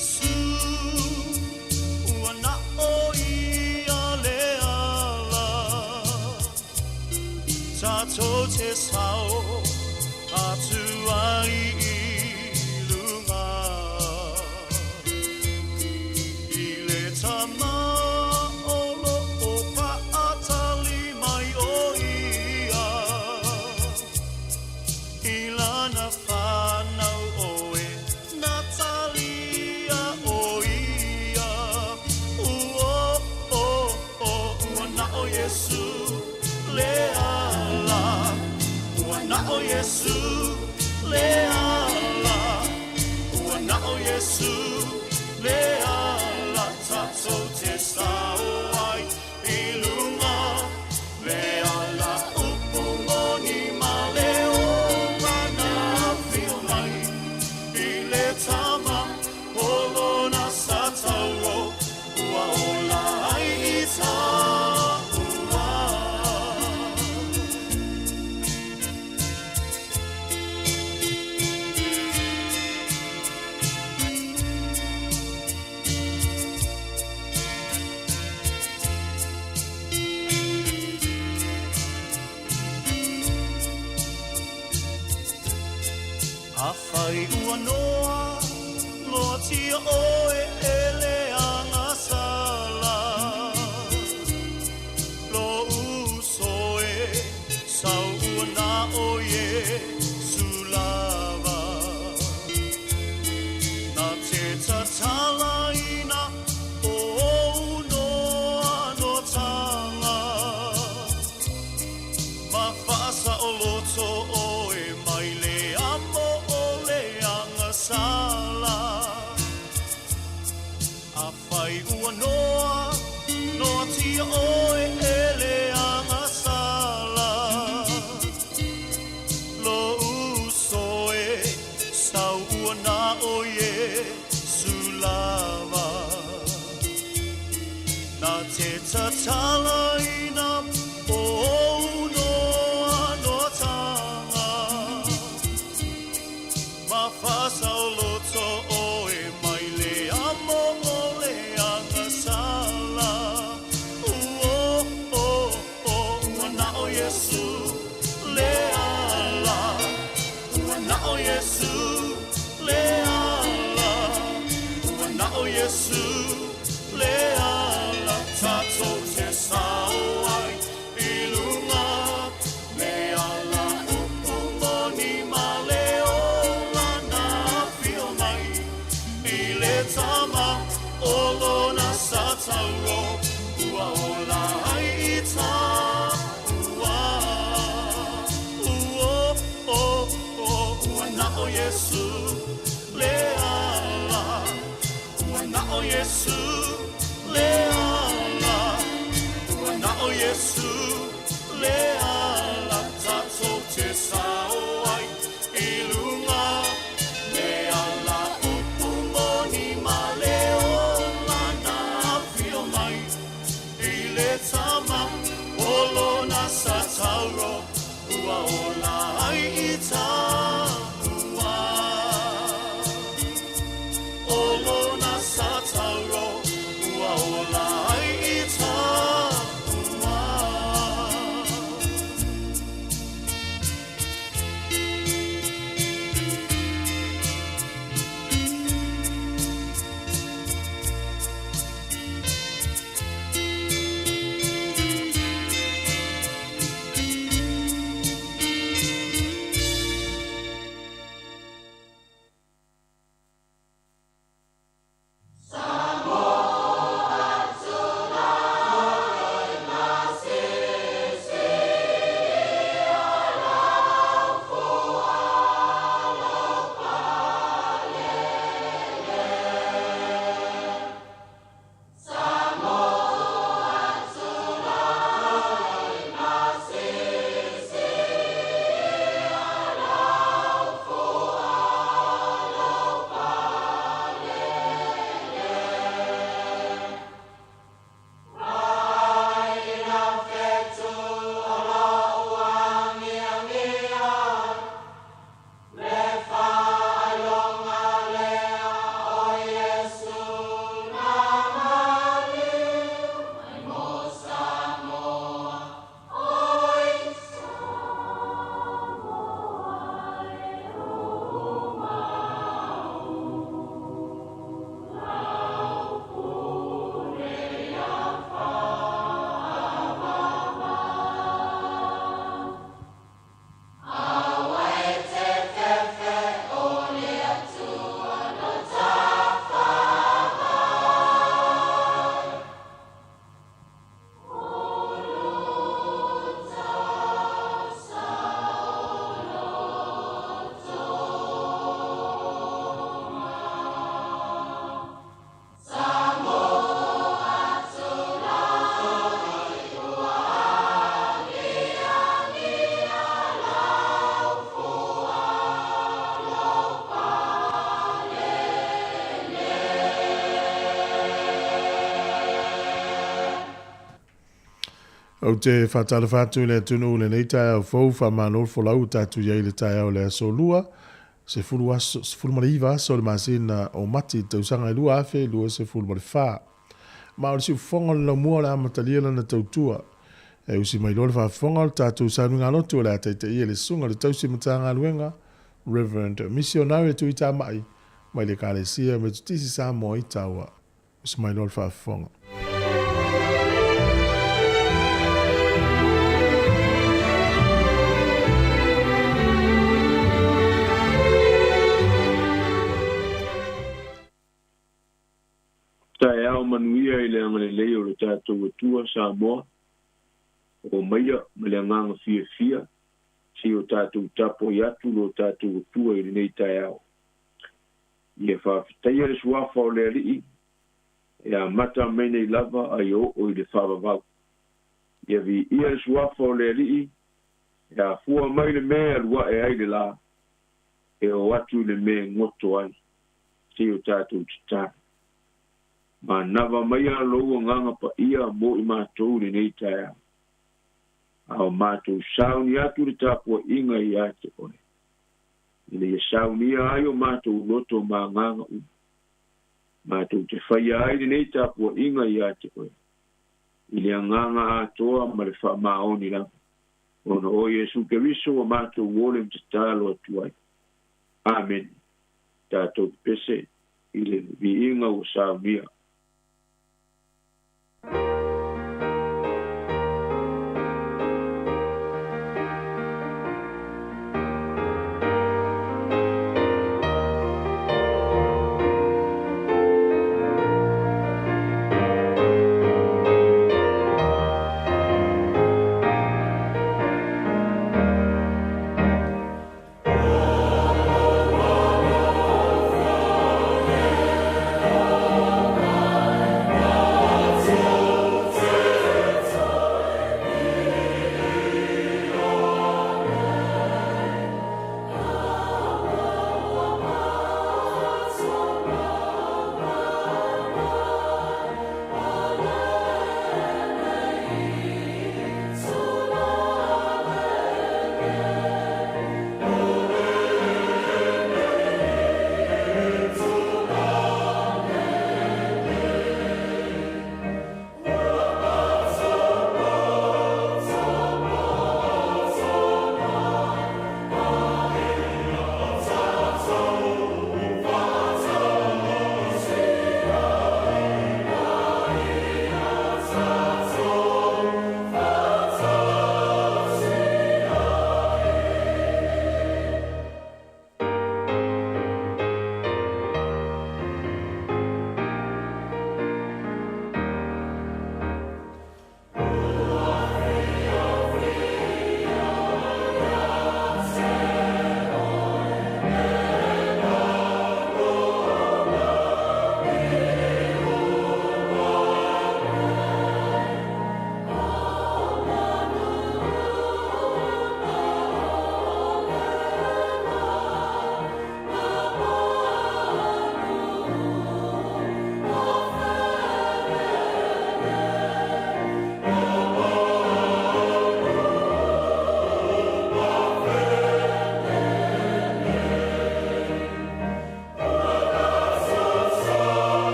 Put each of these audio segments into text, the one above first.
Iesu, ua na o ia le ala. Tātou te sao atu ai i lunga. I le tama o lo o paatali mai o ia. I lana whanau oe, Natalia o ia. Ua o o, ua na o Iesu le ala. Ua na o Iesu le ala. Ua na o Iesu le ala. Tātou te sao ai i lunga. Le ala upu moni ma le ola na whio mai. I le tama o lona sa tauro. Ua ola ai i tāua. A whai ua noa, loa tia oe e le anga sala. Lo uso e, sau ua na o Iesu lava. Na te tatala ina o ou noa no tanga. Ma whaasa o loto oe mai le amo o le anga sala. A whai ua noa, noa tia oe e le anga sala. Lo uso e, sau ua na o Iesu lava. Na te tatala ina o ou noa no tanga. Ma whasa o loto oe mai le amo o le anga sala. Ua o o, ua na o Iesu le ala. Ua na o Iesu le ala. Ua na o Iesu le ala. Tātou te sao ai i lunga. Le ala upu moni ma le ola na whio mai. I le tama o lona sa tauro. Ua ola ai i tāua. Ua o o, ua na o Iesu le ala. Ua na o Iesu le ala. Ua na o Iesu le ala. Tātou te sao ai i lunga. Le ala upu moni ma le ola na whio mai. I le tama o lona sa tauro. Ua ola ai i tāua. O lona sa tauro. Ua ola ai i tāua. Ou te faatalofa atu i le atunuu i lenei taeao fou, faamalo le folau ua tatou i ai i le taeao o le aso Lua, 10 aso, 19 aso o le masina o Mati i le tausaga e 2024. Ma o le siufofoga o le laumua o le a amatalia lana tautua. E usi mai loa le faafofoga o le tatou sauniga lotu o le a taitaia e le Susuga i le Tausi Matagaluega, Reverend Misionare Tuitamai, mai le Ekalesia Metotisi Samoa i Taua. Usi mai loa le faafofoga. Taeao manuia i le agalelei o lo tatou Atua Samoa, oo maia ma le agaga fiafia se i o tatou tapuai atu lo tatou Atua i lenei taeao. Ia faafetaia le suafa o le Alii e amata mai nei lava a ia oo i le faavavau. Ia viia le suafa o le Alii e afua mai le mea e alu ae ai le la, e oo atu i le mea e goto ai, se i o tatou tatalo. Manava maia lou agaga paia mo i matou i lenei taeao, a o matou sauni atu le tapuaiga ia te oe, ina ia saunia ai o matou loto ma agaga uma. Matou te faia ai lenei tapuaiga ia te oe, i le agaga atoa ma le faamaoni lava, ona o Iesu Keriso ua matou ole ma tatalo atu ai. Amene. Tatou pepese i le viiga ua saunia.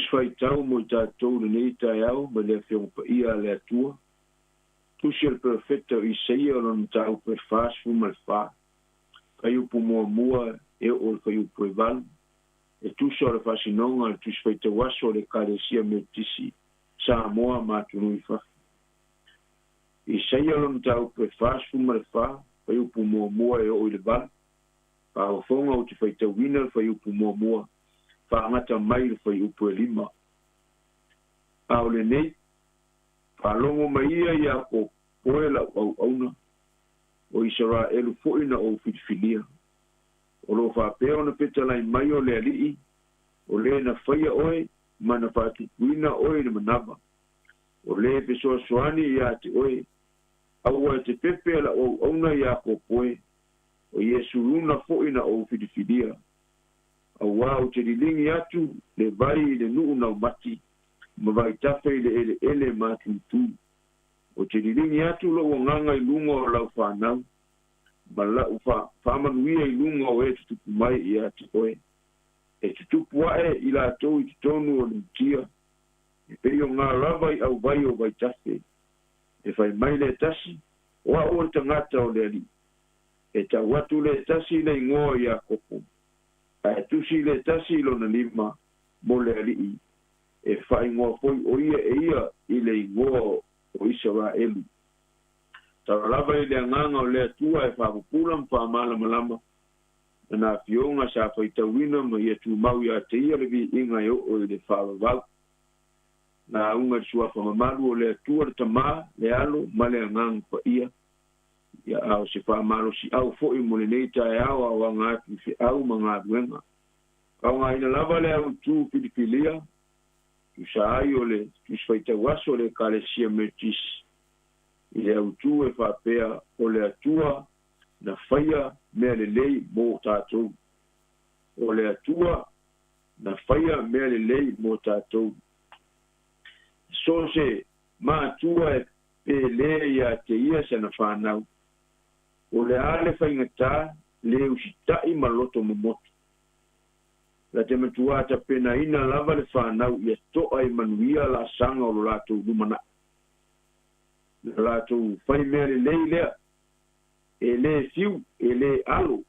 Tusi faitau mo i tatou lenei taeao mai le Afioga Paia a le Atua. Tusi a le Perofeta o Isaia o lona mataupu e 44, fuaiupu muamua e oo i le fuaiupu e 8, e tusa o le faasinoga a le Tusi Faitau Aso a le Ekalesia Metotisi Samoa ma atunuu i fafo. Isaia lona mataupu e 44, fuaiupu muamua e oo i le 8, faafofoga ou te faitauina le fuaiupu muamua, faagata mai le fuaiupu e 5. A o lenei, faalogo mai ia iā Kopoe lau auauna, o Isaraelu foi na ou filifilia. O lo o faapea ona fetalai mai o le Alii, o le na faia oe ma na faatupuina oe i le manava, o le fesoasoani iā te oe, aua e te pepe lau auauna iā Kopoe, o Iesuruna foi na ou filifilia. Auā ou te liligi atu le vai i le nuu naumati, ma vaitafe i le eleele matutu. Ou te liligi atu lou agaga i luga o lau fanau, ma lau faamanuia i luga o e tutupu mai ia te oe. E tutupu ae i latou i totonu o le mutia, e pei o ngā lava i auvai o vaitafe. E fai mai le tasi, O au o le tagata o le Alii. E tau atu le tasi i le igoa o Iakopo, ae tusi le tasi i lona lima mo le Alii, e faaigoa foi o ia e ia i le igoa o Isaraelu. Tala lava i le agaga o le Atua e faapupula ma faamalamalama lana afioga sa faitauina ma ia tumau ia te ia le viiga e oo i le faavavau. Lauga i le suafa mamalu o le Atua le Tama, le Alo ma le Agaga Paia. Ia, a o se faamalosiau foi mo lenei taeao a o aga atu i feau ma galuega. Faaaogaina lava le autū filifilia, tusa ai o le Tusi Faitau Aso a le Ekalesia Metotisi, i le autū e faapea, O le Atua na faia mea lelei mo tatou. O le Atua na faia mea lelei mo tatou. So se matua e pele iā te ia sana fanau, o le a le faigata le usitaʻi ma loto momoto. La te matuā tapenaina lava le fanau ia toʻa i manuia laasaga o lo latou lumanaʻi. Na latou fai mea lelei lea, e lē fiu, e lē alo.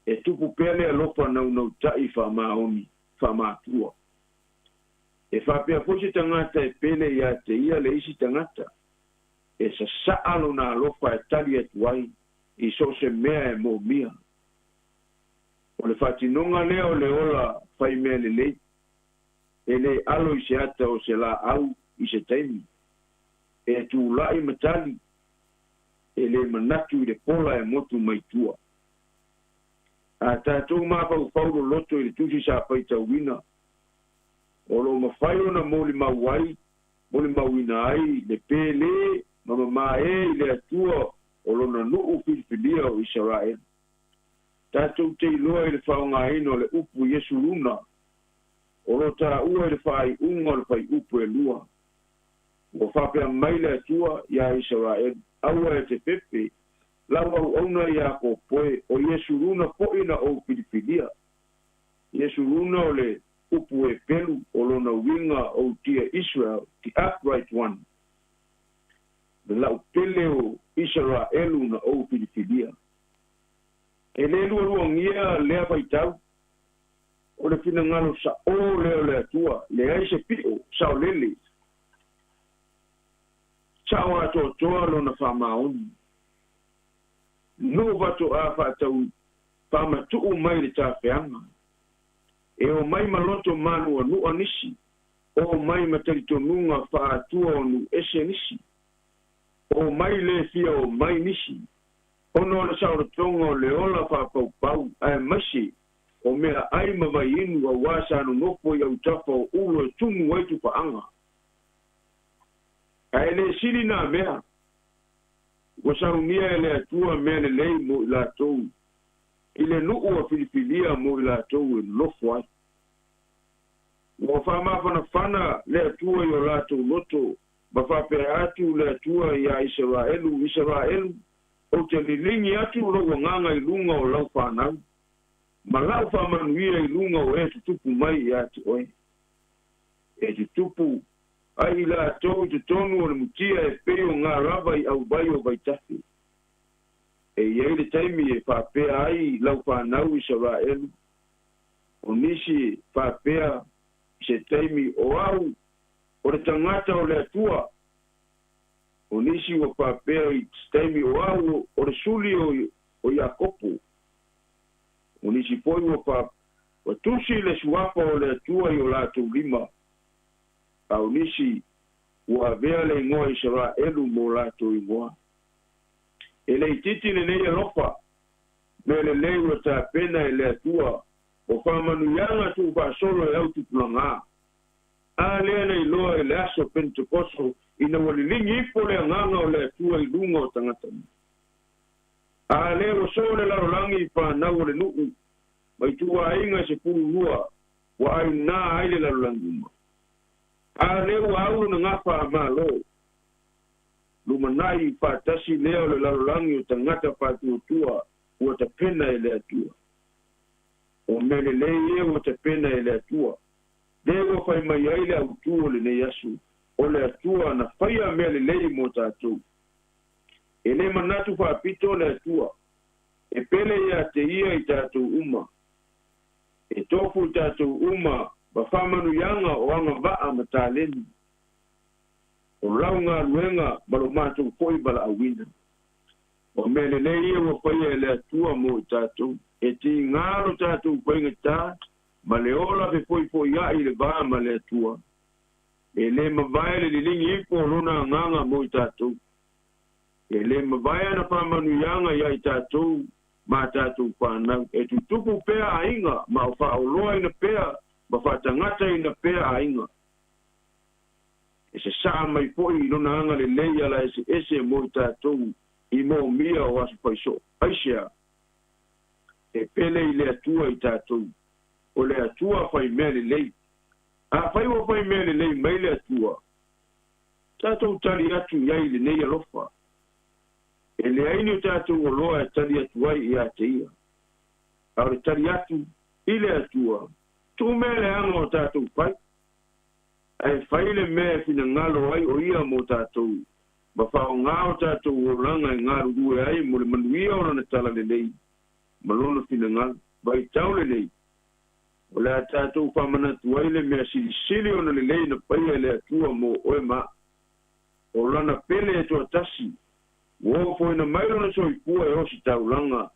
E tupu pea le alofa naunautaʻi faamaoni, faamatua. E faapea foi se tagata e pele iā te ia le isi tagata, e sasaa lona alofa e tali atu ai i so o se mea e moomia. O le faatinoga lea o le ola fai mea lelei, e lē alo i se ata o se laau i se taimi, e tulaʻi ma tali, e lē manatu i le pola e motu mai tua. A tatou mafaufau loloto i le tusi sa faitauina, o lo o mafai ona molimau ai, molimauina ai le pele ma mamae i le Atua o lona nuu filifilia o Isaraelu. Tatou te iloa i le faaaogaina o le upu Iesuruna, o lo taua i le faaiuga o le fuaiupu e 2. Ua faapea mai le Atua iā Isaraelu, Aua e te pepe, lau auauna iā Kopoe, o Iesuruna foi na ou filifilia. Iesuruna o le upu Hepelu o lona uiga o dear Israel, the upright one, le lau pele o Isaraelu na ou filifilia. E lē lualuagia lea faitau, o le finagalo saʻō lea o le Atua, leai se piʻo, saolele, saʻo atoatoa lona faamaoni. Nuu faatoā faatau faamatuu mai le tafeaga. E omai ma loto mānuanua nisi, omai ma talitonuga faa-Atua o nuu ese nisi, omai lē fia omai nisi, ona o le saolotoga o le ola faapaupau aemaise o meaai ma vaiinu auā sa nonofo i autafa o ulo e tumu ai tupaaga. Ae lē sili nā mea, ua saunia e le Atua mea lelei mo i latou i le nuu a filifilia mo i latou e nonofo ai. Ua faamafanafana le Atua i o latou loto ma faapea atu le Atua iā Isaraelu, Isaraelu, ou te liligi atu lou agaga i luga o lau fanau, ma lau faamanuia i luga o e tutupu mai ia te oe. E tutupu ai i latou i totonu o le mutia e pei o galava i auvai o vaitafe. E i ai le taimi e faapea ai lau fanau Isaraelu, o nisi faapea i se taimi o au o le tagata o le Atua, o nisi ua faapea i se taimi o au o le suli o Iakopo, o nisi foi ua tusi le suafa o le Atua i o latou lima, a o nisi ua avea le igoa Isaraelu mo latou igoa. E le itiiti lenei alofa, mea lelei ua tapena e le Atua o faamanuiaga tuufaasolo e au tupulagā. A lea na iloa i le aso Pentekoso ina ua liligi ifo le agaga o le Atua i luga o tagata uma. A lea ua so le lalolagi i fanau o le nuu ma ituaiga e 12 ua ainā ai le lalolagi uma. A lea ua au lona gafa a Malo, lumanai faatasi lea o le lalolagi o tagata faatuatua ua tapena e le Atua. O mea lelei ia ua tapena e le Atua. Lea ua fai mai ai le autū o lenei aso, o le Atua na faia mea lelei mo tatou. E le manatu faapito le Atua, e pele ia te ia i tatou uma. E tofu i tatou uma ma faamanuiaga o agavaa ma taleni, o lau galuega ma lo matou foi valaauina. O mea lelei ia ua faia e le Atua mo i tatou, e tigā lo tatou faigatā ma le ola fefoifoia'i i le va ma le Atua. E lē mavae le liligi ifo o lona agaga mo i tatou. E lē mavae ana faamanuiaga iā i tatou ma tatou fanau. E tutupu pea aiga ma o faaoloaina pea ma faatagataina pea aiga. E sasaa mai foi i lona agalelei ala eseese mo i tatou i moomia o aso faisoo. Aisea? E pele i le Atua i tatou. O le Atua fai mea lelei. Afai ua fai mea lelei mai le Atua, tatou tali atu i ai i lenei alofa. E leai ni o tatou oloa e tali atu ai ia te ia. A o le tali atu i le Atua, tuu mea leaga o tatou fai, ae fai le mea e finagalo ai o ia mo tatou, ma faaaogā o tatou olaga e galulue ai mo le manuia o lana talalelei ma lona finagalo. Vaitau lenei, o le a tatou faamanatu ai le mea silisili ona lelei na paia e le Atua mo oe ma a'u. O lana pele e toatasi, ua ofoina mai lona soifua e ositaulaga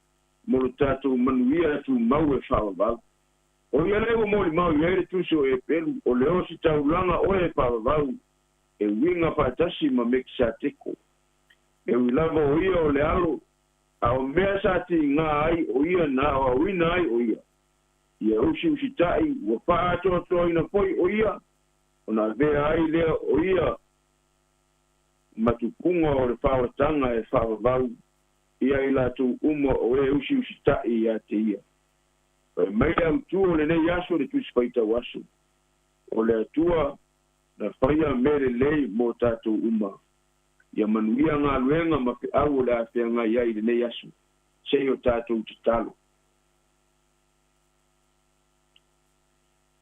mo lo tatou manuia tumau e faavavau. O ia lea ua molimau i ai le tusi o Epelu, o le ositaulaga oe e faavavau, e uiga faatasi ma Mekisateko. E ui lava o ia o le alo, a o mea sa tigā ai o ia na aoaoina ai o ia. Ia usiusitaʻi ua faaatoatoaina foi o ia, ona avea ai lea o ia ma tupuga o le faaolataga e faavavau ia i latou uma o e usiusitaʻi ia te ia. Fai mai le autū o lenei aso le Tusi Faitau Aso, o le Atua na faia mea lelei mo tatou uma. Ia manuia galuega ma feau o le a feagai ai i lenei aso, se i o tatou tatalo.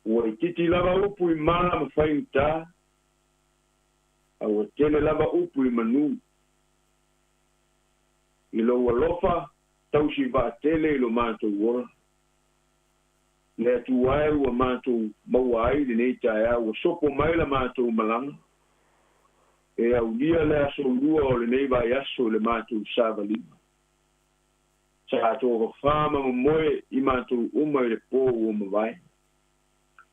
Ua itiiti lava upu i mala ma faigata, a ua tele lava upu i manu. I lou alofa tausi vaatele i lo matou ola. Le Atua e ua matou maua ai lenei taeao, ua sopo mai la matou malaga, e aulia le aso lua o lenei vaiaso i le matou savaliga. Sa tofafā ma momoe i matou uma i le pō ua mavae.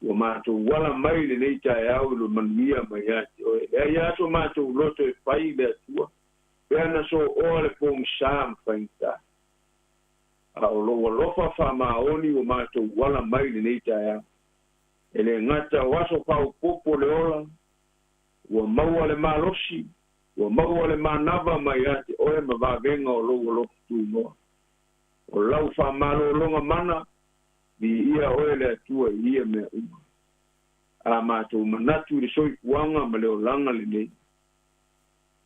Ua matou ala mai i lenei taeao i lo manuia mai ia te oe. E leai lava so matou loto e fai i le Atua, pe ana sooa le pogisa ma faigata. A o lou alofa faamaoni ua matou ala mai i lenei taeao. E le gata o aso faaopoopo le ola, ua maua le malosi, ua maua le manava mai ia te oe ma vavega o lou alofa tunoa. O lau faamalologa mana, viia oe le Atua i ia mea uma. A matou manatu i le soifuaga ma le olaga lenei,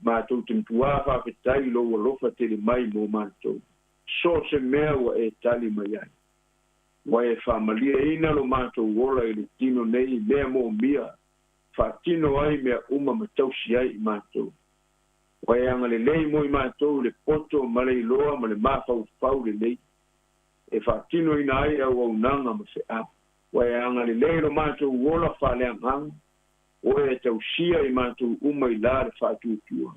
matou te matuā faafetai i lou alofa tele mai mo matou, so o se mea ua e tali mai ai. Ua e faamalieina lo matou ola i le tino nei i mea moomia faatino ai mea uma ma tausi ai i matou. Ua e agalelei mo i matou i le poto ma le iloa ma le mafaufau lelei e faatinoina ai auaunaga ma feau. Ua e agalelei lo matou ola faaleagaga, o oe e tausia i matou uma i la le faatuatua.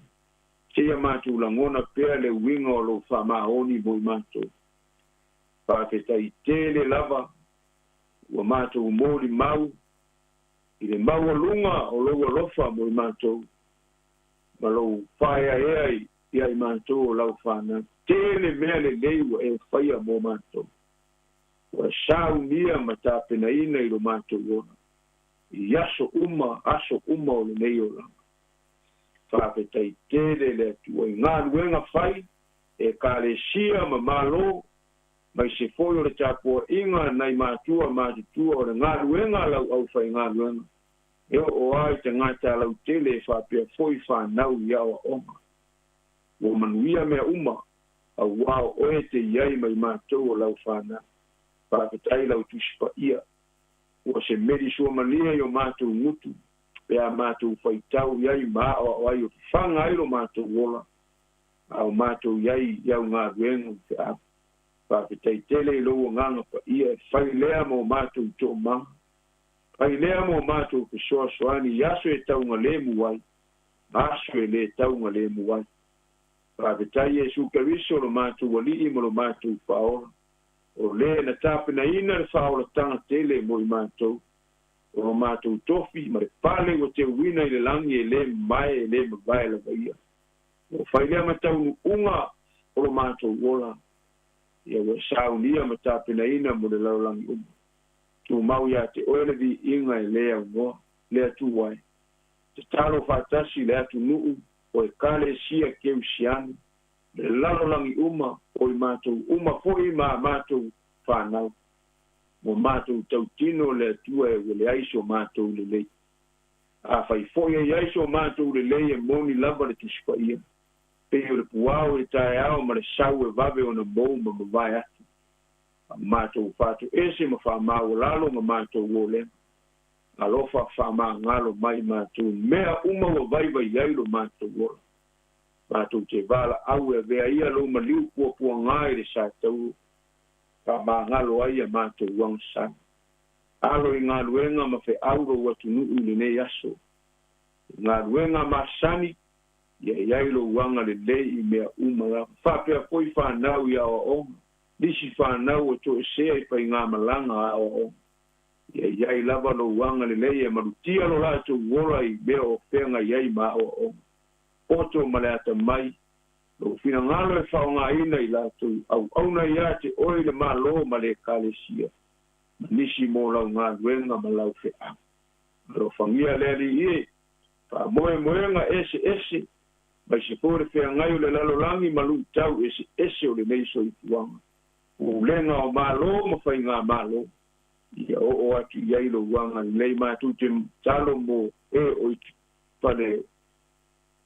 Seia matou lagona pea le uiga o lou faamaoni mo i matou. Faafetai tele lava ua matou molimau i le maualuga o lou alofa mo i matou ma lou faaeaea ia i matou o lau fanau. Tele mea lelei ua e faia mo matou. Ua saunia ma tapenaina i lo matou ola i aso uma, aso uma o lenei olaga. Faafetai tele le Atua i galuega fai, Ekalesia ma Malo, mai se foi o le tapuaiga nai matua matutua o le galuega a lau aufaigaluega e oo lava i tagata lautele e faapea foi fanau i aoaoga. Ua manuia mea uma, auā o oe e te i ai ma i matou o lau fanau. Faafetai lau Tusi Paia, ua se meli suamalie i o matou gutu pe a matou faitau i ai ma aoao ai o fafaga ai lo matou ola a o matou i ai i au galuega ma feau. Faafetai tele i lou Agaga Paia e fai lea mo matou toomaga, fai lea mo matou fesoasoani i aso e taugalemu ai ma aso e lē taugalemu ai. Faafetai Iesu Keriso lo matou Alii ma lo matou Faaola, o lē na tapenaina le faaolataga tele mo i matou, o lo matou tofi ma le fale ua teuina i le lagi e lē mamae e lē mavae lava ia. Ua fai lea ma taunuuga o lo matou ola, ia ua saunia ma tapenaina mo le lalolagi uma. Tumau ia te oe le viiga e lē aunoa, le Atua e. Tatalo faatasi le atunuu o Ekalesia Keusiano, le lalolagi uma, o i matou uma foi ma a matou fanau. Mo matou tautino le Atua e ua leai so matou lelei. Afai foi e i ai so matou lelei e moni lava le Tusi Paia, pei o le puao i le taeao ma le sau e vave ona mou ma mavae atu, a matou faatoese ma faamaualalo ma matou olega, alofa faamagalo mai matou mea uma ua vaivai ai lo matou ola. Matou te valaau e avea ia lou maliu puapuaga i le satauro, faamagalo ai a matou agasala. Alo i galuega ma feau lou atunuu i lenei aso. I galuega masani, ia i ai lou agalelei i mea uma lava. Faapea foi fanau i aoaoga, nisi fanau ua toesea i faigamalaga a aoaoga. Ia i ai lava lou agalelei e malutia lo latou ola i mea o feagai ai ma aoaoga. Poto ma le atamai, lou finagalo e faaaogaina i latou auauna ia te oe i le Malo ma le Ekalesia, ma nisi mo lau galuega ma lau feau. Alofagia le Alii e, faamoemoega eseese, aemaise foi le feagai o le lalolagi ma luitau eseese o lenei soifuaga, pulega o Malo ma faigamalo, ia oo atu i ai lou agalelei. Matou te tatalo mo e o i fale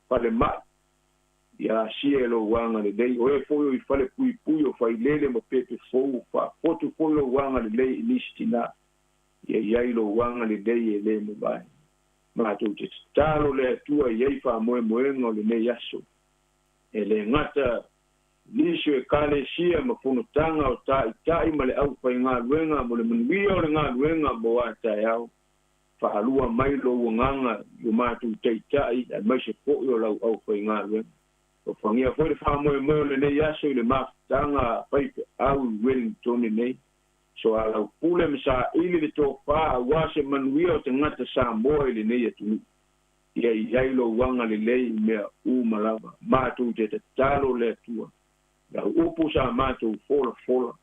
falemai, ia asia e lou agalelei. O e foi o i falepuipui o failele ma pepe fou, faafotu foi lou agalelei i nisi tinā, ia i ai lou agalelei e lē mavae. Matou te tatalo le Atua i ai faamoemoega o lenei aso, e lē gata nisi o Ekalesia ma fonotaga o Taitai ma le aufaigaluega mo le manuia o le galuega mo a taeao, Faalua mai lou agaga i o matou taitai aemaise foi o lau aufaigaluega. Alofagia foi le faamoemoe o lenei aso i le mafutaga a faifeau i Wellingtone nei. Soalaupule ma saili le tofa aua se manuia o tagata Samoa i lenei atunuu. Ia i ai lou agalelei i mea uma lava. Matou te tatalo le Atua. Lau upu sa matou folafola.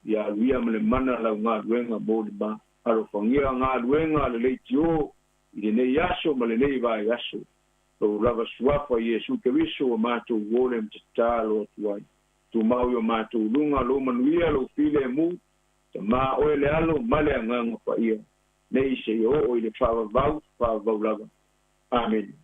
Ia alu ia ma le mana lau galuega mo le ma. Alofagia galuega a le leitio i lenei aso ma lenei vaiaso. Lou lava Suafa Iesu Keriso ua matou ole ma tatalo atu ai. Tumau i o matou luga lou manuia lou filemu, Tama oe le Alo ma le Agaga Paia, nei seia oo i le faavavau, faavavau lava. Amene.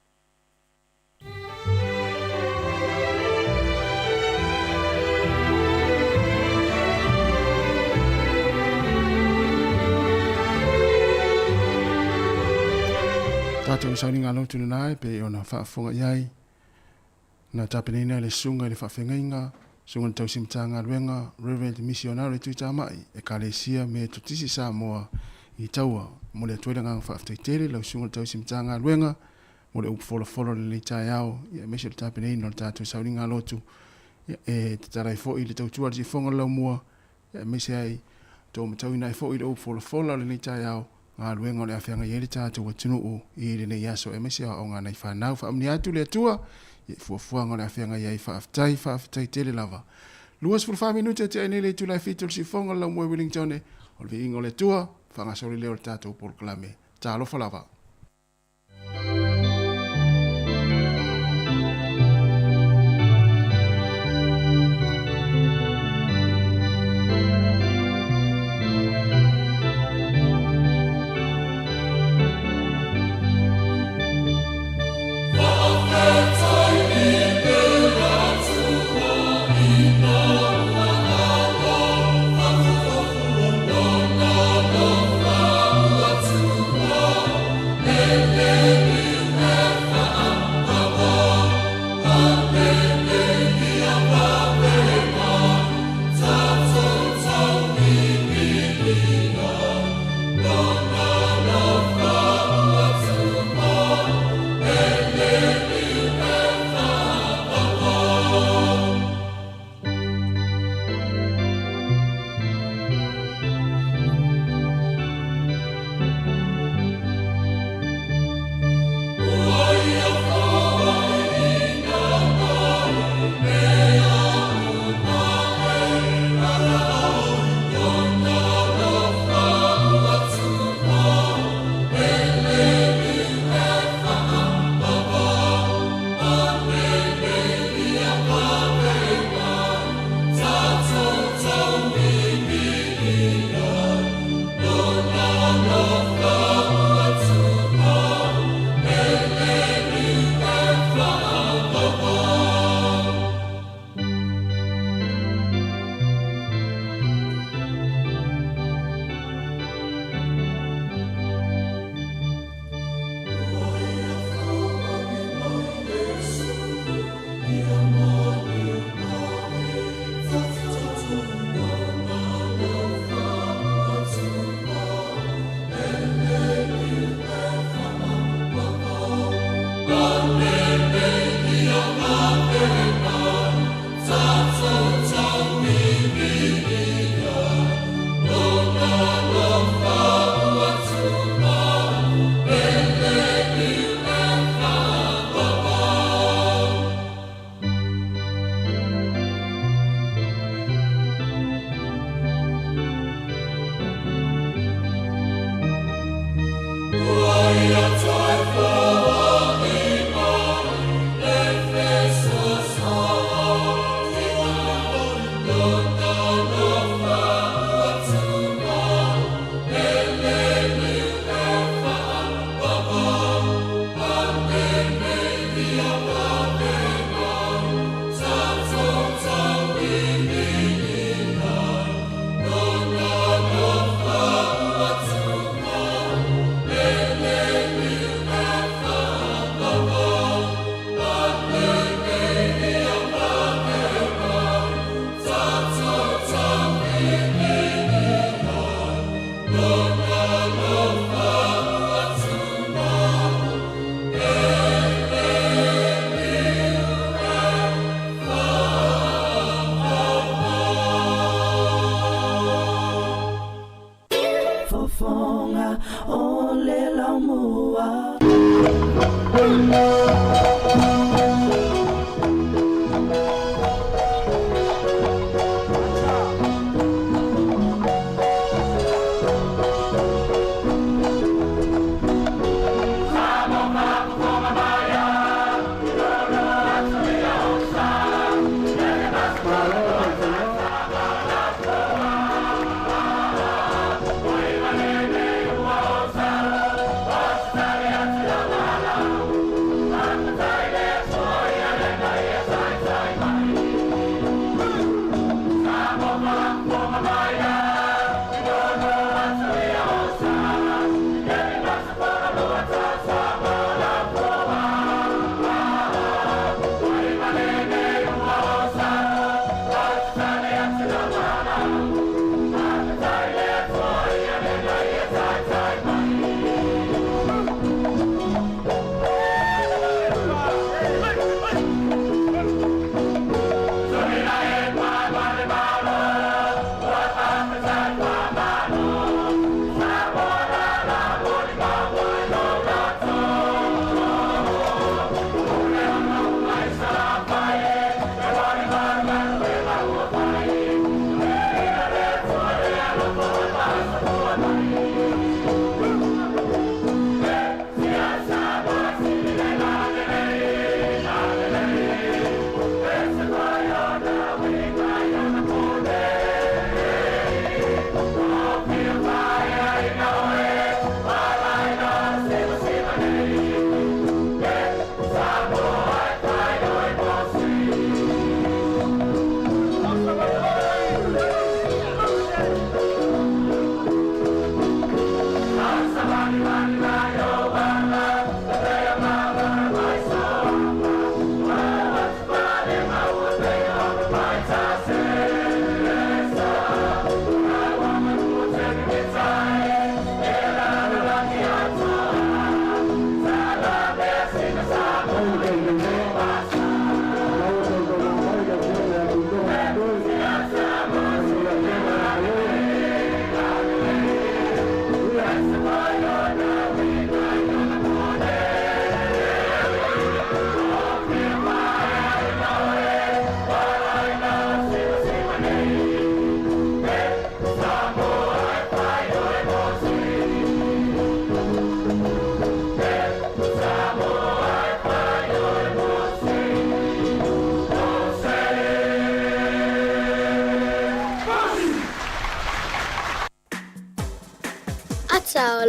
Tatou sauniga lotu lena e pei ona faafofoga i ai na tapenaina e le Susuga i le Faafeagaiga, Susuga i le Tausi Matagaluega, Reverend Missionary Tuitamai, Ekalesia Metotisi Samoa i Taua. Momoli atu ai le agaga faafetai tele i lau Susuga i le Tausi Matagaluega mo le upu folafola o lenei taeao, aemaise o le tapenaina o le tatou sauniga lotu e tatala ai foi le tautua a le sifofoga o le laumua, aemaise ai tou matauina ai foi le upu folafola o lenei taeao, galuega o le a feagai ai le tatou atunuu i lenei aso, aemaise aoaoga a nai fanau. Faamanuia atu le Atua i fuafuaga o le a feagai ai. Faafetai, faafetai tele lava. 24 minute tea ai nei le itula e 7 o le sifofoga o le laumua i Wellington, o le viiga o le Atua, faagasolo lea o le tatou polokalame. Talofa lava.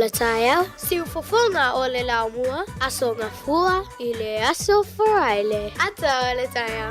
le taeao, siufofoga o le laumua, Aso Gafua i le Aso Faraile. Ata o le taeao.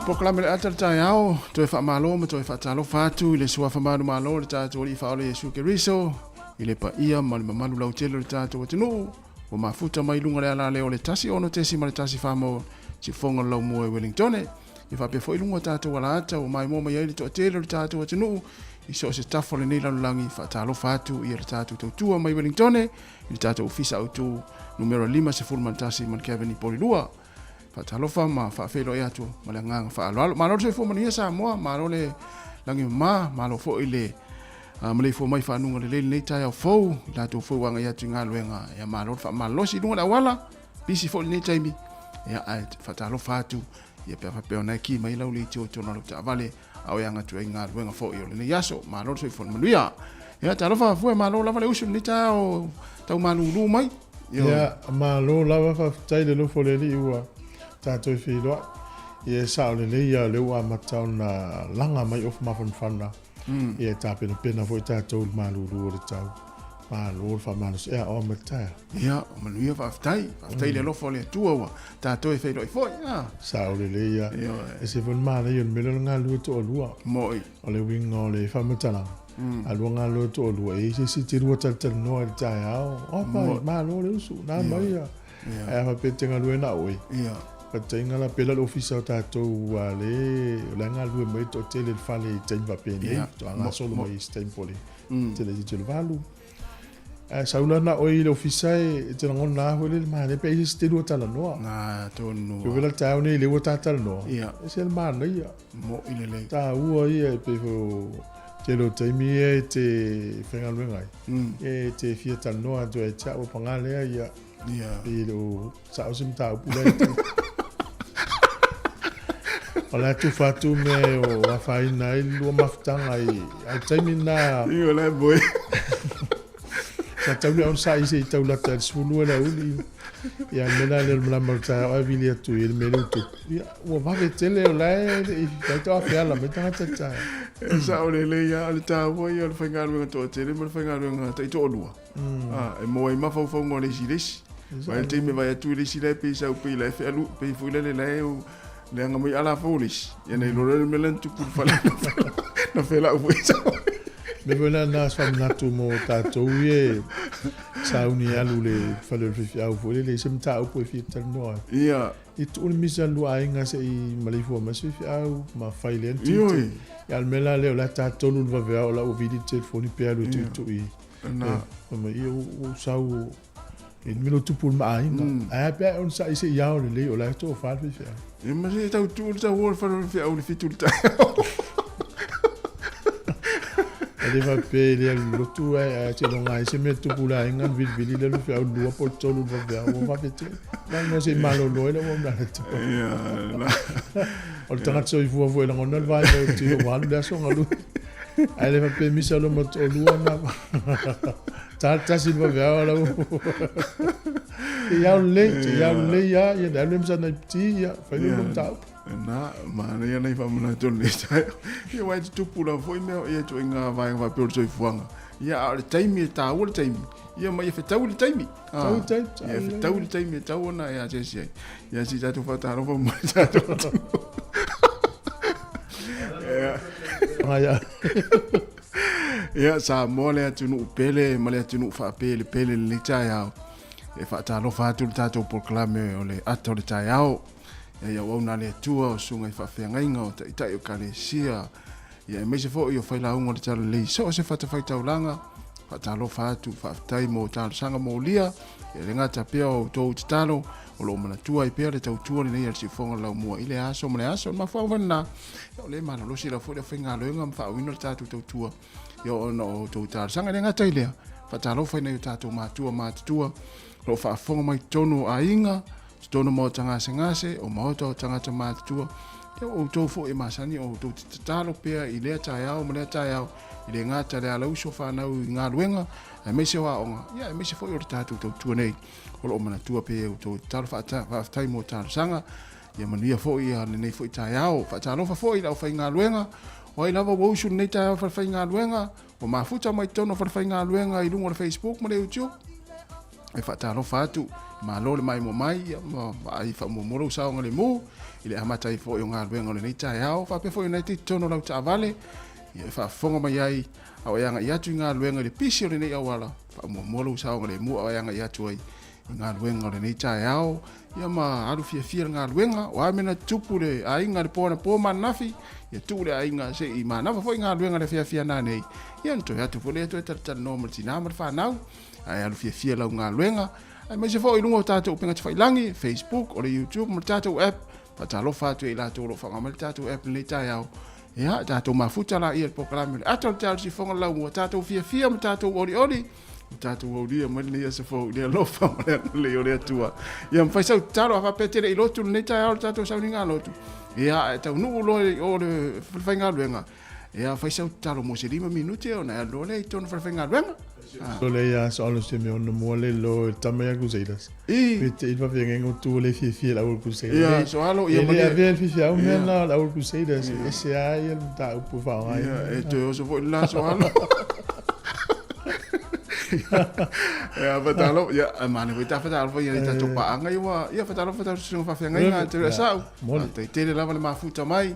Polokalame le ata le taeao, toe faamalo ma toe faatalofa atu i le suafa manumalo o le tatou Alii Faaola Iesu Keriso, i le paia ma le mamalu lautele o le tatou atunuu, ua mafuta mai luga le alaleo o le 106.1 mo siufofoga o le laumua i Wellingtone. Ia faapea foi luga o tatou alaata ua maimoa mai ai le toatele o le tatou atunuu i so o se tafa o lenei lalolagi, faatalofa atu ia le tatou tautua mai Wellingtone i le tatou ofisa autu numera 51 ma le Kevin i Porirua. Faatalofa ma faafeiloai atu ma le agaga faaaloalo. Malo le soifua manuia Samoa, malo le lagi mama, malo foi le maleifua mai faanuga lelei lenei taeao fou, i latou foi ua agai atu i galuega, ia malo le faamalolosi i luga o le auala, pisi foi lenei taimi, ia ae faatalofa atu, ia pe a faapea ona e ki mai lau leitio i totonu o lau taavale, a o e aga atu ai i galuega foi o lenei aso. Malo le soifua manuia. Ia talofa fue, malo lava le usu lenei taeao tau malūlū mai. Ia, malo lava faafetai le alofa o le Alii ua tatou feiloai. Ia e sao lelei lava o lea ua amata ona laga mai ofu mafanafana. Ia e tapenapena foi tatou i le malūlū o le tau. Malo le faamalosi. Ia, o ma le taeao. Ia, manuia faafetai. Faafetai i le alofa o le Atua ua tatou e feiloai foi. Ah. Sao lelei lava. E ese foi le manaia o le mea lea o le galulue toalua. Mo'i. O le uiga o le faamatalaga, a lua galulue toalua, e i ai se isi e te lua talatalanoa i le taeao. O pai, malo le usu, na mai ia. Ae a faapea e te galue na oe, faataitaiga la, pei la o le ofisa o tatou ua le, o la e galulue mai le toatele i le fale i taimi faapenei, faatoa gasolo mai i se taimi po o le tele itiiti o le 8. Ae sau la na oe i le ofisa e te lagona lava foi lele manaia pe ai se isi te lua talanoa. Na tonu. Pe la le taeao nei lea ua ta talanoa. Ia. E ese le manaia. Mo'i lelei. Taua ia e pei foi o tele o taimi ia e te faigaluega ai. E te fia talanoa atu ai te au paga lea ia. Ia. E le o sao se mataupu la e te. O le a tufa atu mea o afaina ai le lua mafutaga i ai taimi na. Io la boy. Sa tau le ona i se i tau lata i le 12 le aoauli. Ia le mea la lea o le malama o le taeao ae vili atu i le mea lea ua tupu. Ia ua vave tele o la e le i tai tau afeala mai tagata i le taeao. E sao lelei lava, o le taua ia o le faigaluega toatele ma le faigaluega taitoalua. E maua ai mafaufauga o le isi i le isi. Mai le taimi e vaai atu i le isi la e pei sau pei la e fealu pei foi lele la e leaga mai ala fou le isi. Ia na iloa le mea la na tupu i le fale na felau foi sau. Me foi la na se faamanatu mo tatou ia e sauni e alu i le fale o le faifeau foi lele i se mataupu e fia talanoa ai. Ia. I tuu le misa lua aiga se i maleifua mai se faifeau ma fai lea na tiute. Ia a o le mea la lea o le a 3 i le vaveao o la ua vili le telefoni pe alu e tuitui. Na. Fai mai, ia ua ou sau. I le mea o tupu i le maaiga. Ae a pe a e onosai se i ao lelei o la e tofa le faifeau. Ia ma se tau tuu le tau o le fale o le feau i le 7 i le taeao. E le faapea e le alu i le lotu ae ae seiloga ai se mea tupu i le aiga ona vilivili lea o le feau i le 2 po o le 3 i le vaveao ua vave tele. Na ona se i malolo ai le auauna a le Atua. Ia, na. O le tagata soifua foi e lagona le vaivai o le tino ua alu le aso galue. Ae le faapea e misa loa ma le toalua na ta le tasi i le vaveao a lau Te ao lelei, te ao lelei lava, ia ona alu lea ma sana ipiti, ia fai lea o le mataupu. Na, manaia nai faamanatu o lenei taeao. Ia aua e tutupu lava foi mea ia ituaiga vaega faapea o le soifuaga. Ia a o le taimi e taua le taimi, ia ma ia fetaui le taimi. Fetaui le taimi. Ia fetaui le taimi e tatau ona e asiasi ai. Ia se i tatou faatalofa ma le tatou atunuu. Ia. Ia, Samoa le atunuu pele ma le atunuu faapelepele i lenei taeao. E faatalofa atu le tatou polokalame o le ata o le taeao. Ia, i auauna a le Atua, o susuga i faafeagaiga, o taitai o ekalesia, ia aemaise foi o failauga o le Talalelei i so o se fatafaitaulaga. Faatalofa atu, faafetai mo talosaga molia, ia le gata pea o outou tatalo, o lo o manatua ai pea le tautua lenei a le Siufofoga o le Laumua i le aso ma le aso. O le mafuaaga foi lena, ia o lea e malolosi lava foi le aufaigaluega ma faauuina le tatou tautua, ia ona o outou talosaga. E le gata i lea, faatalofa i nai o tatou matua matutua, o lo o faafofoga mai totonu o aiga, totonu o maota gasegase, o maota o tagata matutua, ia o outou foi e masani o outou te tatalo pea i lea taeao ma lea taeao, e le gata le alauso fanau i galuega, aemaise o aoga, ia aemaise foi o le tatou tautua nei, o lo o manatua pea e outou tatalo. Faafetai mo talosaga, ia manuia foi ia lenei foi taeao. Faatalofa foi i le aufaigaluega, o ai lava ua usu lenei taeao i falefaigaluega, ua mafuta mai totonu o falefaigaluega i luga o le Facebook ma le YouTube, E faatalofa atu, malo le maimoa mai, ia, ma vaai faamuamua lou saogalemu i le amata ai foi o galuega o lenei taeao, faapea foi ona e te i totonu o lau taavale, ia, e faafofoga mai ai a o e agai atu i galuega i le pisi o lenei auala, faamuamua lou saogalemu a o e agai atu ai i galuega o lenei taeao, ia ma alu fiafia le galuega, o a mea na tutupu le aiga i le po anapo ma ananafi, ia tuu le aiga se i manava foi galuega i le afiafi a nanei, ia ona toe atu foi lea toe talatalanoa ma le tina ma le fanau. Ae alu fiafia lau galuega, aemaise foi i luga o tatou upega tafailagi, Facebook, o le YouTube ma le tatou app. Faatalofa atu ia i latou o lo o faaaoga mai le tatou app i lenei taeao. Ia, tatou mafuta laia i le polokalame o le ata o le taeao i le sifoga o le laumua, tatou fiafia ma tatou olioli, ma tatou aulia mai lenei aso fou i le alofa ma le agalelei o le Atua. Ia, ma fai sau tatalo, a faapea e te le i lotu i lenei taeao i le tatou sauniga lotu, ia, ae taunuu loa i o le falefaigaluega, Ia, fai sau tatalo mo se 5 minute ona e alu loa lea i totonu o le falefaigaluega. So le ia so alo se me ono mua le lo e tama ia Crusaders. I. Pe te ilfa fia ngengo tu le fia fia la ul Crusaders. Ia, so alo ia ma le. Avea le fia au mea na la ul Crusaders. E se a ia le ta upu fa ngai. Ia, e toe oso foi la so alo. Ia, fatalo, ia, mane foi ta fatalo foi ia ta topa anga ia, ia fatalo fatalo sunga fa fia ngai te sau. Te tele lava le mafuta mai.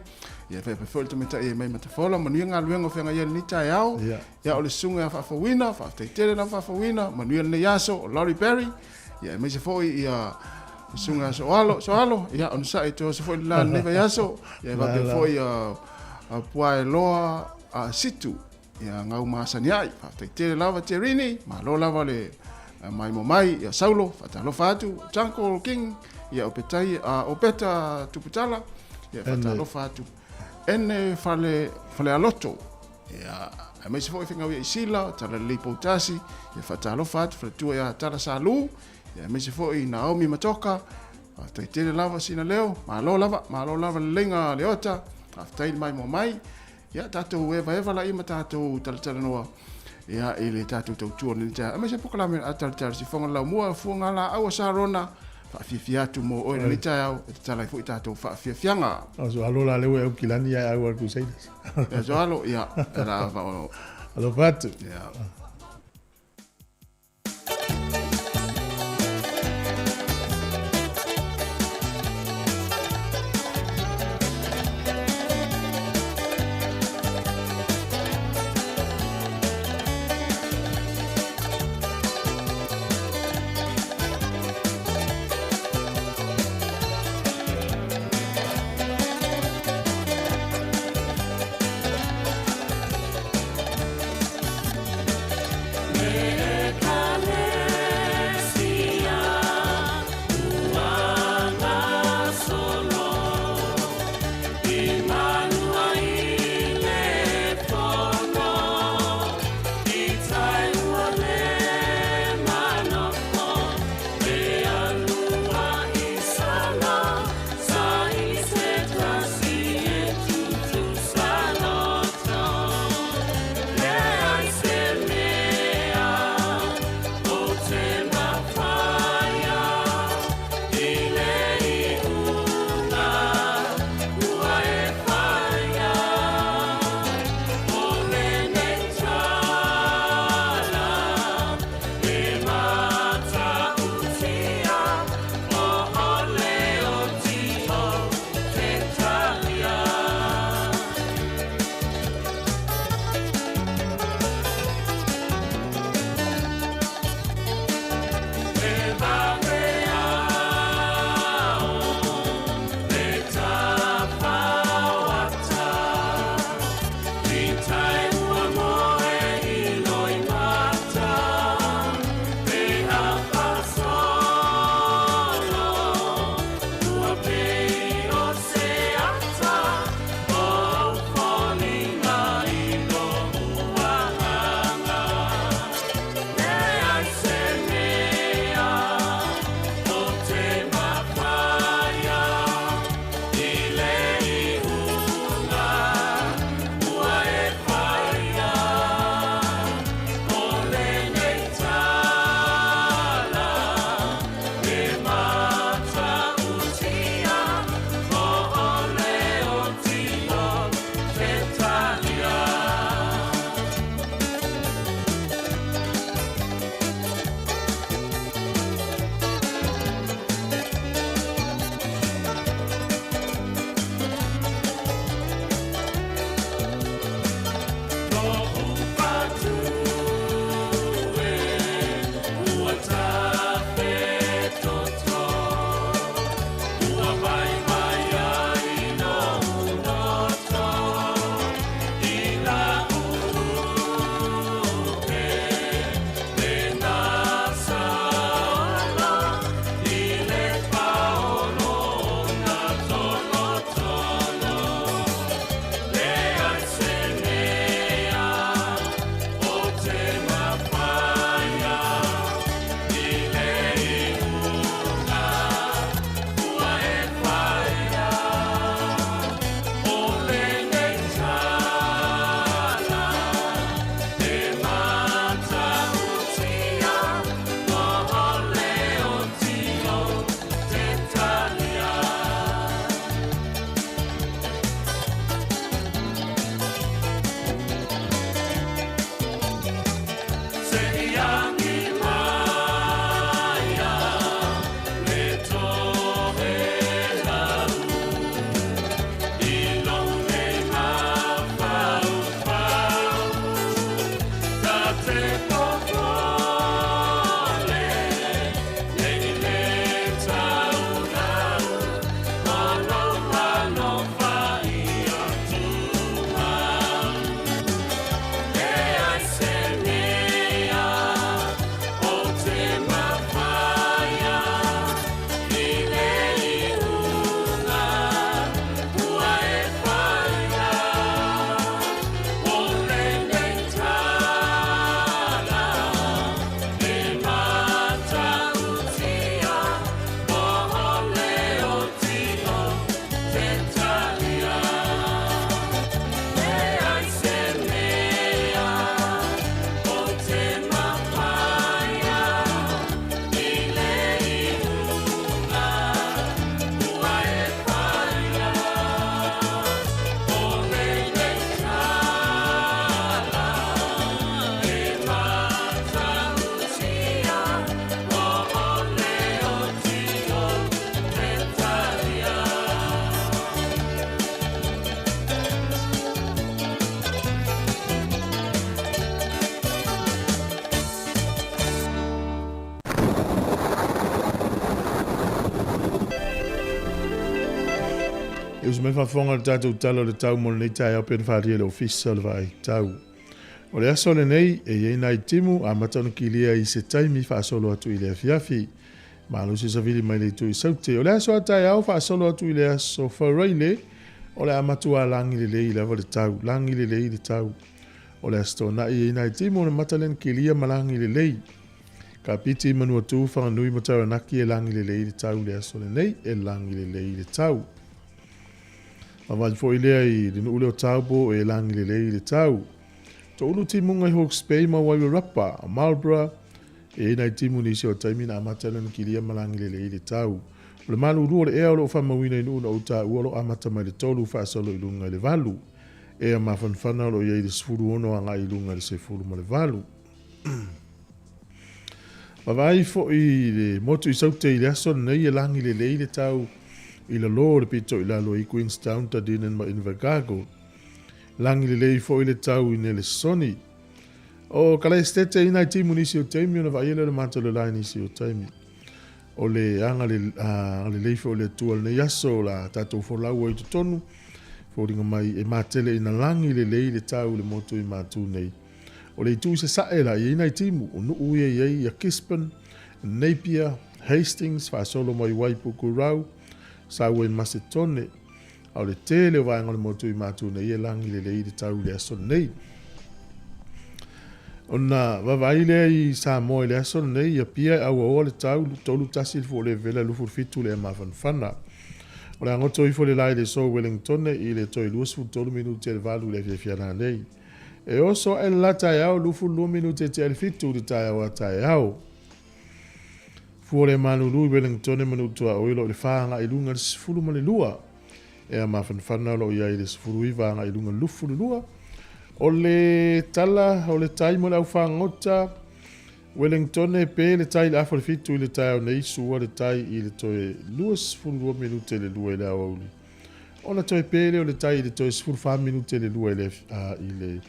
Ia faapea foi le tamaitai e mai Matafola, manuia galuega o feagai ai lenei taeao. Ia o le susuga ia Faafouina, faafetai tele lava Faafouina, manuia lenei aso, o Laurie Berry, ia aemaise foi ia le susuga ia Soalo, Soalo, ia onosai toe oso foi le la lenei vaiaso, ia faapea foi ia Puaeloa Situ, ia Gau Masaniai, faafetai tele lava Terini, malo lava le maimoa mai, ia Saulo, faatalofa atu, Jungle King, ia o Petai, o Peta Tuputala, ia faatalofa atu. Ene fale, Falealoto, ia aemaise foi Fegau ia Isila, Talalelei Poutasi, ia faatalofa atu, Faletua ia Tala Salu, ia aemaise foi Naomi Matoka, faafetai tele lava sina leo, malo lava, malo lava le leiga Leota, faafetai le maimoa mai. Ia tatou evaeva laia ma tatou talatalanoa ia i le tatou tautua lenei taeao. Aemaise polokalame a talatala sifoga laumua fuaga laau a Sarona faafiafia atu mo oe lenei taeao e tatala ai foi tatou faafiafiaga. O so alo la lewe au kilani ia au al Crusaders. Ia so alo ia la va o. Alo fatu. Ia. E uso mai faafofoga i le tatou Tala o le Tau mo lenei taeao pei ona faaalia e le Ofisa o le Vaai Tau. O le aso lenei, e i ai nai timu amata ona kilia i se taimi faasolo atu i le afiafi. Malosi savili mai le itu i Saute. O le aso a taeao faasolo atu i le aso Faraile, o le a matua lagi lelei lava le tau, lagi lelei le tau. O le Aso Toonai e i ai nai timu ona mata lea ona kilia ma lagi lelei. Kapiti, Manuatū, Whanganui ma Taranaki e lagi lelei le tau i le aso lenei, e lagi lelei le tau. Vaavaai foi lea i le nuu lea o Taupo e lagi lelei le tau. Toulu timuga i Hawke's Bay ma Wairarapa, Marlborough, e i ai nai timu nisi o taimi na amata ai ona kilia ma lagi lelei le tau. O le malulu o le ea o lo o faamauina i nuu na ou taua o lo o amata mai le 3 faasolo i luga i le 8. Ea mafanafana o lo o i ai le 16 agai i luga i le 18. Vaavaai foi i le motu i Saute i le aso lenei e lagi lelei le tau i lalo o le pito i lalo i Queenstown, Dunedin ma Invercargill. Lagi lelei foi le tau i Nelesoni. O Kalaestete i nai timu nisi o taimi ona vaaia lea o le mata o le la i nisi o taimi. O le agalelei foi o le Atua i lenei aso o le a tatou folau ai i totonu, foliga mai e matele ina lagi lelei le tau i le motu i Matu nei. O le itu i sasae la, e i ai nai timu, o nuu ia e i ai ia Gisborne, Napier, Hastings, faasolo mai Waipukurau, sau ai Masetone. A o le tele o vaega o le motu i Matu nei e lagi lelei le tau i le aso lenei. Ona vaavaai lea i Samoa i le aso lenei, i Apia e auaoa le tau, 3 1 le fua o le vela, 27 le ea mafanafana. O le a goto ifo le la i le so Wellingtone i le toe 23 minute le 8 i le afiafi a nanei. E oso aʻe le la taeao, 22 minute e tea i le 7 i le taeao a taeao. Fua le malulu i Wellingtone ma Nuutuaoi o lo o i le 4 agai i luga i le 12. Ea mafanafana o lo o i ai i le 19 agai i luga i le 22. O le tala o le tai mo le aufagota, Wellingtone pe le tai i le afa o le 7 i le taeao nei, sua le tai i le toe 22 minute i le 2 i le aoauli. Ona toe pe lea o le tai i le toe 14 minute i le 2 i le, i le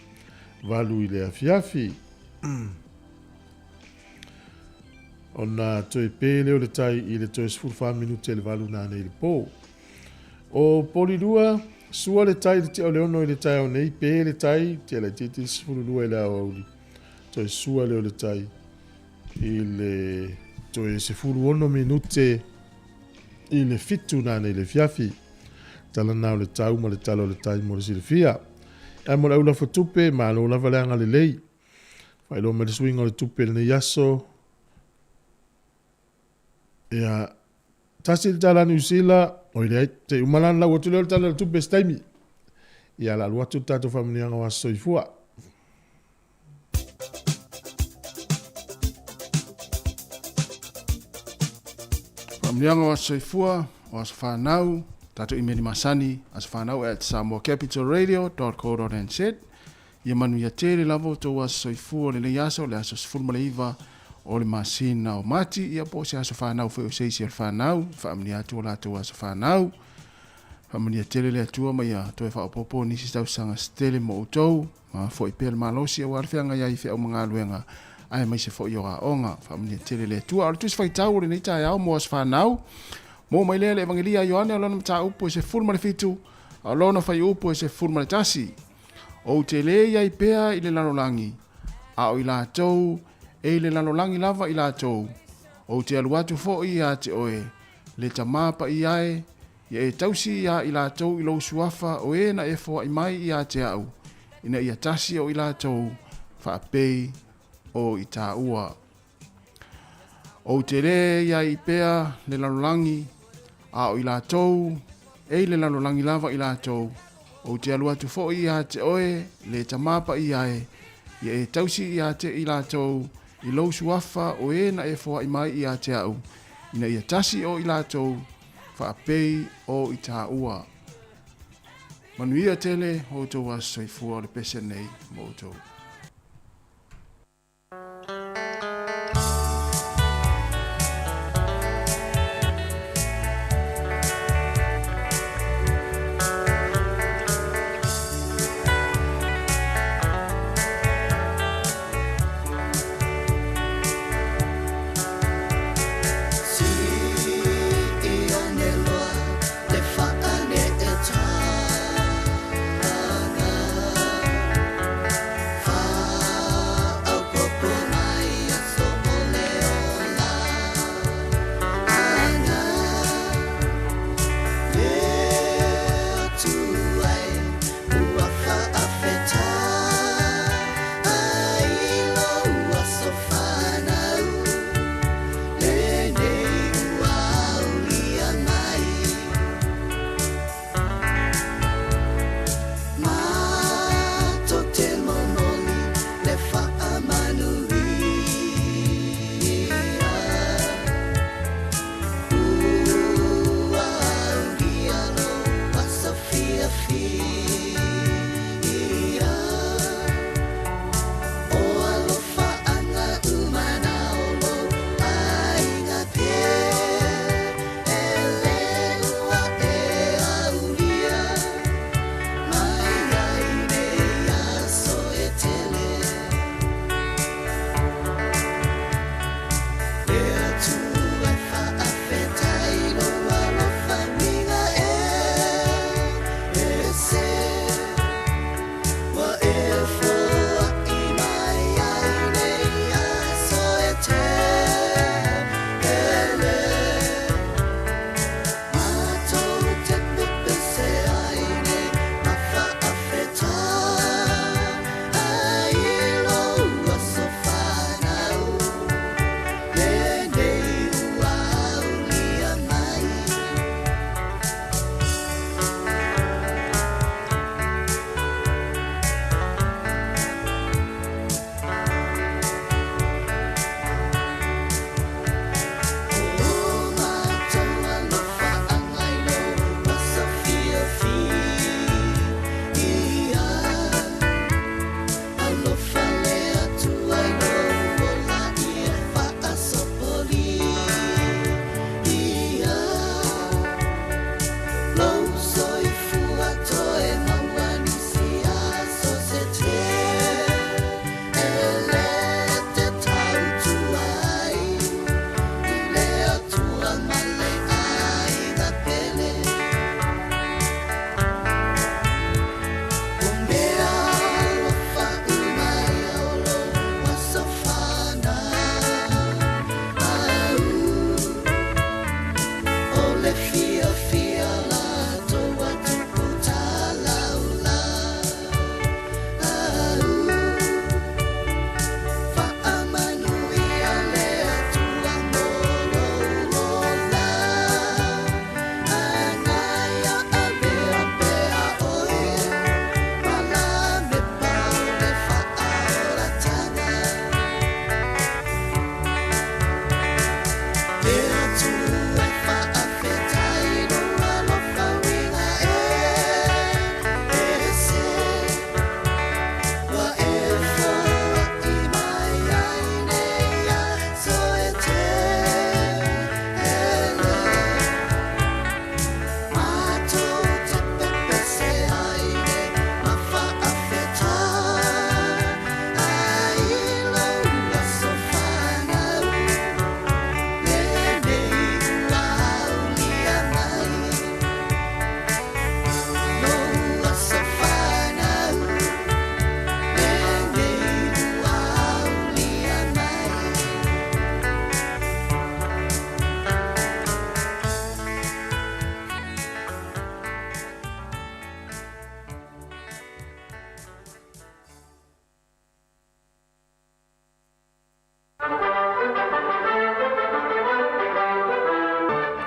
8 i le afiafi. Ona toe pe lea o le tai i le toe 14 minute i le 8 nanei i le pō. O Polilua, sua le tai i le tia o le 6 i le taeao nei, pe le tai, tia laitiiti le 12 i le aoauli. Toe sua lea o le tai i le toe 16 minute i le 7 nanei i le afiafi. Tala na o le tau ma le tala o le tai mo le silafia. Ae mo le au lafo tupe, malo lava le agalelei. Faailoa mai le suiga o le tupe i lenei aso. Ia, tasi le tala Niu Sila, oi leai, te i uma la ona lau atu lea o le tala o le tupe i se taimi. Ia, o le a alu atu le tatou faamanuiaga o Aso Soifua. Faamanuiaga o Aso Soifua, o Aso Fanau, tatou imeli masani, asofanau at samoacapitalradio dot co dot nz. Ia manuia tele lava outou aso soifua o lenei aso, le aso 19 o le masina o Mati, ia po o se aso fanau foi o se isi o le fanau, faamanuia atu o latou aso fanau. Faamanuia tele le Atua ma ia toe faaopoopo nisi tausaga se tele mo outou, ma foi pea le malosi aua le feagai ai i feau ma galuega, aemaise foi o aoga. Faamanuia tele le Atua. A o le Tusi Faitau o lenei taeao mo aso fanau, mo mai lea le Evangelia a Ioane o lona mataupu e 17, a o lona fuaiupu e 11. Ou te lē i ai pea i le lalolagi, a o i latou e i le lalolagi lava i latou, ou te alu atu foi iā te oe, le Tamā Paia e, ia e tausi iā i latou i lou suafa o e na e foaʻi mai iā te aʻu, ina ia tasi o i latou faapei o i tāua. Ou te lē i ai pea le lalolagi, a o i latou, e i le lalolagi lava i latou, ou te alu atu foi iā te oe, le Tamā Paia e, ia e tausi iā te i latou i lou suafa o e na e foaʻi mai iā te aʻu, ina ia tasi o i latou, faapei o i tāua. Manuia tele outou aso soifua o le pese nei mo outou.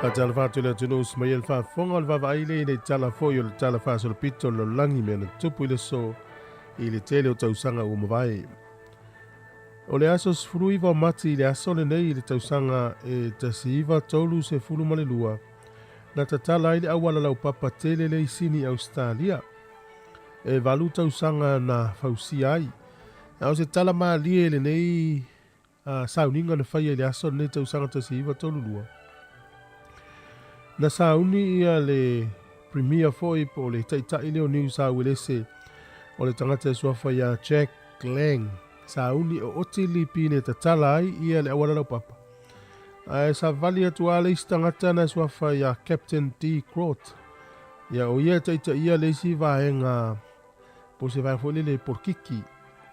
Faatalofa atu i le atunuu semaia le faafofoga o le vaavaai lea i le tala foi o le tala faasolopito o le lalolagi mea na tupu i le aso i le tele o tausaga ua mavae. O le aso 19 o Mati i le aso lenei i le tausaga e 1932, na tatala ai le auala laupapa tele lea i Sini, Ausetalia. E valu tausaga na fausia ai. A o se tala malie lenei sauniga na faia i le aso lenei tausaga 1932. Na sauni ia le Premier foi po o le taitai lea o Niu Sauelese o le tagata e suafa ia Jack Lang. Sauni o oti lipine tatala ai ia le auala laupapa. Ae savali atu lava le isi tagata na suafa ia Captain D. Crot. Ia o ia e taitaia le isi vaega po o se vaega foi lele polokiki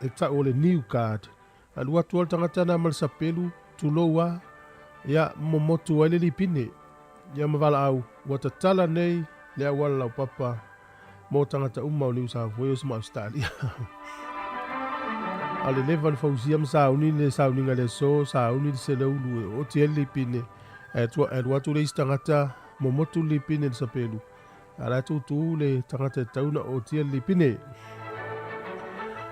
e tau o le New Guard. Alu atu lava le tagata na ma le sapelu, tulou a, ia momotu ai le lipine. Ia ma valaau, ua tatala nei le auala laupapa mo tagata uma o Niu South Wales ma Ausetalia. A o le leva na fausia ma sauni le sauniga i le aso, sauni le seleulu e oti ai le lipine, ae alu atu le isi tagata momotu le lipine i le sapelu, a o la e tūtū le tagata e tatau ona otia le lipine.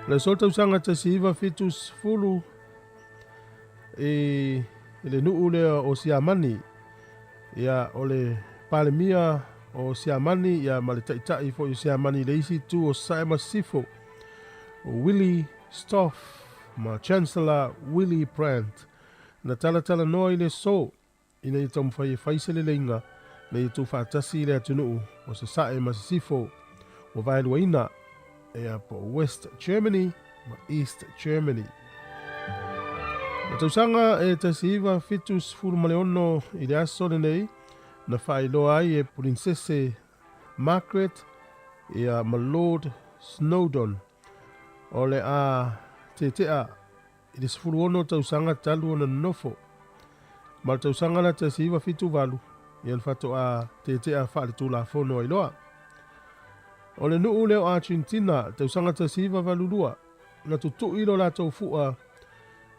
O le aso tausaga 1970 i le nuu lea o Siamani, ia o le Palemia o Siamani ia ma le taitai foi o Siamani i le isi itu o Sasae ma Sisifo, o Willie Stoph ma Chancellor Willy Brandt, na talatalanoa i le aso ina ia taumafai e fai se leleiga ina ia tuufaatasi le atunuu o Sasae ma Sisifo ua vaeluaina, ia po o West Germany ma East Germany. O tausaga e 1976 i le aso lenei na faailoa ai e Purinsese Margaret ia ma Lord Snowdon o le a tetea i le 16 tausaga talu ona nonofo. Ma le tausaga la 1978, ia na faatoa tetea faaletulafono ai loa. O le nuu lea o Argentina, tausaga 1982, na tutui lo latou fua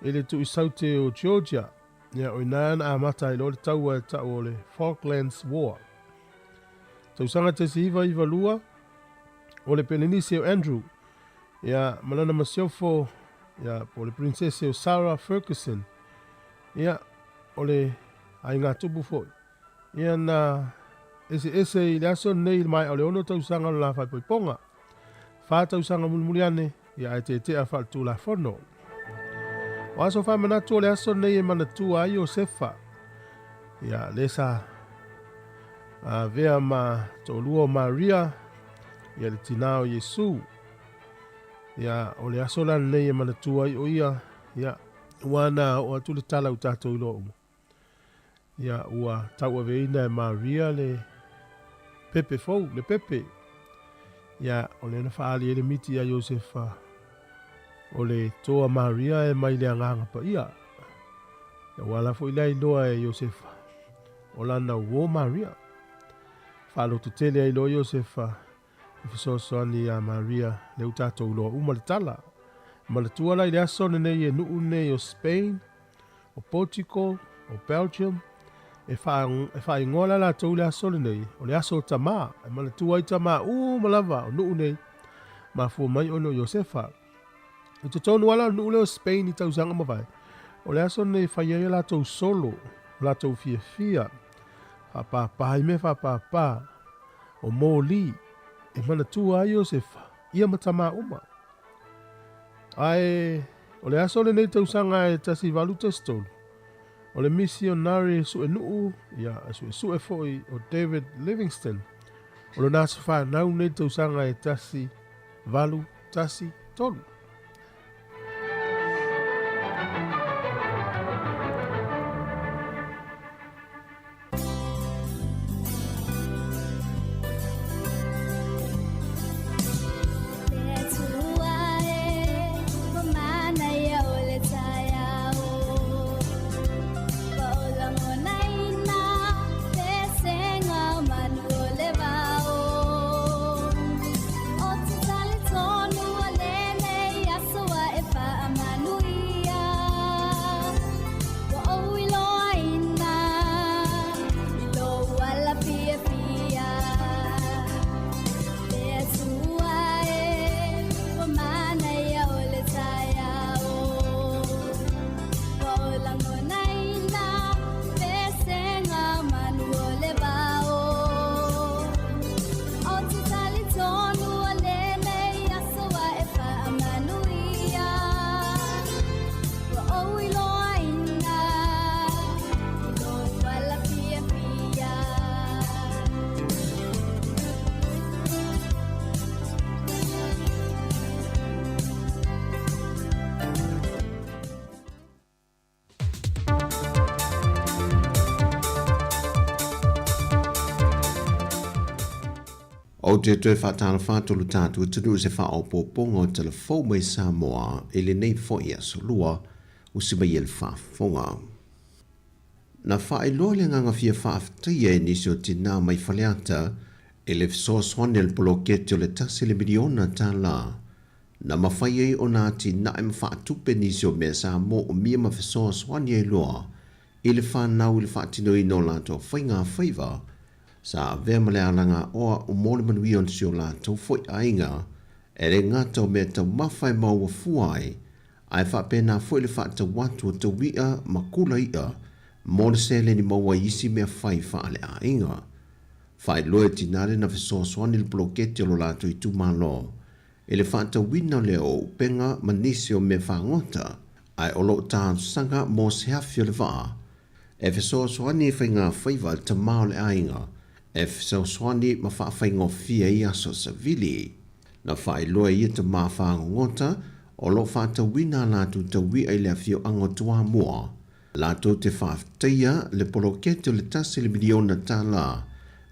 i le tuisaute o Georgia, ia o i ina na amata ai loa le taua e tau o le Falklands War. Tausaga 1992, o le Pelenise o Andrew, ia ma lana masiofo, ia po o le Princese o Sarah Ferguson, ia o le aiga tupu foi. Ia na eseese i le aso lenei i le maea o le ono tausaga o le la faaipoipoga. 4 tausaga mulimuli ane, ia ae tetea faaletulafono. O aso faamanatu o le aso lenei e manatua ai Iosefa. Ia le sa avea ma toalua o Maria, ia le tinā o Iesu. Ia o le aso la lenei e manatua ai o ia, ia ua na oo atu le tala ua tatou iloa uma. Ia ua tauaveina e Maria le pepe fou, le pepe. Ia o lea na faaali ai le miti ia Iosefa o le toa Maria e mai le agaga paia. Ia ua ala foi lea iloa e Iosefa o lana uō Maria. Faalototele ai loa Iosefa e fesoasoani iā Maria lea ua tatou iloa uma le tala. Manatua la i le aso lenei e nuu nei o Spain, o Portugal, o Belgium, e faaigoa la latou i le aso lenei, o le aso o tamā, e manatua ai tamā uma lava o nuu nei, mafua mai ona o Iosefa. I totonu lava la o le nuu lea o Spain i tausaga mavae, o le aso lenei e fai ai a latou solo, o latou fiafia, faapāpā ai mea faapāpā, o moli, e manatua ai Iosefa, ia ma tamā uma. Ae o le aso lenei tausaga e 1813, o le misionare suenuu, ia suesue foi o David Livingstone, o lona aso fanau nei tausaga e 1813. Ou te toe faatalofa atu lo tatou atunuu i se faaopoopoga o tala fou mai Samoa i lenei foi aso lua, usi mai e le faafofoga. Na faailoa le agaga fia faafetaia e nisi o tinā mai Faleata i le fesoasoani a le poloketi o le $1 miliona na mafai ai ona atinae ma faatupe nisi o mea sa moomia ma fesoasoani ai loa i le fanau i le faatinoina o latou faigafaiva sa avea ma le alagaoa mo le manuia o si o latou foi aiga, e le gata o mea taumafa e maua fua ai, ae faapena foi le faatau atu o taui'a ma kula i'a mo le seleni maua i isi mea fai faaleaiga. Faailoa e tinā le na fesoasoani le poloketi o lo latou itumalo i le faatauina lea o upega ma nisi o mea fagota, ae o loo talosaga mo se afi o le vaa e fesoasoani i faigafaiva a le tamā o le aiga e fesoasoani ma faafaigofie ai aso savili. Na faailoa e ia tamā fagogota o loo faatauina a latou taui'a i le afioaga o Toamua latou te faafetaia le poloketi o le $1 miliona,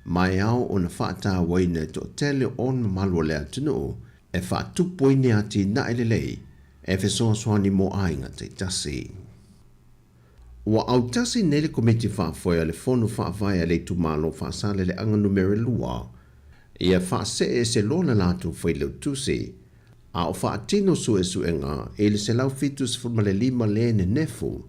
ma e ao ona faatauaina e toatele o le mamalu o le atunuu e faatupu ai ni atinae lelei e fesoasoani mo aiga taitasi. Ua autasi nei le Komiti Faafoe a le Fono Faavae a le Itumalo Faasaleleaga Numera 2 ia faasee ese loa le latou failautusi a o faatino suesuega i le 175 le nenefu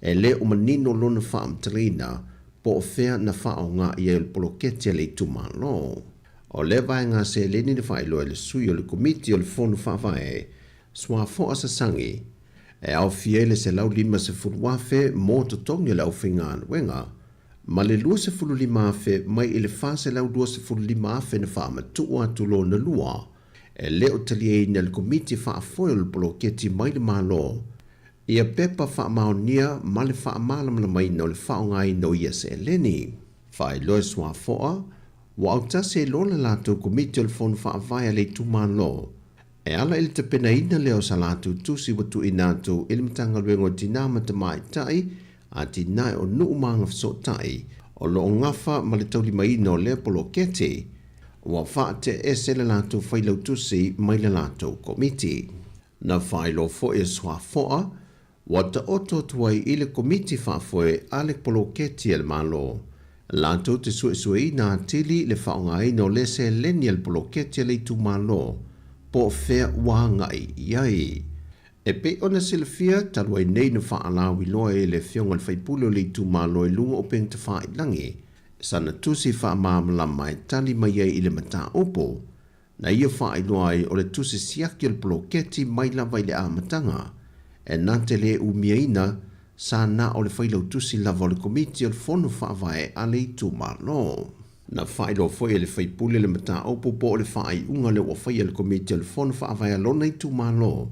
e le o manino lona faamatalaina po o fea na faaaoga i ai o le poloketi a le itumalo. O lea vaega seleni na faailoa e le sui o le Komiti o le Fono Faavae, Suafoa Sasagi, e aofia ai le $150,000 mo totogi o le aufaigaluega ma le $25,000 mai i le $425,000 na faamatuu atu lona lua e le o taliaina e le Komiti Faafoe o le poloketi mai le Malo ia pepa faamaonia ma le faamalamalamaina o le faaaogaina o ia seleni. Faailoa e Suafoa ua autasi ai loa le latou Komiti o le Fono Faavae a le itumalo e ala i le tapenaina lea o sa latou tusi ua tuuina atu i le Matagaluega o Tinā ma Tamaitai, Atinae o Nuu ma Agafesootai o loo gafa ma le taulimaina o lea poloketi. Ua faateese le latou failautusi mai le latou Komiti. Na faailoa foi e Suafoa ua taoto atu ai i le Komiti Faafoe a le poloketi a le Malo latou te suesueina atili le faaaogaina o lea seleni a le poloketi a le itumalo po o fea ua agai i ai. E pei ona silafia, talu ai nei na faalauiloa e le Afioga i le Faipule o le itumalo i luga o upega tafailagi sana tusi faamalamalama e tali mai ai i le mataupu na ia faailoa ai o le tusi siaki o le poloketi mai lava i le amataga e na te le umiaina sa na o le failautusi lava o le Komiti o le Fono Faavae a le itumalo. Na faailoa foi e le faipule le mataupu po o le faaiuga lea ua faia e le Komiti o le Fono Faavae a lona itumalo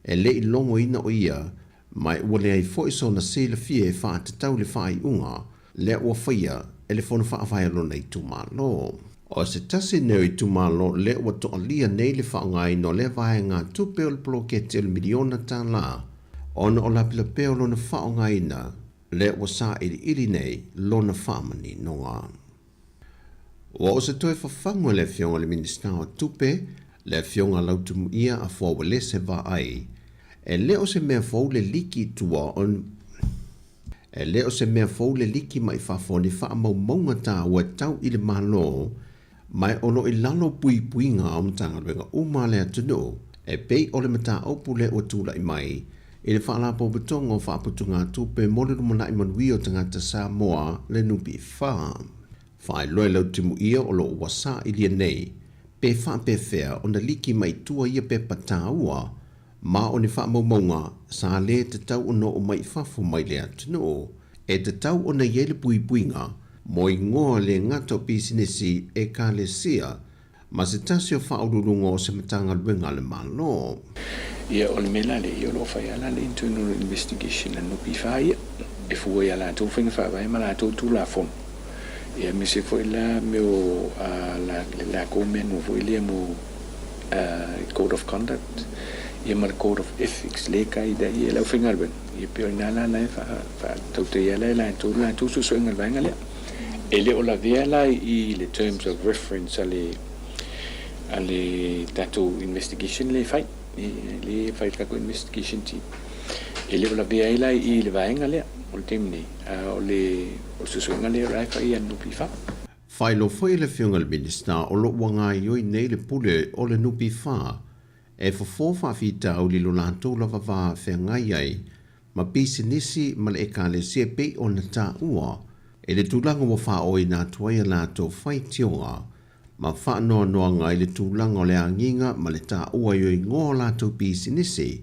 e le i logoina o ia, ma e ua leai foi sona silafia e faatatau le faaiuga lea ua faia e le Fono Faavae a lona itumalo. O se tasi nei o itumalo lea ua toalia nei le faaaogaina o lea vaega tupe o le poloketi o le $1 miliona ona o lapelapea o lona faaaogaina lea ua sailiili nei lona faamaninoga. Ua o se toe fafagu e le Afioga i le Minisita o Tupe, le Afioga Lautimuia Afoa Uelese Vaai, e le o se mea fou le liki i tua o E le o se mea fou le liki mai fafo o ni faamaumauga taua e tau i le Malo, ma e o lo o i lalo o puipuiga o Matagaluega uma a le atunuu, e pei o le mataupu lea ua tulai mai i le Faalapotopotoga o Faaputugatupe mo le Lumanai Manuia o Tagata Samoa, le NPF. Faailoa e Lautimuia o lo o ua sailia nei pe faapefea ona liki mai tua ia pepa taua ma o ni faamaumauga sa le tatau ona oo mai i fafo mai le atunuu. E tatau ona i ai le puipuiga mo igoa le gata o pisinisi, ekalesia ma se tasi o faauluuluga o se Matagaluega a le Malo. Ia, o le mea la lea, ia o lo o fai lava la le internal investigation a le NPF ia, e fua i a latou faiga faavae ma latou Tulafono. Ia aemaise foi la mea o le latou manual foi lea mo Code of Conduct ia ma le Code of Ethics lea e guide ai le aufaigaluega. Ia pei o i ina la la e faatautaia ai la e latou le latou suesuega i le vaega lea. E le o lavea la i le terms of reference a le a le tatou investigation lea e fai, lea e fai e le tatou investigation team. E le o lavea ai la i i le vaega lea o le taimi nei, a o le suesuega lea o la e fai e le NPF. Faailoa foi e le Afioga i le Minisita o lo o ua gaoioi nei le pule o le NPF e fofo faafitauli i lo latou lava va feagai ai ma pisinisi ma le Ekalesia e pei ona taua i le tulaga ua faaoina atu ai a latou faitioga ma faanoanoaga i le tulaga o le agiga ma le taua i o igoa o latou pisinisi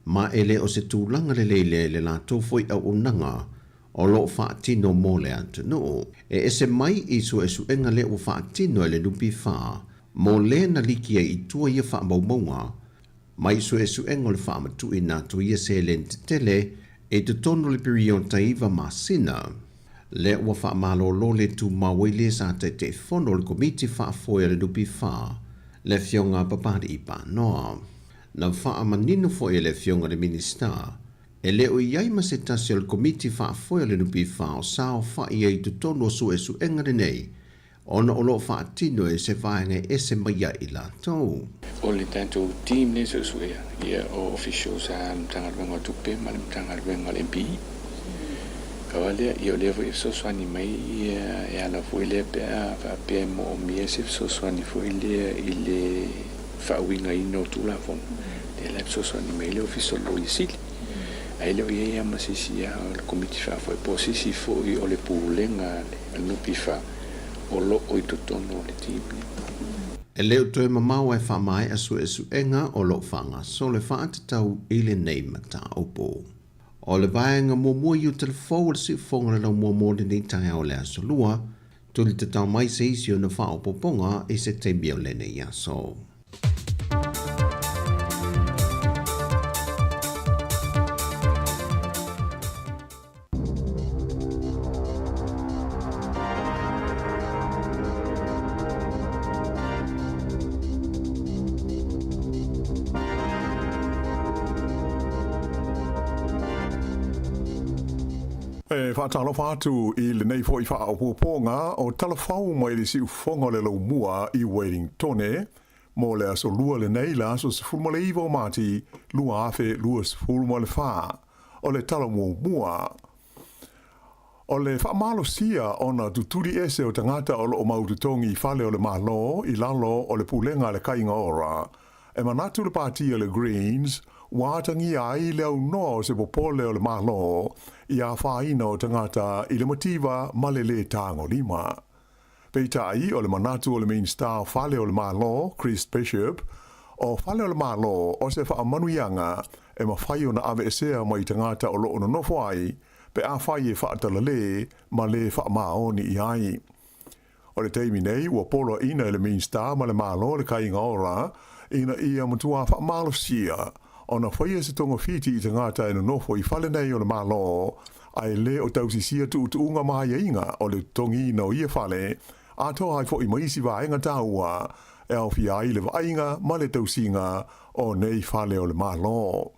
ma e le o se tulaga lelei lea i le latou foi auaunaga o lo o faatino mo le atunuu. E ese mai i suesuega lea ua faatino e le NPF mo le na liki ai i tua ia faamaumauga mai suesuega o le faamatuuina atu o ia seleni tetele i totonu o le piriota 9 masina. Lea ua faamalolo le tumau ai le sa Taitaifono o le Komiti Faafoe a le NPF, le Afioga a Papali'i Panoa. Na faamanino foi e le Afioga i le Minisita, e le o i ai ma se tasi o le Komiti Faafoe o le NPF o saofai ai i totonu o suesuega lenei ona o lo o faatino e se vaega e ese mai ai i latou. O le tatou team lea e suesuea, ia o officials a le Matagaluega o Tupe ma le Matagaluega o le MPE. Pau lava lea, ia o lea foi e fesoasoani mai ia e ala foi lea pe a faapea e moomia se fesoasoani foi lea i le faauigaina o Tulafono, lea la e fesoasoani mai ai le Ofisa o le Loia Sili. Ae le o i ai lava ma se isi o le Komiti Faafoe po o se isi foi o le Pulega a le NPF o lo o i totonu o le team lea. E le o toe mamao ae faamaea suesuega o lo o faagasolo e faatatau i lenei mataupu. O le vaega muamua i uta le fou o le siufofoga o le laumua mo lenei taeao o le Aso Lua, tuli tatao mai se isi ona faaopoopoga i se taimi o lenei aso. E faatalofa atu i lenei foi faaopoopoga o Talafou mai le siufofoga o le Laumua i Wellingtone mo le aso Lua lenei le aso 19 o Mati 2024. O le tala muamua, o le faamalosia ona tutuli ese o tagata o lo o mau totogi i fale o le Malo i lalo o le pulega a le Kaiga Ora. E manatu le pāti a le Greens, ua atagia ai le aunoa o se popole o le Malo i afaina o tagata i le mativa ma le lē tagolima. Peitai, o le manatu o le Minisita o Fale o le Malo, Chris Bishop, o Fale o le Malo o se faamanuiaga e mafai ona aveesea mai tagata o lo o nonofo ai pe afai e faatalale ma lē faamaoni i ai. O le taimi nei, ua poloaiina e le Minisita ma le Malo le Kaiga Ora ina ia matua faamalosia ona faia se togafiti i tagata e nonofo i fale nei o le Malo ae le o tausisia tuutuuga ma aiaiga o le totogiina o ia fale, atoa ai foi ma isi vaega taua e aofia ai le vaaiga ma le tausiga o nei fale o le Malo.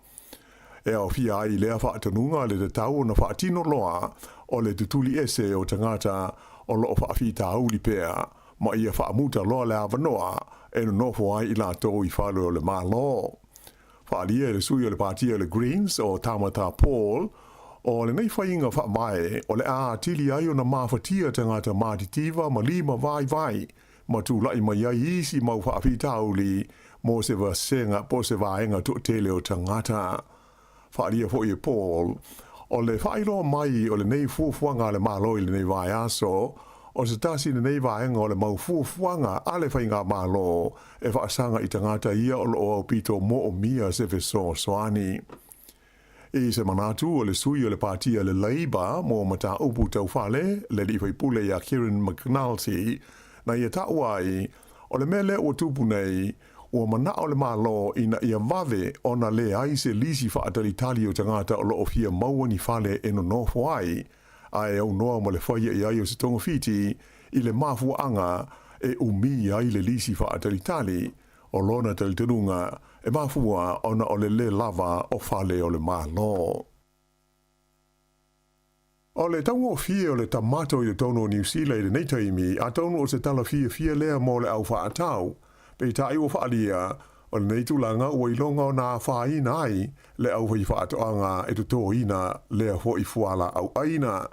E aofia ai lea faatonuga le tatau ona faatino loa o le tutuli ese o tagata o lo o faafitauli pea ma ia faamuta loa le avanoa e nonofo ai i latou i fale o le Malo. Faaalia e le sui o le Pātia o le Greens o Tamatha Paul, o lenei faiga faavae o le a atili ai ona mafatia tagata matitiva ma lima vaivai ma tulai mai ai isi mau faafitauli mo se vasega po o se vaega toatele o tagata. Faaalia foi e Paul, o le faailoa mai o lenei fuafuaga a le Malo i lenei vaiaso, o se tasi lenei vaega o le mau fuafuaga a le Faigamalo e faasaga i tagata ia o lo o aupito moomia se fesoasoani. I se manatu o le sui o le Pāti a le Labour mo mataupu tau fale, le alii faipule ia Kieran McAnulty, na ia taua ai, o le mea lea ua tupu nei, ua manao le Malo ina ia vave ona leai se lisi faatalitali o tagata o lo o fia maua ni fale e nonofo ai, a e aunoa ma le faia i ai o se togafiti i le mafuaaga e umi ai le lisi faatalitali o lona talitonuga e mafua ona o le lē lava o fale o le Malo. O le taugofie o le tamato i totonu o Niu Sila i lenei taimi, atonu o se tala fiafia lea mo le au faatau. Peitai ua faaalia, o lenei tulaga ua iloga ona afaina ai le aufaifaatoaga e totoina lea foi fualaau aina.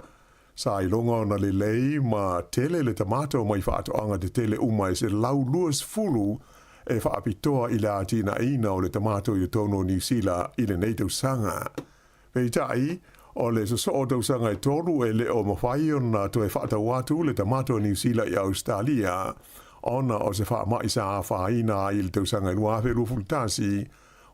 Sa iloga ona lelei ma tele le tamato mai faatoaga tetele uma e 120 e faapitoa i le atinaeina o le tamato i totonu o Niu Sila i lenei tausaga. Peitai, o le sosoo o tausaga e tolu e le o mafai ona toe faatau atu le tamato a Niu Sila i Ausetalia ona o se faamai sa afaina ai i le tausaga e 2021,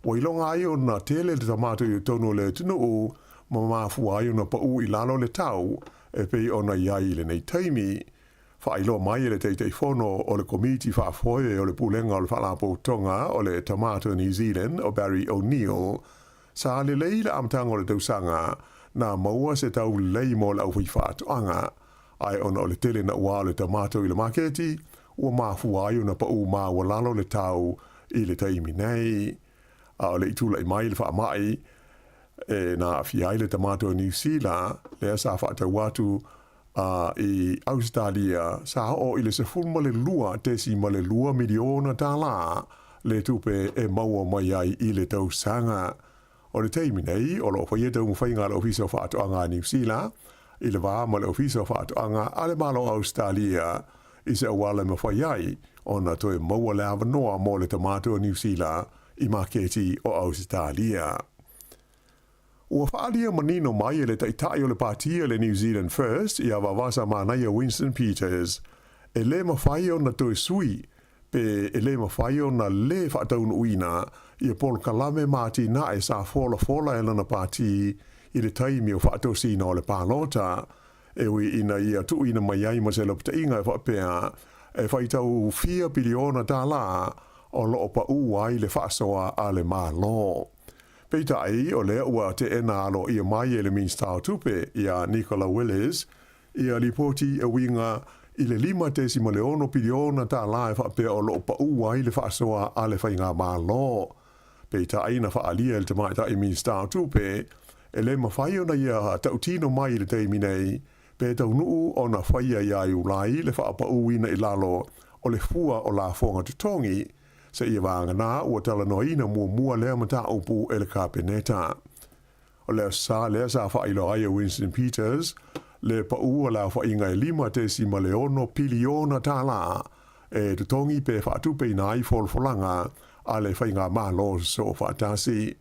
ua iloga ai ona tele le tamato i totonu o le atunuu ma mafua ai ona pau i lalo le tau e pei ona i ai i lenei taimi. Faailoa mai e le Taitaifono o le Komiti Faafoe o le Pulega o le Faalapotopotoga o le Tomato New Zealand o Barry O'Neill, sa lelei le amataga o le tausaga, na maua se tau lelei mo le aufaifaatoaga, ae ona o le tele naua o le tamato i le maketi, ua mafua ai ona pau maualalo le tau i le taimi nei. A o le i tulai mai le faamai e na aafia ai le tamato o Niu Sila, lea sa faatau atu i Ausetalia, sa oo i le $12.2 miliona tālā le tupe e maua mai ai i le tausaga. O le taimi nei, o lo o faia taumafaiga a le Ofisa o Faatoaga a Niu Sila i le va ma le Ofisa o Faatoaga a le Malo o Ausetalia i se auala e mafai ai ona toe maua le avanoa mo le tamato o Niu Sila i maketi o Ausetalia. Ua faaalia manino mai e le Taitai o le Pāti a le New Zealand First ia Vavasa Manaia Winston Peters, e lē mafai ona toe sui pe e lē mafai ona lē faataunuuina ia polokalame ma atinae sa folafola e lana pāti i le taimi o faatosina o le palota, e ui ina ia tuuina mai ai ma se lapataiga e faapea e faitau fia piliona tālā o lo o paʻū ai le faasoa a le Malo. Peitai, o lea ua teena aloaia mai e le Minisita o Tupe, ia Nicola Willis, ia lipoti e uiga i le $5.6 piliona tālā e faapea o lo o paʻū ai le faasoa a le Faigamalo. Peitai, na faaalia e le Tamaitai Minisita o Tupe, e lē mafai ona ia tautino mai i le taimi nei, pe taunuu ona faia iā Iulai le faapauina i lalo o le fua o lafoga totogi, seia vagana ua talanoaina muamua lea mataupu e le Kapeneta. O le aso Sa lea sa faailoa ai e Winston Peters le paʻū o le aofaiga e $5.6 piliona tālā e totogi pe faatupeina ai folafolaga a le Faigamalo Sosoofaatasi.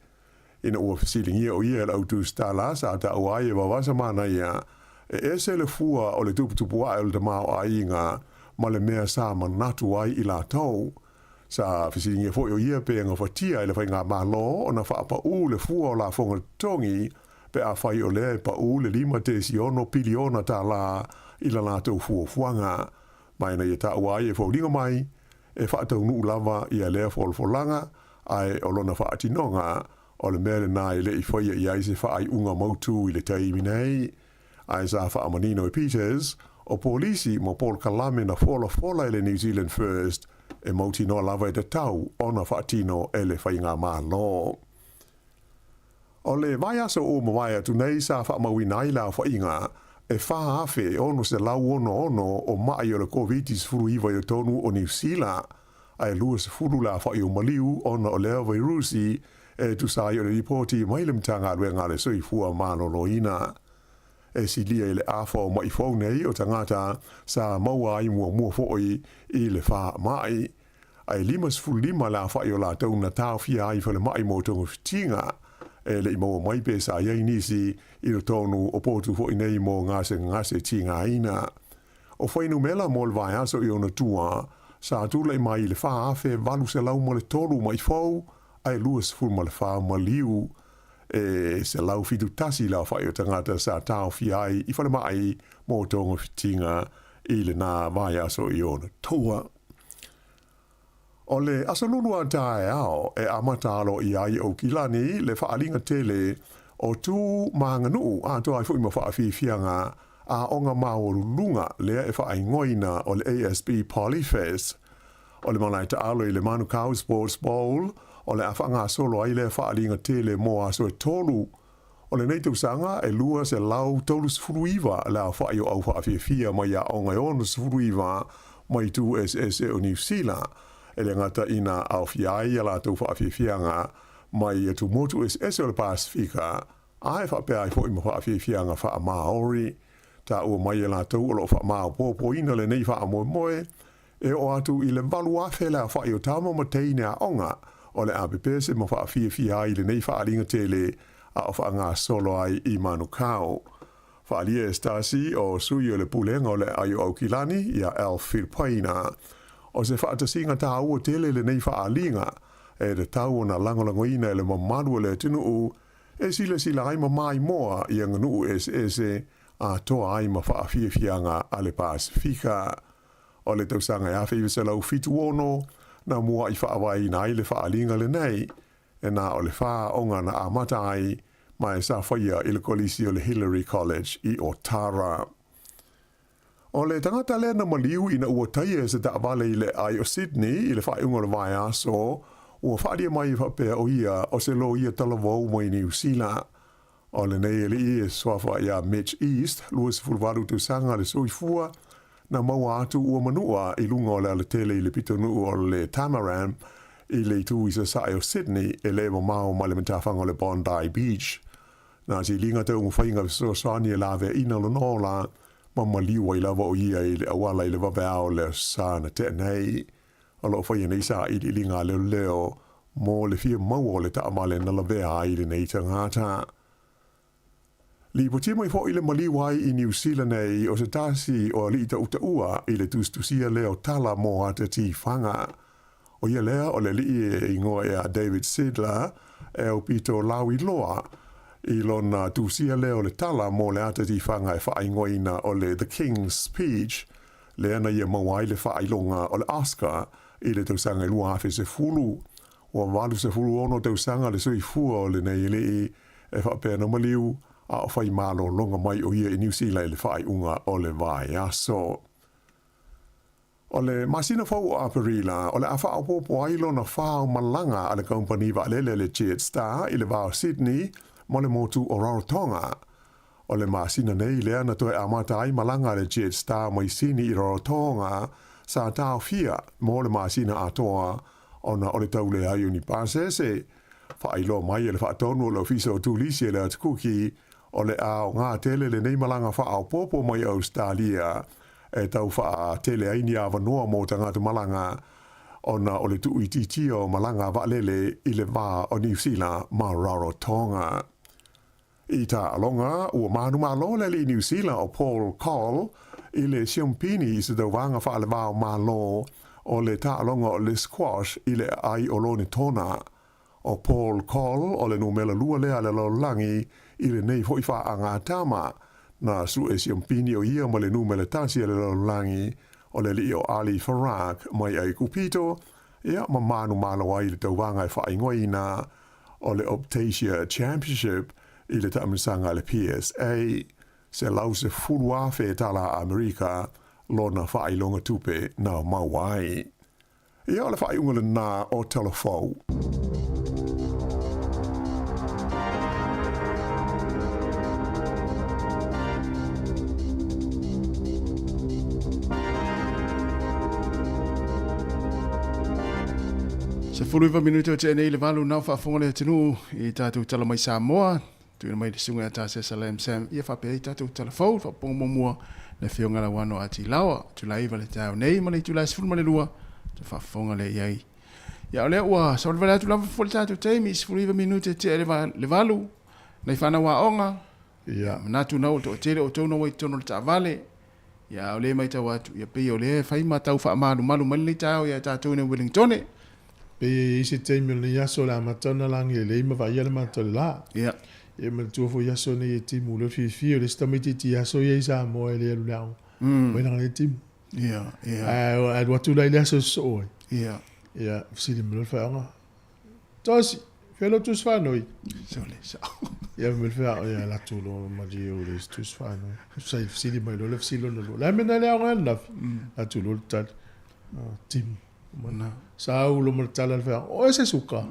Ina ua fesiligia o ia e le au tusitala sa taua ai e Vavasa Manaia, e ese le fua o le tuputupu ae o le tamaoaiga ma le mea sa manatu ai i latou. Sa fesiligia foi o ia pe gafatia e le Faigamalo ona faapaʻū le fua o lafoga totogi pe afai o lea e paʻū le $5.6 piliona tālā i la latou fuafuaga. Ma ina ia taua ai e foliga mai, e faataunuu lava ia lea folafolaga, ae o lona faatinoga, o le mea lenā e le i faia i ai se faaiuga mautū i le taimi nei. Ae sa faamanino e Peters, o polisi ma polokalame na folafola e le New Zealand First e mautinoa lava e tatau ona faatino e le Faigamalo. O le vaiaso ua mavae atu nei sa faamauina ai le aofaiga e 4,666 o maʻi o le Koviti-19 i totonu o Niu Sila, ae 20 le aofai o maliu ona o lea vairusi e tusa ai o le lipoti mai le Matagaluega a le Soifua Maloloina. E silia i le afa o maʻi fou nei o tagata sa maua ai muamua foi i le faamai, ae 55 le aofai o latou na taofia ai i falemai mo togafitiga e le i maua mai pe sa i ai nisi i totonu o potu foi nei mo gasegase tigaina. O fuainumera mo le vaiaso i ona tua, sa tulai mai i le 4,803 maʻi fou, ae 24 maliu e 171 le aofai o tagata sa taofia ai i falemai mo togafitiga i lenā vaiaso i ona tua. O le Aso Lulu a taeao e amata aloaia ai Aukilani le faaaliga tele o tu ma aganuu atoa ai foi ma faafiafiaga aoga maualuluga lea e faaigoaina o le ASB Polyfest. O le malae taalo i le Manukau Sports Bowl o le a faagasolo ai lea faaaliga tele mo aso e tolu. O lenei tausaga e 239 le aofai o au faafiafia mai aoga e 69 mai itu eseese o Niu Sila. E le gata ina aofia ai a latou faafiafiaga mai atumotu eseese o le Pasefika, a e faapea ai foi ma faafiafiaga faa-Maori. Taua mai e latou o lo o faamaopoopoina lenei faamoemoe e oo atu i le 8,000 le aofai o tama ma teine aoga o le a pepese ma faafiafia ai i lenei faaaliga tele a o faagasolo ai i Manukau. Faaalia e Stasi o sui o le Pulega o le Aai o Aukilani ia Alf Filipaina. O se faatasiga taua tele lenei faaaliga e tatau ona lagolagoina e le mamalu o le atunuu e silasila ai ma maimoa i aganuu eseese atoa ai ma faafiafiaga a le Pasefika. O le tausaga e 1976 na muaʻi faavaeina ai le faaaliga lenei, e na o le fa aoga na amata ai ma e sa faia i le kolisi o le Hillary College i Otara. O le tagata lea na maliu ina ua taia e se taavale i le aai o Sydney i le faaiuga o le vaiaso, ua faaalia mai e faapea o ia o se loia talavou mai Niu Sila. O lenei alii e suafa iā Mitch East, 28 tausaga le soifua, na maua atu ua manua i luga o le alatele i le pitonuu o le Tamaram i le itu i sasae o Sydney e le mamao ma le matafaga o le Bondi Beach. Na siliga taumafaiga fesoasoani e laveaina lona ola ma maliu ai lava o ia i le auala i le vaveao o le aso Sa na tea nei. O lo o faia nei sailiiliga a leoleo mo le fia maua o le taavale na lavea ai lenei tagata. Lipotia mai foi le maliu ai i Niu Sila nei o se tasi o alii tautaua i le tusitusia lea o tala mo ata tifaga. O ia lea o le alii e igoa ia David Sidler e aupito lauiloa i lona tusia lea o le tala mo le ata tifaga e faaigoaina o le The King's Speech, lea na ia maua ai le faailoga o le Oscar i le tausaga e 2010. Ua 86 tausaga le soifua o lenei alii e faapea na maliu a o fai malologa mai o ia i Niu Sila i le faaiuga o le vaiaso. O le masina fou o Aperila, o le a faaopoopo ai lona fa o malaga a le kamupani vaalele le Jetstar i le va o Sydney ma le motu o Rarotonga. O le masina nei lea na toe amata ai malaga a le Jetstar mai Sini i Rarotonga sa taofia mo le masina atoa ona o le tau leai o ni pasese. Faailoa mai e le faatonu o le Ofisa o Turisi e le Atu Kuki, o le aoga tele lenei malaga faaopoopo mai Ausetalia e tau faatele ai ni avanoa mo tagata malaga ona o le tuuitiitia o malaga vaalele i le va o Niu Sila ma Rarotonga. I taaloga, ua manumalo le alii Niu Sila o Paul Coll i le siompini i se tauvaga faalevao Malo o le taaloga o le squash i le aai o Lonetona. O Paul Coll o le numela lua lea a le lalolagi i lenei foi faagatama. Na sue siompini o ia ma le numela tasi a le lalolagi o le alii o Ali Farag mai Aikupito, ia ma manumalo ai i le tauvaga e faaigoaina o le Optasia Championship i le taamilosaga a le PSA, $110,000 tala Amerika lona faailoga tupe na maua ai. Ia o le faaiuga lena o Tala Fou. 19 minute o tea nei le valu nao faafofoga le atunuu i tatou tala mai Samoa tuuina mai le susuga ia Tasesa Lam Sam ia faapea ai tatou tala fou faapopoga muamua le afioga Lauano Ati Laoa itula 9 le taeao nei ma le itula 12 te faafofoga lea i ai. Ia o lea ua savalivali atu lava foi le tatou taimi 19 minute tea le valu nai fanau aoga Ia manatu na ua toatele outou na ua i totonu o le taavale, ia a o lea e matau atu, ia pei o lea e fai ma tau faamalumalu mai lenei taeao ia tatou i Wellingtone. Pei e i ai se taimi o lenei aso o le amata ona lagi lelei ma vaaia le matou le la. Ia. Ia manatua foi aso nei e timu lea fiafia o le isi tamaitiiti aso ia i Samoa e le alu i le aoga. Mai lana lea timu. Ia, ia. Ae alu atu la i le aso e sosoo ai. Ia. Ia, fesili mai loa le faiaoga, Tosi, fea lou tusi faanoi? Sole, sao. Ia me fea o ia latu lo malie o le tusi faanoi. Sai fesili mai lo le fesili lona lua. Le a mea na le aoga ananafi? Latu lo le tali. Timu. Mana. Sa au lo ma le tala le fea, o e se suka.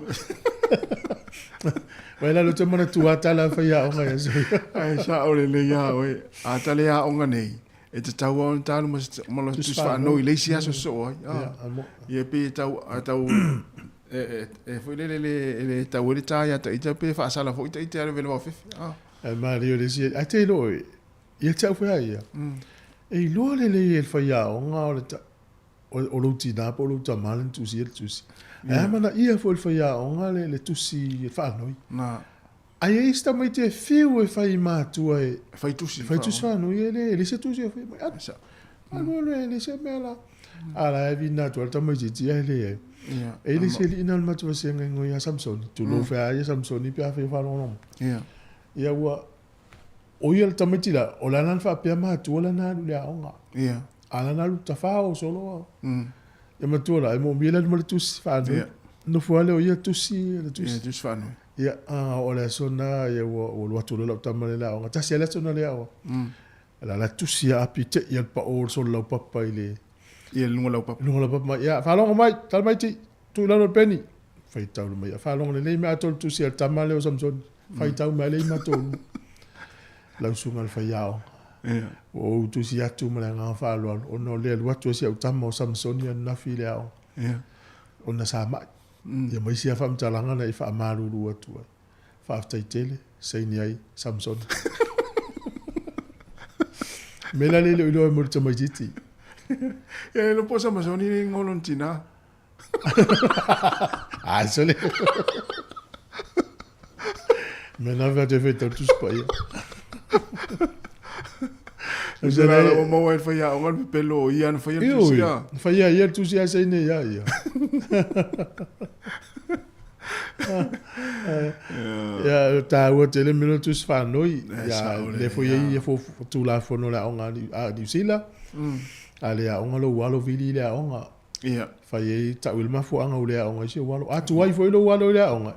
Mai la lo te manatua tala fai aoga ia so. Ai sao lelei a oe. A tala aoga nei. E tatau lava ona ta alu ma se ma lona tusi faanoi i le isi aso sosoo ai. Ia e pei e tau a tau e e e foi lele le e le tau ai le ta ia ita pe faasala foi ta ita e alu vele fefe. Ae malie o le isi ae te iloa oe ia te au foi a ia. E iloa lelei e le faiaoga o le o lou tinā po o lou tamā le na tusia le tusi. Ae amanaia foi e le faiaoga le tusi faanoi. Ae i ai isi tamaiti e fiu e fai i matua e fai tusi fai tusi faanoi e le se tusi e fai mai. Alu alu e le se mea la. A la e vina atu le tamaitiiti ae leai. E i le isi alii na o le matou vasega e igoa ia Samsoni. Tulou fea ia Samsoni pe a fai o faalogologo. Ia ua o ia le tamaiti la, o le a la na faapea matua lana alu i le aoga. A lana alu tafao solo. Ia matua la, e moomia le alu ma le tusi faanoi. Nofo lava lea o ia tusi le tusi. Ia tusi faanoi. Ia, a oo i le aso lena, ia ua alu atu loa lau tama i le aoga. Tasi lava le aso na le aoga. O le a la tusi a api te i a le pao o le solo laupapa i le... Ia, luga laupapa. Luga laupapa mai. Ia, faalogo mai, tala mai ti, tuu i lalo le peni. Faitau mai. Ia, faalogo lelei mea atoa le tusi a le tama lea o Samsoni. Faitau mai lea i matou. Lau susuga i le faiaoga. Ia. Ua ou tusi atu ma le agaga faaaloalo, ona o le alu atu o si au tama o Samsoni ananafi i le aoga. Ia. Ona sa mai. Ia ma isi lava faamatalaga na i faamalulu atu ai. Faafetai tele, saini ai Samsoni. Me la le le iloa mo le tamaitiiti. Ia le po Samsoni le igoa o lona tinā. Ah, sole. Me na vea te whaitau tusi paia. O se la o maua e whai aoga le pepelo o ia na whai le tusi a. Whai a ia le tusi a saini ia ia. Ia tāua tele me lo tusi whānoi. Ia le fo ia ia fo tūlafono le aoga a New Zealand. A le aoga lo alo vili le aoga. Ia. Fai ai tau i le mafuaaga o le aoga i si ou alo. A tuai foi lou alo i le aoga,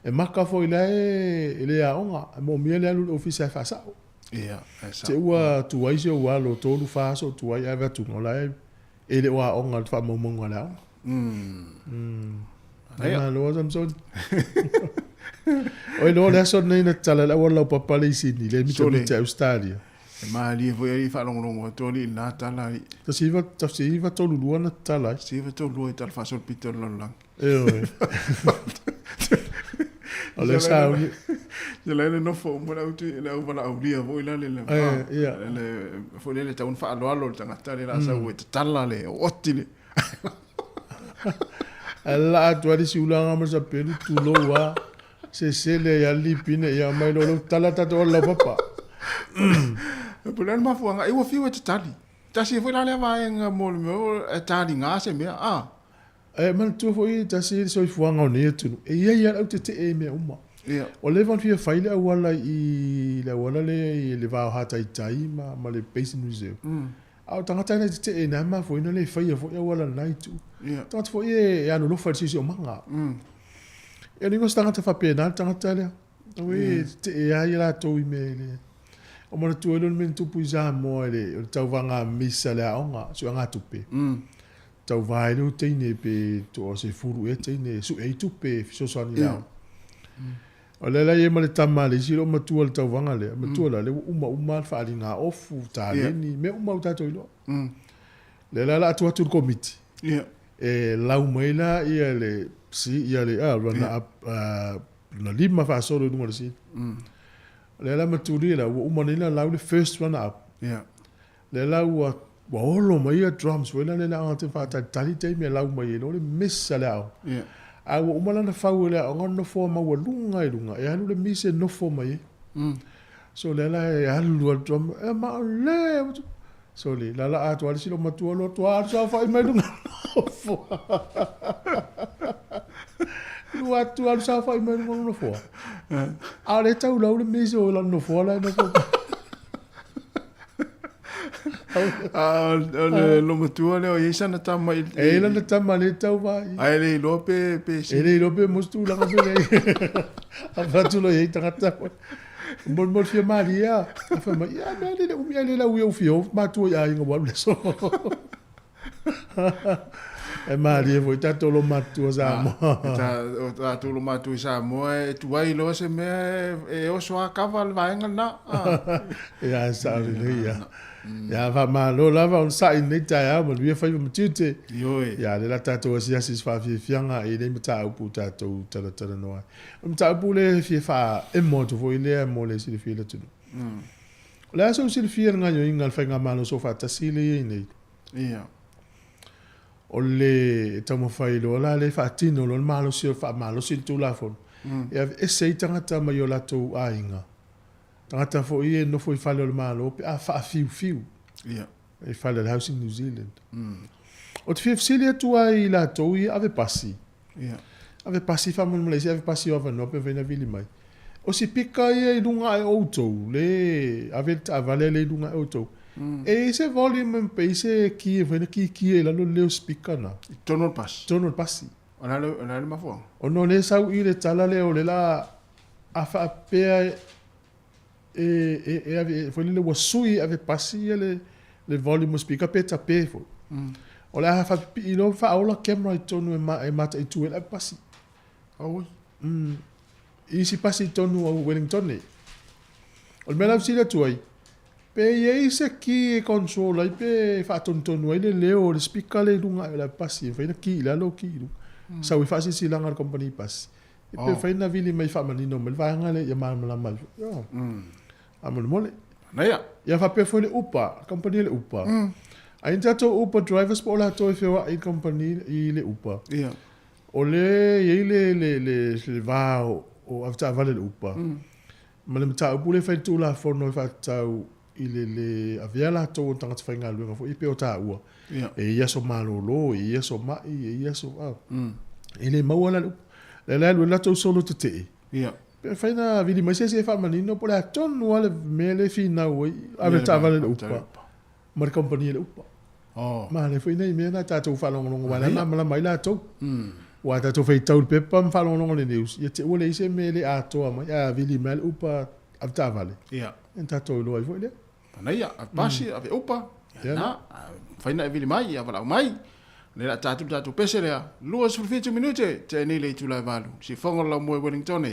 e maka foi la e le aoga, e moomia le alu i le ofisa e faasao. Ia, e sao. Te ua tuai si ou alo, tolu, fa aso o tuai, ae vaeatu o la e le o aoga i le faamaumauga a le aoga. Ia. Malo a Samsoni. Oi loa le aso lenei na tatala ai le auala laupapa le i Sydney, le mitamita i Ausetalia. E malie foi alii faalogologo atu alii i lena tala alii. 1932 na tatala ai. 1932 i tala faasolopito o le lalolagi. Ioe. O le sauni. Se la le nofo uma le au le au valaaulia foi la le le ia. Le foi le tau faaaloalo le tagata le la sau e tatala le oti le. Ae laa atu lava le isi ulaga ma le sapelu tulou a. Sesele ia lipine ia mai lo lo tala tatou ala laupapa. Po le a le mafuaaga, e ua fiu e tatali. Tasi ai foi la lea vaega mo le mea e taliga se mea, a. E manatua foi tasi le soifuaga o nei atunuu, e i ai lava le au tetee i mea uma. Ia. Ua leva ona fia fai le auala i le auala lea i le va o Hataitai ma, ma le Basin Reserve. A o tagata na tetee na mafua ai ona le faia foi auala i lena itu. Ia. Tagata foi e alolofa i le siosiomaga. E le igoa se tagata faapena le tagata lea. Aue e tetee lava ia latou i mea e le... O manatua ai lea o le mea na tupu i Samoa i le, o le tauvaga misa a le aoga, suegatupe. Tauva ai lea o teine pe toa 10 ea teine e sue ai tupe e fesoasoani i le aoga. O lea la e i ai ma le tama a le isi loomatua i le tauvaga lea, matua la, lea ua uma uma le faaaliga ofu, taleni, mea uma ua tatou iloa. Lea la o le a tuu atu i le Komiti, e lau mai la ia le, ia le, lana, lona lima faasolo i luga o le sili. O lea la matuli la, ua uma nei ona lau le first runner up. Lea la ua ua olo mai ia drums foi lea le aoga te faatalitali taimi e lau mai ai loa le miss a le aoga. Yeah. A ua uma lana fau e le aoga o nofoa maualuga i luga, e alu le miss e nofo mai ai. So lea la e alu a le drum, e ma o le So le la la atoa le silo matua loa toa alu saofai mai luga nofoa. Lua atu alu saofai mai luga o nofoa. A o lea e tau lau le miss o lana nofoa la e nofo. A o le lomatua lea o i ai sana tama i... E i ai lana tama lea e tauva i. Ae le iloa pe... pe E le iloa pe mo se tulaga pe leai. A fai atu loa i ai tagata. Molimoli fia malie a. A fai mai, ia mea le le umi ai le lau i ou fia o matua i aiga ua alu le aso. E malie foi tatou lo matua Samoa. O tatou lo matua i Samoa e tuai loa se mea e oso a kava le vaega lena. Ia, e sao lelei ia. Ia, faamalo lava ona sa'i i lenei taeao, manuia faiva ma tiute. Ioe. Ia, lea la tatou asiasi i se faafiafiaga i lenei mataupu tatou talatalanoa ai. O le mataupu lea e fia faaemo atu foi lea mo le silafia e le atunuu. O le a sou silafia i le gaoioiga a le Faigamalo Soofaatasi lea e i ai nei? Ia. O le taumafai loa la lea e faatino loa le malosi o le faamalosi le Tulafono e aveese ai tagata mai o latou aiga, tagata foi ia e nofo i fale o le Malo pe a faafiufiu i fale o le Housing New Zealand. Ou te fia fesili atu ai i latou ia ave pasi, ave pasi faamolemole ese ave pasi o avanoa pe mafai ona vili mai. O sipika ia i luga ae o outou, le ave le taavale lea i luga ae o outou. E i ai se volume pe i ai se key e mafai ona kikia i lalo le leo speaker na. I totonu o le pasi. I totonu o le pasi. O le a le, le mafuaaga? Ona o lea e sau i le tala lea o lea la a faapea e e e ave foi lele ua sui e ave pasi ia le le volume o speaker pe tape foi. O le a faapipii loa faaola camera i totonu e mataitu ai le ave pasi. Auoi. I isi pasi i totonu o Wellington nei. O le mea la e fesili atu ai, pe i ai se key e control ai pe faatonutonu ai le leo o le speaker lea i luga ae o le ave pasi, e mafai ona key i lalo, key i luga. Sau ai faasilasilaga a le company pasi. Pe mafai ona vili mai faamanino mai le vaega lea ia malamalama ai foi. Ioe. Faamolemole. Manaia. Ia faapea foi le Uber, le company a le Uber. Ai ni tatou Uber drivers po o latou e feoai i le company i le Uber. Ia. O lea e i ai le, le, le, le va o, o avetaavale i le Uber, ma le mataupu lea e fai i le Tulafono e faatatau i le le avea latou o tagata faigaluega foi pei o taua, e i ai aso malolo, e i ai aso mai, e i ai aso, a, e le maua la le upu. O lea la e alu ai le latou solo tetee. Pe mafai ona vili mai se isi e faamanino po o le a tonu lava le mea lea e finau ai, avetaavale i le Uber ma le kamupani a le Uber. Manaia foi nai mea na tatou faalogologo aua o la e malamalama ai latou. Aua a tatou faitau i le pepa ma faalogologo i le news, ia te ua leai se mea e le atoa mai, ae a vili mai lava le Uber avetaavale, ia ona tatou iloa ai foi lea. Manaia, ave pasi, ave upa, ia na, mafai ona e vili mai, ia valaau mai. O lea o le a ta atu le tatou pese lea, 27 minute, tea nei le itula e 8, sifoga o le laumua i Wellington.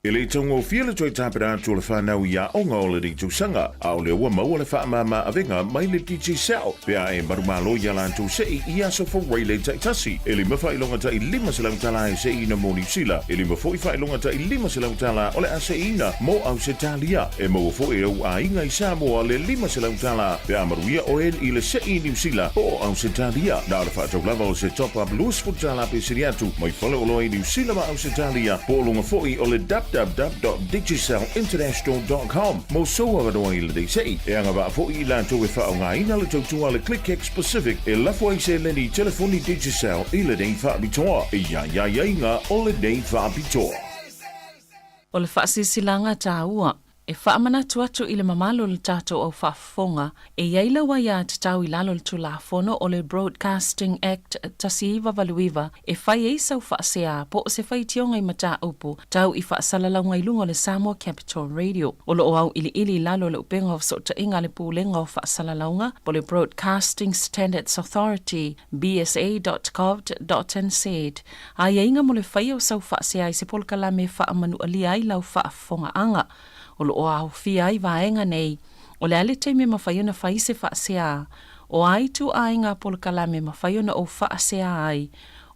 E le i taugofie le toe tapena atu o le whanau i aoga o lenei tausaga, a o lea ua maua le faamama avega mai le Digicel pe a e manumalo i a latou se'i i aso Faraile taitasi. E lima faailoga tai $500 e se'iina mo Niu Sila, e lima foi faailoga tai $500 o le a se'iina mo Ausetalia. E maua foi e ou aiga i Samoa le $500 pe a manuia oe i le se'i i Niu Sila po o Ausetalia. Na o le faatau lava o se top-up $20 pe sili atu mai faleoloa i Niu Sila ma Ausetalia po o luga foi o le www.digicelinternational.com mo sou avanoa i lenei se'i. E agavaa foi i latou e faaaogaina le tautua a le ClickX Pacific e lafo ai seleni i telefoni Digicel i lenei faapitoa. E i ai aiaiga o lenei faapitoa. O le faasilasilaga taua E faamanatu atu i le mamalu o le tatou au faafofoga, e i ai lau aiatatau i lalo o le Tulafono o le Broadcasting Act 1989 e fai ai sau faasea po o se faitioga i mataupu tau i faasalalauga i luga o le Samoa Capital Radio. O lo o auiliili i lalo o le upega o fesootaiga a le Pulega o Faasalalauga po o le Broadcasting Standards Authority, bsa.govt.nz, aiaiga mo le faia o sau faasea i se polokalame e faamanualia ai lau faafofogaaga. O lo o aofia ai vaega nei, o le a le taimi e mafai ona fai se faasea, o a ituaiga polokalame e mafai ona ou faasea ai,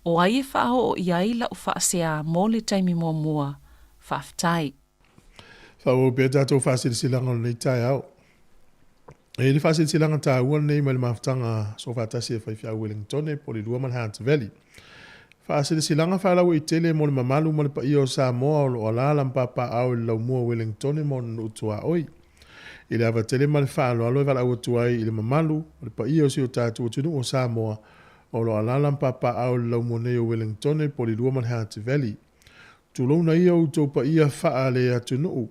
o ai e faaoo i ai lau faasea mo le taimi muamua. Faafetai. Faaauau pea tatou faasilasilaga o lenei taeao. E i le faasilasilaga taua lenei mai le mafutaga soofaatasi e faifeau Wellingtone, Polilua ma le Hunt Valley. Faasilasilaga faalauaitele mo le mamalu ma le paia o Samoa o lo o alaala ma papaaao i le laumua o Wellingtone ma ona nuu tuaoi. I le ava tele ma le faaaloalo e valaau atu ai i le mamalu ma le paia o si o tatou atunuu o Samoa o lo o alaala ma papaaao i le laumua nei o Wellingtone, Polilua ma le Hunt Valley. Tulouna ia outou paia faale-atunuu,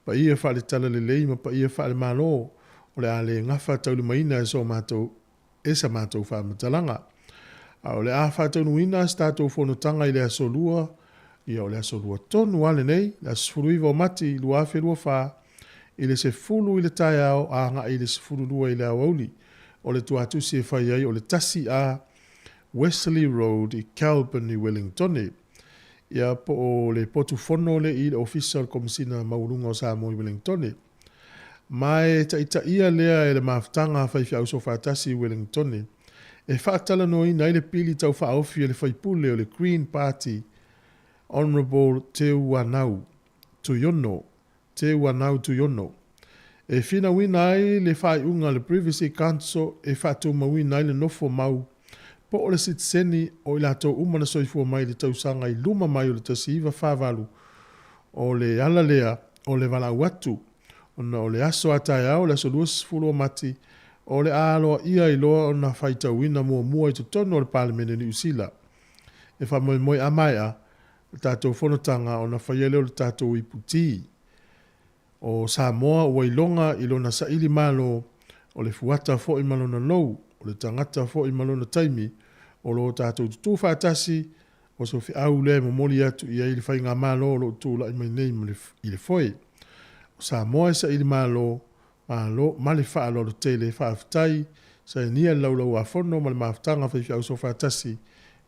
paia faale-talalelei ma paia faale-Malo, o le a le gafa taulimaina e so matou, e sa matou faamatalaga. A o le a faataunuuina se tatou fonotaga i le Aso Lua, ia o le Aso Lua tonu lava lenei, le aso 19 o Mati 2024, i le 10 i le taeao a agai i le 12 i le aoauli. O le tuatusi e fai ai o le 1A Wesley Road i Kelburn i Wellingtone. Ia, po o le potu fono lea i le Ofisa o le Komesina Maualuga o Samoa i Wellingtone. Ma e taitaia lea e le mafutaga a faifeau soofaatasi i Wellingtone e faatalanoaina ai le pili tau faaofi a le faipule o le Green Party Honourable Teuanau Tuiono Teuanau Tuiono e finauina ai le faaiuga a le Privacy Council e faatumauina ai le nofo mau po o le sitiseni o i latou uma na soifua mai i le tausaga i luma mai o le 1948. O le ala lea o le valaau atu, ona o le aso a taeao, le aso 20 o Mati, o le a aloaia ai loa ona faitauina muamua i totonu o le Palemene o Niu Sila. E faamoemoe a maea le tatou fonotaga ona faia lea o le tatou iputi. O Samoa ua iloga i lona saili malo, o le fuata foi ma lona lou, o le tagata foi ma lona taimi, o lo tatou tutū faatasi, o se feau lea e momoli atu i ai le Faigamalo o lo o tulai mai nei i le foe. O Samoa e saili malo, malo, ma le faaaloalo tele, faafetai, sainia le Laulau-a-Fono ma le mafutaga faifeau soofaatasi,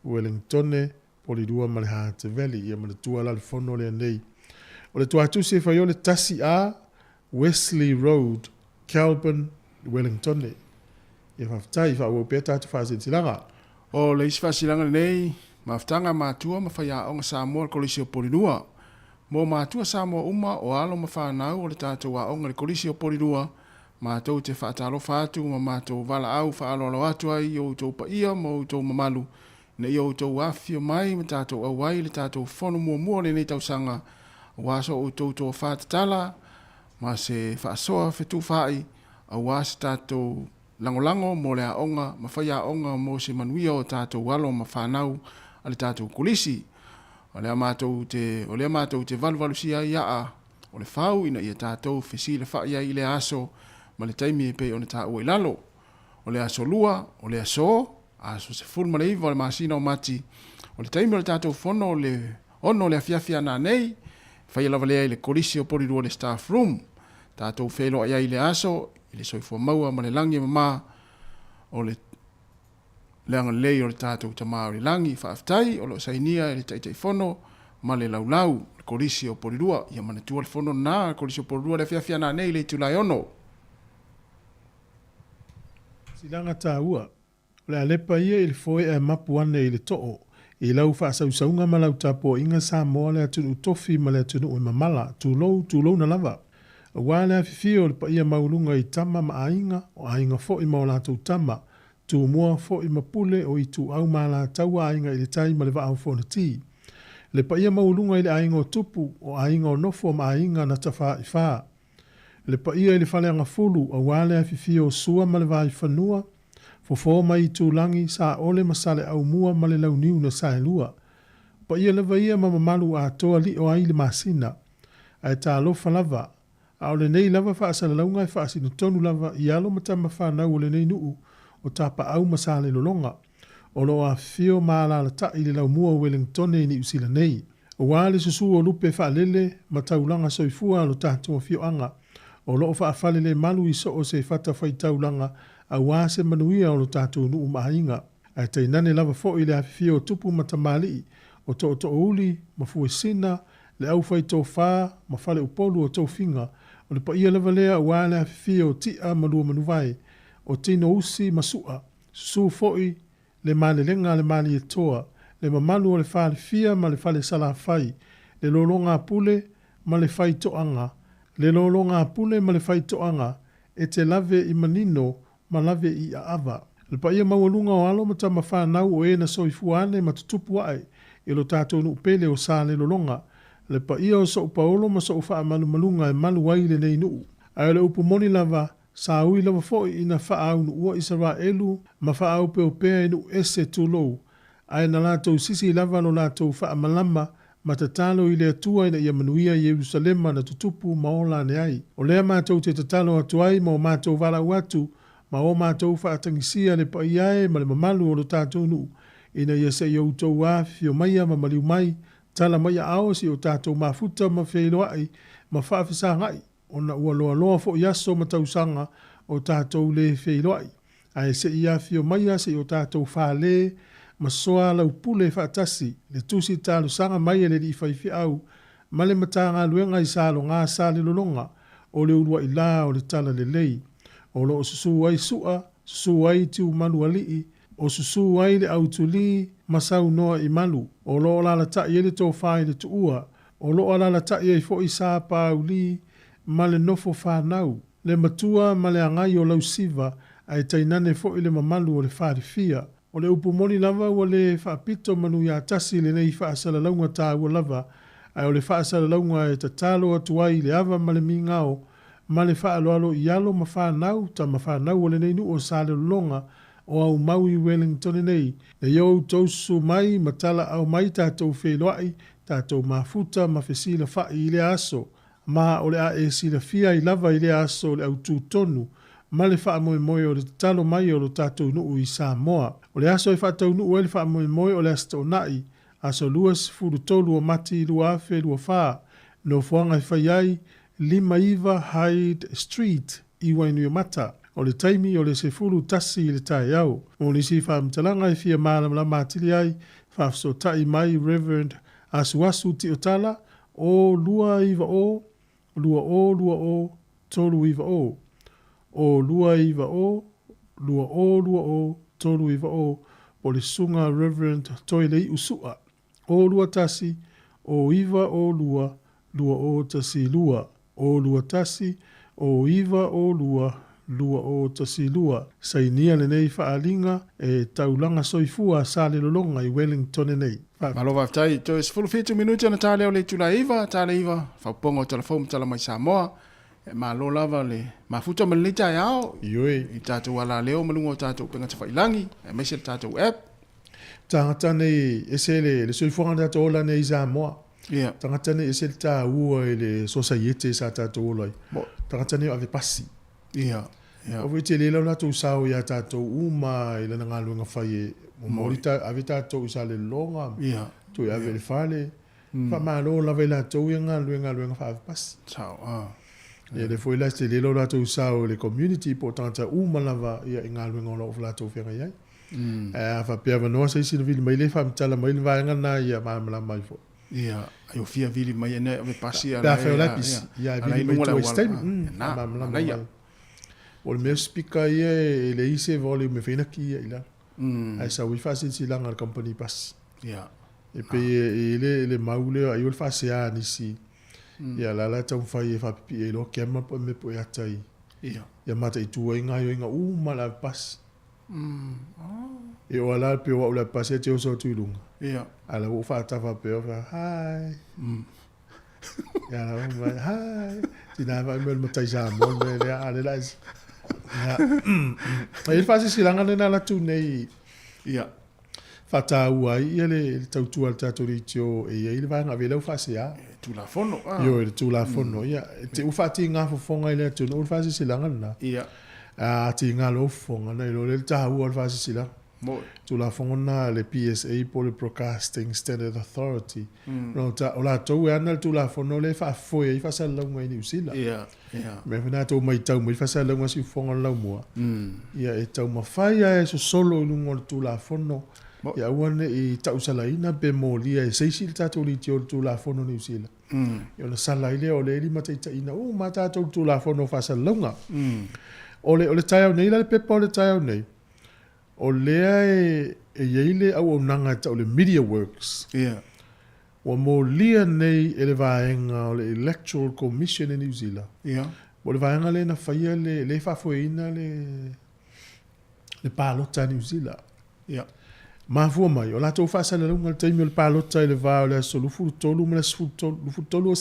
Uelengitone, Polilua ma le Hunt Valley. Ia manatua la le fono lea nei. O le tuatusi e fai o le 1A Wesley Road, Kelburn, Wellingtone. Ia faafetai, faaauau pea tatou faasilasilaga. O le isi faasilaga lenei, mafutaga a matua ma faiaoga Samoa o le Kolisi o Polilua. Mo matua Samoa uma o alo ma fanau o le tatou aoga i le Kolisi o Polilua, matou te faatalofa atu ma matou valaau faaaloalo atu ai i outou paia ma outou mamalu Ina ia outou afifio mai ma tatou auai i le tatou fono muamua o lenei tausaga, aua so outou tofa tatala ma se faasoa fetufaai, aua se tatou lagolago mo le aoga ma faiaoga mo se manuia o tatou alo ma fanau a le tatou Kolisi. O lea matou te, o lea matou te valuvalusia ai aa o le fau ina ia tatou fesilafai ai i lea aso ma le taimi e pei ona taua i lalo. O le aso Lua, o le aso, aso 19 o le masina o Mati, o le taimi o le tatou fono o le 6 o le afiafi a nanei, faia lava lea i le Kolisi o Polilua le staff room. Tatou feiloai ai i le aso, i le soifua maua ma le lagi e mama o le le agalelei o le tatou Tama o le Lagi. Faafetai o lo o sainia e le Taitaifono ma le Laulau. Kolisi o Polilua. Ia manatua le fono lena a le Kolisi o Polilua i le afiafi a nanei i le itula e ono. Silaga taua, O le a lepa ia i le foe ae mapu ane i le too, i lau faasausauga ma lau tapuaiga Samoa le atunuu tofi ma le atunuu e mamala, tulou, tulouna lava. Aua le afifio o le paia maualuga i tama ma aiga, o aiga foi ma o latou tama, Tumua foi ma Pule o Ituau ma Alataua Aiga i le Tai ma le Vaa o Fonoti. Le paia maualuga i le aiga o Tupu, o aiga o Nofo ma aiga na Tafaifa. Le paia i le Faleagafulu aua le afifio o Sua ma le Vaifanua, Fofo ma Itulagi, Saole ma Saleaaumua ma le Launiu na Saelua. O paia lava ia ma mamalu atoa lio ai le masina. Ae talofa lava, A o lenei lava faasalalauga e faasinotonu lava i alo ma tama fanau o lenei nuu o Tapaau ma Salelologa, o lo o afifio ma alaalatai i le laumua o Ueligitone i Niu Sila nei. Aua le susu o lupe faalele ma taulaga soifua a lo tatou afioaga, o lo o faafalelemalu i so o se fatafaitaulaga aua se manuia o lo tatou nuu ma aiga. Ae tainane lava foi le afifio o tupu ma tamalii, o tootoouli ma fuesina, le aufaitofa ma faleupolu o tofiga, o le paia lava lea aua le afifio o Ti'a ma Luamanuvae, o Tinousi ma Su'a, susu foi le malelega a le Malietoa, le mamalu o le Falefia ma le Falesalafai, le lologapule ma le faitoaga, le lologapule ma le faitoaga, e te lave i manino ma lave i aava. Le paia maualuga o alo ma tama fanau o e na soifua ane ma tutupu ae i lo tatou nuu pele o Salelologa, le paia o sou paolo ma sou faamalumaluga e malu ai lenei nuu. Ae o le upu moni lava, sa ui lava foi ina faaunuua Isaraelu ma faaopeopea i nuu ese tulou, ae na latou sisi lava lo latou faamalama ma tatalo i le Atua ina ia manuia Ierusalema na tutupu ma ola ane ai. O lea matou te tatalo atu ai ma o matou valaau atu ma o matou faatagisia le paia e ma le mamalu o lo tatou nuu, ina ia se i outou afifio maia ma maliu mai, tala mai aao si o tatou mafuta ma feiloai ma faafesagai, ona ua loaloa foi aso ma tausaga o tatou le feiloai, ae se i afifio maia se i o tatou fale ma soalaupule faatasi le tusi talosaga mai a le alii faifeau ma le Matagaluega i Saloga Salelologa o le uluai la o le Talalelei o lo o susu ai Su'a, susu ai Tiumalualii, o susu ai le Autulī ma saunoa i malu, o lo o alalatai ai le tofa i le tuua, O lo o alaalatai ai foi Sa Pauli ma le nofo fanau, le matua ma le agai o Lausiva, ae tainane foi le mamalu o le falefia. O le upu moni lava ua le faapito manuiatasi lenei faasalalauga taua lava, ae o le faasalalauga e tatalo atu ai i le ava ma le migao ma le faaaloalo i alo ma fanau, tama fanau o lenei nuu o Salelologa, o aumau i Wellingtone nei, Ia outou susu mai ma talaau mai tatou feiloai, tatou mafuta ma fesilafa'i i lea aso, ma o le a e silafia ai lava i lea aso le autū tonu ma le faamoemoe o le tatalo mai o lo tatou nuu i Samoa. O le aso e faataunuu ai le faamoemoe o le Aso Toonai, aso 23 o Mati 2024, nofoaga e fai ai, 59 Hyde Street i Wainuiomata. O le taimi o le 11 i le taeao. Mo nisi faamatalaga e fia malamalama atili ai, faafesootai mai Rev. Asuasu Tiotala, 0 290 2020 390, 0 290 2020 390, po o le Susuga Rev. Toelei'u Su'a, 0 21 0 9 02 2012, 0 21 0 9 02 2012. Sainia lenei faaaliga e Taulaga Soifua a Salelologa i Wellingtone nei. Malo faafetai. Toe 17 minute ona ta lea o le itula e 9, ta le 9, faaupuga o Tala Fou ma Tala Mai Samoa. E malo lava le mafuta ma lenei taeao. Ioe. I tatou alaleo ma luga o tatou upega tafailagi, aemaise le tatou app. Tagata nei ese le soifuaga na tatou ola nei i Samoa. Yeah. Tagata nei ese le taua i le sosaiete sa tatou ola ai. Tagata nei o ave pasi. Yeah. Yeah. O foi tele lau latou sao ia tatou uma i lana galuega fai e momoli ta, ave tatou i Salelologa. Yeah. Toe ave i le fale. Faamalo lava i latou ia galuega galuega faaave pasi. Sao. Ah. Ia lea foi la e tele lo latou sao i le community po o tagata uma lava ia i galuega o lo o latou feagai ai. Ae a faapea avanoa se isi na vili mai le faamatala mai le vaega lena ia malamalama ai foi. Ia, ai o fia vili mai ene ave pasi ala. Pe afai o la pisi, ia e vili mai tua i se taimi. Faamalamalama mai. O le mea speaker ia e leai se volume e fai na ki ai i lalo. Ae sau ai faasilasilaga a le kamupani pasi. E pei e i ai le mau lea ai o le faasea a nisi. Ia la la e taumafai e faapipii ai loa camera po o mea pue ata i ia mataitu ai gaoioiga uma a le ave pasi. E oo lava la pei o au le ave pasi ae te oso atu i luga. A o la ua ou faatafa pea hi. Ia la ua mai hi. Tina vaai mai o le matai Samoa le mea lea a o lea la e ia. E i ai le faasilasilaga lea na alu atu nei. Ia. Faataua ai ia le tautua a le tatou leitio e i ai le vaega ave i lau faasea. Tulafono. Ioe, le Tulafono. Ia, te ua faatiga fofoga i le atunuu le faasilasilaga lena. Ia. A tiga loa fofoga, ona iloa lea le taua o le faasilasilaga. Moi. Tulafono lena a le PSA po o le Broadcasting Standard Authority. No, ta, o latou e ana le Tulafono lea e faafoe ai faasalalauga i Niu Sila. Ia, ia. Mea foi na tou matau mai faasalalauga siufofoga o le laumua. Ia e taumafai lava e sosolo i luga o le Tulafono, ia aua ne i tausalaina pe molia e se isi le tatou leitio i le Tulafono Niu Sila. Ia ona sala ai lea o lea e limataitaiina uma lava tatou i le Tulafono o faasalalauga. O le, o le taeao nei la le pepa o le taeao nei, o lea e, e i ai le auaunaga e tau o le Media Works. Ia. Ua molia nei e le vaega o le Electoral Commission i Niu Sila. Ia. Po o le vaega lea na faia le, lea e faafoeina le, le palota a Niu Sila. Ia. Mafua mai, o latou faasalalauga i le taimi o le palota i le va o le aso 23 ma le aso 13, 23 o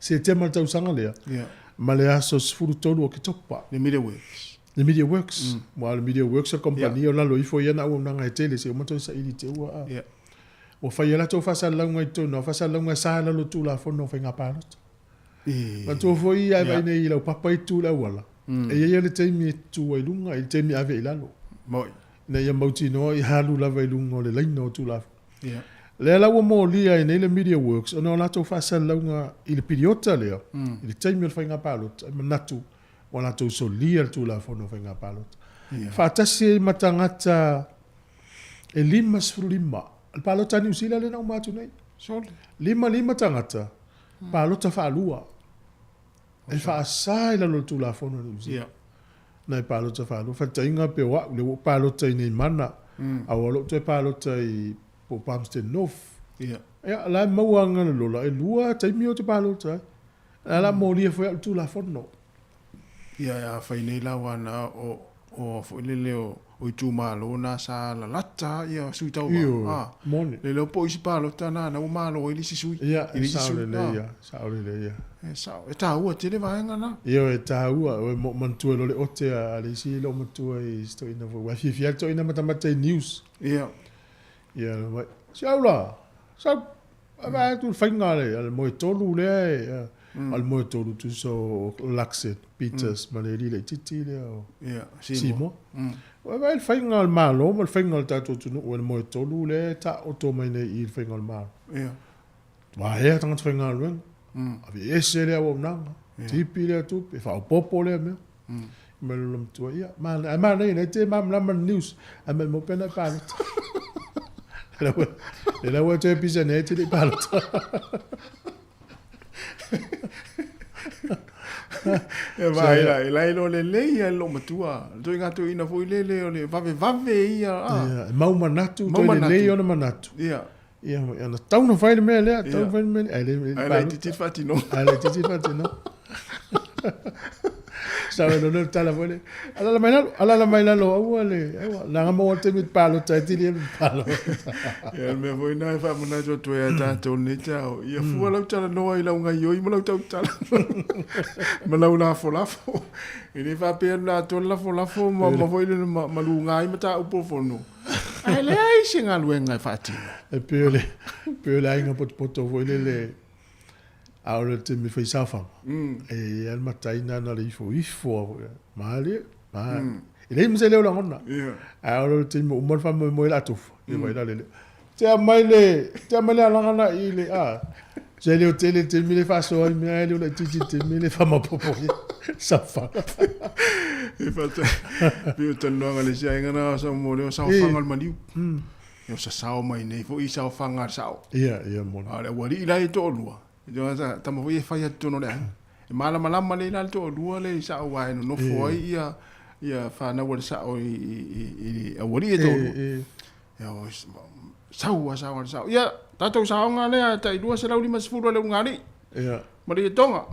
Setema o le tausaga lea, Ia. ma le aso 13 o Oketopa. Le Media Works. Le Media Works. Aua o le Media Works o le kamupani o lalo ifo ia na auaunaga e tele seia uma toe saili te ua a. Ia. Ua fai e latou faasalalauga i totonu, a o faasalalauga e sa i lalo o Tulafono o Faiga Palota. Manatua foi a e vaai nei i lau papa i tu i le auala, e i ai lava le taimi e tu ai i luga, e i ai le taimi e ave ai i lalo. Moi. Ina ia mautinoa ia alu lava i luga o le laina o Tulafono. Lea la ua molia ai nei le Media Works ona o latou faasalalauga i le piliota lea, i le taimi o le faiga palota, e manatu ua latou solia le Tulafono o Faiga Palota. Faatasi ai ma tagata e 55, le palota a Niu Sila lea na uma atu nei. Sole. 55 tagata, palota faalua. E faasa i lalo o le Tulafono a Niu Sila. Nai palota faalua. Faataitaiga pe o au, lea ua ou palota i nei Mana, a ua lou toe palota i po o Palmerston North. Ia, la e maua aga le lola, e lua taimi ou te palota ai. La la molia foi au le Tulafono. Ia, afai nei la aua na o o foi lele o o itumalo na sa lalata ia sui tauva. Ioe, Ah, moni. le leo po o isi palota na na ua malo ai le isi sui. Ia, I e le isi sao sui. lelei Ah. ia, sao lelei ia. E sao, e taua tele vaega na. Ioe, e taua, oi mo manatua loa le ote a le isi loomatua i se toeaina foi, ua fiafia lava le toeaina matamata i news. Ia. Ia, mai, si au la, sau, Vaai atu le faiga a le moe tolu lea e, a le moe tolu tusa o Luxon, Peters ma le alii laitiiti lea o Seymour. Vaai le faiga o le Malo ma le faiga o le tatou atunuu e le moe tolu lea e taoto mai nei i i le faiga o le Malo. Vaea tagata faigaluega, aveese lea auaunaga, tipi lea tupe, faaopoopo lea mea. Mai lona matua, ia, manaia, ae manaia, lea te malamalama le news, ae maumau pea na e palota. Le la ua toe pisa nei te le palota. E vai la, e lai lo le lei ia lo matua. Toi ngā toi ina foi le le o le vave vave ia. Ah. Ia, mau manatu, Mau toi le manatu. lei ona manatu. Ia. Ia, ia, na tau na fai le mea lea, tau na Ia. fai le mea lea. Ai le, le Ai palota. le titi whatino. Ai le titi whatino. Sa le no tala foi le. Alala mai lalo, alala mai lalo, aua le, aua. Nanga maua le taimi palota e tili e palota. Ia, le mea foi na e faamanatu atu ai a tatou lenei taeao. Ia fua lau talanoa i lau gaioi ma lau tautala ma lau lafolafo. E le faapea na atoa le lafolafo ma, ma foi le ma, ma luga ai mataupu o fono. Ae leai se galuega e faatino. E pei o le, pei o le aiga potopoto foi lele, a o le taimi e fai saofaga, e i ai le matai na na le ifo ifo lava foi. Malie, malie. E leai ma se leo lagona. Ae o le taimi ua uma le faamoemoe o le a tofa, ia vaai la le leo. Tea mai le, tea mai le alaga na i le, a, se leo tele le taimi le faasoa ai mea, ae leo laitiiti le taimi le faamaopoopo ai saofaga. E faata, pei o talanoaga a le isi aiga na sa mo lea o saofaga o le maliu. Ia o sasao mai nei foi i saofaga a le sa'o. Ia, ia moni. A o le aualii la ia e toalua, e tama foi ia e fai atu totonu o le aiga. E malamalama lelei la le toalua lea i sa'o aua e nonofo ai ia ia fanau a le sa'o i i i aualii e toalua. Ia o sau a sao a le sa'o. Ia tatou saoga lea tai 250 a le ulugalii. Ia. Ma le ietoga.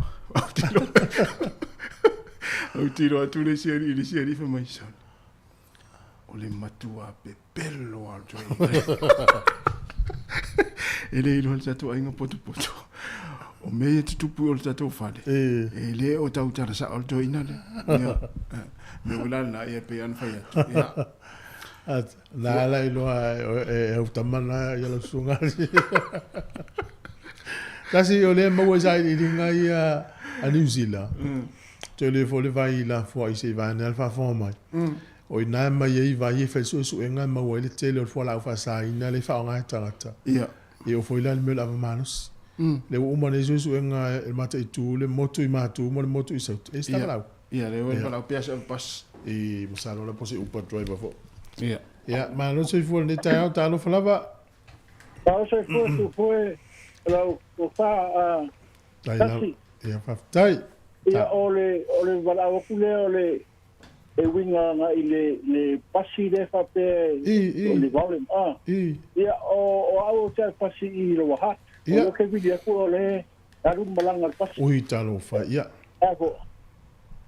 Autilo atu le isi alii i le isi alii fai mai, Sole, o le matua pepelo lava o le toeaina. E le iloa le tatou aiga potopoto. O mea ia tutupu i o le tatou fale, e le o tautala sao le toeaina lea. Ia, mea foi la lena, ia e pei lava ona fai atu. Ia. Na ala iloa e au tama na ia lau susuga. Tasi o lea maua i sailiiliga ia a New Zealand. Toe le foi le vai i lafoai se i vaeane le faafofoga mai. O i ina e aumai ai vai e fai suesuega e maua ai le tele o le fualaau faasaina lea e faaaoga e tagata. Ia. E oo foi la i le mea o le ava malosi. Lea ua uma nei suesuega e mataitu le motu i Matu ma le motu i Saute. E isi valaau. Ia, lea ua valaau pea se bus. I masalo la po o se Uber driver foi. Ia. Ia, malo soifua i lenei taeao, talofa lava. Malo soifua Tupue lau tofa a Tasi. Ia, faafetai. Ia, o le, o le valaau atu lea o le e uiga agai i le, le pasi lea faapea i, o le volume. Ah. I. Ia, o, o au ou te alu pasi i Lower Hutt. Ia. O lea ou te vili atu o lea alu le malaga a le pasi. Ui, talofa, ia. A ko.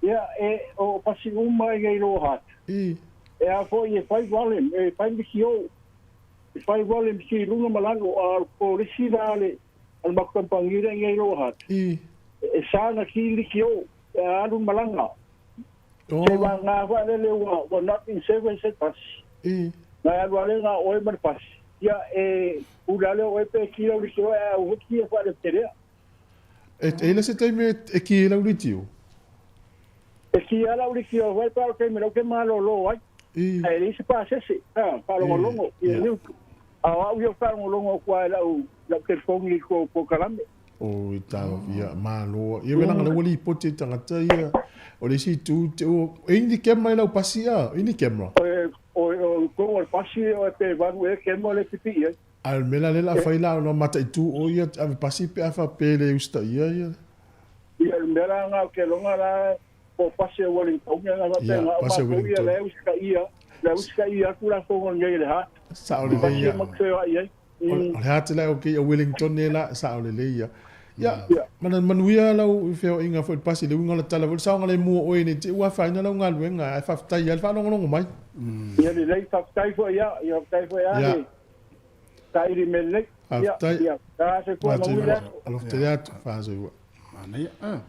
Ia, e, o pasi uma i nei Lower Hutt. I. E a foi e fai volume, e fai mikio. E fai volume ki lunga ma lalo, a o polisi la le, a le matou kamupani lea i nei Lower Hutt. I. E sa na ki likio, e alu le malaga. Oh. Se vagā faalele ua, ua not in service le pasi. I. Na e alu lava lea na o oe ma le pasi. Ia, e pule lava lea o oe pe ki lau likio ae au foi ki e faaletelea. E, e i ai la se taimi e ki ai lau litio? E ki lava lau litio foi pe a o le taimi o lea ou te malolo ai. I. Ae leai se pasese, a, faalogologo, I, ia niutu. A o au ia ou faalogologo atu lava i lau, lau telefoni i tua o polokalame. Oi talo, ia, malo. Ia wena ngala ua lipoti e tagata ia. O le isi itu, te ua, e i ni kema i lau pasi a? E i ni kema? O, o, o totonu o le pasi o pe valu ea kema le pipii ai. A o le mea la lea o le a fai la ona mataitu o ia ave pasi pe a faapea e le usitaia ia. Ia, o le mea la na o ke loga la po o pasi a Wellington ia na Ia, faapena o pasi a matou ia Wellington. la e usitaia, la e usitaia atu latou nei i le Heart. Sao I lelei pasi ia. e matou feoai ai. O le Heart la o keia Wellington e la, sao lelei ia. Ia, Ia. mana manuia lau feoaiga foi i le pasi, le uiga o le tala foi, le saogalemu o oe nei te i ua afaina lau galuega, ae faafetai lava i le faalogologo mai. Ia lelei, faafetai foi ia, ia faafetai foi ia Ia. le saili mea lelei. Ia, Faafetai. ia, ta soifua manuia le aso. Alofa tele atu, faasoifua. Manaia, ah.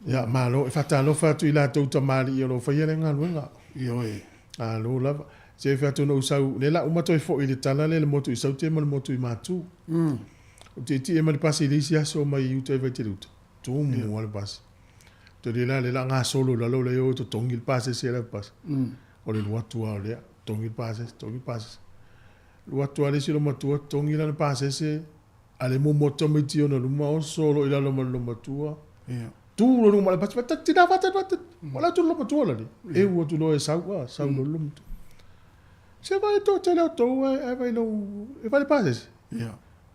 Ia, malo, e faatalofa atu i latou tamalii o lo o faia le galuega. Ioe. Malo lava. Se fai atu ona ou sau, lea la uma toe foi i le tala lea i le motu i Saute ma le motu i Matu. Ou tietie mai le pasi i le isi aso mai i uta i Vaitele uta. Tumu lava le pasi. Toe le la, lea la gasolo i lalo lea o totogi le pasese a le pasi. O le lua atu lava o lea, totogi le pasese, totogi le pasese. Lua atu lava le isi loomatua, totogi lana pasese, A le muamua tamaiti ona luma oso lo i lalo ma le loomatua. Tu lo luga ma le pasi, fai tina fai fai wala atu le loomatua lani. E u atu loa e sau a, sau lo le loomatua. Se vai to tele o tou e vai lo e vai le pasese.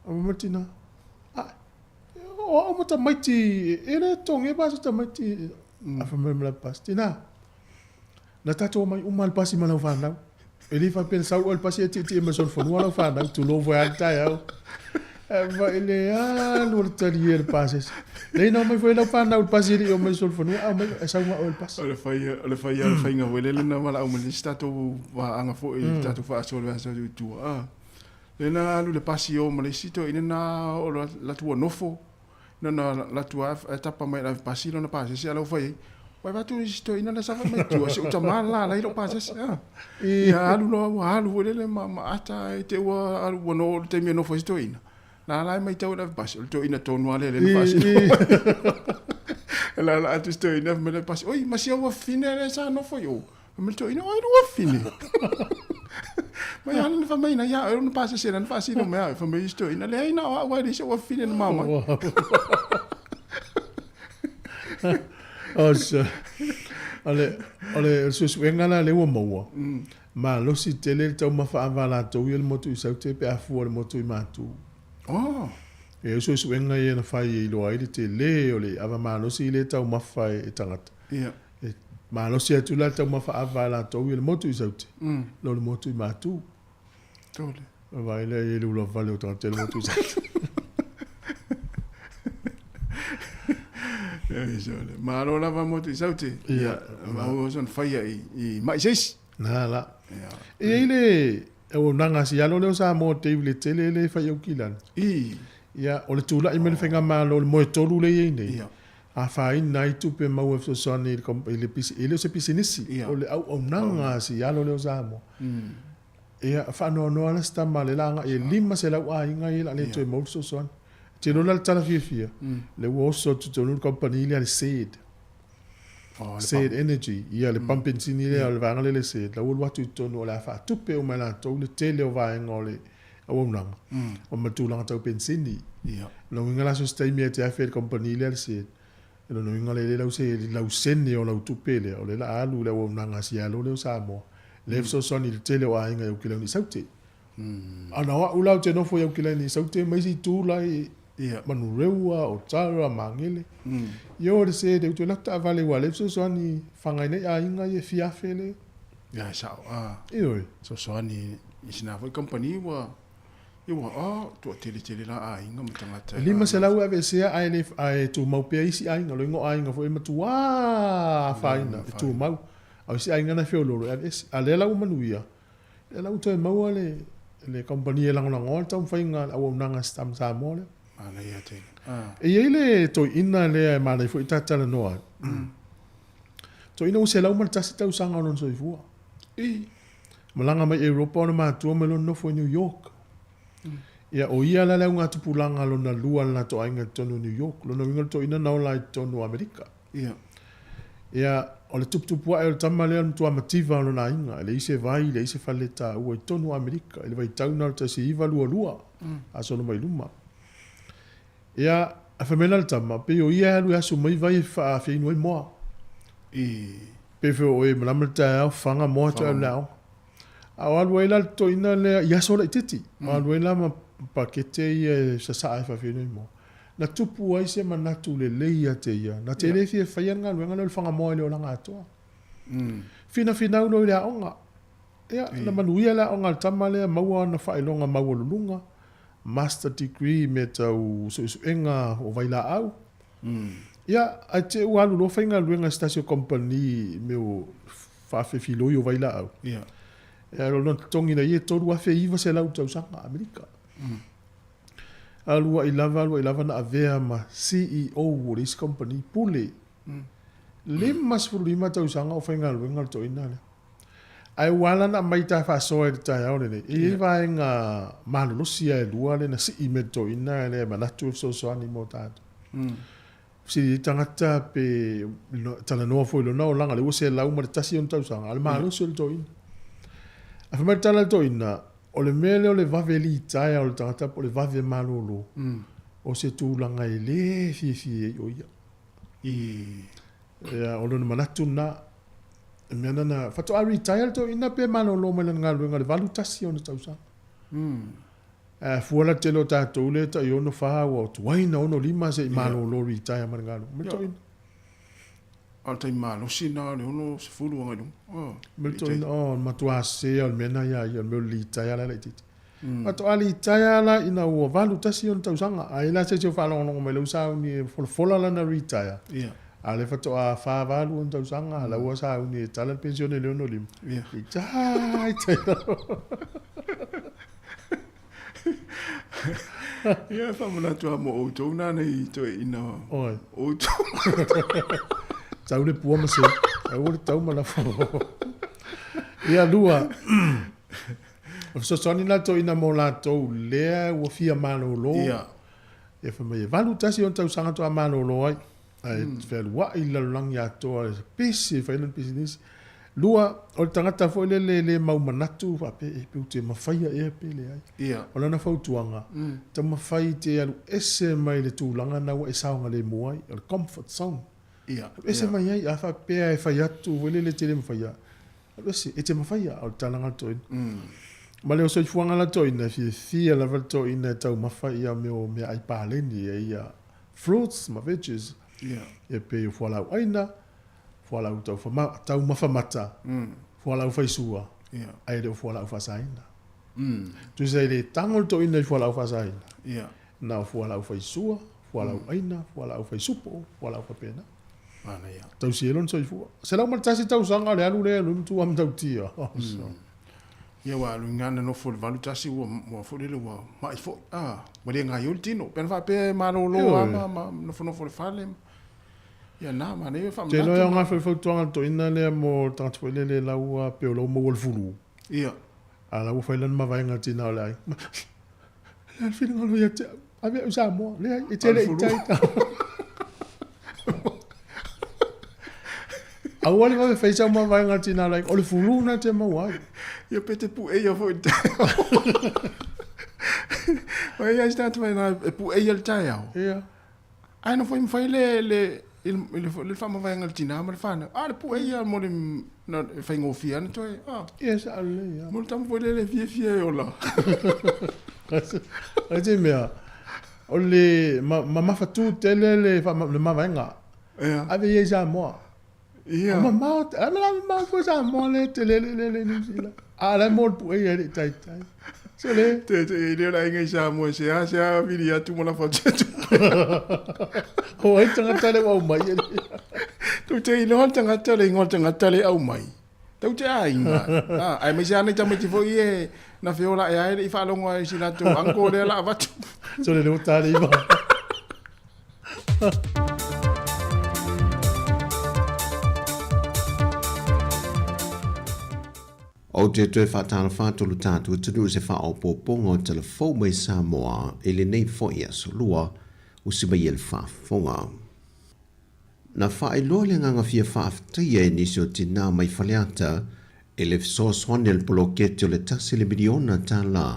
A ma tina. A o au ma tamaiti e le totogi e pasese tamaiti. A fai mai ma le pasi tina. Na tatou omai uma le pasi ma lau fanau. E le faapea na sau oe le pasi e tietie mai solofanua lau fanau, tulou foi lava le taeao. Ae fai le alu o le talie le pasese. Leai na omai foi lau fanau i le pasi e le i omai solofanua, a omai e sau ma oe le pasi. O le fai o le fai o le faiga foi lele na valaau mai le isi tatou vaaga foi i le tatou faasoa i le vaiaso atu i tua a. Lea na alu le pasi i o ma le isi toeaina na oo loa latou ua nofo Na ona alu atu lava ae tapa mai e le ave pasi lona pasese a la ua fai ai. Ua avatu isi toeaina la sa fai mai tua, si ou tama la la i lou pasese. Ah. Ia alu loa ua alu foi lele ma, ma ata ae te ua alu ua no le taimi e nofo ai si toeaina. La la e maitau e le ave pasi, o le toeaina tonu lava lea lea na faasino mai. E lala atu si toeaina fai mai le ave pasi, oi ma si au afafine lea sa nofo i o. Fai mai le toeaina, oi lou afafine. Mai a na fai mai na ia oe ona pasese na faasino mai a oe. Fai mai si toeaina, leai na o au ae leai si ou afafine na mama. O se, o le, o le suesuega la lea ua maua, Malosi tele le taumafa ava a latou ia i le motu i Saute pe a fua i le motu i Matu. Oh. E i ai suesuega ia na fai e iloa ai le tele o le ava malosi lea e taumafa e tagata. Ia. E malosi atu la le taumafa ava a latou ia i le motu i Saute, lo le motu i Matu. Tole. Vaai lea i ai le ulavale o tagata i le motu i Saute. Ia, sole. Malo lava motu i Saute. Ia. Maua sona faia i mai se isi. Na la. E i ai le auaunaga a sialo lea o Samoa Dave le tele lea e fai i Aukilani. I. Ia, o le tulai mai le faigamalo, le moetolu lea e i ai nei, Ia. afaina ai tupe maua e fesoasoani i le i le e le o se pisinisi, Ia. o le auaunaga a sialo lea o Samoa. Ia, faanoanoa la si tama lea la agai e 500 aiga ia o le a le toe maua le fesoasoani. Te iloa la le tala fiafia, lea ua oso atu i totonu le kamupani lea a le SAID. Oh, Said Energy, ia le pump penisini lea o le vaega lea le Said, la ua alu atu i totonu o le a faatupe uma e latou le tele o vaega o le auaunaga o ma tulaga tau penisini. Ia. Lona uiga la so se taimi e te afe i le kamupani lea le Said, lona uiga lea e le lau se lausene o lau tupe lea, o lea la a alu i le auaunaga a sialo lea o Samoa, lea e fesoasoani i le tele o aiga i Aukilani i Saute. Ana o au la ou te nofo i Aukilani i Saute ma isi itu la i Ia. Manurewa, Otara, Magele. Ia o le se le utu la taavale ua le fesoasoani whangai nei aiga ia e fia afe le. Ia, e sao, a. Ioe. Fesoasoani i sina foi company ua, ia ua, oh, toateletele la aiga ma tagata. E 500 e aveesea ae le, ae tumau pea isi aiga, loiga o aiga foi e matua afaina, e tumau. A o isi aiga na e feoloolo e aveese. A lea la ua manuia, Lea la ua toe maua le le kamupani e lagolagoa le taumafaiga a le auaunaga a Samoa lea. Manaia tele. Ah. E i ai le toeaina lea e manaia foi ta talanoa ai. Toeaina ua 101 tausaga o lona soifua. I. Malaga mai Europa ona matua mai lona nofo i New York. Ia, o ia la le augatupulaga lona lua a le latou aiga i totonu o New York. Lona uiga o le toeaina na ola ai i totonu o Amerika. Ia. Ia, o le tuputupu ae o le tama lea o le matua mativa o lona aiga, e leai se vai, leai se faletaua i totonu o Amerika, i le vaitau na o le 1922, a solo mai luma. Ia, ae fai mai la le tama, pei o ia e alu e asu mai vai e faafeinu ai moa. I. Pei foi o oe e malama le taeao, faga moa toe alu i le aoga. A o alu ai la le toeaina lea i aso laitiiti, o alu ai la ma pakete ia e sasaa e faafeinu ai moa. Na tupu ai se manatu lelei ia te ia, na te le fia faia le galuega lea o le whangamoa i le olaga atoa. Finafinau loa i le aoga. Ia, na manuia le aoga a le tama lea, maua ana faailoga maualuluga, master degree i mea tau suesuega o vailaau. Ia, ae te ua alu loa faigaluega i se tasi o kamupani i mea o faafefiloi o vailaau. Ia. Ia, o lona totogi na ia e $3,900 i le tausaga Amerika. Aluaʻi lava, aluaʻi lava na avea ma CEO o le isi kamupani pule. 55 tausaga o faigaluega le toeaina lea. Ae ua ala ona aumai ta faasoa i le taeao lenei, e i ai vaega malolosi lava e lua lea na sii mai e le toeaina lea e manatu e fesoasoani mo tatou. Fesili ai tagata pe talanoa foi i lona olaga, lea ua 101 ona tausaga, a o le malosi o le toeaina. Ae fai mai le tala a le toeaina, O le mea lea o le vave litaea o le tagata po o le vave malolo, o se tulaga e le fiafia ai o ia. Ia, o lona manatu lena. O le mea lena, faatoa retire le toeaina pe malolo mai lana galuega i le 81 ona tausaga. Ae fua la le tele o tatou lea e tai 64 ua tuai na 65 se i malolo retire mai le galuega. Ma le toeaina. A o le taimi malosi lena o le 60 agai i luga. Oh, Me le toeaina, oh, matua sē o le mea lena ia ia, o le mea o le litaea la laitiiti. Faatoa litaea la ina ua 81 ona tausaga. Ai la se isi o faalogologo mai lau sauni e folafola lana retire. Ia. A o lea faatoa 48 ona tausaga, la ua sauni e tala le penisione i le 65. Ia. Litaea lava. Ia, e faamanatu lava mo outou na nei toeaiina Oi. outou. Tau le pua ma seu. Aua le tau ma lafo. Ia lua. O le fesoasoani la toeaiina mo latou lea ua fia malolo. Ia. Ia fai mai e 81 ona tausaga faatoa malolo ai. Ae fealuai i le lalolagi atoa, pisi e fai lana pisinisi. Lua, o le tagata foi lele e le mau manatu faapea e pe ou te mafaia ea pe leai. Ia. O lana fautuaga, taumafai te alu ese mai le tulaga na ua e saogalemu ai, o le comfort zone. Ia. Alu ese mai ai, a faapea e fai atu foi lele e te le mafaia. Alu ese, e te mafaia o le talaga le toeaina. Ma le o soifuaga la toeaina, e fiafia lava le toeaina e taumafa ia mea o meaai paleni e ia fruits ma veggies. Ia pei o fualaau aina, fualaau taumafa mata, fualaau faisua, ae le o fualaau faasaina. Tusa e le tago le toeaina i fualaau faasaina, na o fualaau faisua, fualaau aina, fualaau faisupo, fualaau faapena. Manaia. Tausi ai lona soifua. 101 tausaga o le alu lea alu matua matautia. Ia ua alu ina nofo i le 81 ua ua foi lele ua mai foi. Ah, ua le gaoioi le tino. Pe ana faapea e malolo lava ma, ma nofonofo i le fale. Ia na, manaia e faamanatu. Te iloa e aoga foi le fautuaga a le toeaina lea mo le tagata foi lele la ua pei o la ua maua le fulu. Ia. A la ua fai lana mavaega i le tina o le aiga. O le a le finagalo ia te au? Ave au i Samoa. Leai, e te le i tai. Aua le vave fai sau mavaega a le tina o le aiga. O le fulu lena e te maua ai. Ia pe te pueia foi i le taeao. Ua i ai se tagata fai e pueia i le taeao. Ia. Ae na foi mafai le le i le le faamavaega a le tina ma le fanau. A o le pueia mo le na e faigofie ana toe. A. Ia sao lelei a. Mo le tama foi lele e fiafia e ola. O te mea, o le mamafatu tele le le mavaega. Ia. Ave ia i Samoa. Ia. O mamao, a la mamao foi Samoa le tele le le le New Zealand. A la mo le pueia e le i taitai. Se le. Te te i lea o le aiga i Samoa se a se a vili atu ma lafo atu atu. O ai tagata le ua aumai e le. Tou te iloa le tagata le igoa o le tagata le aumai. Tou te aiga. A, aemaise lava nai tamaiti foi e na feola ae ai le i faalogo ai i si latou uncle lea la avatu. So le leo tale iwa. Ou te toe faatalofa atu lo tatou atunuu i se faaopoopoga o tala fou mai Samoa i lenei foi aso lua, usi mai e le faafofoga. Na faailoa le agaga fia faafetaia e nisi o tinā mai Faleata i le fesoasoani a le poloketi o le tasi le miliona tālā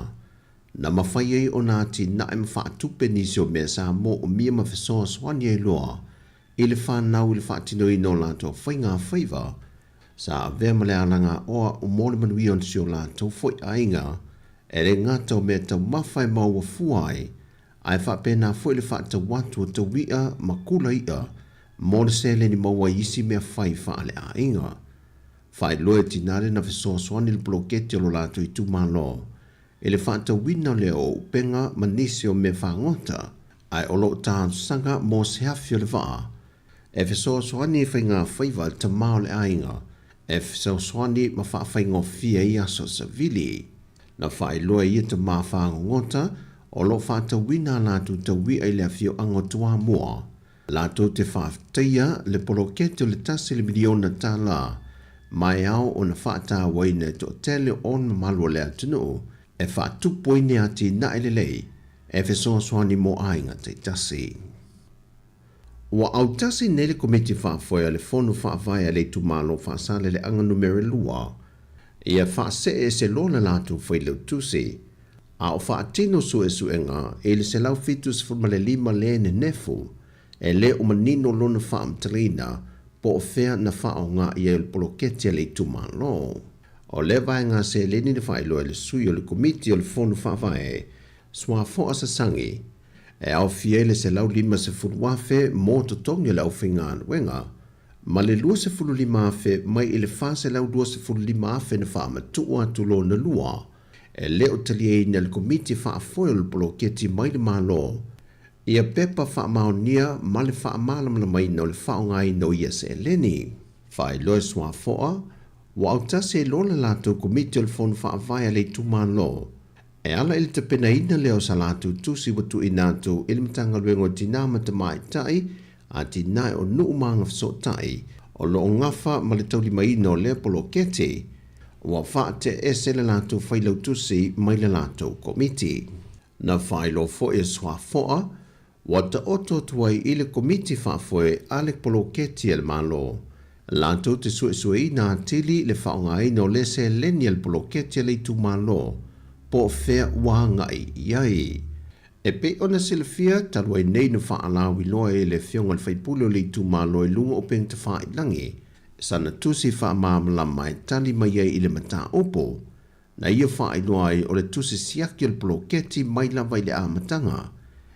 na mafai ai ona atinae ma faatupe nisi o mea sa moomia ma fesoasoani ai loa i le fanau i le faatinoina o latou faiga faiva Sa avea ma le alagaoa o mo le manuia o si o latou foi aiga, e le gata o mea taumafa e maua fua ai, ae faapena foi le faatau atu o taui'a ma kula i'a mo le seleni maua i isi mea fai faaleaiga. Faailoa e tinā le na fesoasoani le poloketi o lo latou itumalo i le faatauina lea o upega ma nisi o mea fagota, ae o lo o talosaga mo se afi o le vaa E fesoasoani i faigafaiva a le tama o le aiga, e fesoasoani ma faafaigofie ai aso savili. Na faailoa e ia tama fagogota o lo o faatauina a latou taui'a i le afioaga o Toamua, latou te faafetaia le poloketi o le tasi le miliona tālā ma e ao ona faatauaina e toatele o le mamalu o le atunuu e faatupu ai ni atinae lelei e fesoasoani mo aiga taitasi. Ua autasi nei le Komiti Faafoe a le Fono Faavae a le Itumalo Faasaleleaga Numera 2 ia faasee ese loa le latou failautusi, a o faatino suesuega i le 175 le nenefu e le o manino lona faamatalaina po o fea na faaaoga i ai o le poloketi a le itumalo. O lea vaega seleni na faailoa e le sui o le Komiti o le Fono Faavae, Suafoa Sasagi, e aofia ai le $150,000 mo totogi o le aufaigaluega, ma le $25,000 mai i le $425,000 na faamatuu atu lona lua, e le o taliaina e le Komiti Faafoe o le Poloketi mai le Malo ia pepa faamaonia ma le faamalamalamaina o le faaaogaina o ia seleni. Faailoa e Suafoa, ua autasi ai loa le latou Komiti o le Fono Faavae a le Itumalo E ala i le tapenaina lea o sa latou tusi ua tuuina atu i le Matagaluega o Tinā ma Tamaitai, Atinae o Nuu ma Agafesootai, o lo o gafa ma le taulimaina o lea poloketi, ua faateaese le latou failautusi mai le latou komiti. Na faailoa foi e Suafoa, ua taoto atu ai i le Komiti Faafoe a le Poloketi a le Malo, latou te suesueina atili le faaaogaina o lea seleni a le poloketi a le itumalo, po o fea ua agai i ai. E pei ona silafia, talu ai nei na faalauiloa e le Afioga i le Faipule o le itumalo i luga o upegatafailagi. sana tusi faamalamalama e tali mai ai i le mataupu na ia faailoa ai o le tusi siaki o le poloketi mai lava i le amataga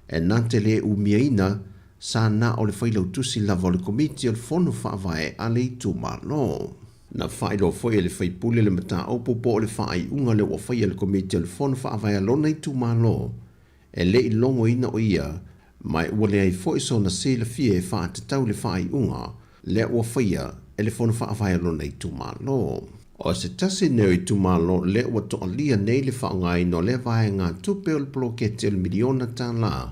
e na te lē umiaina sa na o le failautusi lava o le Komiti o le Fono Faavae a le itumalo. Na faailoa foi e le faipule le mataupu po o le faaiuga lea ua faia e le Komiti o le Fono Faavae a lona itumalo e le i logoina o ia ma ua leai foi sona silafia e faatatau i le faaiuga lea ua faia e le Fono Faavae a lona itumalo. O se tasi nei o itumalo lea ua toalia nei le faaaogaina o lea vaegatupe o le poloketi o le miliona tālā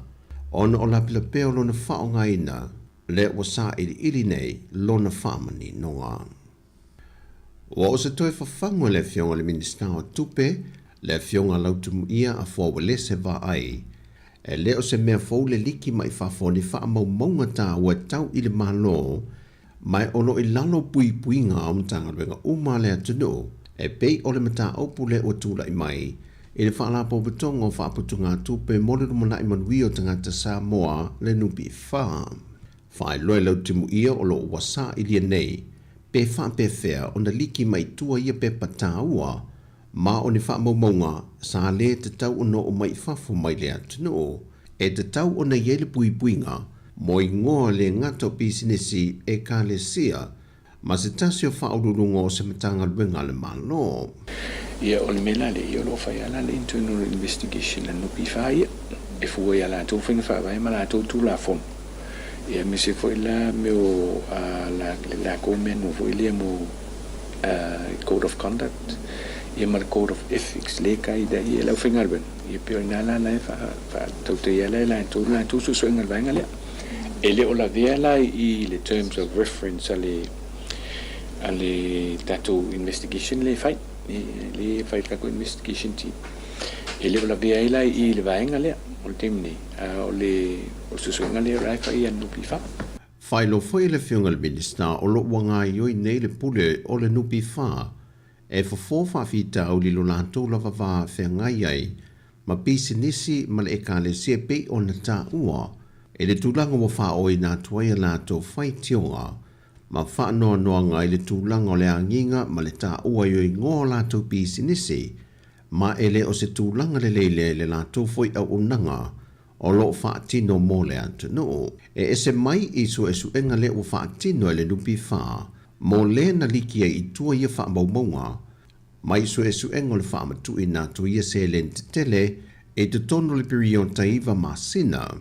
ona o lapelapea o lona faaaogaina lea ua sailiili nei lona faamaninoga. Ua oo se toe fafagu a le Afioga i le Minisita o Tupe, le Afioga Lautimuia Afoa Uelese Vaai, e le o se mea fou le liki mai fafo o ni faamaumauga taua e tau i le Malo, ma o lo o i lalo o puipuiga o Matagaluega uma a le atunuu, e pei o le mataupu lea ua tulai mai i le Faalapotopotoga o Faaputugatupe mo le Lumanai Manuia o Tagata Samoa, le NPF. Faailoa e Lautimuia o lo o ua sailia nei pe faapefea ona liki mai tua ia pepa taua ma o ni faamaumauga sa lē tatau ona oo mai i fafo mai le atunuu. E tatau ona i ai le puipuiga mo igoa le gata o pisinisi, ekalesia ma se tasi o faauluuluga o se Matagaluega a le Malo. Ia, o le mea la lea, ia o lo o fai lava la le internal investigation a le NPF ia, e fua i a latou faiga faavae ma latou Tulafono. Ia aemaise foi la mea o le latou mea nu foi lea mo Code of Conduct ia ma le Code of Ethics lea e guide ai le aufaigaluega. Ia pei o i ina la la e faatautaia ai la e latou le latou suesuega i le vaega lea. E le o lavea la i le terms of reference a le a le tatou investigation lea e fai, lea e fai e le tatou investigation team. E le o lavea ai la i le vaega lea o le taimi nei, a o le o le suesuega lea o la e fai e le NPF. Faailoa foi e le Afioga i le Minisita o lo o ua gaoioi nei le pule o le NPF e fofo faafitauli i lo latou lava va feagai ai ma pisinisi ma le Ekalesia e pei ona taua i le tulaga ua faaoina atu ai a latou faitioga ma faanoanoaga i le tulaga o le agiga ma le taua i o igoa o latou pisinisi ma e le o se tulaga lelei lea i le latou foi auaunaga o lo o faatino mo le atunuu. E ese mai i suesuega lea ua faatino e le NPF mo le na liki ai i tua ia faamaumauga mai suesuega o le faamatuuina atu ia seleni tetele i totonu o le piriota 9 masina.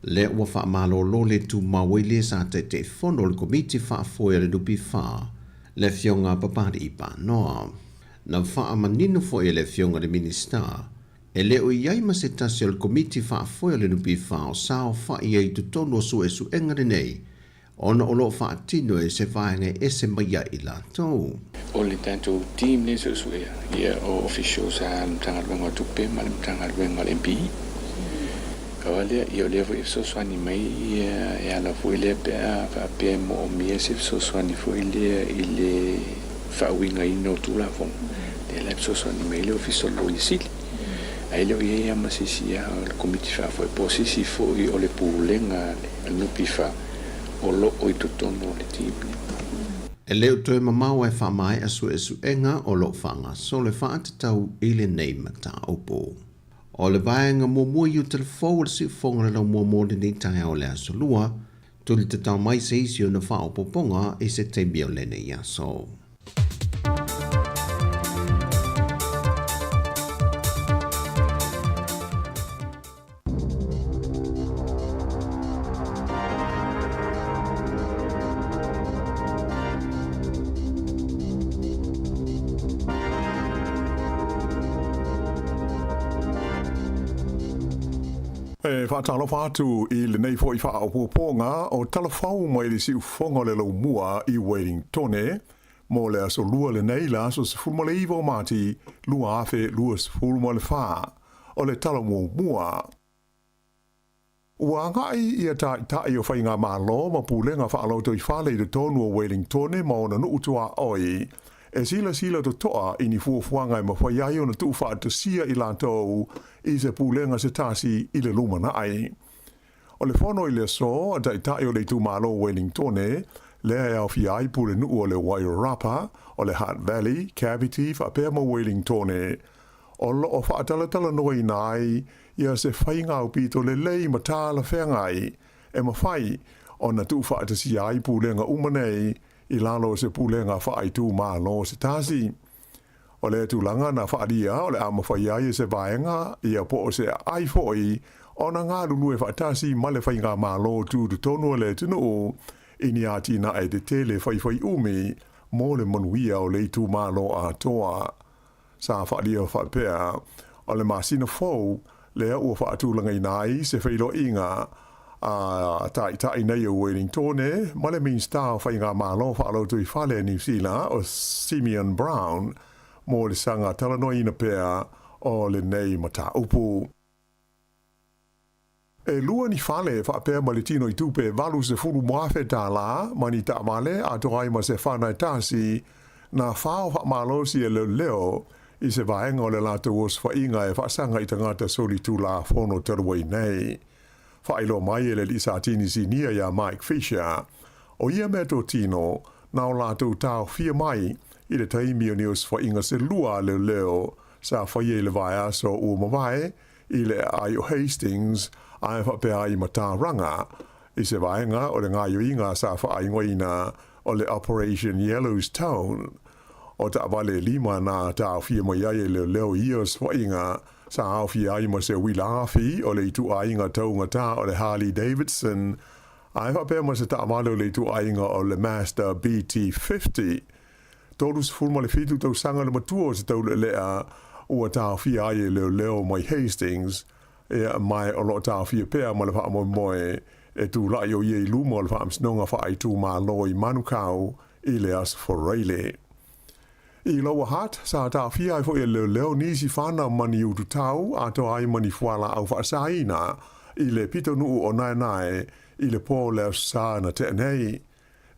Lea ua faamalolo le tumau ai le sa Taitaifono o le Komiti Faafoe a le NPF, le Afioga Papali'i Panoa. Na faamanino foi e le Afioga i le Minisita, e le o i ai ma se tasi o le Komiti Faafoe o le NPF o saofai ai i totonu o suesuega lenei, ona o lo o faatino e se vaega e ese mai ai i latou. O le tatou team lea e suesuea, ia o officials a le Matagaluega o Tupe ma le Matagaluega o le MPE. Pau lava lea, ia o lea foi e fesoasoani mai ia e ala foi lea pe a faapea e moomia se fesoasoani foi lea i le faauigaina o Tulafono, lea la e fesoasoani mai ai le Ofisa o le Loia Sili. Ae le o i ai lava ma se isi o le Komiti Faafoe po o se isi foi o le Pulega a le NPF o lo o i totonu o le team lea. E le o toe mamao e faamaea suesuega o lo o faagasolo e faatatau i lenei mataupu. O le vaega muamua i uta le fou o le siufofoga o le laumua mo lenei taeao o le Aso Lua, tuli tatao mai se isi ona faaopoopoga i se taimi o lenei aso. E faatalofa atu i lenei foi faaopoopoga o Talafou mai le siufofoga o le Laumua i Wellingtone mo le aso Lua lenei le aso 19 o Mati 2024. O le tala muamua. Ua agai ia taitai o faigamalo ma pulega faalotoifale i totonu o Wellingtone ma ona nuu tuaoi e silasila totoa i ni fuafuaga e mafai ai ona tuufaatasia i latou i se pulega se tasi i le lumanai. O le fono i le aso a taitai o le itumalo o Wellingtone, lea e aofia ai pulenuu o le Wairarapa, o le Hutt Valley, Kapiti faapea ma Wellingtone, o lo o faatalatalanoaina ai ia se faiga aupito lelei ma talafeagai e mafai ona tuufaatasia ai pulega uma nei i lalo o se pulega faaitumalo se tasi. O lea tulaga na faaalia o le a mafai ai e se vaega ia po o se aai foi ona galulue faatasi ma le faigamalo tutotonu a le atunuu i ni atinae tetele faifaiumi mo le manuia o le itumalo atoa. Sa faaalia faapea, o le masina fou lea ua faatulagaina ai se feiloaiga a Taitai nei o Wellingtone ma le Minisita o Faigamalo Faalotoifale a Niu Sila o Simeon Brown mo le saga talanoaina pea o lenei mataupu. E lua ni fale faapea ma le tino i tupe $80,000 ma ni taavale atoa ai ma se fana e tasi na fao faamalosi e leoleo i se vaega o le latou osofaiga e faasaga i tagata solitulafono talu ai nei. Faailoa mai e le alii Satini Sinia iā Mike Fisher, o ia meatotino na o latou taofia mai i le taimi o ni osofaiga se lua a leoleo sa faia i le vaiaso ua mavae i le aai o Hastings ae faapea ai ma Tauranga i se vaega o le gaoioiga sa faaigoaina o le Operation Yellowstone. O taavale e lima na taofia mai ai e leoleo i ia osofaiga sa aofia ai ma se uila afi o le ituaiga taugata o le Harley Davidson ae faapea ma se taavale o le ituaiga o le Mazda BT-50. 37 tausaga le matua o se taulealea ua taofia ai e leoleo mai Hastings, ea mae o lo o taofia pea ma le faamoemoe e tulai o ia i luma o le Faamasinoga Faaitumalo i Manukau i le Aso Faraile. I Lower Hutt, sa taofia ai foi e leoleo nisi fana ma ni ututau atoa ai ma ni fualaau faasaina i le pitonuu o Naenae i le po o le Aso Sa na tea nei.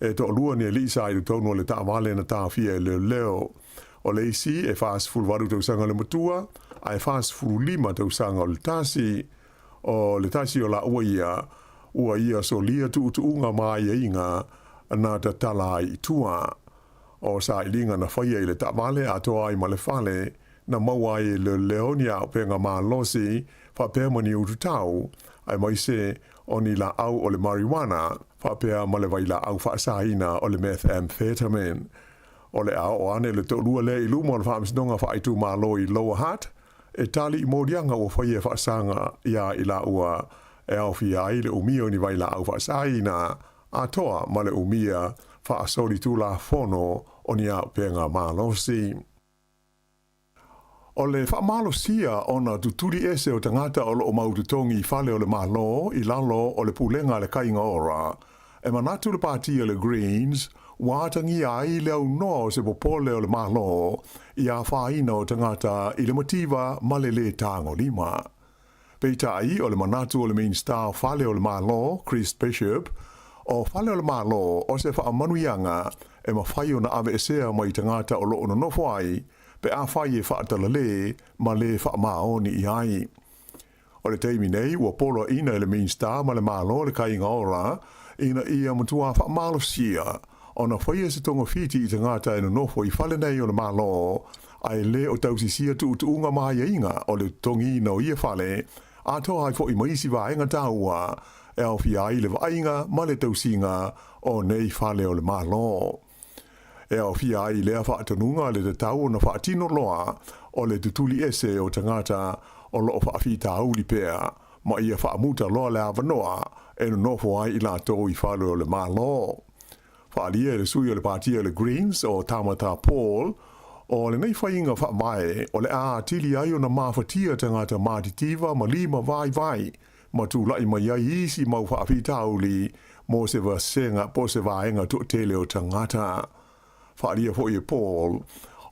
E toalua ni alii sa i totonu o le taavale na taofia e leoleo. O le isi e 48 tausaga le matua, ae 45 tausaga o le tasi. O le tasi o laua ia, ua ia solia tuutuuga ma aiaiga na tatala ai i tua. O sailiga na faia i le taavale atoa ai ma le fale, na maua ai e leoleo ni auupega malosi faapea ma ni ututau, aemaise o ni laau o le marijuana faapea ma le vailaau faasaina o le methamphetamine. O le a oo ane le toalua lea i luma o le Faamasinoga Faaitumalo i Lower Hutt e tali i moliaga ua faia e faasaga iā i laua e aofia ai le umia o ni vailaau faasaina atoa ma le umia faasolitulafono o ni auupega malosi. O le faamalosia ona tutuli ese o tagata o lo o mau totogi i fale o le Malo i lalo o le pulega a le Kaiga Ora, e manatu le pāti a le Greens ua atagia ai le aunoa o se popole o le Malo i afaina o tagata i le mativa ma le lē tagolima. Peitai, o le manatu o le Minisita o Fale o le Malo, Chris Bishop, o Fale o le Malo o se faamanuiaga e mafai ona aveesea mai tagata o lo o nonofo ai pe afai e faatalalē ma lē faamaoni i ai. O le taimi nei ua poloaiina e le Minisita ma le Malo le Kaiga Ora ina ia matua faamalosia ona faia se togafiti i tagata e nonofo i fale nei o le Malo ae lē o tausisia tuutuuga ma aiaiga o le totogiina o ia fale, atoa ai foi ma isi vaega taua e aofia ai le vaaiga ma le tausiga o nei fale o le Malo. E aofia ai lea faatonuga le tatau ona faatino loa o le tutuli ese o tagata o lo o faafitauli pea ma ia faamuta loa le avanoa e nonofo ai i latou i fale o le Malo. Faaalia e le sui o le Pātia o le Greens o Tamatha Paul, o lenei faiga faavae o le a atili ai ona mafatia tagata matitiva ma lima vaivai ma tulai mai ai isi mau faafitauli mo se vasega po o se vaega toatele o tagata. Faaalia foi e Paul,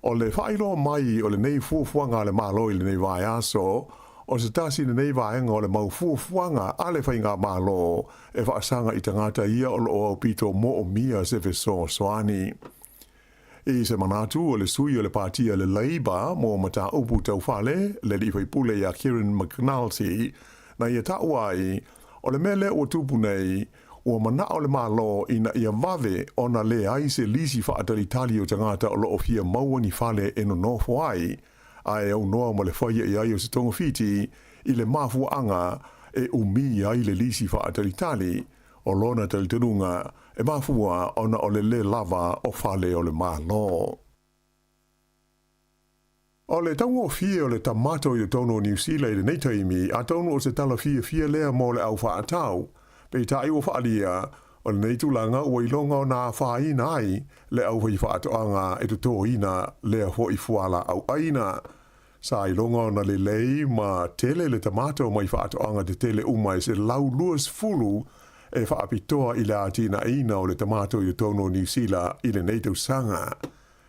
o le faailoa mai o lenei fuafuaga a le Malo i lenei vaiaso, o se tasi lenei vaega o le mau fuafuaga a le Faigamalo e faasaga i tagata ia o lo o aupito moomia se fesoasoani. I se manatu o le sui o le Pātia le Labour mo mataupu tau fale, le alii faipule ia Kieran McAnulty, na ia taua ai, o le mea lea ua tupu nei, Ua mana'o le Malo ina ia vave ona leai se lisi faatalitali o tagata o lo'o fia maua ni fale e nonofo ai, a e aunoa ma le faia i ai o se togafiti i le mafuaaga e umi ai le lisi faatalitali. O lona talitonuga, e mafua ona o le lē lava o fale o le Malo. O le taugofie o le tamato i totonu o Niu Sila i lenei taimi, atonu o se tala fiafia lea mo le au faatau. Peitai ua faaalia, o lenei tulaga ua iloga ona afaina ai le aufaifaatoaga e totoina lea foi fualaau aina. Sa iloga ona lelei ma tele le tamato mai faatoaga tetele uma e 120 e faapitoa i le atinaeina o le tamato i totonu o Niu Sila i lenei tausaga.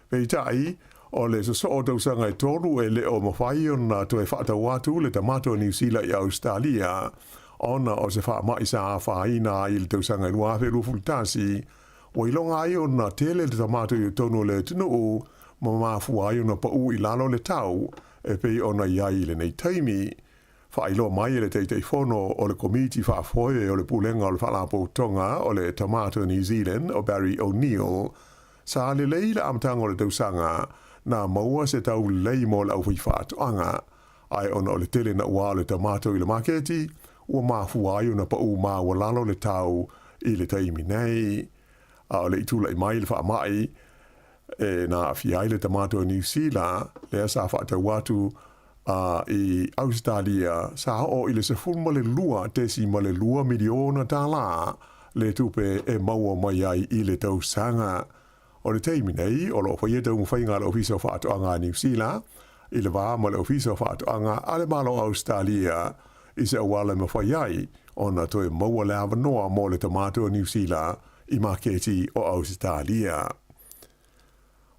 Peitai, o le sosoo o tausaga e tolu e le o mafai ona toe faatau atu le tamato a Niu Sila i Ausetalia ona o se faamai sa afaina ai i le tausaga e 2021, ua iloga ai ona tele le tamato i totonu o le atunuu ma mafua ai ona paū i lalo le tau e pei ona i ai i lenei taimi. Faailoa mai e le Taitaifono o le Komiti Faafoe o le Pulega o le Faalapotopotoga o le Tomato New Zealand o Barry O'Neill, sa lelei le amataga o le tausaga, na maua se tau lelei mo le aufaifaatoaga. Ae ona o le tele naua o le tamato i le maketi, ua mafua ai ona paū maualalo le tau i le taimi nei. A o le i tulai mai le faamai e na aafia ai le tamato o Niu Sila, lea sa faatau atu i Ausetalia, sa oo i le $12.2 miliona tālā le tupe e maua mai ai i le tausaga. O le taimi nei, o lo o faia taumafaiga a le Ofisa o Faatoaga a Niu Sila i le va ma le Ofisa o Faatoaga a le Malo o Ausetalia i se auala e mafai ai ona toe maua le avanoa mo le tamato o Niu Sila i maketi o Ausetalia.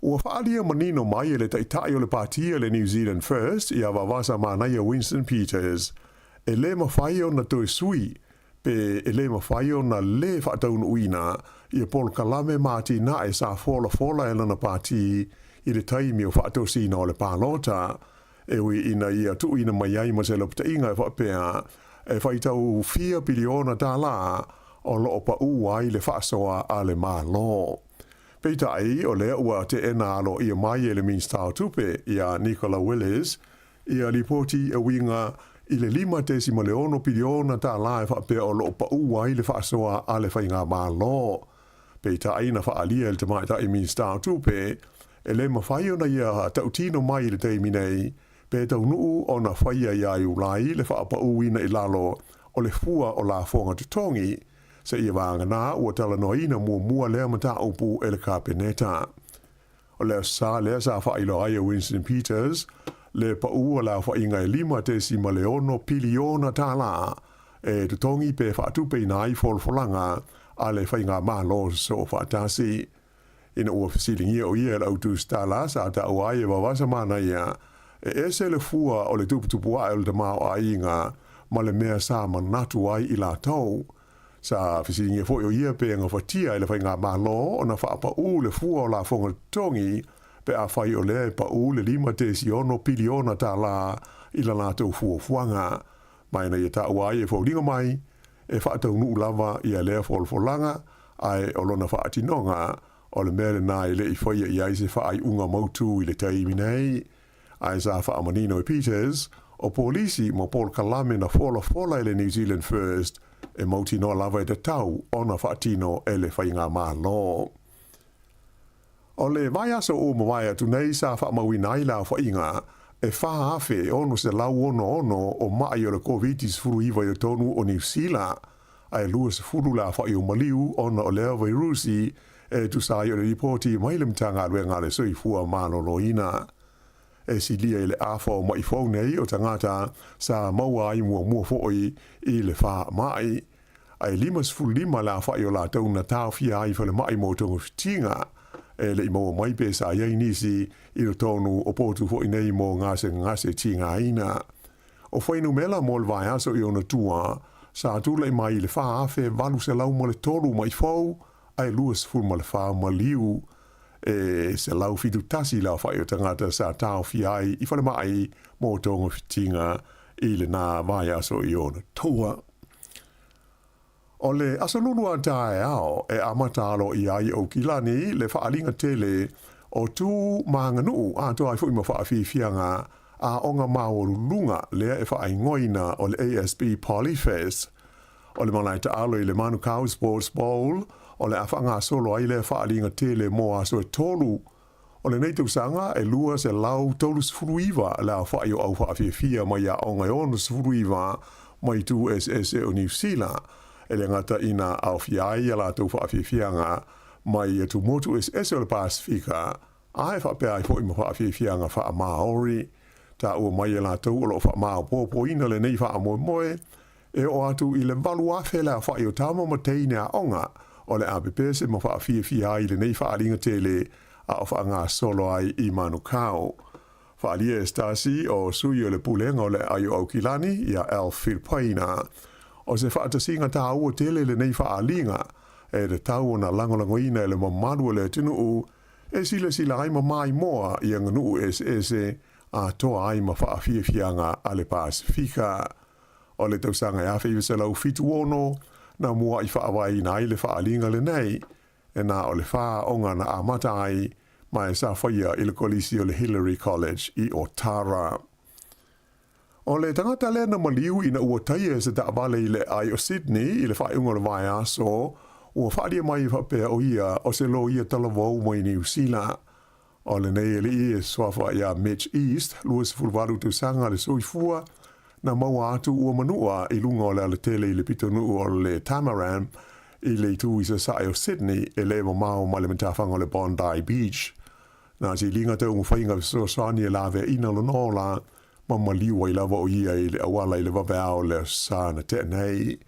Ua faaalia manino mai e le Taitai o le Pātia le New Zealand First ia Vavasa Manaia Winston Peters, e lē mafai ona toe sui pe e lē mafai ona lē faataunuuina ia polokalame ma atinae sa folafola e lana pāti i le taimi o faatosina o le palota, e ui ina ia tuuina mai ai ma se lapataiga e faapea e faitau fia piliona tālā o lo o paū ai le faasoa a le Malo. Peitai, o lea ua teena aloaia mai e le Minisita o Tupe, ia Nicola Willis, ia lipoti e uiga i le $5.6 piliona tālā e faapea o lo o paū ai le faasoa a le Faigamalo. Peitai, na faaalia e le Tamaitai Minisita o Tupe, e lē mafai ona ia tautino mai i le taimi nei, pe taunuu ona faia iā Iulai le faapauina i lalo o le fua o lafoga totogi, seia vagana ua talanoaina muamua lea mataupu e le Kapeneta. O le aso Sa lea sa faailoa ai e Winston Peters le paū o le aofaiga e $5.6 piliona tālā e totogi pe faatupeina ai folafolaga a le Faigamalo Sosoofaatasi. Ina ua fesiligia o ia e le au tusitala sa taua ai e Vavasa Manaia, e ese le fua o le tuputupu ae o le tamaoaiga ma le mea sa manatu ai i latou. Sa fesiligia foi o ia pe gafatia e le Faigamalo ona faapaū le fua o lafoga totogi pe afai o lea e paū le $5.6 piliona tālā i la latou fuafuaga. Ma ina ia taua ai e foliga mai, e faataunuu lava ia lea folafolaga, ae o lona faatinoga, o le mea lena e le i faia i ai se faaiuga mautū i le taimi nei. Ae sa faamanino e Peters, o polisi ma polokalame na folafola e le New Zealand First e mautinoa lava e tatau ona faatino e le Faigamalo. O le vaiaso ua mavae atu nei sa faamauina ai le aofaiga e 4,666 o ma'i o le Koviti-19 i totonu o Niu Sila, ae 20 le aofai o maliu ona o lea vairusi e tusa ai o le lipoti mai le Matagaluega a le Soifua Maloloina. E silia i le afa o ma'i fou nei o tagata sa maua ai muamua foi i le faamai, ae 55 le aofai o latou na taofia ai i falemai mo togafitiga e le i maua mai pe sa i ai nisi i totonu o potu foi nei mo gasegase tigaina. O fuainumera mo le vaiaso i ona tua, sa tulai mai i le 4,803 ma'i fou ae 24 maliu e 171 le aofai o tagata sa taofia ai i falemai mo togafitiga i lena vaiaso i ona tua. O le Aso Lulu a taeao e amata aloaia ai i Aukilani le faaaliga tele o tu ma aganuu atoa ai foi ma faafiafiaga aoga maualuluga lea e faaigoaina o le ASB Polyfest. O le malae taalo i le Manukau Sports Bowl o le a faagasolo ai lea faaaliga tele mo aso e tolu. O lenei tausaga e 239 le aofai o au faafiafia mai aoga e 69 mai itu eseese o Niu Sila, e le gata ina aofia ai a latou faafiafiaga mai atumotu eseese o le Pasefika, a e faapea ai foi ma faafiafiaga faa-Maori. Taua mai e latou o lo o faamaopoopoina lenei faamoemoe e oo atu i le 8,000 le aofai o tama ma teine aoga o le a pepese ma faafiafia ai i lenei faaaliga tele a o faagasolo ai i Manukau. Faaalia e se tasi o sui o le Pulega o le Aai o Aukilani, ia Alf Filipaina, o se faatasiga taua tele lenei faaaliga e tatau ona lagolagoina e le mamalu o le atunuu e silasila ai ma maimoa i aganuu eseese atoa ai ma faafiafiaga a le Pasefika. O le tausaga e 1976 na muaʻi faavaeina ai le faaaliga lenei, e na o le fa aoga na amata ai ma e sa faia i le kolisi o le Hillary College i Otara. O le tagata lea na maliu ina ua taia e se taavale i le aai o Sydney i le faaiuga o le vaiaso, ua faaalia mai e faapea o ia o se loia talavou mai Niu Sila. O lenei alii e suafa iā Mitch East, 28 tausaga le soifua, na maua atu ua manua i luga o le alatele i le pitonuu o le Tamaran i le itu i sasae o Sydney e le mamao ma le matafaga o le Bondi Beach. Na siliga taumafaiga fesoasoani e laveaina lona ola ma maliu ai lava o ia i le auala i le vaveao o le Aso Sa na tea nei.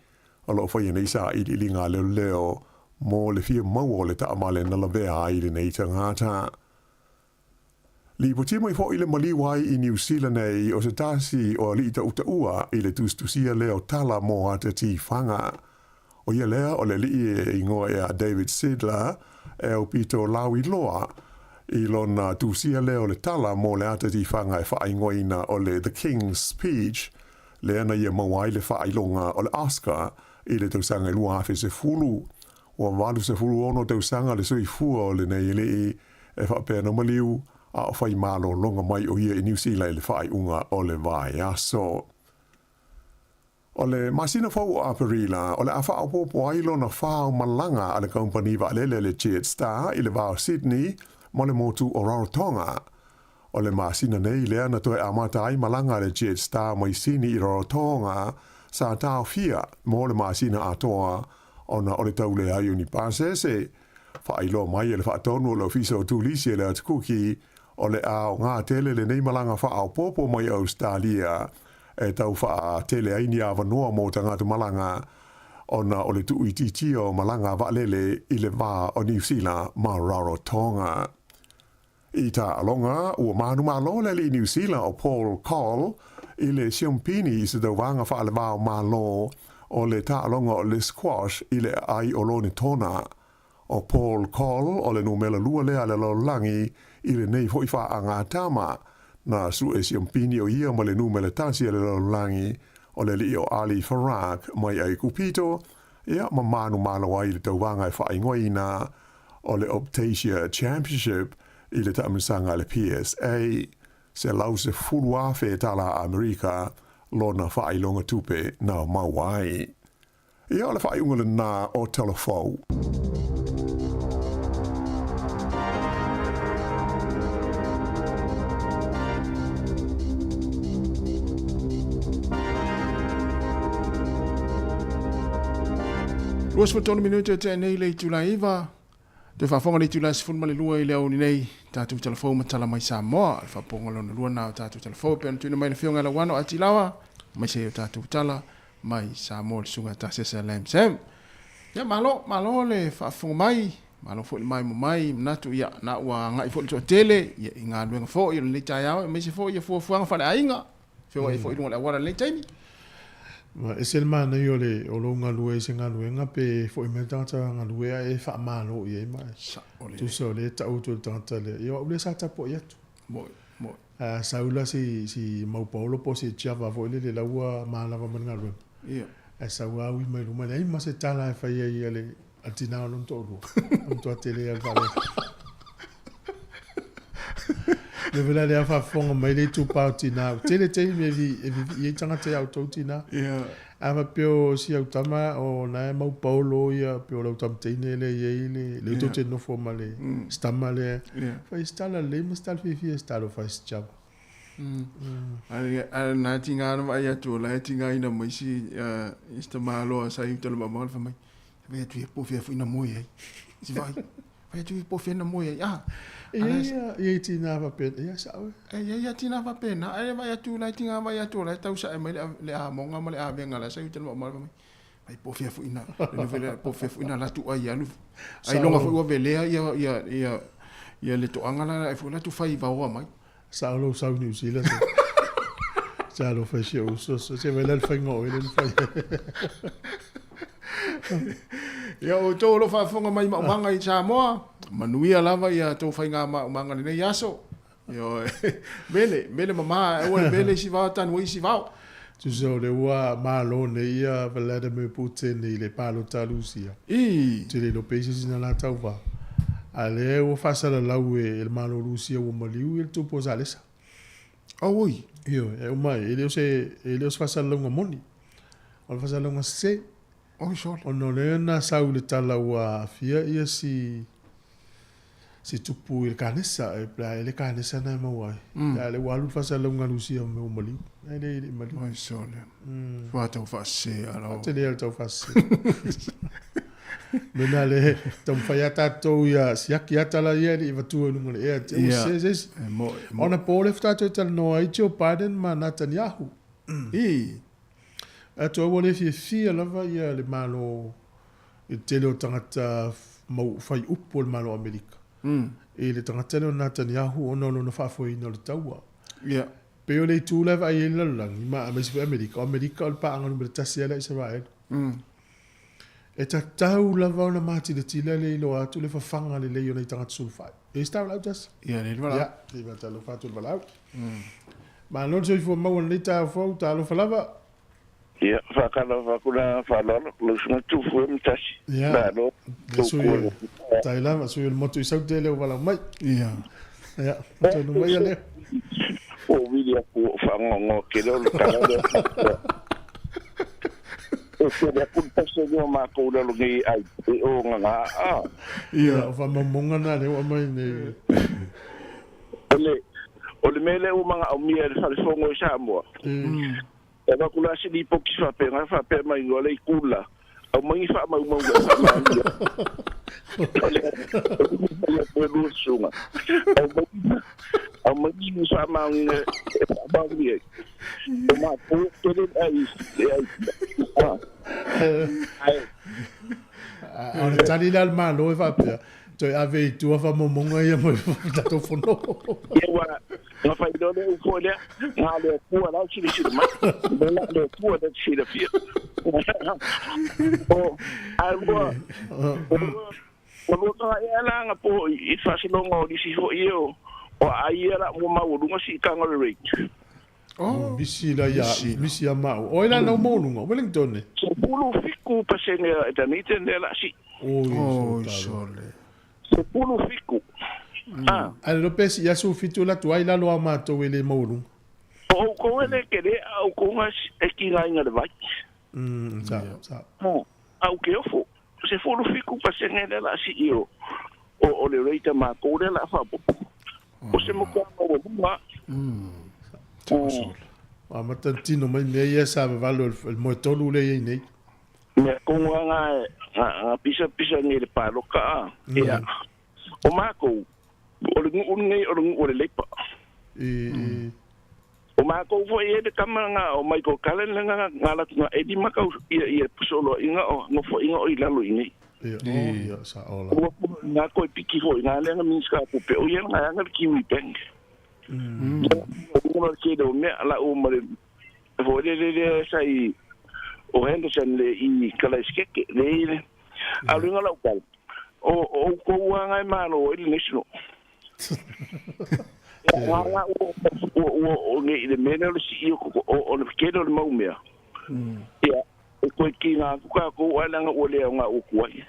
O lo o faia nei sailiiliga a leoleo mo le fia maua o le taavale na lavea ai lenei tagata. Lipoti mai foi le maliu ai i Niu Sila nei o se tasi o alii tautaua i le tusitusia lea o tala mo ata tifaga. O ia lea o le alii e igoa ia David Sidler e aupito lauiloa i lona tusia lea o le tala mo le ata tifaga e faaigoaina o le The King's Speech lea na ia maua ai le faailoga o le Oscar i le tausaga e 2010. Ua 86 tausaga le soifua o lenei alii e faapea na maliu a o fai malologa mai o ia i Niu Sila i le faaiuga o le vaiaso. O le masina fou o Aperila, o le a faaopoopo ai lona fa o malaga a le kamupani vaalele le Jetstar i le va o Sydney ma le motu o Rarotonga. O le masina nei lea na toe amata ai malaga a le Jetstar mai Sini i Rarotonga sa taofia mo le masina atoa ona o le tau leai o ni pasese. Faailoa mai e le faatonu o le Ofisa o Turisi e le Atu Kuki, o le aoga tele lenei malaga faaopoopo mai Ausetalia e tau faatele ai ni avanoa mo tagata malaga ona o le tuuitiitia o malaga vaalele i le va o Niu Sila ma Rarotonga. I taaloga, ua manumalo le alii Niu Sila o Paul Coll i le siompini i se tauvaga faalevao malo o le taaloga o le squash i le aai o Lonetona. O Paul Coll o le numela lua lea a le lalolagi i lenei foi faagatama. Na sue siompini o ia ma le numela tasi a le lalolagi o le alii o Ali Farag mai Aikupito, ia ma manumalo ai i le tauvaga e faaigoaina o le Optasia Championship i le taamilosaga a le PSA, $110,000 tala Amerika lona faailoga tupe na maua ai. Ia o le faaiuga lena o Tala Fou. 23 minute e tea nei le itula iva. Toe faafofoga le itula 12 i le aoauli nei, tatou tala fou ma tala mai Samoa. O le faapopoga lona lua lena o tatou tala fou e pei ona tuuina mai e le Afioga ia Lauano Atilawa, aemaise ai o tatou tala mai Samoa le Susuga ia Tasesa Lam Sam. Ia malo, malo le faafofoga mai, malo foi le maimoa mai, manatu ia na ua agai foi le toatele ia i galuega foi o lenei taeao aemaise foi ia fuafuaga faaleaiga. Feoai foi i luga o le auala i lenei taimi. Ua ese le manaia o le o lou galue i se galuega pe foi mai le tagata galue ae e faamalo i ai ma e Sao lelei. Tusa o lea e tau atu e le tagata lea, ia o au lea sa tapuai atu. Moi, moi. A sau la si si mau paolo po o se Java foi lele la ua manava ma le galuega. Ia. Ae sau lava ui mai luma, e leai ma se tala e fai ai a le tinā o lona toalua, ua matua tele lava le faalele. Le vela lea faafofoga mai le itupa o tinā, ua tele taimi e vivii ai tagata ia outou tinā. A faapea o si au tama o na e mau paolo ia, pe o lau tama teine lea e i ai le, lea tou te nofo ma le si tama lea, fai se tala lelei ma se tala fiafia, se tala o fai se java. Ae na tiga na vaai atu o la e tigaina mai isi isi tamaloa sa i uta le maumau fai mai fai atu ia po fea foi na moe ai si vai fai atu ia po fea na moe ai ah Ia i tina faapena ia sao e ia ia tina faapena ae vaai atu la e tiga vaai atu o la e tau sae mai le amoga ma le avega la sa i uta le maumau fai mai ai po fea foi na le po fea foi na latu ai alu ai longa foi ua velea ia ia ia ia le toaga la ai foi latu fai vaoa mai. Sao lou sau i Niu Sila se se alofa i si ou uso se vaai la le faiga o oe lea na fai ai. Ia outou o lo o faafofoga mai i maumaga i Samoa, manuia lava ia tou faiga maumaga i lenei aso. Ioe. Mele, mele mama, aua le mele isi vao tanu ai isi vao. Tusa o lea ua malo nei ia Vladimir Putin i le palota a Lusia. Ou te le iloa pe i ai se isi na la tauva. A lea ua faasalalau e le Malo o Lusia ua maliu ia le tupu o Salesa. Auoi. Ioe, e uma ai, e le o se, e le o se faasalalauga moni. O le faasalalauga sese. Oi sole. Ona o lea na sau i le tala ua aafia ia si si tupu i le kanesa, e pe a e le kanesa na e maua ai. Mm. A le ua alu le faasalalauga a Lusia me ua maliu. E le i le maliu. Oi sole. Mm. Fua tau faasese ala o. Tele le tau faasese. Mena le taumafai a tatou ia siaki ata la ia e le i vatua i luga o le ea te ua sese se isi. Ona po le tatou e talanoa ai Joe Biden ma Netanyahu. I. Atu ai ua le fiafia lava ia le Malo i le tele o tagata mau fai upu o le Malo o Amerika i le tagata lea o Netanyahu ona o lona faafoeina o le taua. Pei o le itu la e vaai ai le lalolagi ma aemaise foi Amerika, o Amerika o le paaga numera tasi lava lea a Isaraelu. E tatau lava ona matilatila le iloa atu le fafaga lelei o nai tagata sulufai. E isi tau lau tasi? Ia, le valaau. Ia, se i faatalofa atu i le valaau. Malo le soifua maua i lenei taeao fou, talofa lava. Ia, faatalofa atu le agaga faaaloalo, lau susuga Tufu e ma Tasi. Ia, Malo, le sui o, tai lava, sui o le motu i Saute lea ua valaau mai. Ia. Ia, tonu mai ia lea. Ua ou vili atu ua ou faanoanoa tele o le tala lea faapea. E tele atu le pasene o matou i lalo nei ai e o gagā a. Ia, o faamaumauga na lea ua aumai nei. O le, o le mea lea ua manaomia e le Fale Fono i Samoa, e avatu la se lipoti faapena faapea mai loa le itu la, aumai ni faamaumauga e faamaonia. O le, o le fai atu e lua susuga, aumai, aumai ni faamaoniga e faamaonia ai. O matou e tele le ai, le ai, a, ae. A o le tali lea a le Malo e faapea, Toe ave i tua faamaumauga ia mo le tatou fono. Ia ua na fai loa le upu foi lea, na le Atua la e silasila mai, na le Atua la e silafia. O, ae ua, ua lua taga ea la na po i faasologa o nisi foi ia o, o aai ia la ua maualuga siitaga o le rate. Oh, misi la ia, misi ia mau. O ai la nau maualuga, Wellington e? 17% e Dunedin lea la sii. Oi, Oi, sole. 17. Ah. Ae le pe sii asu fitu la tuai lalo a matou e le maualuga. O outou e le tele a outou na e tigaina le vai. Sa, sa. A u ke ofo, 17% lea la sii o, o, o le rate a matou lea la faaopoopo. O se matua maualuga. Ua amata ona tino mai mea ia sa vavalo i le moe tolu lea e i ai nei. Mea tonu lava na, na pisapisa nei i le paloka a. Ia. O matou, o le nuu lenei o le nuu o le Leipa. O matou foi e le tama na o Michael Cullen lea na na alu atu na 5 tau ia ia fesoloaiga o nofoaiga o i lalo i inei. Ia, oh, ia, sao la. Ua na toe piki foi na lea na Minista o Tupe, o ia na ana le Kiwi Bank. O le tele o mea la o ma le foi le le le sa i o Henderson le i Kalaiskeke le i le a o le uiga o lau tala o o outou lava na e malo ai le National. Nga nga ua ua ua o nei i le mea lea o le sii o o o le tele o le mau mea. Ia. E koe ki ngā kuka ko ai langa ua lea o ngā uku ai.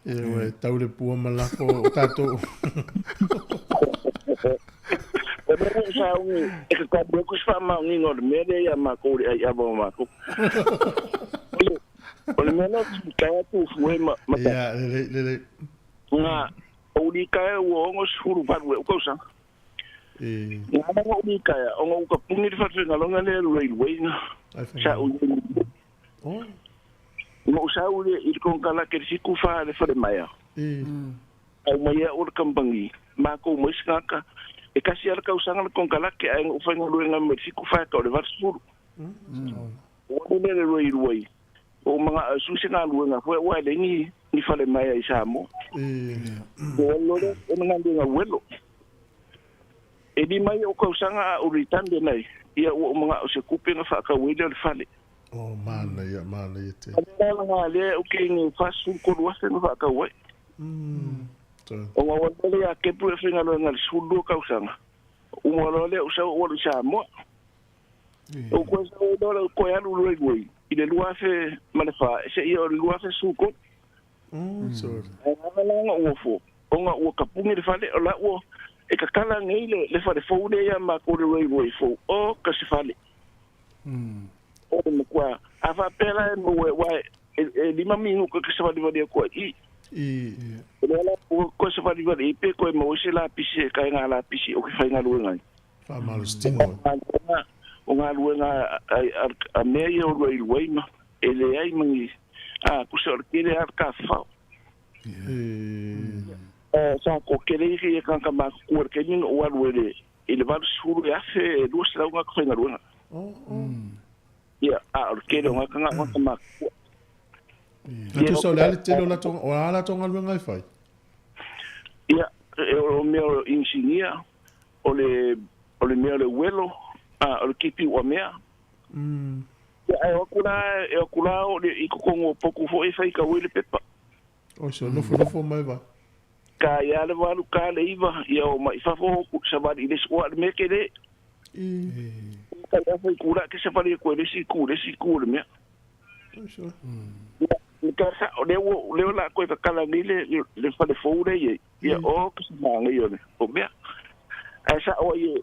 E ue, tau le pua ma lako o tātou. O mea o sa ungi, e ka kabu e kusi wha maungi ngō le mea lea ia mā kōre ai awa o mākou. O le mea no ki kai atu fue ma ma ta. Ia, lelei, lelei. Ngā, o uri kai ua ongo sifuru valu e ukausa. E. Ngā nanga uri kai, ongo uka pungi le whatwenga longa le railway nga. Sa ui. Oh. Ngo sa uri i le kongkala ke siku fa le whare maia. E. Au mai a ora kampangi, mākou mai singaka, e kasi ala kausanga le kongkalake ai ngo whainga luenga me siku fa ka o le vatsuru. O le le railway. O mga susi ngā luenga fue wa le ni ni whare maia i Samoa. E. O lore o ngā luenga welo. E di mai o kausanga a uri tande nei, ia ua o mga o se kupe nga whaakawele o le fale. O mana ia, mana ia te. Ana ngā lea o ke ngi whasu koru ase nga whaakawai. O ngā wale a kepu e whenga loa ngā le sulu kausanga. O ngā loa lea o sau o i Samoa. O koe sa o loa o koe alu roi roi. I le lua afe ma le wha, se ia o le lua afe suko. Sorry. O ngā langa ua fo. O ngā ua kapungi le fale, o la ua e kakala ngei le fale fou le ia ma kore roi roi fou. O ka se fale. O le makua, a wha pera e mo e wai, e lima mingu ka se wali wali koe i. I. E le ala ko se wali wali i pe koe mo se la pisi e kai ngā la pisi o ke whai ngā rue ngai. Wha malu stino. O ngā rue ngā a mea ia o rua i rua ima, e le ai mangi, a kusa o le kere ar ka whao. Sa ko kere i e kanka mā kukua le keninga o alu e le, i le valu sifuru e afe e lua se lau ngā kawhai ngā ruenga. Ia, a o le kere o ngā kanga ngā mā kukua. Na tusa o le ale tele o la tonga, o ala tonga luenga e whai? Ia, e o mea o insinia, o le mea o le welo, a o le kipi ua mea. Ia, e o akula o le i kokongo poku fo e whai ka wele pepa. O so, nofo nofo mai va. Ka ia le walu ka le iwa, ia o mai fafo ku sawari i le sua le meke le. Ka ia whai kura ke sawari e koe le si ku, le si ku le mea. O so. Ia, ka sa, o leo la koe kakala ni le whale fōure ia, ia o ka sa maanga ia le, o mea. Ai sa o ia,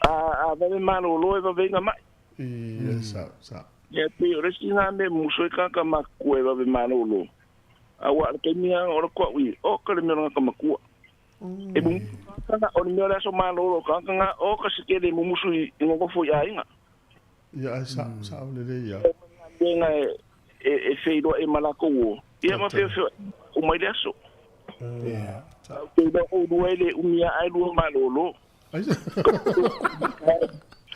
a vave malo loe vavenga mai. Ia, sa, sa. Ia, te o resi ngā me muso e kaka makua e vave malo loe. A wa le kemia o le kwa ui, o ka le mea ngā kamakua. E mumu kanga o le mea le aso malo lo kanga ngā o ka se kele mumusu i ngokofo i ainga. Ia, ai sa, sa o le le ia. Ngā e wheiroa e malako o. Ia ma whio whio o mai le aso. Ia. Te ura o rua ele umia ai rua malolo.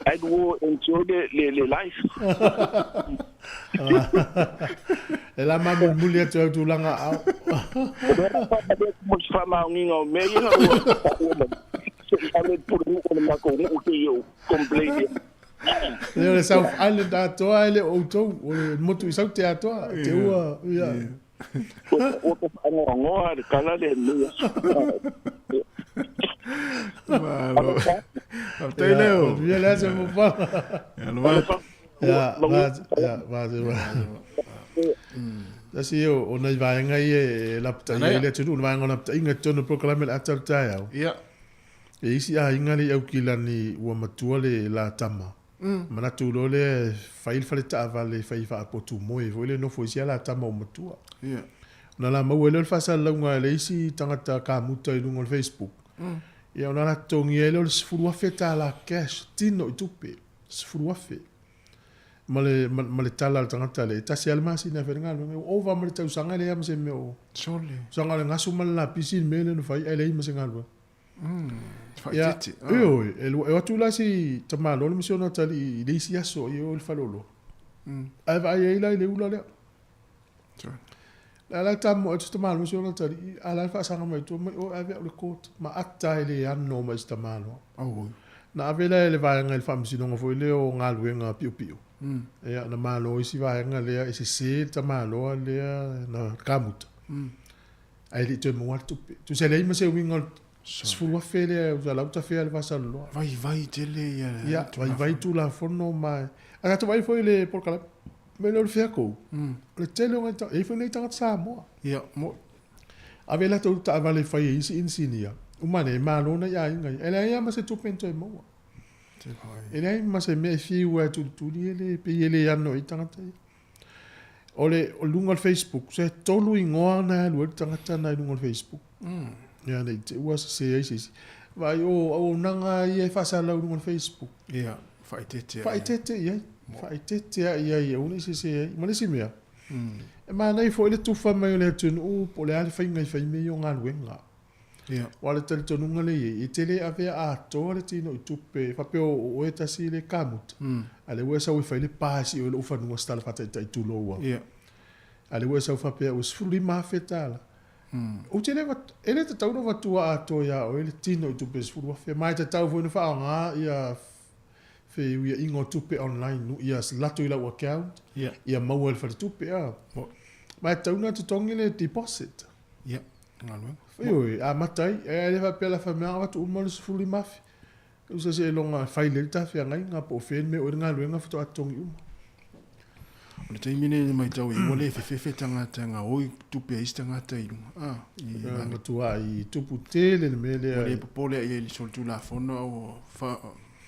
Ai rua enjoy le life. E la mamu muli atu au tūlanga au. O mea wha mo se wha maunginga o mea ia ua se i ame pure nguko le mako nguko te i o complain ia. Le o le South Island atoa ele o tou, o le motu i Saute atoa, te ua, ia. O te whangoangoa le kala le mea. Malo. Tei leo. Ia le ase mo pa. Ia lo va. Ia, va, ia, va, va. Tasi o nei vaenga i e lapta i le tunu, vaenga lapta inga tonu programe le atal tai au. Ia. E isi a inga le au kilani ua matua le la tama. Manatu lo le whail whale taava le whai wha apotu moe, fo ile nofo isi ala tama o matua. Ia. Na la mau ele whasa launga le isi tangata ka muta i lunga o le Facebook. Ia ona la tongi ele o le sifuru afe tā la cash, tino i tupe, sifuru afe. Ma le tala le tangata le, tasi ale masina wharenga, ova ma le tausanga le ama se mea o. Sole. Sanga le ngasu ma le la pisi me le no whai, ele i ma se ngalua. Ia, Whaititi. e oi, e watu la si tamalo le misiona tali i le isi aso i o le whalolo. Ai vai e ila i le ula lea. La la tamo e tamalo misiona tali, a la whaasanga mai tua mai o ave o le kote, ma ata e le anno mai si tamalo. Na ave la e le vaenga i le whaamisinonga fo i le o ngā luenga pio pio. Ia, na malo isi vaenga lea, e se se tamaloa lea na kamuta. Ai le toe mua tupe. Tu se lei ma se winga sifuru afe lea, usa lauta fea le whasaloloa. Vai vai tele ia. Ia, vai vai tu la fono mai. A tātou vai foi le porkalap. Mea lea o le feakou, o le tele o nai tagata, e i ai foi nai tagata Samoa. Ia, mo'i. Ave latou taavale e fai e isi inisinia, uma ane e malo nai aiga ia. E leai lava ma se tupe na toe maua. E leai ma se mea e fiu lava e tulituli e le, pei e le ano i ai tagata ia. O le o luga o le Facebook, se tolu igoa na e alu ai le tagata na i luga o le Facebook. Ia ne i te i ua sese ai se isi. Vaai o auaunaga ia e faasalalau i luga o le Facebook. Ia, faaeteete ai. Faaeteete i ai. Faaeteete lava i ai aua ne i sese ai. Ma le isi mea, e manaia foi le tufa mai o le atunuu po o le a le faiga i fai mea ia o galuega. Ia. Aua o le talitonuga lea e i ai, e te le avea atoa le tino i tupe, faapea o oe tasi le kamuta, a o lea ua e sau e fai le pa e sii oe i lou fanua se tala faataitai tulou a. Ia. A o lea ua e sau faapea ua $15,000. Ou te le, e le tatau ona avatua atoa ia oe le tino i tupe $10,000, ma e tatau foi ona faaaoga ia feuiaiga o tupe online, ia lato i lau account, ia maua e le faletupe. A. Ma e tatau ona totogi le deposit. Ia, galuega. Ioe, amata ai. E le faapea la fai mai avatu uma le 15,000. Usa seiloga fai lelei le ta feagaiga po o fea le mea o i ai le galuega faatoa totogi uma. O le taimi lenei e matau ai ua le fefefe tagata e gaoi tupe a isi tagata i luga. Ah, i Ua matuai tupu tele le mea lea. Ua le popole i ai i le solitulafono a ua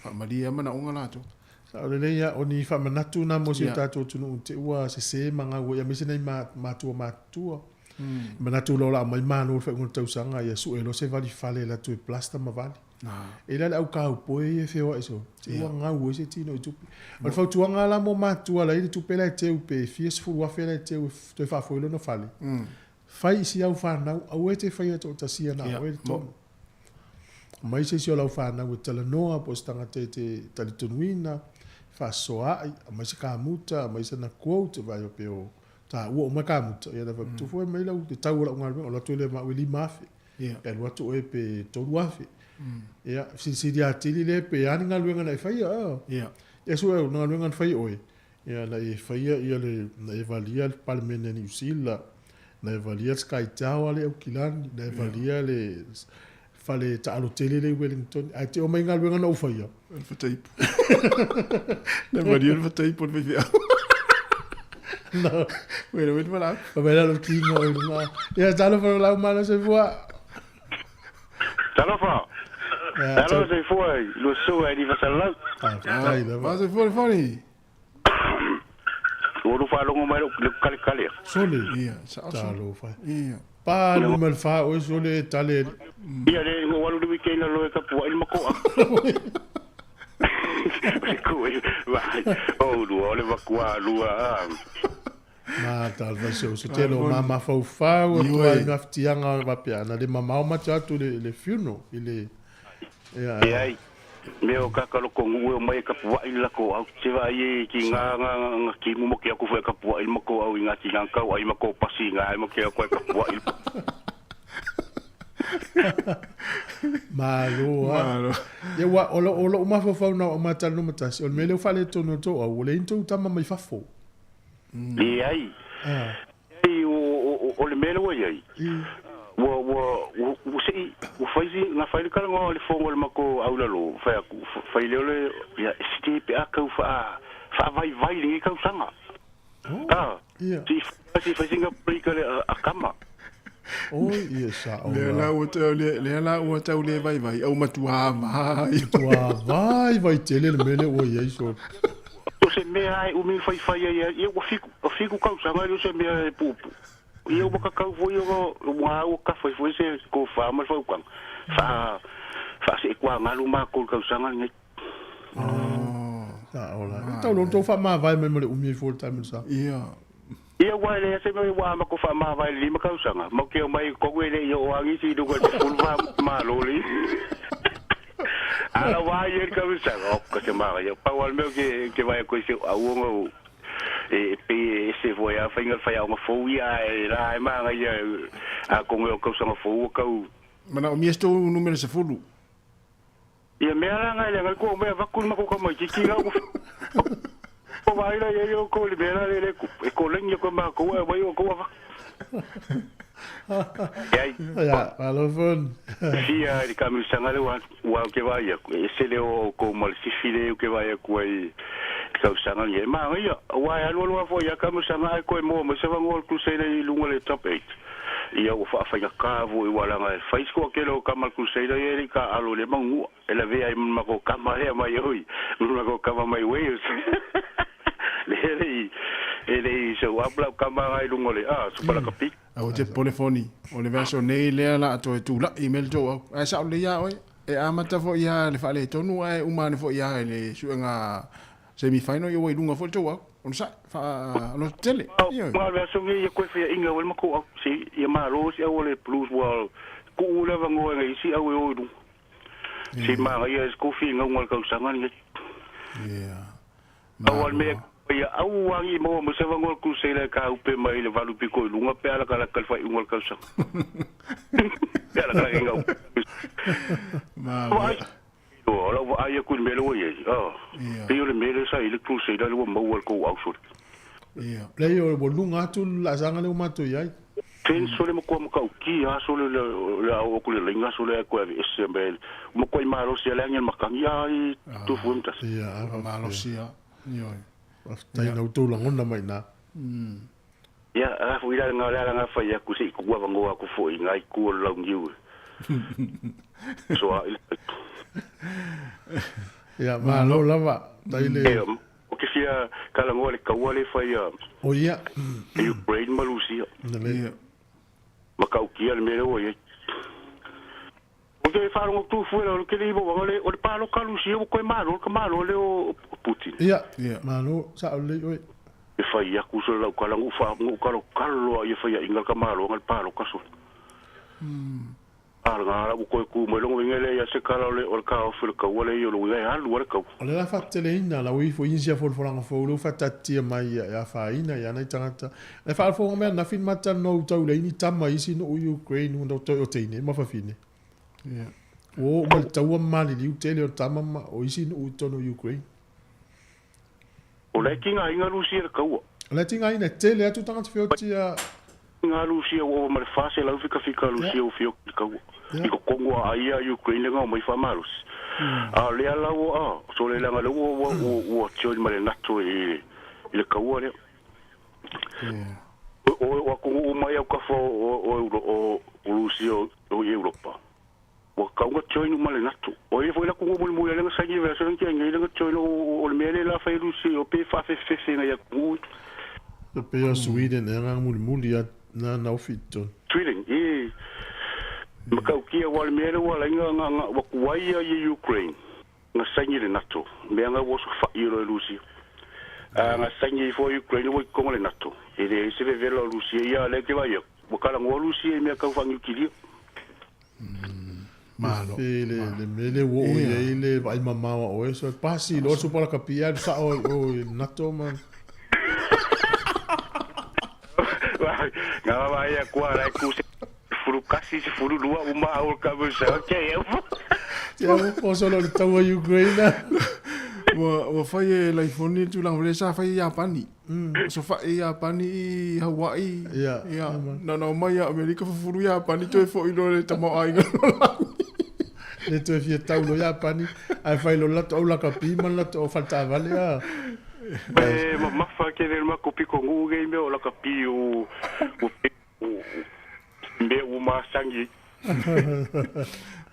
faamalie lava manaoga latou. Sao lelei lava, o ni faamanatu na mo si o tatou atunuu te i ua sese ma gau ai, aemaise nai matua matutua. Manatu loa o le a aumai malo i le faaiuga o le tausaga, ia sue loa se vali fale e alu atu e plaster ma vali. E i ai la le au cowboy ia e feoai soo, te ua gau ai se tino i tupe. O le fautuaga la mo matua la e i ai le tupe la e teu pe fia sefulu afe la e teu e toe faafoi lona fale, fai i si au fanau, aua e te faia toatasia na oe le tonu. Aumai se isi o lau fanau e talanoa po o se tagata e te talitonuina, faasoaai, aumai se kamuta, aumai sana quote, vaai pe o taua uma kamuta, ia na faapito mai lau te tau o lau galuega, o alu atu lea ma au e 5,000. E alu atu oe pe 3,000. Ia, silisili atili lea pe a ni galuega na e faia. Ia sue au, na galuega na fai oe, ia na e faia ia le, na e valia le Palemene a Niu Sila, na e valia le Sky Tower le Aukilani, na e valia le fale taalo tele le i Wellington. Ae te o mai galuega na ou faia. O le fataipu. Na valia le fataipu o le faifeau. No. Wena wena wala. Pa mai lalo kinga o lunga. Ia talofa lau malo soifua. Talofa. Talofa soifua i lua susuga i Livasalau. Faafetai lava. Fa soifua le foni. Ua lu faalogo mai lou kalekale. Sole. Ia, sao sole. Talofa. Ia. Pa luma le fa oe sole e tale. Ia le ua alu le weekend lalo e kapua'i le mako'a. O lua o le makuā lua a. Ma talofa se uso tele o ma mafaufau atu ai gafitiaga faapea ana le mamao ma te atu le le funeral i le ia Leai, mea o kaka loko nu'u e omai e kapua'i le lako au te vaai e ki nga nga nga kimu mo ke aku foi kapua'i le mako au i nga tinga kau ai mako pasi nga ai mo ke aku ai kapua'i. Malo a. Malo. Ia ua o lo o lo'u mafaufau na o matala numa tasi o le mea lea ua faaletonu atu au ua leai ni tou tama mai fafo. Leai. Ah. Leai o le mea lea ua i ai, ua ua ua se'i ua fai si na fai le talanoa o le fono a le matou aulalo, fai atu, fai lea o le ia e sili pe a tau faa faavaivai i lenei tausaga. Oh, ia. Se'i fai fai sina break a le a tama. Oi, ia sa'o Lea la. la ua tau le lea la ua tau le vaivai au matua vai. Matua vaivai tele le mea lea ua i ai sole. O se mea lava e umi ona faifai ai ia ua fitu, fitu tausaga e le o se mea e puupuu. Ia ua tatau foi ona ua ua tafa ai foi se tofa ma le faautaga faa faaseetuagalu matou i le tausaga lenei. Sao la. E tau loa ona tou faamavae mai ma le umi ai fua o le taimi o le sa. Ia. Ia aua e leai se mea ua amata faamavae i le 5 tausaga, matou te omai i totonu e le i oo lava nisi i luga i le 14 malo le isi. A la ua ai le tausaga, oka se manaia. Pau lava le mea ou te vaai atu ai i si ou auga o e pei e ese foi lava faiga le faiaoga fou ia, ae la e manaia atonu e oo i le tausaga fou ua tau Manaomia se tou numera 10. Ia mea la na e leaga le kou mea avatu le matou tamaititi la ua ua vaai la iai outou i le mea la lea le tupu e koleni atu e matou ae aumai outou avatu. Leai. Ia, malo fon. Fia i le taamilosaga lea ua ua ou te vaai atu e ese le o outou ma le sifi lea ou te vaai atu ai Tausaga lenei. E manaia, aua e alualu lava foi ia taamilosaga ae toe maua mai se avanoa o le Crusader i luga o le top eight. Ia ua faafaigata foi aua leaga e fai si toatele o tama a le Crusader ia e le i taaalo i lea manunua. E lavea ai ma le matou tama lea mai oi, ma le matou tama mai Wales. Lea e le i, e le i show up lau tama na i luga o le, ah, Super Lakapi. Aua te popole Foni, o le vaiaso nei lea la a toe tula'i mai le tou au. Ae sa'o lelei a oe, e amata foi a le faaletonu ae uma ane foi a i le suega semi final ia ua i luga foi le tou au. Onosai, faalototele. Ioe. Ma o le vaiaso nei ia toe faiaina ai le matou au, se ia malo si au o le Blues ua tuu le avanoa i nai isi au e o i luga. Se manaia e se tou finauga i le tausaga lenei. Pau lava le mea ia aua ne i maua mai se avanoa o le Crusader e tāupe mai i le valu pito i luga pe a latalata i le faaiuga o le tausaga. Pe a latalata i gauta. O lau vaai atu i le mea lea ua i ai, pei o le mea lea sa i ai le Crusader lea ua maua e le tou ausole. Leai, ua luga atu le laasaga lea ua matou i ai. Fence o le matua matautia aso le le a oo atu le laina aso le ae toe aveese mai le matuai malosi a le agi a le matagi a i tofu ai ma tasi. Ia a malosi a ioe. Faafetai na outou lagona mai ina. Ia a foi la le ala na fai atu se i tuu avanoa atu foi i na itu o le launiu e soa i le Ia malo lava tai le. Ou te fia talanoa i le taua lea e fai a Oh ia. Ukraine ma Rusia. Lelei. Matautia le mea lea ua i ai. Ou te faalogo atu fua o le tele i mauaga le o le paloka a Rusia ua toe malo le tamaloa lea o Putin. Ia. Malo, sao lelei oe. E fai atu sole lau tala na ou fa na ou talotalo lava ia faiaina le tamaloa na le paloka sole. A lena la ua toe tu mai lona uiga e leai lava se tala o le taofi o le taua lea i lona uiga e alu lava le taua. O le la faateteleina la ua ifo i isi folafolaga fou lea ua faataatitia mai e afaina i ana tagata. Le faafofoga mai ananafi ni matalanoa uta ula i ni tama i isi nuu i Ukraine ua toe o teine ma fafine. Ua oo mai le taua ma maliliu tele o tama ma o isi nuu i totonu o Ukraine. O la e tigaina Rusia i le taua. O la e tigaina, e tele atu tagata feoti a. Tiga Rusia ua ova ma le 400 fikafika a Rusia ua feoti i le taua. I totonu a ai a Ukraine na omai faamalosi. A o lea la ua a, sole leaga lea ua ua ua join ma le NATO i i le taua lea. O o atunuu uma i autafa o o o Rusia o i Europa. Ua tatau ona join uma le NATO. O ia foi le atunuu mulimuli lea na saini i le vaiaso lea na tea nei lea na join o le mea lea la fai e Rusia o pei e faafefefe nai atunuu ia. E pei o Sweden ea na mulimuli a na na ofi i totonu. Sweden e matautia aua o le mea lea ua ala ai na na ua tuai ai e Ukraine na saini i le NATO mea na ua osofai loa e Rusia. A na saini ai foi Ukraine ua i totonu o le NATO e leai se vevela o Rusia ia lea e te vaai atu ua talanoa Rusia i mea tau faaniukilia. Malo. Fe le le mea le ua oo i ai le vaai mamao a oe so pasi loa le supa lakapi alu sao ai i o i le NATO ma Nga vaai atu a la e tu 11, 12 uma au o le taamilosaga kia i au. Tia ua poso loa le taua Ukraine. Ua fai e Laifoni le tulaga foi lea sa fai e Iapani. Sofai e Iapani i Hawaii. Ia. Ia. Na ona omai ia Amerika fufulu Iapani toe foi loa le tamaoaiga lalolagi. Le toe fia tau loa Iapani ae fai loa le latou au lakapi ma le latou au faletaavale a. E mamafa tele le matou pitonuu nei mea o lakapi o mea ua masani ai.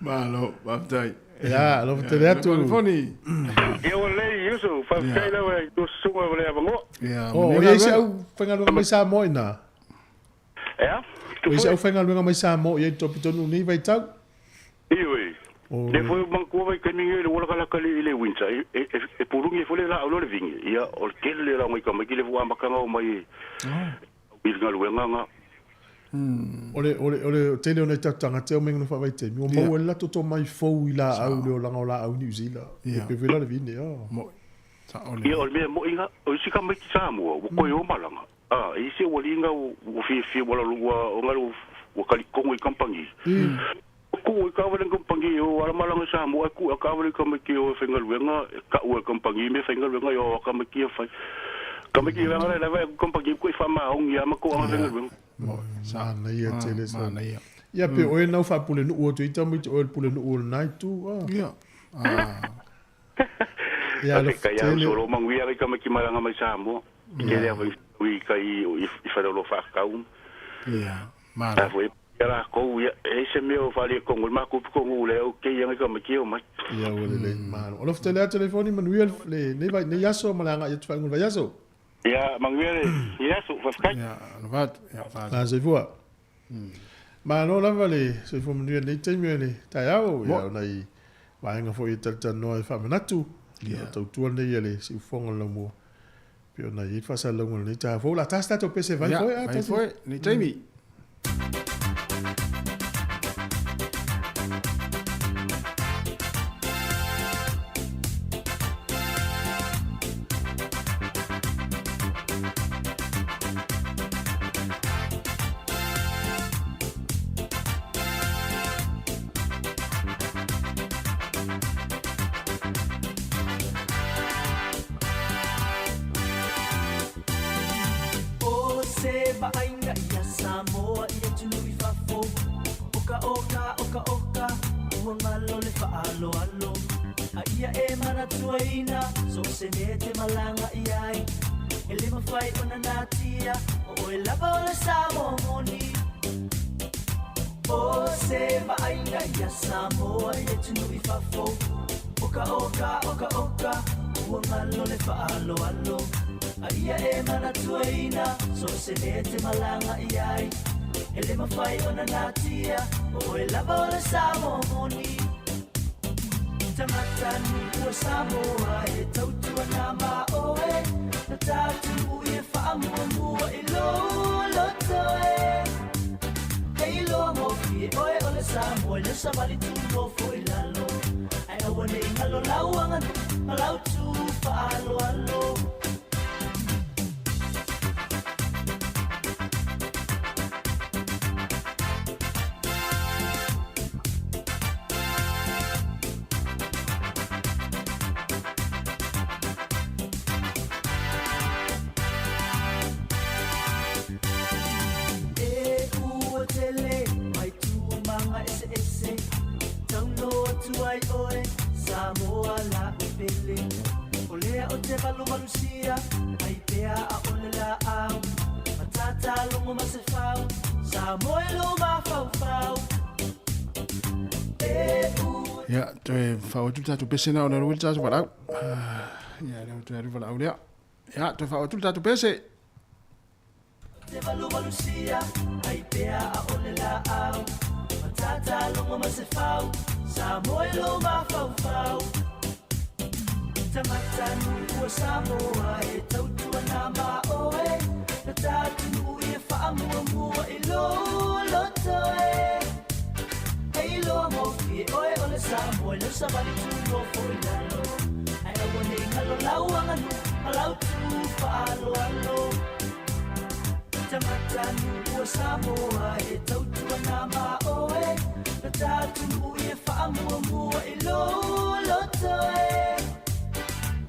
Malo, faafetai. Ia, alofa tele atu. Telefoni. Ia ua lelei Yusu, faafetai lava i tua susuga ma le avanoa. Ia, Oh, o i ai se au faigaluega mai Samoa i ina? Ea? O i ai se au faigaluega mai Samoa i ai i le tonu nei vaitau? Ioe. Lea foi ua manatua vaitaimi nei le ua latalata i le winter, e puluni ai foi le laau lea o le vine. Ia, o le tele la o nai tamaiti lea foi ua amata ona omai i le galuega na. O le, o le, o le tele o nai tatou tagata e omai i faavaitaimi, ua maua ai le latou tomai fou i laau le olaga o laau i Niu Sila. E pei foi la o le vine, oh. Ia, o le mea moi na, o isi tamaiti Samoa ua toe o malaga. A, e isi ua liga ua fiafia ua lalo ua ona ua talitonu i kamupani. Tuu i taavale i kamupani e o ala malaga i Samoa ae tuu i taavale i tamaiti e o e faigaluega e tau e kamupani mea faigaluega e o a tamaiti e fai. Tamaiti leaga la e lava e kamupani ko i faamaoni a ma toaga faigaluega. Manaia tele sa. Ia pe oe nau faapulenuu atu ai tamaiti oe le pulenuu o lena itu. Ia. Ia, alofa Faafetai lava tele. uso o lo o manuia ai tamaiti malaga mai Samoa. E tele lava i i tai i faleoloa faakau. Ia, malo. A foi ia latou, ia, e ai se mea o faaletonu i le matou pitonuu lea ou te ia nai tamaiti e omai. Ia, ua lelei, malo. Alofa tele lava telefoni, manuia lenei vai, nei aso ma le agai atu faaiuga o le vaiaso. Ia, manuia lenei aso, faafetai. Ia, alofa atu, ia, faafetai. A, soifua. Malo lava le soifua manuia i lenei taimi o le taeao, ia o nai vaega foi e talatalanoa e faamanatu, ia o tautua lenei a le siufofoga o le laumua, pei ona i ai le faasalalauga o lenei taeao fou. O le a ta se tatou pese vai foe a Vai foe, lenei taimi. O se vaaiga ia Samoa i atunuu i fafo Oka oka oka oka ua galo le faaaloalo A ia e manatuaina so o se mea e te malaga i ai E le mafai ona natia o oe lava o le Samoa moni O se vaaiga ia Samoa i atunuu i fafo Oka oka oka oka ua galo le faaaloalo A ia e manatuaina so o se mea e te malaga i ai E le mafai ona natia o oe lava o le Samoa moni Tagata nuu o Samoa e tautua na ma oe Na tatou i e faamuamua i lou loto e He iloa gofie oe o le Samoa i le savali tu nofo i lalo Ae aua ne i galo lau aganuu ma lau tu faaaloalo. E ua tele mai tua ma aga eseese Taulo atu ai oe Samoa la'u pele O lea ou te valuvalusia ai pea ʻaʻole laau Matata logo ma se fau Samoa i lou mafaufau E ua Ia, toe faaauau atu le tatou pese na ona o lea ua i le tatou valaau. Ia, lea ua toe alu le valaau lea. Ia, toe faaauau atu le tatou pese. Te valuvalusia ai pea ʻaʻole laau Matata logo ma se fau Samoa i lou mafaufau Tagata nuu o Samoa e tautua na ma oe Na tatou i e faamuamua i lou loto e He iloa gofie oe o le Samoa i lau savali tu nofo i lalo Ae aua ne i galo lau aganuu ma lau tu faaaloalo Tagata nuu o Samoa e tautua na ma oe Na tatou i e faamuamua i lou loto e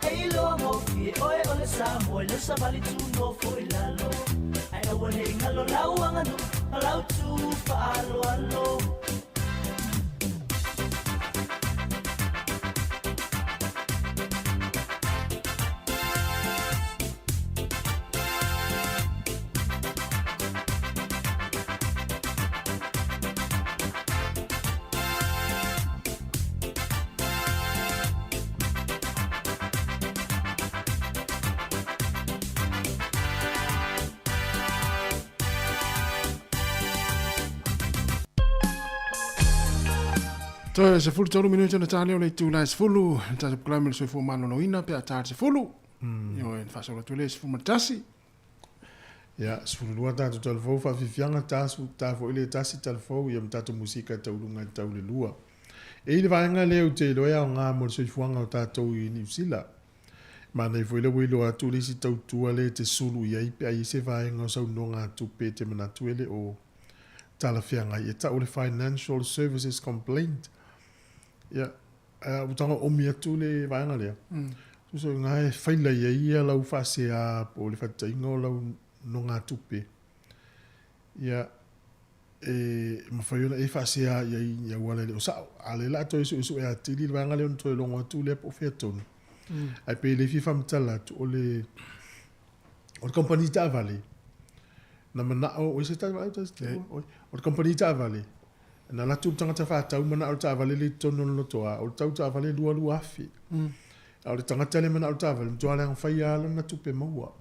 He iloa gofie oe o le Samoa i lau savali tu nofo i lalo Ae aua ne i galo lau aganuu ma lau tu faaaloalo. Toe 13 minute ona ta lea o le itula e 10, le tatou polokalame o le soifua maloloina pe a ta le 10. Ioe, ona faasolo atu lea i le 11. Ia, 12 tatou talafou, faafiafiaga ta, ta foi le tasi talafou, ia ma tatou musika e tauluga i le tau le lua. E i le vaega lea ou te iloa e aoga mo le soifuaga o tatou i Niu Sila. Manaia foi le ua iloa atu le isi tautua lea e te sulu i ai pe a i ai se vaega o sau nogatupe e te manatu e le o talafeagai e tau le Financial Services Complaint. Ia, a ua tago omi atu le vaega lea, tusa o i ina e faila i ai ia lau faasea po o le faataitaiga o lau nogatupe. Ia, e mafai ona e faasea i ai i auala e le o sao. A o lea o le a toe suesue atili le vaega lea ona toe logo atu lea po o fea tonu. Ae pei e le fia faamatala atu, o le, o le kamupani taavale, na manao, oi se taavale, oi, o le kamupani taavale, na alu atu le tagata faatau manao le taavale lea i totonu o le lotoa, o le tau taavale e 22,000. A o le tagata lea e manao i le taavale, e matua leaga faia lava lana tupe maua.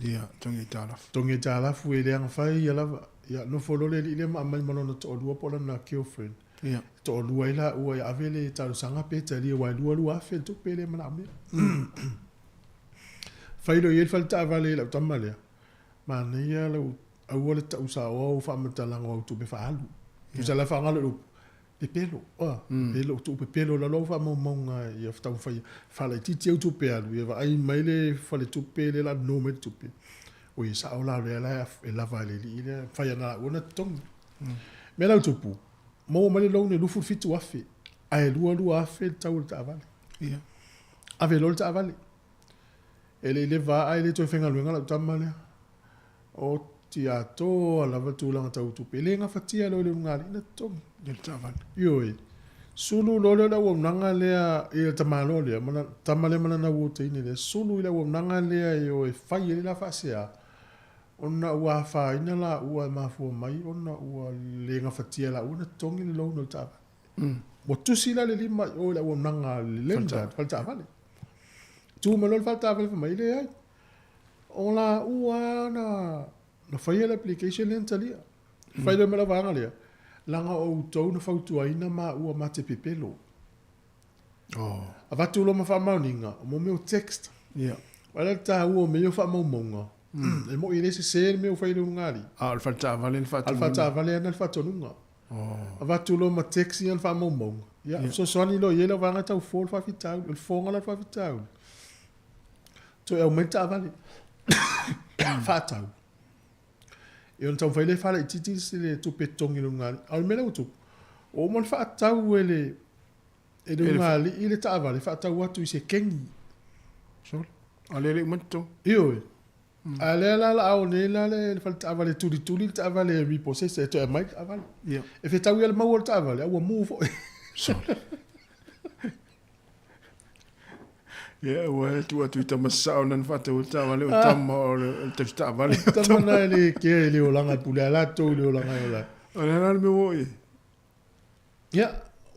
Ia, togi aitalafu. Togi aitalafu e leaga faia lava. Ia, nofo loa le alii lea ma aumai ma lona toalua po o lana girlfriend. Ia. E toalua ai laua e ave le talosaga pe talia aua e 22,000 le tupe lea e manaomia. Fai loa i ai le fale taavale i lau tama lea, manaia lau aua le tau saoa ou faamatalaga o au tupe faaalu. Tusa la faagalo i le upu, pepelo, a, pepelo, tuu pepelo lalo au faamaumauga ia taumafai faalaitiiti au tupe alu, ia vaai mai le faletupe lea o le a nono mai le tupe. Oi e sao la o lea la e lava e le alii lea, fai ana laua ona totogi. Mea la ua tupu, maua mai le loan e 27,000 ae 22,000 le tau o le taavale. Ia. Ave loa le taavale. E le i leva ae le toe faigaluega lau tama lea. Oti atoa lava tulaga tau tupe. E le gafatia loa e le ulugalii ona totogi. I le taavale. Ioe. Sulu loa lea o le auaunaga lea i le tamaloa lea, ma lana tama lea ma lana uo teine lea, sulu i le auaunaga lea e o e fai ai le la faasea, ona ua afaina laua e mafua mai ona ua le gafatia e laua ona totogi le loan o le taavale. Ua tusi la le lima i o i le auaunaga a le lender, le fale taavale. Tu mai loa le fale taavale fai mai, e leai. O laua lava na, na faia le application lea na talia. Fai loa ma le vaega lea, leaga o outou na fautuaina maua ma te pepelo. Oh. Avatu loa ma faamaoniga, o mea o text. Yeah. O le taua o mea ia o faamaumauga. E moi e le sese le mea ua fai e le ulugalii. A o le fale taavale le faatonuga. A o le fale taavale ana le faatonuga. Oh. Avatu loa ma text ia le faamaumauga. Ia, yeah. Fesoasoani loa i ai lau vaega tau fo le faafitauli. O le foga la le faafitauli. Toe aumai le taavale. Faatau. E ona taumafai lea e faalaitiiti le tupe totogi i le ulugalii. A o le mea lea ua tupu, ua uma ona faatau e le e le ulugalii le taavale, faatau atu i se kegi. Sole. A lea e le i uma ona totogi. Ioe. A lea la o le a o nei la le fale taavale e tulituli le taavale e repossess e toe aumai le taavale. Ia. E fetaui lava le maua o le taavale, a ua mu foi. Sole. Ia, ua e tuu atu i tama sasao na na faatau ai le taavale o tama o le tausi taavale. Tama na e le kea i le olaga e pule a latou i le olaga e ola ai. O le a la le mea ua oo i ai? Ia,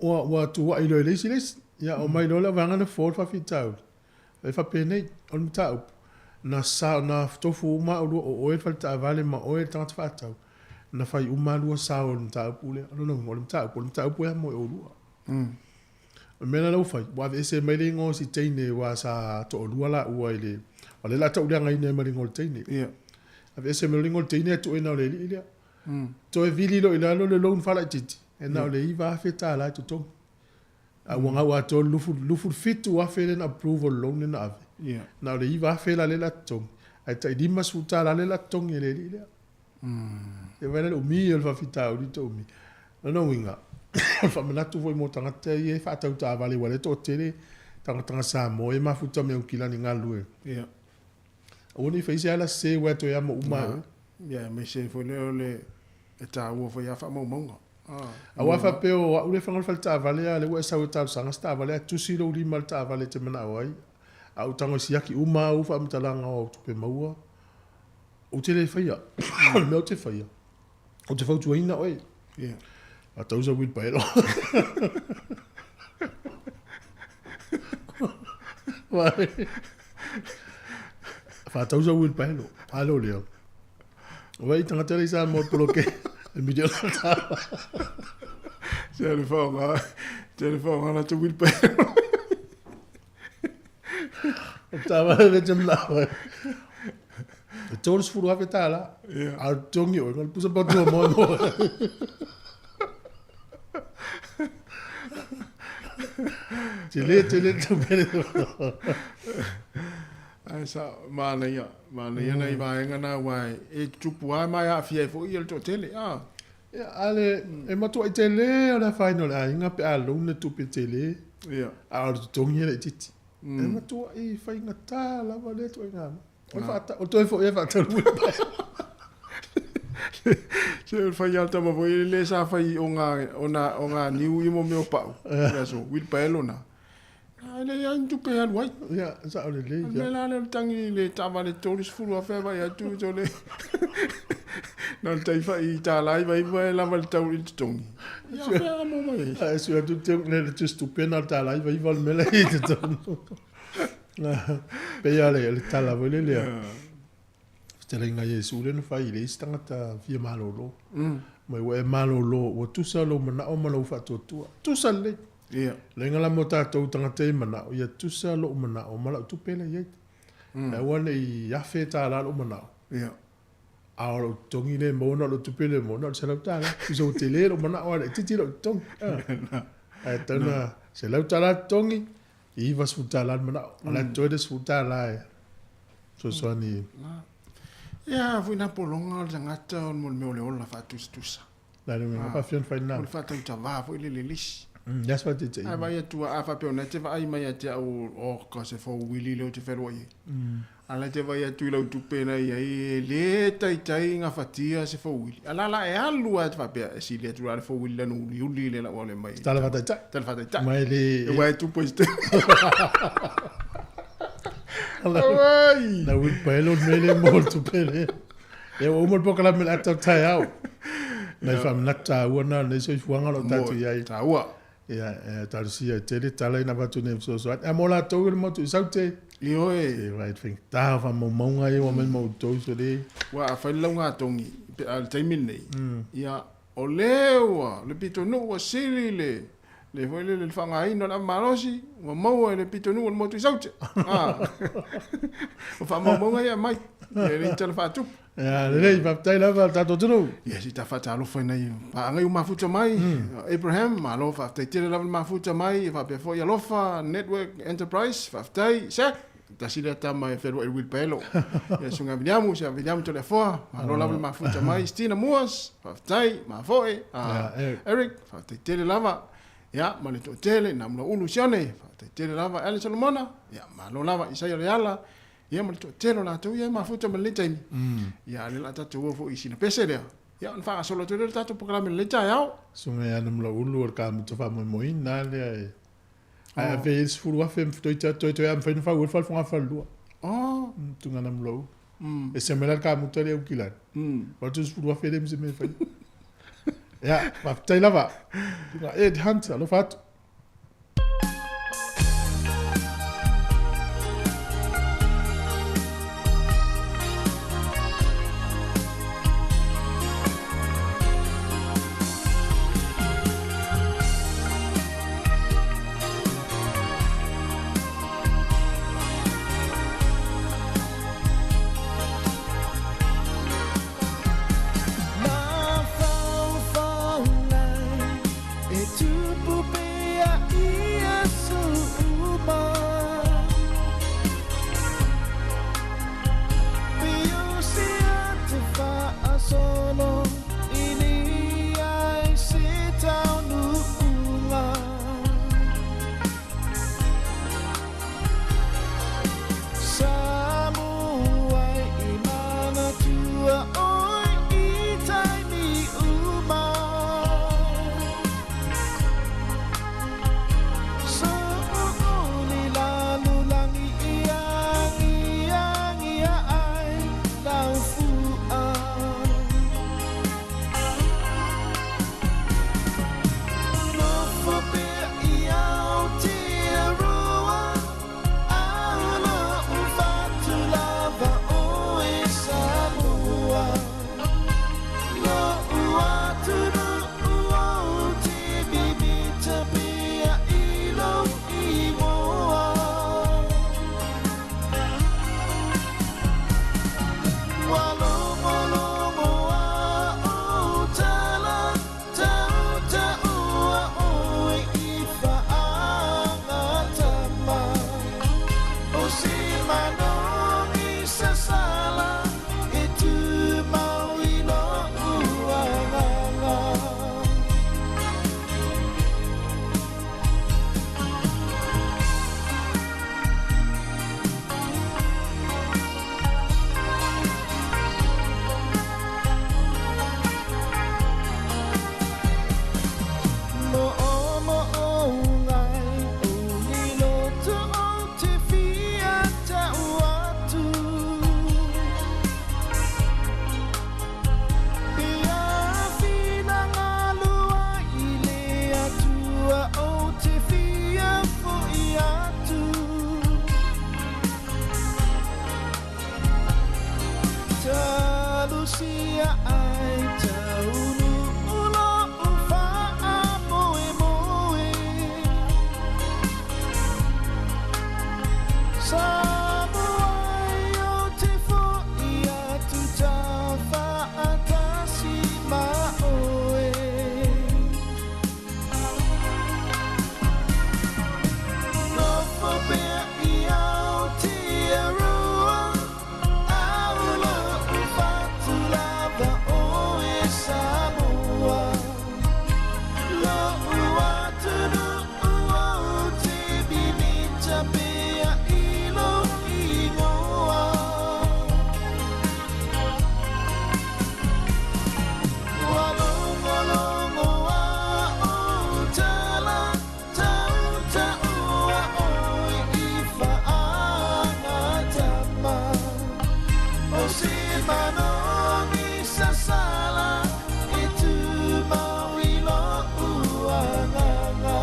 ua, ua tuuai loa i le isi le isi. Ia, omai loa le vaega na fofo le faafitauli. E faapenei, o le mataupu, na sa, na tofu uma au lua, o oe le faletaavale ma oe le tagata faatau, na fai uma lua sao i le mataupu lea. O lona uiga, o le mataupu, o le mataupu e amo e oulua. O le mea la lea ua fai, ua aveese mai le igoa o si teine aua sa toalua laua i le, o lea o le a tauleagaina ai ma le igoa o le teine. Ia. Aveese mai le igoa o le teine ae tuu ai na o le alii lea. Toe vili loa i lalo le loan faalaitiiti, e na o le $9,000 e totogi. A ua gau atoa le 27,000 lea na approve o le loan lea na ave. Ia. Na o le $9,000 la lea o le a totogi, ae tai $50 lea o le a totogi e le alii lea. Ia vaai la le umi o le faafitauli te umi. Lona uiga, o le faamanatu foi mo tagata ia e faatau taavale aua o lea e toatele tagataga Samoa ia e mafuta mai Aukilani e galulue. Ia. Aua ne i fai se ala sese aua e toe amo uma lava. Ia, aemaise foi lea o le e taua foi lava faamaumauga. Aua faapea o au lea e faga le fale taavale a o lea ua e sau e talosaga se taavale ae tusi lou lima i le taavale e te manao ai, a ou tago e siaki uma au faamatalaga o au tupe maua, ou te le faia. O le mea ou te faia, ou te fautuaina oe. Ia. Faatau sau wheelbarrow. Faatau sau wheelbarrow. Alo lea. Wai tagata lea i Samoa e poloke e miliona tala. Se le whaonga, se le whaonga na te wheelbarrow. O tāwale le te manawa. E 30 afe tāla. Yeah. A tongi oe, ngā pusa patua moe moe. Te le, te le, te le. Ae sa, manaia, manaia nai vaega na aua e tutupu lava ma e aafia ai foi le toatele, a. Ia, a le, e matuai tele o le afaina o le aiga pe a loan le tupe tele, Ia. a o le totogi e laitiiti. E matuai faigata lava lea ituaiga mea. O le faata, o le toe foi e faatalu e pae. Se o le fai lava o le tama foi lea sa fai o ngā, o nā, o ngā niu i mo mea o pau, i le aso, wheelbarrow na. Ae leai lava ni tupe e alu ai. Ia, sao lelei. O le mea la lea o le tagi i le taavale 30,000 e vaai atu sole na o le tai fai $99 e lava le tau i le totogi. Ia o fea a maua mai ai? Ae sue atu te le le tusitupe na o le $99 le mea la e i totonu. Pei lava o le tala foi lele a fetalaiga a Iesu lea na fai i le isi tagata fia malolo. Mai ua e malolo, ua tusa lou manao ma lou faatuatua. Tusa lelei. Ia. Leaga la mo tatou tagata e manao, ia tusa lou manao ma lau tupe la e i ai. Aua ne i $1,000 lou manao. Ia. A o lou totogi lea e maua na o lou tupe lea e maua na o le $100. Tusa ua tele lou manao ae laitiiti lou totogi. Ae tatau ona $100 totogi, $90 le manao. O la e totoe le $10 e fesoasoani. Ia, foi na pologa o le tagata o le mea o le ola faatusatusa. La le mea faafia ona fai lena. O le faatautavā foi lele i le isi. Le aso faataitaiga. Ae vaai atu a faapea o lena e te vaai mai ia te au, oka se four-wheelie lea ou te fealuai ai. A o la e te vaai atu i lau tupe la e i ai, e le taitai gafatia se four-wheelie. A la la e alu lava e te faapea, e sili atu la le four-wheelie lanu uliuli lea la ua alu e mai. Tala faataitai. Tala faataitai. Ma e le... Aua e tupu ai se taimi. Auai! Na wheelbarrow le mea lea mo le tupe lea. Ia ua uma le polokalame o le ata o le taeao. Nai faamanatu taua na o lenei soifuaga o lo o tatou i ai. Taua. Ia, e talosia e tele tala ina avatu nei fesoasoani. A mo latou i le motu i Saute. Ioe. E vai faigata o faamaumauga ia ua aumai ma outou so le. Ua a fai le laugatogi pe a le taimi lenei. Ia, o lea ua, le pitonuu ua sili le le foi lele le faaaogaina o le ava malosi ua maua e le pitonuu o le motu i Saute. O faamaumauga ia e aumai, e le i tala faatupu. Ia, lelei, faafetai lava le tatou atunuu. Ia, se i ta faatalofa i nai paaga i ua mafuta mai. Abraham, malo faafetai tele lava le mafuta mai, e faapea foi Alofa Network Enterprise, faafetai. Isaac, tasi lea tama e fealuai i le wheelbarrow. Ia, Susuga Viliamu, Sia Viliamu Toleafoa, malo lava le mafuta mai. Stina Muas, faafetai, mafoe. Eric, faafetai tele lava. Ia, ma le toatele, Namula Ulu Sione, faafetai tele lava. Allen Solomona, ia, malo lava. Isaia Leala, ia ma le toatele o latou ia e mafuta ma lenei taimi. Ia, a o lea o le a tatou o foi i sina pese lea. Ia, ona faagasolo atu ai lea o le tatou polokalame i lenei taeao. Susuga ia Namula Ulu o le kamuta faamoemoeina lea e Ae ave i ai le 10,000 ma toeitiiti toe a mafai ona fau ai le fale fogafalelua. Oh. Tunga Namula Ulu. Ese mai la le kamuta lea e Aukilani. Avatu le 10,000 lea ma se mea e fai. Ia, faafetai lava. Tunga Ed Hunt, alofa atu. tausia ai taunuu lo'u fa'amoemoe. Samoa ai ou te fo'i atu tafa'atasi ma oe. Nofo pea i Aotearoa, au lo'u fatu lava oe Samoa. Lo'u atunuu ou te mimita pea i lou igoa. Ua logologo a ou tala, tautaua oe i faagatama. O se manogi sasala e tumau i lo'u agaga.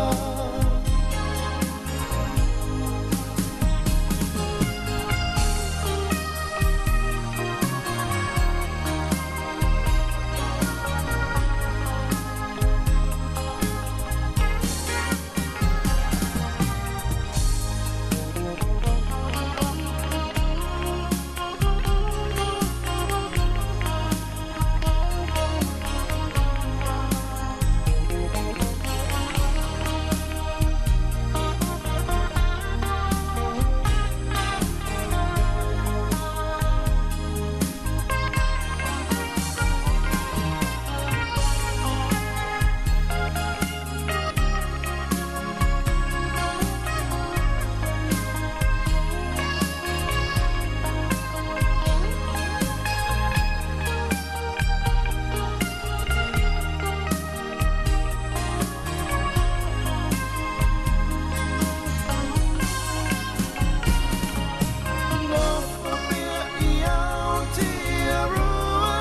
Nofo pea i Aotearoa,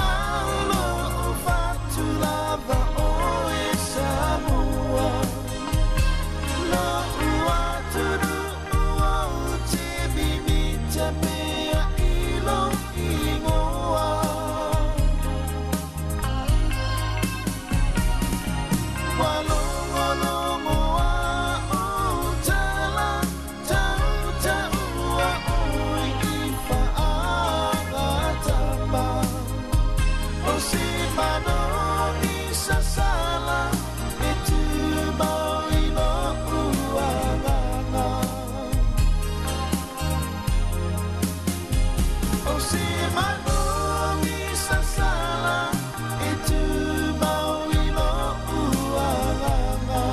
au lo'u fatu lava oe Samoa. Lo'u atunuu ou te mimita pea i lou igoa. Ua logologo a ou tala, tautaua oe i faagatama. O se manogi sasala e tumau i lo'u agaga. O se manogi sasala e tumau i lo'u agaga.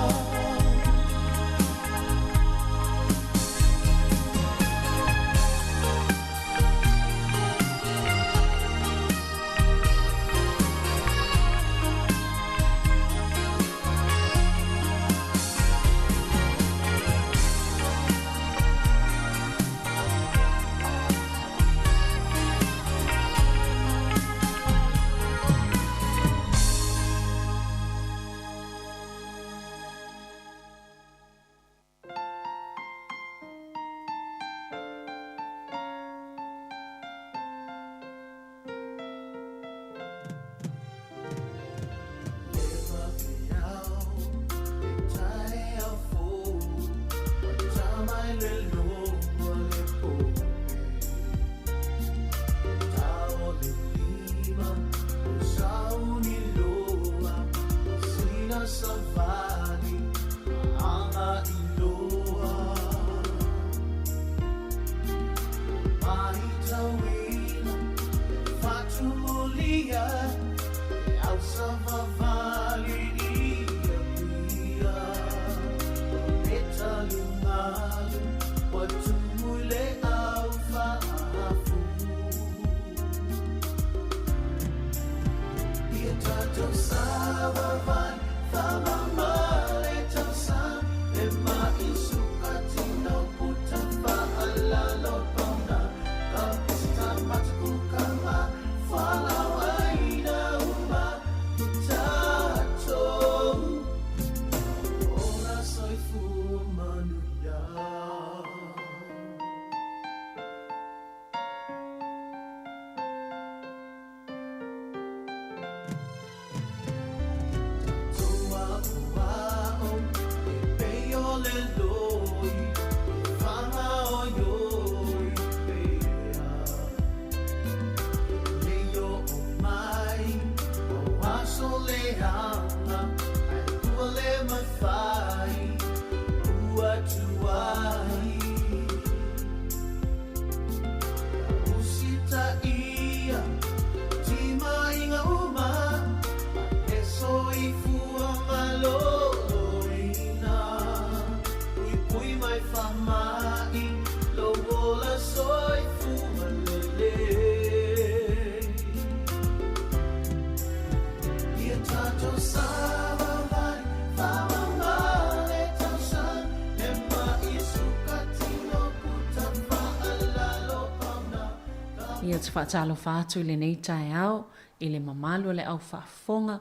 Savali anga iloa Mahitawina Fatumulia Au savavali ia pia Etalumalu Watumule au faafu Ia tatou savavali Famamale tausa E maisukatina puta faalalo pauna Ka pista matukukama Falauaina uma. Ia, ou te faatalofa atu i lenei taeao i le mamalu o le au faafofoga,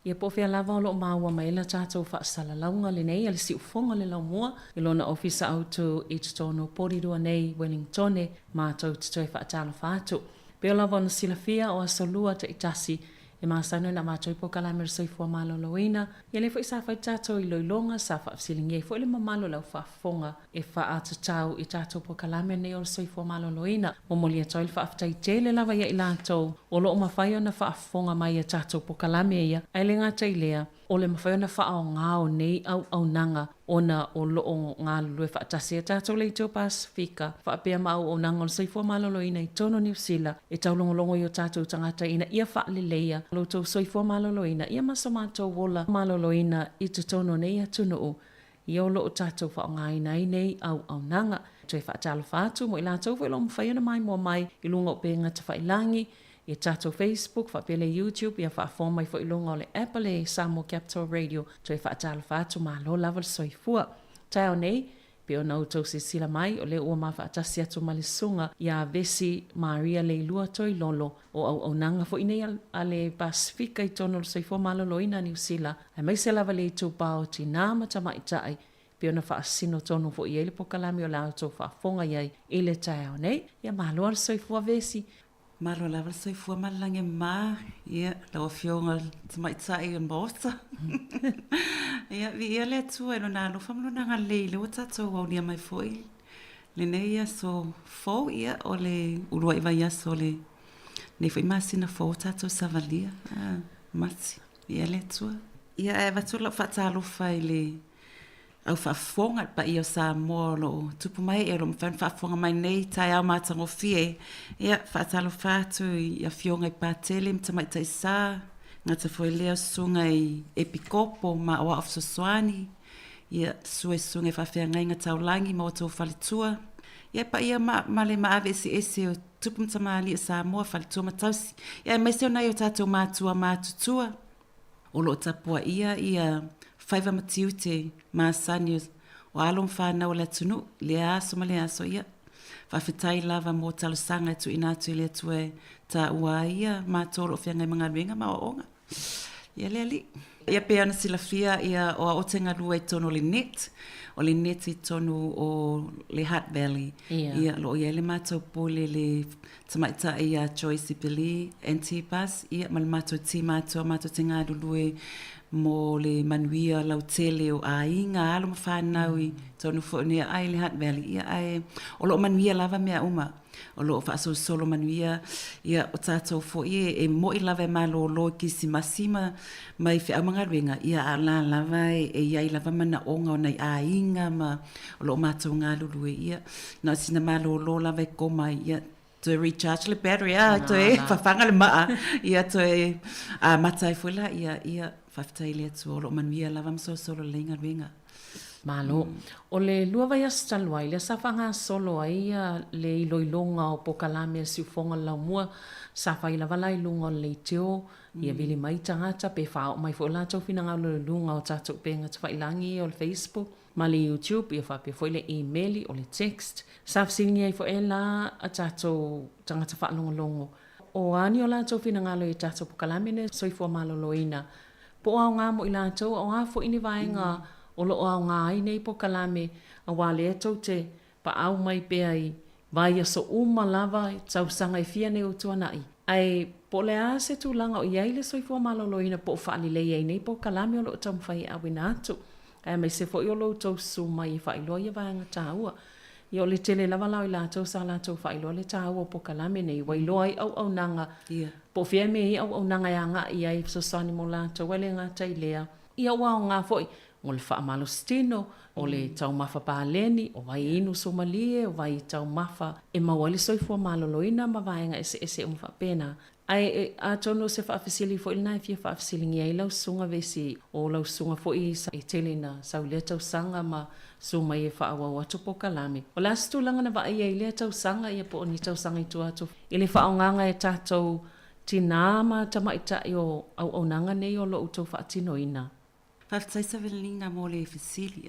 ia po o fea lava o lo o maua mai ai la tatou faasalalauga lenei a le Siufofoga o le Laumua i lona Ofisa Autu i totonu o Porirua nei, Wellingtone, matou te toe faatalofa atu. Pei lava ona silafia o aso Lua taitasi e masani ona avatu ai polokalame o le soifua maloloina. Ia lea foi sa fai le tatou iloiloga, sa faafesiligia ai foi le mamalu o le au faafofoga e faatatau i tatou polokalame nei o le soifua maloloina. Momoli atu ai le faafetai tele lava ia i latou o lo o mafai ona faafofoga mai i a tatou polokalame ia, ae le gata i lea, o le mafai ona faaaoga o nei auaunaga ona o lo o galulue faatasi ai tatou le Itu Pasefika faapea ma auaunaga o le soifua maloloina i totonu o Niu Sila e taulogologo i o tatou tagata ina ia faaleleia lo outou soifua maloloina ia ma so matou ola maloloina i totonu o nei atunuu ia o lo o tatou faaaogaina ai nei auaunaga. Toe faatalofa atu mo i latou foi o lo o mafai ona maimoa mai i luga o upega tafailagi i tatou Facebook faapea le YouTube ia faafofoga mai foi i luga o le app a le Samoa Capital Radio. Toe faatalofa atu, malo lava le soifua. Taeao nei, pei ona outou silasila mai, o lea ua ma faatasi atu ma le Susuga ia Vesi Maria Leilua Toilolo, o auaunaga foi nei a le Pasefika i totonu o le Soifua Maloloina a Niu Sila, aemaise lava le itupa o tinā ma tamaitai, pei ona faasino tonu foi i ai le pokalame o le a outou faafofoga i ai i le taeao nei. Ia malo le soifua Vesi. Malo lava le soifua ma le lagi e mama, ia, lau Afioga i le Tamaitai o le Maota. Ia, viia le Atua i Lona alofa ma Lona agalelei, lea ua tatou aulia mai foi lenei aso fou, ia, o le uluai vaiaso o lenei foi masina fou o tatou savalia, a, Mati, viia le Atua. Ia, ae avatu lau faatalofa i le au faafofoga i le paia o Samoa o lo o tupu mai e o lo o mafai ona faafofoga mai nei taeao matagofie. Ia, faatalofa atu i afioga i Patele ma Tamaitai Sa, gata foi lea o susuga i Epikopo ma Aoao Fesoasoani, ia, susu i susuga i faafeagaiga taulagi ma outou faletua. Ia, paia ma, ma le maave eseese o tupu ma tamalii o Samoa, faletua ma tausi. Ia, aemaise o nai o tatou matua matutua. O lo o tapuaia ia faiva ma tiute masani o alo ma fanau o le atunuu i lea aso ma lea aso. Ia, faafetai lava mo talosaga e tuuina atu i le Atua e taua ai ia matou o lo o feagai ma galuega ma aoaoga. Ia le Alii. Ia pei ona silafia ia o aote galue i totonu o le net, o le net i totonu o le Hutt Valley. Ia, o lo o i ai le matou pule le Tamaitai ia Joyce Billy Antipas, ia, ma le matou team atoa matou te galulue mo le manuia lautele o aiga, alo ma fanau i totonu foi o nei aai i le Hutt Valley, ia, ae o lo o manuia lava mea uma. O lo o faasolosolo manuia, ia, o tatou foi e, e mo'i lava e malolo i Kerisimasi ma, ma i feau ma galuega, ia, a o la lava e, e i ai lava manaoga o nai aiga ma o lo o matou galulue, ia, Na o sina malōlō lava e koma ai, ia, toe recharge le battery, ah, toe fafaga le maa, ia, toe amata ai foi la, ia, ia, faafetai i le Atua, o lo o manuia lava ma solosolo lelei galuega. Malo. O le lua vaiaso talu ai, lea sa faagasolo ai le iloiloga o polokalame a le Siufofoga o le Laumua, sa fai lava la i luga o le leitio, ia vili mai tagata, pe faaoo mai foi o latou finagalo i luga o tatou upega tafailagi ia o le Facebook. ma le YouTube, ia faapea foi le imeli, o le text. Sa fesiligia ai foi e la a tatou tagata faalogologo, o a ni o latou finagalo i a tatou pokalame nei soifua maloloina, po o aoga mo i latou, a o a foi ni vaega o lo o aoga ai nei pokalame, aua lea tou te paau mai pea i vaiaso uma lava i tausaga e fia nei ua tuanai. Ae po o le a se tulaga o i ai le soifua maloloina po o faalelei ai nei polokalame o lo o taumafai e auina atu, aemaise foi o lo outou susu mai e faailoa ia vaega taua. Ia o le tele lava la o i latou sa latou faailoa le taua o polokalame nei, ua iloa ai auaunaga, po o fea e mea i ai auaunaga e agai i ai e fesoasoani mo latou, ae le gata i lea, ia ua aoga foi O le faamalositino, o le taumafa paleni, o vai inu suamalie, o vai taumafa e maua ai le soifua maloloina ma vaega eseese uma faapena. Ae atonu o se faafesili foi lena e fia faafesiligia ai lau susuga Vesi, o lau susuga foi e tele ina sau i lea tausaga ma susu mai e faaauau atu polokalame. O le a se tulaga na vaai ai i lea tausaga ia po o ni tausaga i tua atu i le faaaogaga e tatou tinā ma tamaitai o auaunaga nei o lo outou faatinoina? Faafetai Savelina mo le fesili.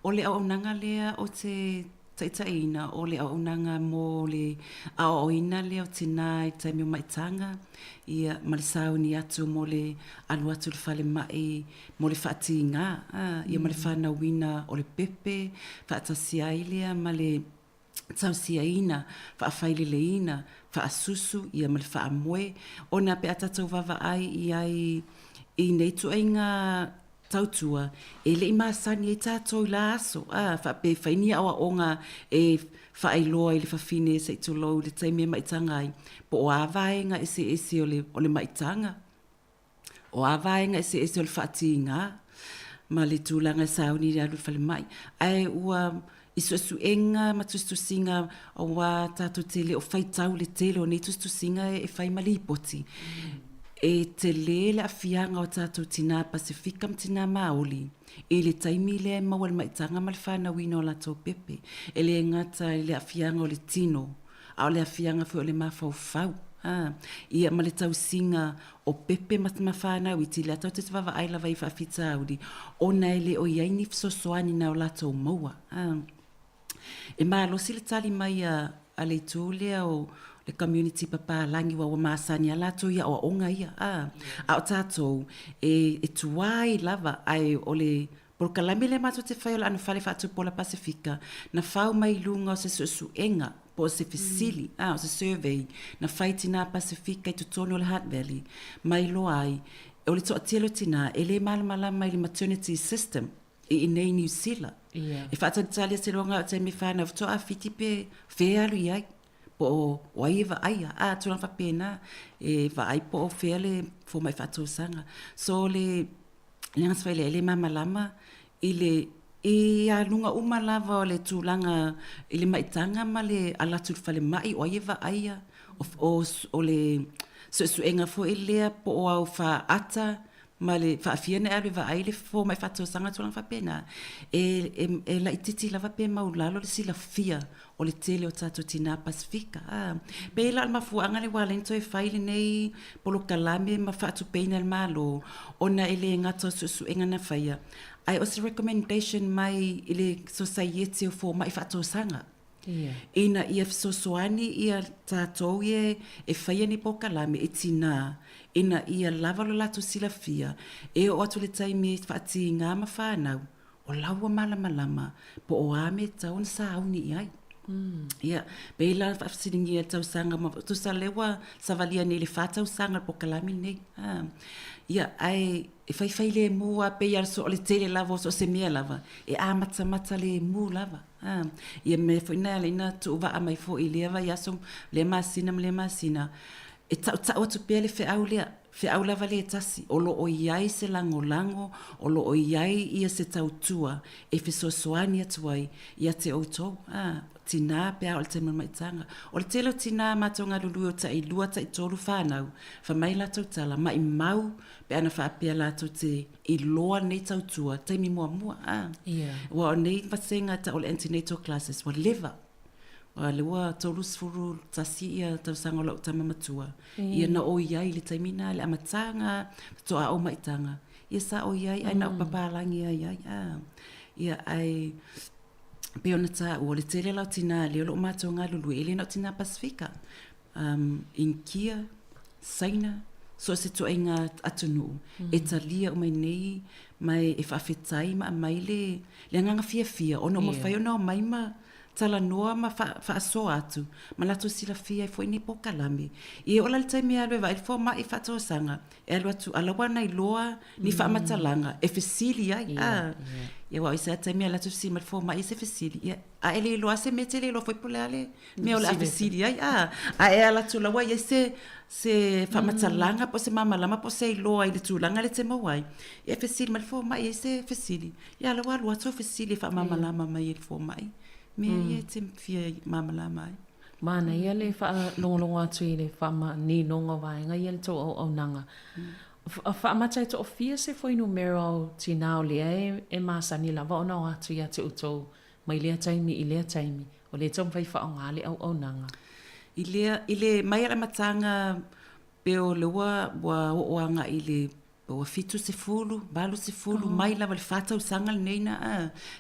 O le auaunaga lea ou te taitaiina o le auaunaga mo le aoaoina lea o tinā i taimi o maitaga, ia, ma le sauni atu mo le alu atu i le falemai mo le faatīgā, ia ma le fanauina o le pepe, faatasi ai lea ma le tausiaina, faafaileleina, faasusu, ia ma le faamoe, ona pe a tatou vaavaai i ai i nei ituaiga tautua, e le i masani ai tatou i la aso, a, faapea e fai ni aoaoga e faailoa i le fafine se i tulou i le taimi e maitaga ai, po o a vaega eseese o le, o le maitaga. O a vaega eseese o le faatīgā ma le tulaga e sauni i le alu i le falemai. Ae ua i suesuega ma tusitusiga aua tatou te le o faitau i le tele o nei tusitusiga e fai ma lipoti, e tele le aafiaga o tatou tinā Pasefika ma tinā Māori i le taimi lea e maua ai le maitaga ma le fanauina o latou pepe. E le gata i le aafiaga o le tino, a o le afiaga foi o le mafaufau, a, ia ma le tausiga o pepe ma ma whanau iti, lea tatou te vaavaai lava i faafitauli, ona e le o i ai ni fesoasoani na o latou maua, a. E malosi le tali mai a, a le itu lea o le community papalagi aua ua masani lava latou i aoaoga ia, a. A o tatou, e, e tuai lava, ae o le Polokalame lea matou te fai o le anofale faatupola Pasefika, na fau mai i luga o se suesuega po o se fesili, a, o se survey na fai i tinā Pasefika i totonu o le Hutt Valley, ma iloa ai, o le toatele o tinā e le malamalama i le maternity system i inei i Niu Sila. E faatalitali a seiloga o taimi e whanau faatoa fiti pe fea e alu i ai, po o ai e vaaia, a, tulaga faapena, e vaai po o fea le fomai faatausaga. So le leaga se failea e le malamalama i le i aluga uma lava o le tulaga i le maitaga ma le ala atu i le falemai o ai e vaaia o, o, o le suesuega foi lea po o au faata ma le faafia ona e alu e vaai le fomai faatausaga tulaga faapena e, e, e laitiiti lava pe maulalo le silafia o le tele o tatou tinā Pasefika. Ā, pei la o le mafuaaga lea ua ala ai ona toe fai lenei polokalame ma faatupeina e le Malo, ona e le gata o suesuega na faia, ae o se recommendation mai i le Sosaiete o Fomai Faatausaga, ina ia fesoasoani ia tatou ia e faia nei polokalame i tinā, ina ia lava lo latou silafia e oo atu i le taimi e faatīgā ma fanau, o la ua malamalama po o a mea e tatau ona sauni i ai. Ia, pei la faafesiligia i le tausaga ma tusa lea ua savalia nei i le fa tausaga o le polokalame lenei. Ia, ae e faifai lemu lava pei lava o le tele lava o so o se mea lava, e amatamata lemu lava. Ia mea foi na e ala ai ona tuuvaa mai foi i lea vaiaso, lea masina ma lea masina, e tautau atu pea le feau lea. Feau lava lea e tasi, o lo o i ai se lagolago, o lo o i ai ia se tautua e fesoasoani atu ai ia te outou, ā, tinā pe a o le taimi o le maitaga. O le tele o tinā matou galulue o tailua, taitolu whanau, wha mai latou tala, maimau pe ana faapea latou te iloa nei tautua taimi muamua, ā. Aua o nei vasenga ta o le antenatal classes ua leva. Aua lea ua 31 ia tausaga o lau tama matua, ia na o i ai i le taimi na le amataga, faatoa ou maitaga, ia sa o i ai ae na o papalagi ai ai, a. Ia ae pei ona taua, o le tele la o tinā lea o lo o matou galulue, e le na o tinā Pasefika, Inikia, Saina, so o se ituaiga atunuu e talia uma i nei ma e faafetai ma aumai le le agaga fiafia ona ua mafai ona omai ma talanoa ma faasoa atu ma latou silafia ai foi nei polokalame. Ia oo la i le taimi e alu e vaai le fomai faatausaga e alu atu a la ua na iloa ni faamatalaga e fesili ai. A, ia aua o isi lava taimi e alu atu fesili mai le fomai i se fesili, ia a e le iloa lava se mea e te le iloa foi po o le a le mea o le a fesili ai, a, a e ala atu la ua i ai se, se faamatalaga po o se malamalama po o se iloa i le tulaga lea e te maua ai, ia e fesili mai le fomai e i ai se fesili, ia la ua alu atu au fesili e faamalamalama mai e le fomai mea ia e te fia malamalama ai. Manaia le faalogologo atu i le faamaninoga o vaega ia i le tou auaunaga. Faamata e toafia se fuainumera o tinā o lea e masani lava ona o atu ia te outou mai lea taimi i lea taimi, o lea e taumafai e faaaoga le auaunaga. I lea, i le mai a le amataga pei o lea ua, ua oo agai i le. Pe ua 70, 80 mai lava i le fa tausaga lenei na a,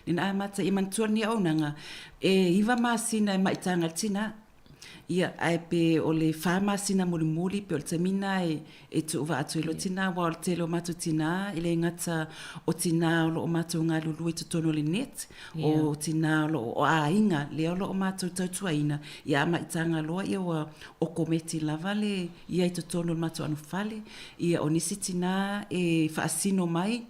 lena amata ia manatua lenei auaunaga, e iva masina e maitaga ai le tina. Ia, ae pe o le fa masina mulimuli pe o le taimi lena e tuuvaa atu ai loa tina aua o le tele o matou tina e le gata o tina o lo o matou galulue i totonu o le net, o tina o lo o aiga lea o lo o matou tautuaina, ia a maitaga loa ia ua okometi lava le ia i totonu o le matou anofale. Ia, o nisi tina e faasino mai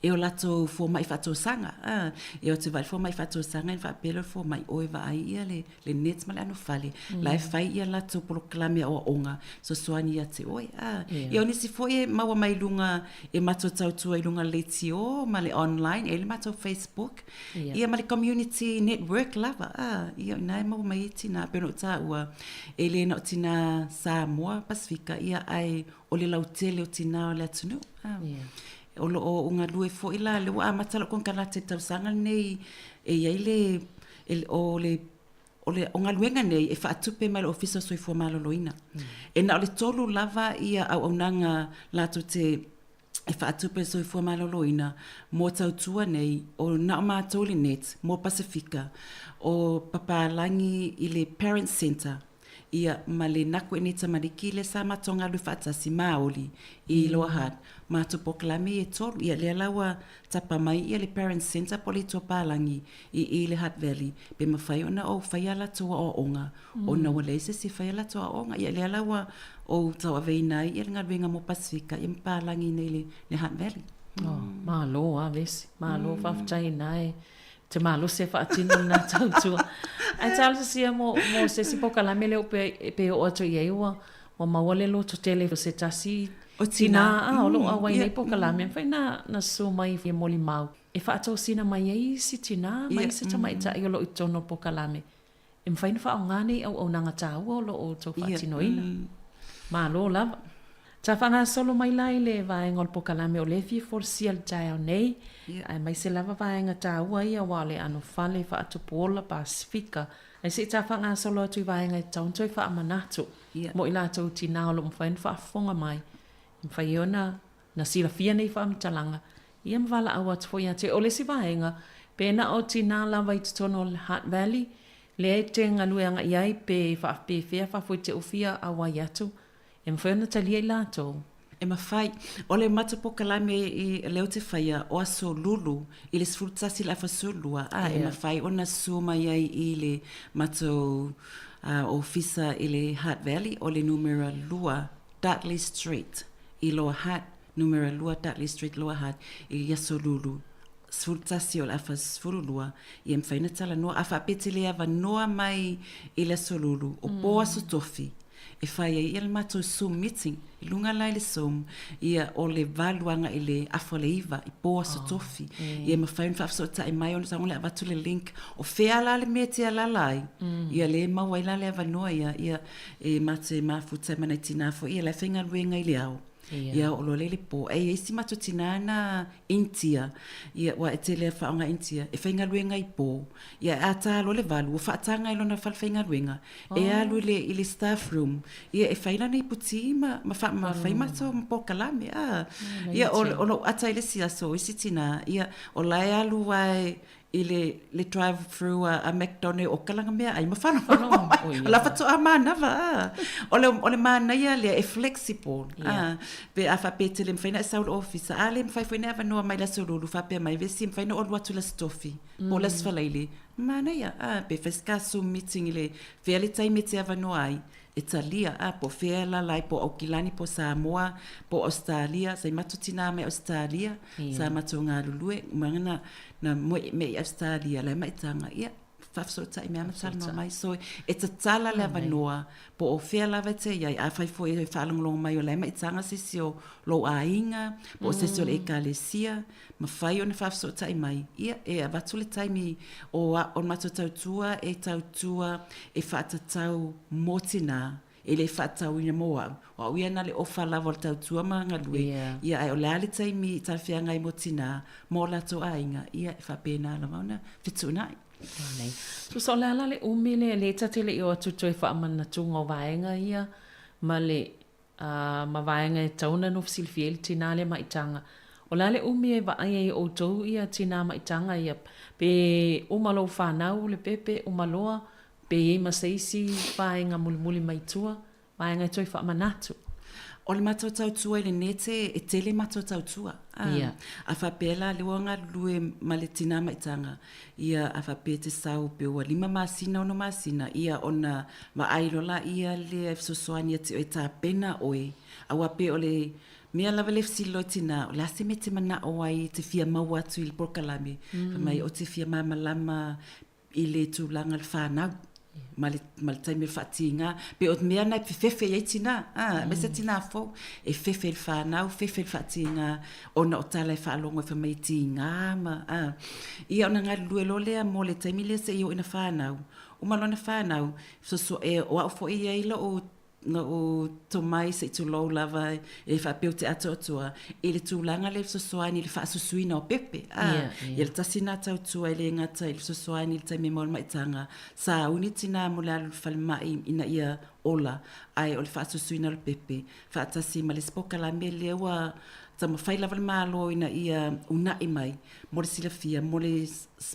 e o latou fomai faatosaga. A, e o atu e vaai le fomai faatosaga ona faapea lea o le fomai, o e vaai ia le, le net ma le anofale, la e fai ia latou polokalame aoaoga fesoasoani ia te oe. A, ia o nisi foi e maua mai i luga e matou tautua i luga o le leitio ma le online, e i ai le matou Facebook, ia ma le community network lava. A, ia o i ina e maua mai ai tina, pei ona ou taua, e le na o tina Samoa, Pasefika, ia ae o le lautele o tina o le atunuu. A, O lo o galue foi la, lea ua amata lau konekarate i le tausaga lenei e i ai le, o le o le o galuega nei e faatupe mai le Ofisa o Soifua Maloloina. E na o le tolu lava ia auaunaga latou te e faatupe le Soifua Maloloina mo tautua nei, o na o matou le net mo Pasefika, o Papalagi i le Parents Centre, ia ma le Naku e nei tamariki lea sa matou galulue faatasi, Maoli i Lower Hutt, matou polokalame ia e tolu. Ia lea la ua tapa mai ia le Parents Centre po o le Itu o Palagi i i le Hutt Valley, pe mafai ona ou faia a latou aoaoga ona ua leai se isi e faia a latou aoaoga. Ia lea la ua ou tauaveina ai ia le galuega mo Pasefika ia ma palagi nei i le Hutt Valley. Oh, malo lava Vesi, malo faafetai ina e te malosi e faatino lena tautua. Ae talosia mo, mo se isi polokalame lea pe, pe oo atu i ai ua, ua maua le lototele o se tasi O tina tina. a o lo o auai Ia. nei polokalame, mafai na, na susu mai e molimau e faatosina mai ai isi tina ma Ia. isi tamaitai o lo o i totonu o le polokalame. E mafai ona faaaoga nei auaunaga taua o lo o outou faatinoina. Malo lava. Sa faagasolo mai la i le vaega o le polokalame o lea e fia folasia i le taeao nei, aemaise lava vaega taua ia aua o le anofale faatupuola Pasefika. Ae se i ta faagasolo atu i vaega e tatau ona toe faamanatu mo i latou tina o lo o mafai ona faafofoga mai, e mafai ai ona na silafia nei faamatalaga, ia ma valaau atu foi ia te O le isi vaega, pe na o tina lava i totonu o le Hutt Valley, lea e te galue agai ai pe faapefea faafueteufia auai atu, e mafai ona talia i latou. E mafai. O le matou polokalame i lea ou te faia, o aso Lulu i le 11 i le afa 12, a e mafai ona susu mai ai i le matou ofisa i le Hutt Valley, o le numera 2 Dartley Street i Lower Hutt, numera 2 Dartley Street, Lower Hutt, i aso Lulu, 11 o le afa 12, ia mafai ona talanoa. A faapea e te le avanoa mai i le aso Lulu, o po aso Tofi, e fai ai ia le matou Zoom meeting. I luga la i le Zoom, ia o le 8 agai i le afa o le 9 i po aso Tofi. Ia e mafai ona faafesootai mai ona tago lea avatu le link. O fea la le mea e te alaala ai, ia lea e maua ai la le avanoa ia, ia E matou te mafuta ma nai tinā foi ia la e faigaluega i le ao. Ia oo loa lea i le po. Ae i ai si matou tinā na Initia, ia aua e tele a faaaoga Initia, e faigaluega i po. Ia a ta loa le valu, ua faataga i lona fale faigaluega, e alu i le i le staff room, ia e fai lana ipu ti ma ma fa ma fai matou polokalame a. Ia o o lou ata i le isi aso o isi tinā, ia o la e alu lava i le, le drive through a, a McDonald o kalanga mea ai ma whalongolongo mai. Oh, yeah. O la whatoa mānawa. A. O le, o le mānaia lea e flexible. Yeah. A. Pe a whapea te le mwhai na e saul office. A le mwhai whai na awanoa mai la solulu whapea mai vesi mwhai na olu atu la stofi. Mm. Po la sfalaile. Mānaia. A. Pe whai ska Zoom meeting i le whea le taime te awanoa ai. E talia, a, po whea la lai, po Aukilani, po Samoa, po Australia, sa i matou tina mai Australia, yeah. sa matou galulue, umanga na, na moe me i Australia, lai mai tanga, ia, faafesootai mea ma talanoa mai. So, e tatala le avanoa, po o fea lava e te iai, afai foi e faalogologo mai o lai mai tanga se isi o lou aiga, po o se isi o le ekalesia, mafai ona faafesootai mai, ia, e avatu le taimi o, a, o le matou tautua e tautua e faatatau mō tinā, e le faatatauina mō au. O au ia na le ofa lava o le tautua ma galue, Yeah. ia, ae o le a le taimi i talafeagai mō tinā, mō latou aiga, ia, e faapena lava ona fetuunai. Manaia. Tusa o le a la le umi lea, lea ta te le i o atu toe faamanatuga o vaega ia ma le. Ma vaega e tatau ona nofo silafia ai le tinā lea maitaga. O le a le umi e vaai ai e outou ia tinā maitaga ia? Pe uma lou fanau le pepe, uma loa, pe i ai ma se isi vaega mulimuli mai tua, vaega e toe faamanatu. O le matou tautua i le nete, e tele matou tautua. Ia. A faapea la lea ua galulue ma le tinā maitaga, ia a faapea e te sau pe ua lima masina ono masina, ia ona vaai loa laia lea e fesoasoani ia te oe e tapena oe, aua pei o le mea lava lea e fesili loa i tinā, o le a se mea e te manao ai e te fia maua atu i le polokalame? Fai mai ou te fia malamalama i le tulaga o le fanau ma le, ma le taimi o le faatīgā. Pei o mea na e fefefe i ai tinā, a, aemaise tinā fou, e fefe i le fanau, fefe i le faatīgā, ona o tala e faalogo ai fai mai e tīgā ma, a. Ia ona galulue loa lea mo le taimi lea seia oo ina fanau. Uma loa ona fanau, soso, e, o au foi e i ai lou lou tomai se i tulou lava e faapea ou te atoatoa i le tulaga lea e fesoasoani i le faasusuina o pepe. A, yeah, yeah. Ia le tasi nā tautua e le gata i le fesoasoani i le taimi e maua le maitaga, sauni tinā mo le alu i le falemai ina ia ola, ae o le faasusuina o le pepe, faatasi ma le isi polokalame lea ua taumafai lava le Malo ina ia una'i mai mo le silafia, mo le,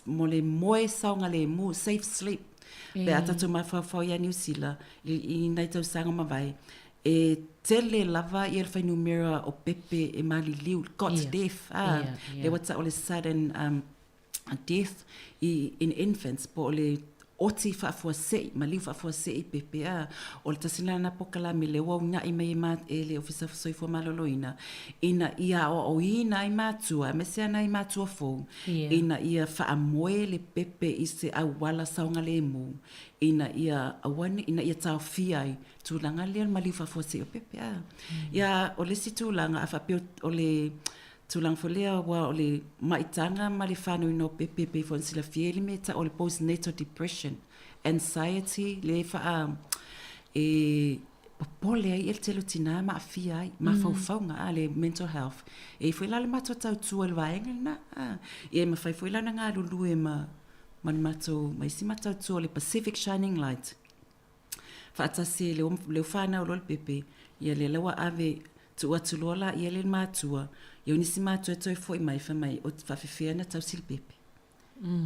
mo le moe saogalemu, safe sleep. Pe a tatou mafaufau ia Niu Sila, i nai tausaga mavae, e tele lava ia le fuainumera o pepe e maliliu, cot death, a, lea ua tau o le sudden death in infants, po o le oti faafuasei, maliu faafuasei i pepe, a. O le tasi lena polokalame lea ua una'i mai e le Ofisa o Soifua Maloloina, ina ia aoaoina ai matua, aemaise lava nai matua fou, ina ia faamoe le pepe i se auala saogalemu, ina ia aua ne, ina ia taofia ai tulaga lea o le maliu faafuasei o pepe a. Ia, o le isi tulaga, a faapea o le tulaga foi lea aua o le maitaga ma le fanauina o pepe pei foi ona silafia e i ai le mea e tau o le postnatal depression, anxiety, lea e faa, e popole ai le tele o tina ma aafia ai, mafaufauga, a, le mental health. E i ai foi la le matou tautua i le vaega lena, a. Ia e mafai foi la ona galulue ma ma le matou, ma isi matou tautua o le Pacific Shining Light. Faatasi e le ua fanau loa le pepe, ia lea la ua ave, tuu atu loa la ia le matua, ia o nisi matua e toe foi mai, fai mai, o faafefea ona tausi le pepe.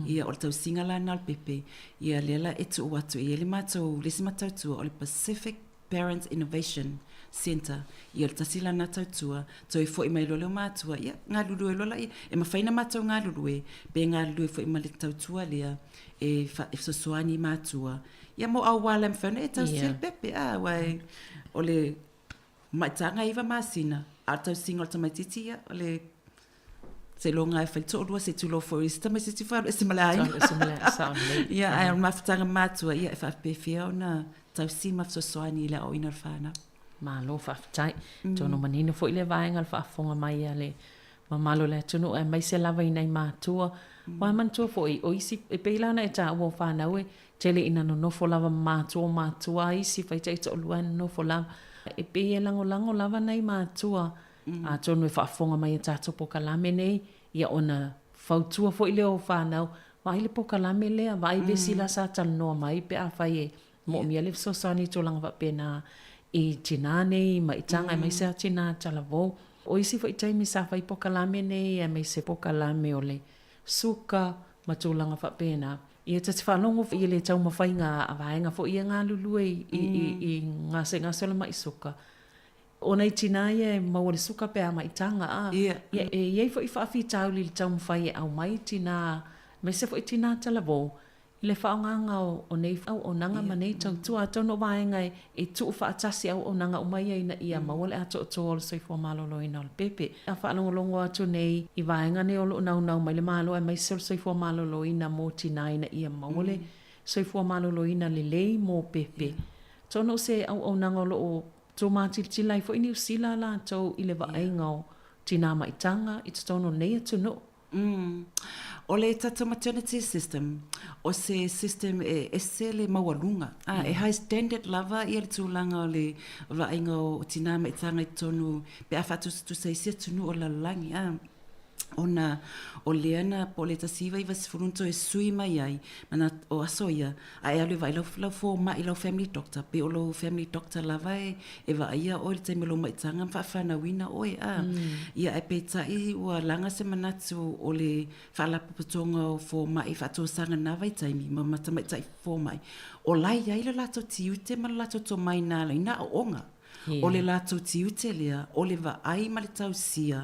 Ia o le tausiga la lena o le pepe, ia lea la e tuu atu, e i ai le matou, le isi matou tautua o le Pacific Parents Innovation Centre, ia o le tasi la lena tautua, toe foi mai loa le matua, ia galulue loa laia. E mafai ona matou galulue, pe galulue foi ma le tautua lea e fesoasoani i matua, ia mo auala e mafai ona e tausi ai le pepe, a, aua o le maitaga e iva masina, a o le tausiga o le tamaitiiti, ia, o le Seiloga e fai toalua se tulou foi i si tamaitiiti foi alu ese ma le aiga. Alu ese ma le aiga, sao lelei. Ia, ae o le mafutaga matua, ia, e faapefea ona tausi ma fesoasoani i le aoaoina o le fanau. Malo faafetai. Atonu manino foi lea vaega o le faafofoga mai a le mamalu o le atunuu aemaise lava i nai matua. Aua manatua foi, o isi, e pei la ona e taua o fanau e tele ina nonofo lava ma matua o matua a isi faitaitoalua e nonofo lava. E pei e lagolago lava nai matua Atonu e faafofoga mai i a tatou polokalame nei, ia ona fautua foi lea o fanau, vaai le polokalame lea, vaai le isi la sa talanoa mai pe afai e moomia le fesoasoani i tulaga faapena i tinā nei maitaga aemaise lava tinā talavou. O isi foi taimi sa fai polokalame nei aemaise polokalame o le suka ma tulaga faapena, ia ta te faalogo i le taumafaiga a vaega foi ia galulue i gasegase o le mai suka, O nai tinā ia e maua le suka pe a maitaga, ā, ia, e i ai foi faafitauli i le taumafai e aumai tinā, aemaise foi tinā talavou, i le faaaogaga o nei auaunaga ma nei tautua. Atonu o vaega e tuu faatasi auaunaga uma ia ina ia maua le atoatoa o le soifua maloloina o le pepe. A faalogologo atu nei i vaega nei o lo o naunau mai le Malo aemaise o le soifua maloloina mo tinā ina ia maua le soifua maloloina lelei mo pepe. Atonu o se auaunaga o lo o Tūmātilatila ai foi Niu Sila latou i le vaaiga o tinā maitaga i totonu o lenei atunuu. Mm. O le tatou maternity system, o se system e ese le maualuga. A, e high standard lava ia le tulaga o le vaaiga o tinā maitaga i totonu pe a faatusatusa i isi atunuu o le lalolagi. A. Ona o lea na po o le 1990 na toe sui mai ai ma na o aso ia, a e alu e vaai lau, lau fomai, lau family doctor, pe o lou family doctor lava e, e vaaia oe i le taimi o lou maitaga ma faafanauina oe, a. Ia, ae peitai ua laga se manatu o le Faalapotopotoga o Fomai Faatosanga i na vaitaimi ma ma tamaitai fomai, o la e i ai le latou tiute ma le latou tomai na ala i na aoaoga. O le latou tiute lea, o le vaai ma le tausia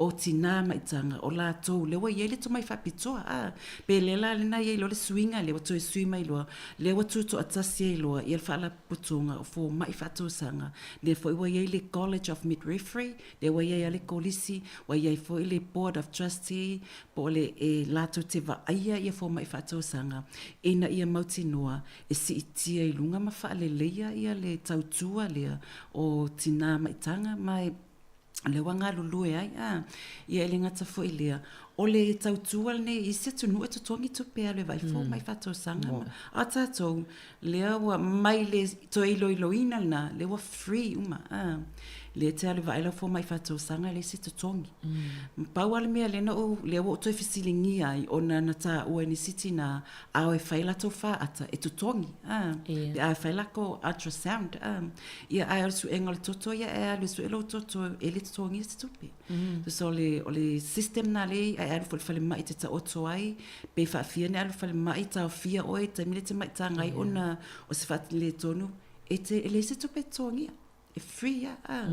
o tinā maitaga, o latou lea ua i ai le tomai faapitoa. A, pe lea la lena e i ai loa le suiga lea ua toe sui mai loa, lea ua tutoatasi ai loa ia le Faalapotopotoga o Fomai Faatosanga, lea foi ua i ai le College of Midwifery, Lea ua i ai lava le Kolisi, ua i ai foi le Board of Trustee, po o le e latou te vaaia ia fomai faatausaga ina ia mautinoa e siitia i luga ma faaleleia ia le tautua lea o tina maitaga ma e lea ua galulue ai. A, ia e le gata foi i lea, o le tautua lenei i isi atunuu e totogi tupe e alu e vaai fomai faatausaga ma, a o tatou, Lea ua mai le toe iloiloina lena, lea ua free uma. Ah. Lea e te alu vaai lau fomai faatausaga e leai se totogi. Pau lava le mea lea na ou, lea ua ou toe fesiligia ai ona na taua e nisi tina, a o e fai latou faata, e totogi. Ah. Yeah. Pe a e fai lakou ultrasound. Ah. Ia, ae o le suega o le toto ia e alu e sue lou toto e le totogia se tupe. So o le, o le system na lea e alu foi i le falemai e te taoto ai, pe faafia ona e alu i le falemai, taofia oe i le taimi lea e te maitaga ai ona o se faaletonu, e te, e leai se tupe e totogia, e free lava. A.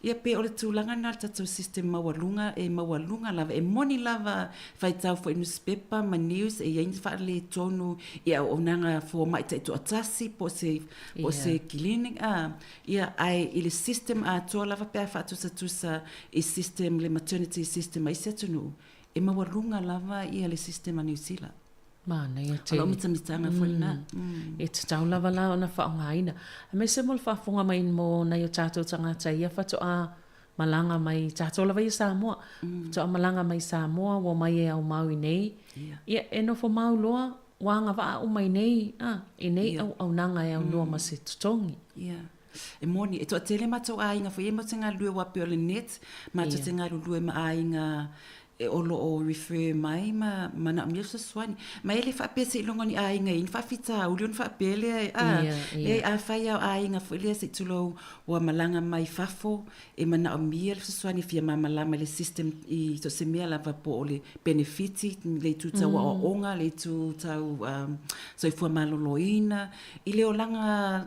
Ia pe o le tulaga lena o le tatou system maualuga, e maualuga lava, e moni lava faitau foi i nusipepa ma news e i ai ni faaletonu i auaunaga fomai taitoatasi po o se, po o se clinic, a. Ia, ae i le system atoa lava pe a faatusatusa i system, le maternity system a isi atunuu, e maualuga lava ia le system a Niu Sila. Manaia tele. O lau mitamitaga foi lena. E tatau lava la ona faaaogaina. Aemaise mo le faafofoga mai mo nai o tatou tagata ia faatoa malaga mai, tatou lava ia Samoa, faatoa malaga mai Samoa ua omai e aumau i nei. Ia, e nofo mau loa Ua agavaa uma i nei, a, i nei auaunaga e aunoa ma se totogi. Ia. E moni, e toatele matou aiga foi ia matou te galulue aua pei o le net, matou te galulue ma aiga e o lo o refer mai ma manaomia le fesoasoani. Ma e le faapea seiloga o ni aiga e i ai ni faafitauli ona faapea lea e, a, leai afai lava o aiga foi lea se i tulou ua malaga mai fafo e manaomia le fesoasoani e fia malamalama i le system i so o se mea lava po o le penefiti, le itu tau aoaoga, le itu tau soifua maloloina, i le olaga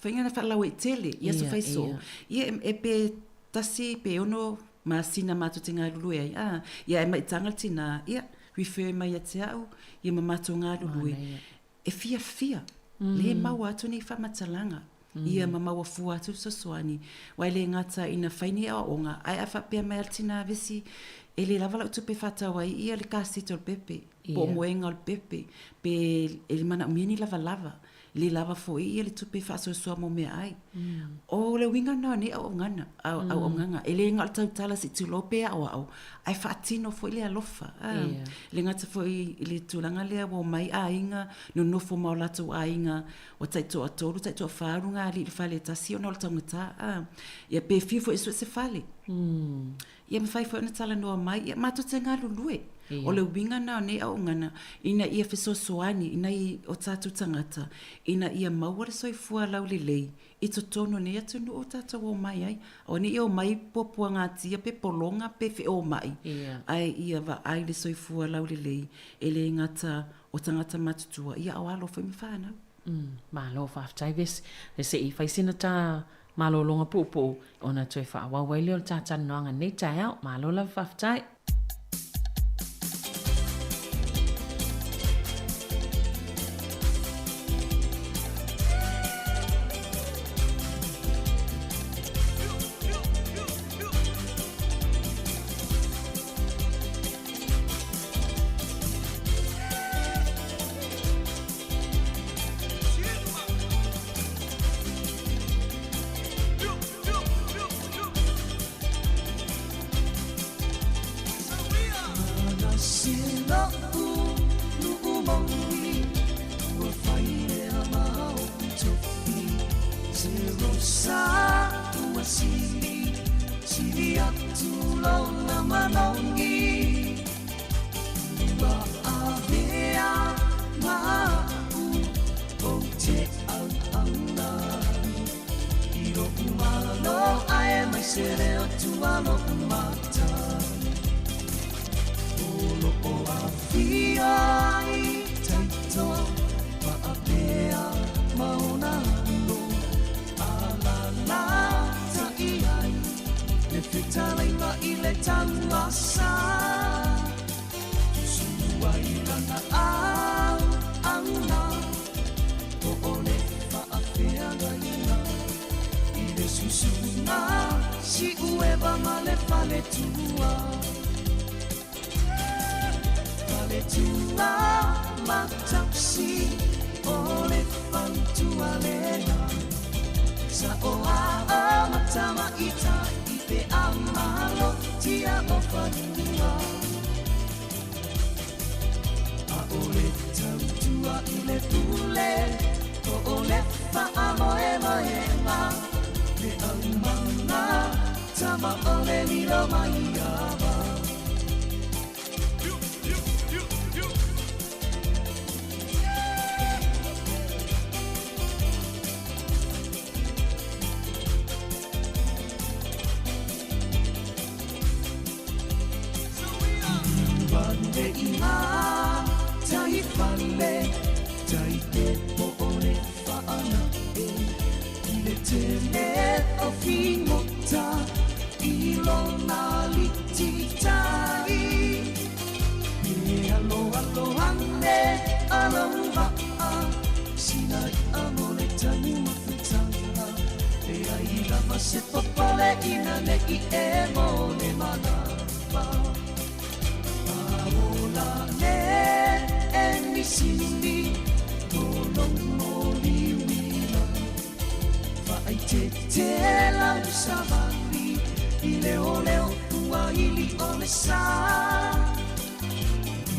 faiga na faalauaitele i aso fai soo. Ia e pe tasi pe ono masina matou te galulue ai, a, ia e maitaga le tina, ia, refer mai ia te au, ia ma matou galulue. E fiafia, lē maua atu nei faamatalaga, ia ma maua fua atu le fesoasoani, aua e le gata ina fai nei aoaoga, ae a faapea mai lava le tina vesi, e le lava lau tupe e faatau ai ia le kaseti o le pepe, po o moega o le pepe, pe e manaomia ni lavalava, le lava foi ia le tupe e faasoasoa mo meaai. O le uiga lena o nei auaunaga, auaunaga, e le na o le tautala se i tulou pe aoao, ae faatino foi le alofa. E le gata foi i le tulaga lea ua omai aiga, nonofo ma o latou aiga, ua taitoatolu, taitoafa ulugalii i le fale e tasi ona o le taugata. Ia pe fiu foi e sue se fale. Ia mafai foi ona talanoa mai, ia matou te galulue. O le uiga lena o nei auaunaga, ina ia fesoasoani i nai o tatou tagata, ina ia maua le soifua laulelei i totonu o nei atunuu o tatou omai ai. Aua ne i omai puapuagatia pe pologa pe feomai, ae ia vaai le soifua laulelei, e le gata o tagata matutua, ia a o alo foi ma fanau. Malo faafetai Vesi. Se i fai sina ta malologa puupuu ona toe faaauau ai lea o le ta talanoaga i lenei taeao. Malo lava faafetai. se leo tua loʻu matai O loko aafia ai taitoa Paʻapea ma ona alo Alalatai ai le fetalaiga i le tauasa Susulu ai lana auauna Po o le faafeagaiga I le susuga Siueva ma le faletua Faletua ma tausi O le fautua lena Saoa ma tamaitai Pe a malotia o fanua ʻAʻole tautua i le pule Po o le faamoemoega Le aumaga Tama ʻole lilo mai ava Se popole ina nei e mo le manawa A ola le e misini Mo lou moliuila Faaitete lau savali I leoleo ua ili o le sa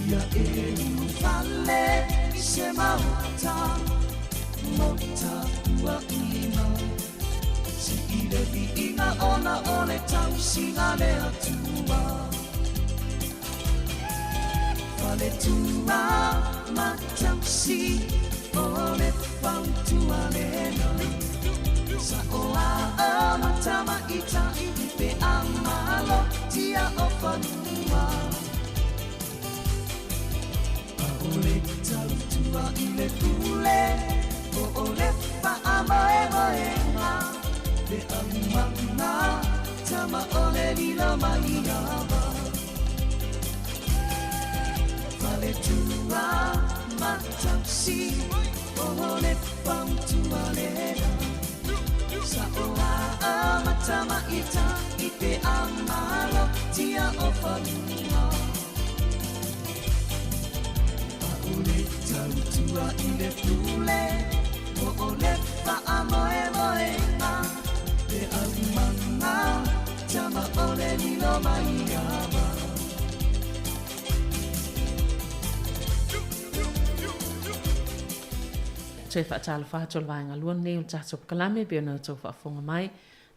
Ia e ulufale i se maota Maota ua ima Sii le viiga ona o le tausiga le Atua Faletua ma tausi O le fautua lena Saoa ma tamaitai Pe a malotia o fanua ʻAʻole tautua i le pule Po o le faamoemoega Le aumaga Tama ʻole lilo mai ava Faletua ma tausi O le fautua lena Saoa ma tamaitai Pe a malotia o fanua ʻAʻole tautua i le pule Po o le faamoemoega Le aumaga Tama ʻole lilo mai ava Toe faatalofa atu o le vaega lua lenei o le tatou polokalame e pei ona outou faafofoga mai.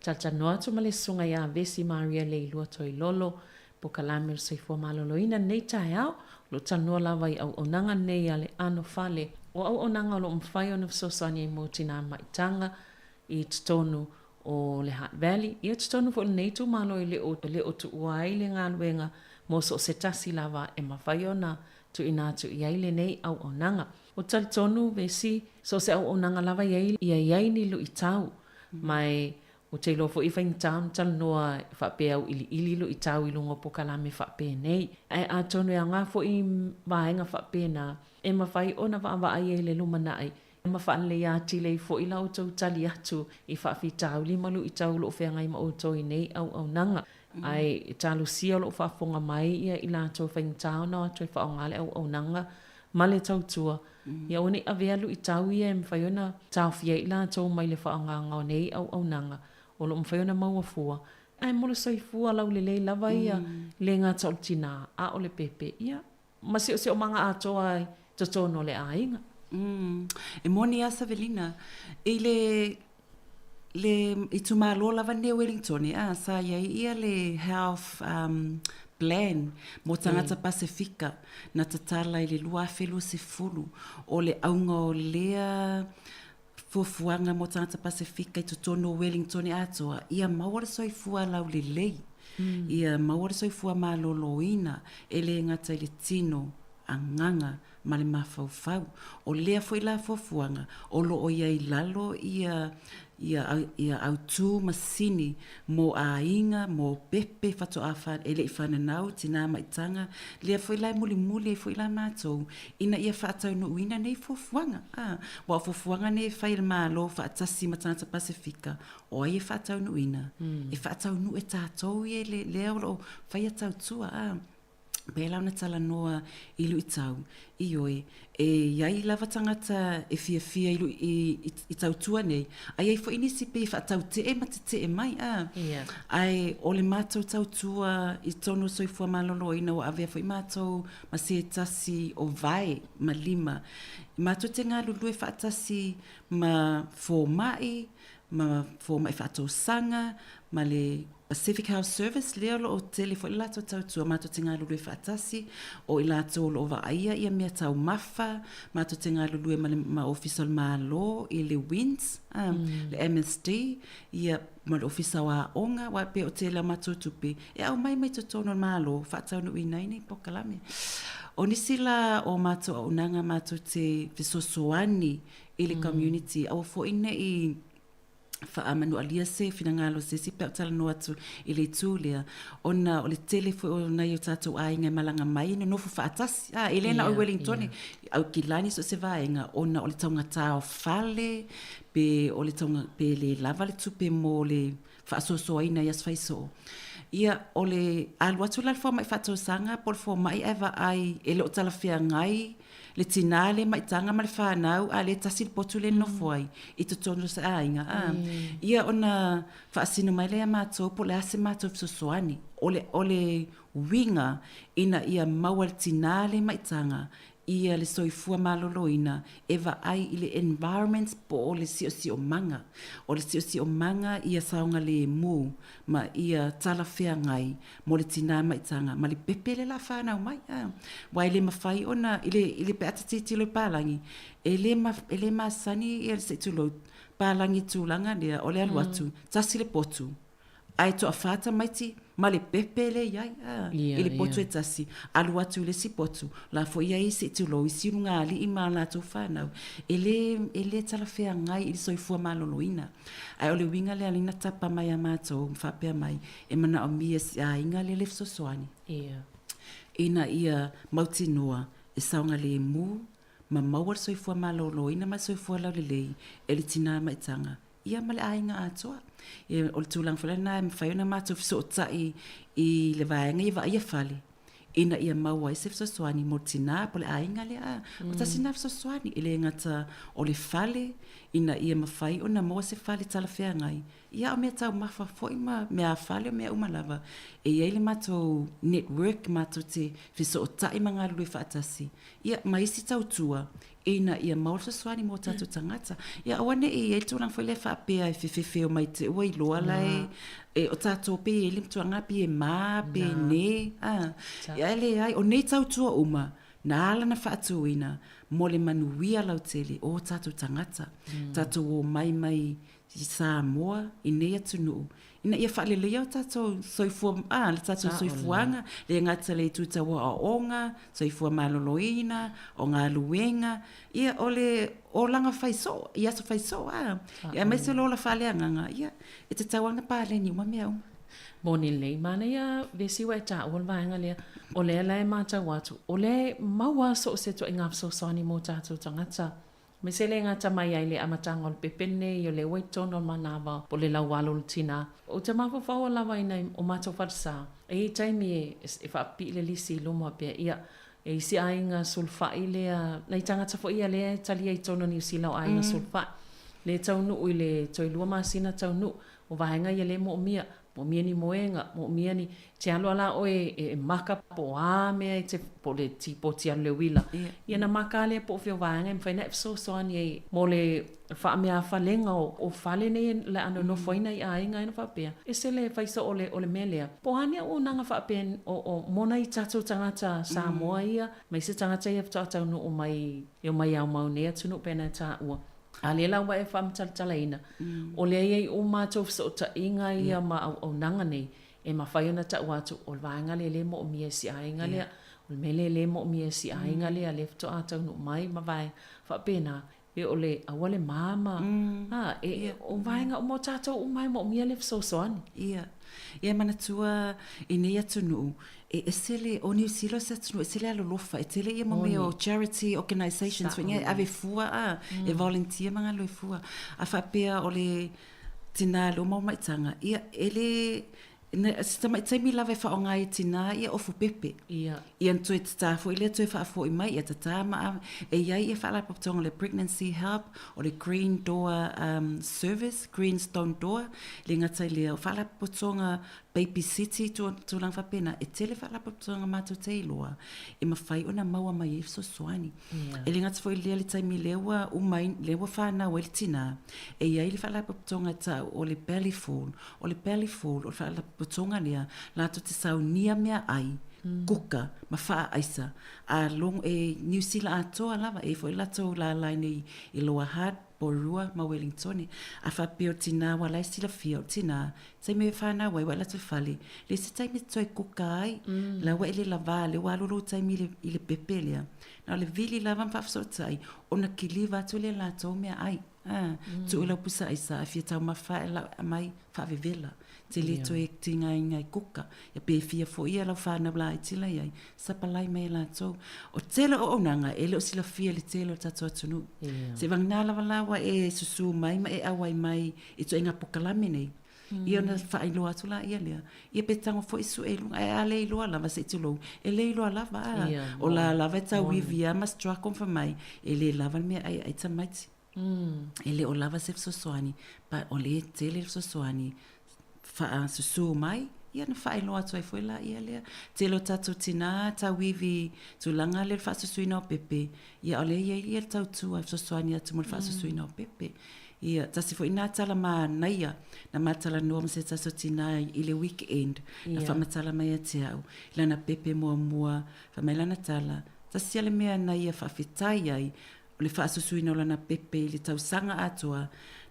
Talatalanoa atu ma le Susuga ia Vesi Maria Leilua Toilolo, polokalame o le Soifua Maloloina lenei taeao. O lo o talanoa lava i auaunaga nei a le anofale. O auaunaga o lo o mafai ona fesoasoani ai mo tinā maitaga i totonu o le Hutt Valley, ia totonu foi o lenei itumalo e le o le o tuua ai le galuega mo so o se tasi lava e mafai ona tuuina atu i ai lenei auaunaga. Ou te talitonu, Vesi, so o se auaunaga lava i ai ia i ai ni luitau, ma e ou te iloa foi e faigata ona talanoa faapea auiliili luitau i luga o polokalame faapenei. Ae atonu e aoga foi vaega faapena e mafai ona vaavaai ai i le lumanai ma faaleleia atili ai foi la outou tali atu i faafitauli ma luitau o lo o feagai ma outou i nei auaunaga. Ae talosia o lo o faafofoga mai ia i latou e faigata ona o atu e faaaoga le auaunaga ma le tautua, ia aua ne i avea luitau ia e mafai ona taofia ai i latou mai le faaaogaga o nei auaunaga o lo o mafai ona maua fua. Ae mo le soifua laulelei lava ia, e le gata o le tinā, a o le pepe, ia, ma siosiomaga atoa i totonu o le aiga. E moni a Savelina, i le le itumalo lava nei o Wellington, a, sa i ai ia le health um, plan mo tagata Pasefika na tatala i le 2020 o le auga o lea fuafuaga mo tagata Pasefika i totonu o Wellington atoa, ia maua le soifua laulelei, ia maua le soifua malōlōina, e lē gata i le tino, agaga ma le mafaufau. O lea foi la fuafuaga, o lo o i ai i lalo ia ia ia autū ma sini mo aiga, mo pepe faatoa fa e le i fananau, tinā maitaga, lea foi la e mulimuli ai foi la matou ina ia faataunuuina nei fuafuaga. A, aua o fuafuaga nei e fai e le Malo faatasi ma tagata Pasefika, o ai e faataunuuina? E faataunuu e tatou ia le lea o lo o faia tautua, a. Pei la ona talanoa i luitau, ioe, e i ai lava tagata e fiafia i, i, i, i tautua nei, a i ai foi nisi pei e faatautee ma tetee mai, a. Yeah. Ae o le matou tautua i totonu o Soifua Maloloina ua avea foi matou ma se tasi o vae ma lima. Matou te galulue faatasi ma fomai, ma fomai faatausaga, ma le Pacific Health Service, lea o lo o tele foi le latou tautua, matou te galulue faatasi, o i latou o lo o vaaia ia mea taumafa, matou te galulue ma le ma Ofisa o le Malo i le WINZ, a, le MSD, ia, ma le Ofisa o Aoga, aua e pei o tele o matou tupe e aumai mai totonu o le Malo, faataunuuina ai nei polokalame. O nisi la o matou auaunaga matou te fesoasoani i le community, aua foi ne i faamanualia se finagalo o se isi pe a ou talanoa atu i le itu lea, ona o le tele foi o nai o tatou aiga e malaga mai e nonofo faatasi. A, e le na o i Wellington, Aukilani so o se vaega, ona o le taugata o fale, pe o le tauga, pe le lava le tupe mo le faasoasoaina i aso fai soo. Ia, o le alu atu la le fomai faatausaga po o le fomai ae vaai e le o talafeagai le tinā le maitaga ma le fanau a lea e tasi le potu lea e nofo ai i totonu o se aiga a. Ia ona faasino mai lea ia matou po o le a se matou fesoasoani. O le o le uiga ina ia maua e le tinā le maitaga ia le soifua maloloina e vaai i le environment po o le siosiomaga. O le siosiomaga ia saogalemu ma ia talafeagai mo le tinā maitaga ma le pepe lea o le a fanau mai. Aua e le mafai ona, i le, i le pe a ta tilotilo i palagi, e le, e le masani ia se i tulou palagi i tulaga lea o le alu atu, tasi le potu, ae toafa tamaiti ma le pepe lea i ai, a, i le potu e tasi, alu atu i le isi potu, la foi i ai se i tulou isi ulugalii ma latou fanau. E le, e le talafeagai i le soifua maloloina. Ae o le uiga lea lea na tapa mai ia matou ma faapea mai, e manaomia e si aiga lea le fesoasoani ina ia mautinoa e saogalemu ma maua le soifua maloloina ma le soifua laulelei e le tinā maitaga ia ma le aiga atoa. Ia, o le tulaga foi lena e mafai ona matou fesootai i le vaega ia vaaia fale ina ia maua ai se fesoasoani mo le tinā po o le aiga lea. A, o tasi lena fesoasoani, e le gata o le fale ina ia mafai ona maua se fale talafeagai, Ia o mea taumafa foi ma meaafale o mea uma lava, e i ai le matou network matou te fesootai ma galulue faatasi, ia ma isi tautua ina ia maua le fesoasoani mo tatou tagata. Ia aua ne i i ai le tulaga foi lea faapea e fefefeo mai te ua iloa la e, e o tatou pei e i ai le tulaga pe e mā pe nē, a. Ia ae leai, o nei tautua uma, na ala na faatuina mo le manuia lautele o tatou tagata, tatou omai mai i Samoa, i nei atunuu, ina ia faaleleia o tatou soifua, a, le tatou soifuaga, le gata i le itu tau aoaoga, soifua maloloina, o galuega, ia o le olaga fai soo, i aso fai soo, a, ia aemaise o le ola faaleagaga, ia, e tatau lava ona paleni uma mea uma. Moni lelei, manaia vesi ua e taua le vaega lea, o lea la e matau atu, o lea e maua so o se ituaiga fesoasoani mo tatou tagata. Aemaise le gata mai ai le amataga o le pepe lenei o lea ua i totonu o le manava o le laualo o le tina. Ou te mafaufau lava i nai o matou falesa, e i ai taimi e faapipii le lisi i luma pea, ia, e isi aiga sulufai lea, nai tagata foi ia lea e talia i totonu o Niu Sila o aiga sulufai, lea e taunuu i le toe lua masina taunuu, o vaega ia lea e moomia, moomia ni moega, moomia ni, te alu a la oe e maka po o a mea e te, po o le tipoti alu le uila, ia na maka a lea po o fea o vaega e mafai ona e fesoasoani ai mo le faameafalega o fale nei le a nonofo ai nai aiga ai na faapea, ese le fai soo o le mea lea. Po o a ni auaunaga faapea o mo nai tatou tagata Samoa ia, ma isi tagata ia faatoa taunuu mai e omai aumau nei atunuu pei ona e taua. A lea la ua e faamatalatalaina, o lea e i ai uma a outou fesootaiga ia ma auaunaga nei, e mafai ona tau atu, o le vaega lea lea e moomia e si aiga lea, o le mea lea lea e moomia e si aiga lea, lea faatoa taunuu mai ma vaega faapena, e o le aua le mama, a, e, o vaega uma o tatou uma e moomia le fesoasoani. Ia. Ia manatua i nei atunuu, e ese le, o Niu Sila o se atunuu e ese le alolofa, e tele ia mo mea o charity organisations foi nei e ave fua a, e volunteer ma galue fua. A faapea o le tinā lea ua maua maitaga, ia e le, se tamai taimi lava e faaaoga ai e tinā ia ofu pepe. Ia. Ia ona toe tatā foi lea toe faafoi mai, ia tatā ma ave. E i ai ia faalapotopotoga o le Pregnancy Help, o le Green Door um, Service, Green Stone Door, le gata i lea, o faalapotopotoga Baby City, tulaga faapena, e tele faalapotopotoga matou te iloa e mafai ona maua mai ai fesoasoani. Yeah. E le gata foi i lea le taimi lea ua uma ai, lea ua fanau ai le tinā, e i ai le faalapotopotoga e tau o le Belly Full. O le Belly Full, o le faalapotopotoga lea latou te saunia meaai, kuka ma faaaisa a logo e Niu Sila atoa lava, e i ai foi latou lala i i Lower Hutt, Porirua ma Wellingtone. A faapea o le tinā ua la e silafia o le tinā, taimi e fanau ai ua e alu atu i le fale, leai se taimi e toe kuka ai, la ua e le lavā, lea ua alu lou taimi i le, i le pepe lea. Na o le vili lava ma faafesootai ona kiliva atu lea e latou meaai. A, tuu i lau pusa aisa, a fia taumafa e lau aumai faavevela. Te le toe tigaina i kuka. Ia pe fia foi ia lau whanau laiti la iai, sapalai mai e latou. O tele o auaunaga e le o silafia e le tele o le tatou atunuu. Yeah. Seivagana lava la ua e susu mai ma e auai mai i ituaiga pokalame nei. Ia ona faailoa atu laia lea. Ia pe tago foi sue i luga, ae a le iloa lava se i tulou, e le iloa lava a. Yeah, O la lava e tauivi a ma struggle ma fai mai, e le lava le mea e ai ai tamaiti. E le o lava se fesoasoani, but o lea e tele le fesoasoani faasusū mai, ia ona faailoa atu ai foi laia lea. Tele o tatou tinā tauivi tulaga lea o le faasusuina o pepe, ia o lea e i ai ia le tautua e fesoasoani atu mo le faasusuina o pepe. Ia, tasi foi nā tala manaia na ma talanoa ma se tasi o tinā i le weekend, na faamatala mai ia te au, i lana pepe muamua, fai mai lana tala, tasi a le mea na ia faafetai ai, O le faasusuina o lana pepe i le tausaga atoa,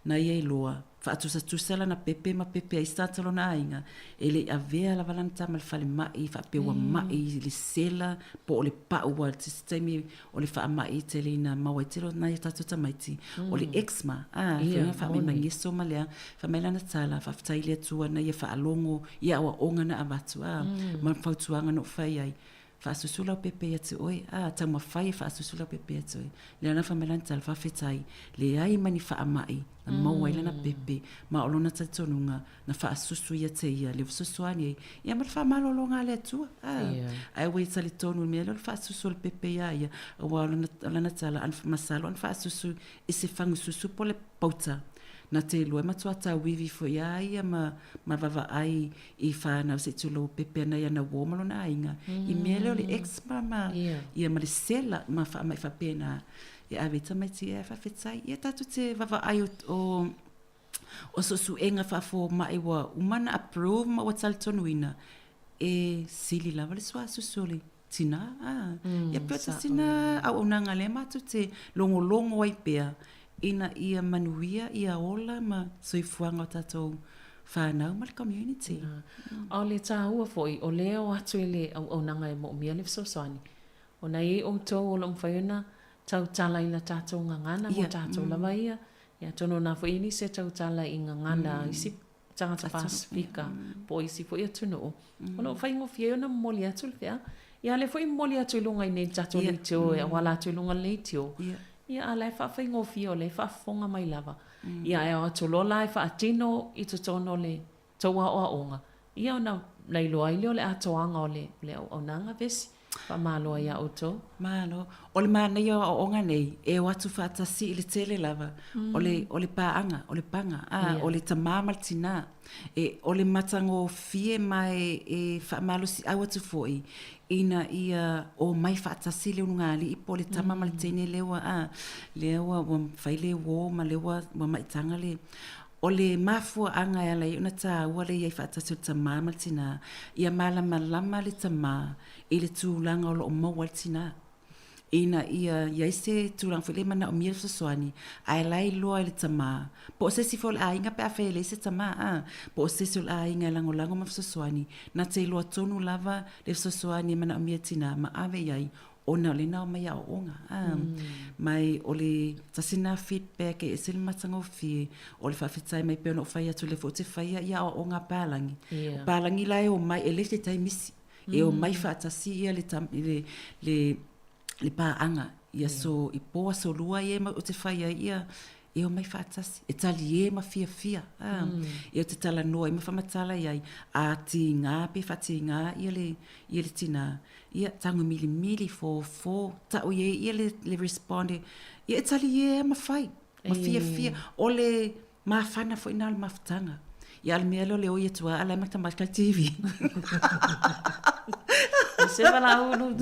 na ia iloa, faatusatusa lana pepe ma pepe a isi tagata o lona aiga, e le i avea lava lana tama i le falemai faapea ua mai i le sela po o le pau ua se isi taimi o le faamai e tele ina maua ai tele o nai o tatou tamaiti, o le eczema, a, faiga faamaimageso ma lea. Fai mai lana tala, faafetai i le Atua na ia faalogo i aoaoga na avatu, a, ma fautuaga na ou fai ai. Faasusu lau pepe ia te oe, a, taumafai e faasusu lau pepe ia te oe. Lea na fai mai lana tala, faafetai, leai ma ni faamai na maua ai lana pepe, ma o lona talitonuga, na faasusu ia te ia, lea ua fesoasoani ai, ia ma le faamalologa a le Atua, a. Ae ua ia talitonu i le mea lea o le faasusu o le pepe ia ia, aua o lana, o lana tala, ana, masalo ana faasusu i se fagususu po o le pauta, na te iloa e matua tauivi foi a ia ma, ma vaavaai i whanau se tulou pepe ana i ana uō ma lona aiga. I mea lea o le eczema ma, ia ma le sela ma whaamai whapena. E ave i tamaiti e whawhetai. Ia tātou te vaavaai o, o, o suesuega faafomai ua uma ona approve ma ua talitonuina, e sili lava le suasusu o le tinā. Ia pei o sina auaunaga lea matou te logologo ai pea ina ia manuia ia ola ma soifuaga o tatou whanau ma le community. A o le tāua foi, o lea o atu i le auaunaga e moomia le fesoasoani, ona e i ai outou o lo o mafai ona tautala i la tatou gagana mo tatou lava ia. Ia atonu o na foi e nisi e tautala i gagana a isi tagata Pasifika po o isi foi atunuu, o lo o faigofie ai ona momoli atu le feau. Ia a lea foi e momoli atu i luga i nei tatou leitio e auala atu i luga o le leitio, ia a la e faafaigofie o lea e faafofoga mai lava. Ia ae o atu loa la e faatino i totonu o le tou aoaoga, ia ona lailoa ai lea o le atoaga o le auaunaga vesi. Faamalo ai ia outou. Malo. O le manaia o aoaoga nei, e o atu faatasi i le tele lava o le, o le paaga, o le paga, a, o le tamā ma le tinā. E, o le matagofie ma e, e faamalosiau atu foi ina ia omai faatasi le ulugalii po o le tama ma le teine lea ua, a, lea ua, ua fai le uō ma lea ua, ua maitaga le, O le mafuaaga e ala ai ona taua le i ai faatasi o le tamā ma le tinā, ia malamalama le tamā i le tulaga o lo o maua ai le tinā. Ina ia i ai se tulaga foi lea e manaomia le fesoasoani, ae la e iloa e le tamā, po o se isi foi o le aiga pe afai e leai se tamā, a, po o se isi o le aiga e lagolago ma fesoasoani, na te iloa tonu lava le fesoasoani e manaomia e tinā ma ave i ai, ona o lea na omai aoaoga, a. Ma e o le tasi lena feedback e ese le matagofie, o le faafetai mai pei ona ou fai atu o lea foi ou te faia ia aoaoga a palagi. O palagi la e omai, e le te tai misi. E omai faatasi ia le le le le paaga i aso i po aso lua ia ou te fai ai ia e omai faatasi e talie ma fiafia a ia ou te talanoa ai ma faamatala i ai a tiga pe faatiga ia le ia le tina ia tago milimili fofo tau i ai ia le le respond ia e talie a ma fai ma fiafia o le Mafana foi na o le mafutaga. Ia a le mea lea o le oi atu a la e matamata le TV. Se valaulu.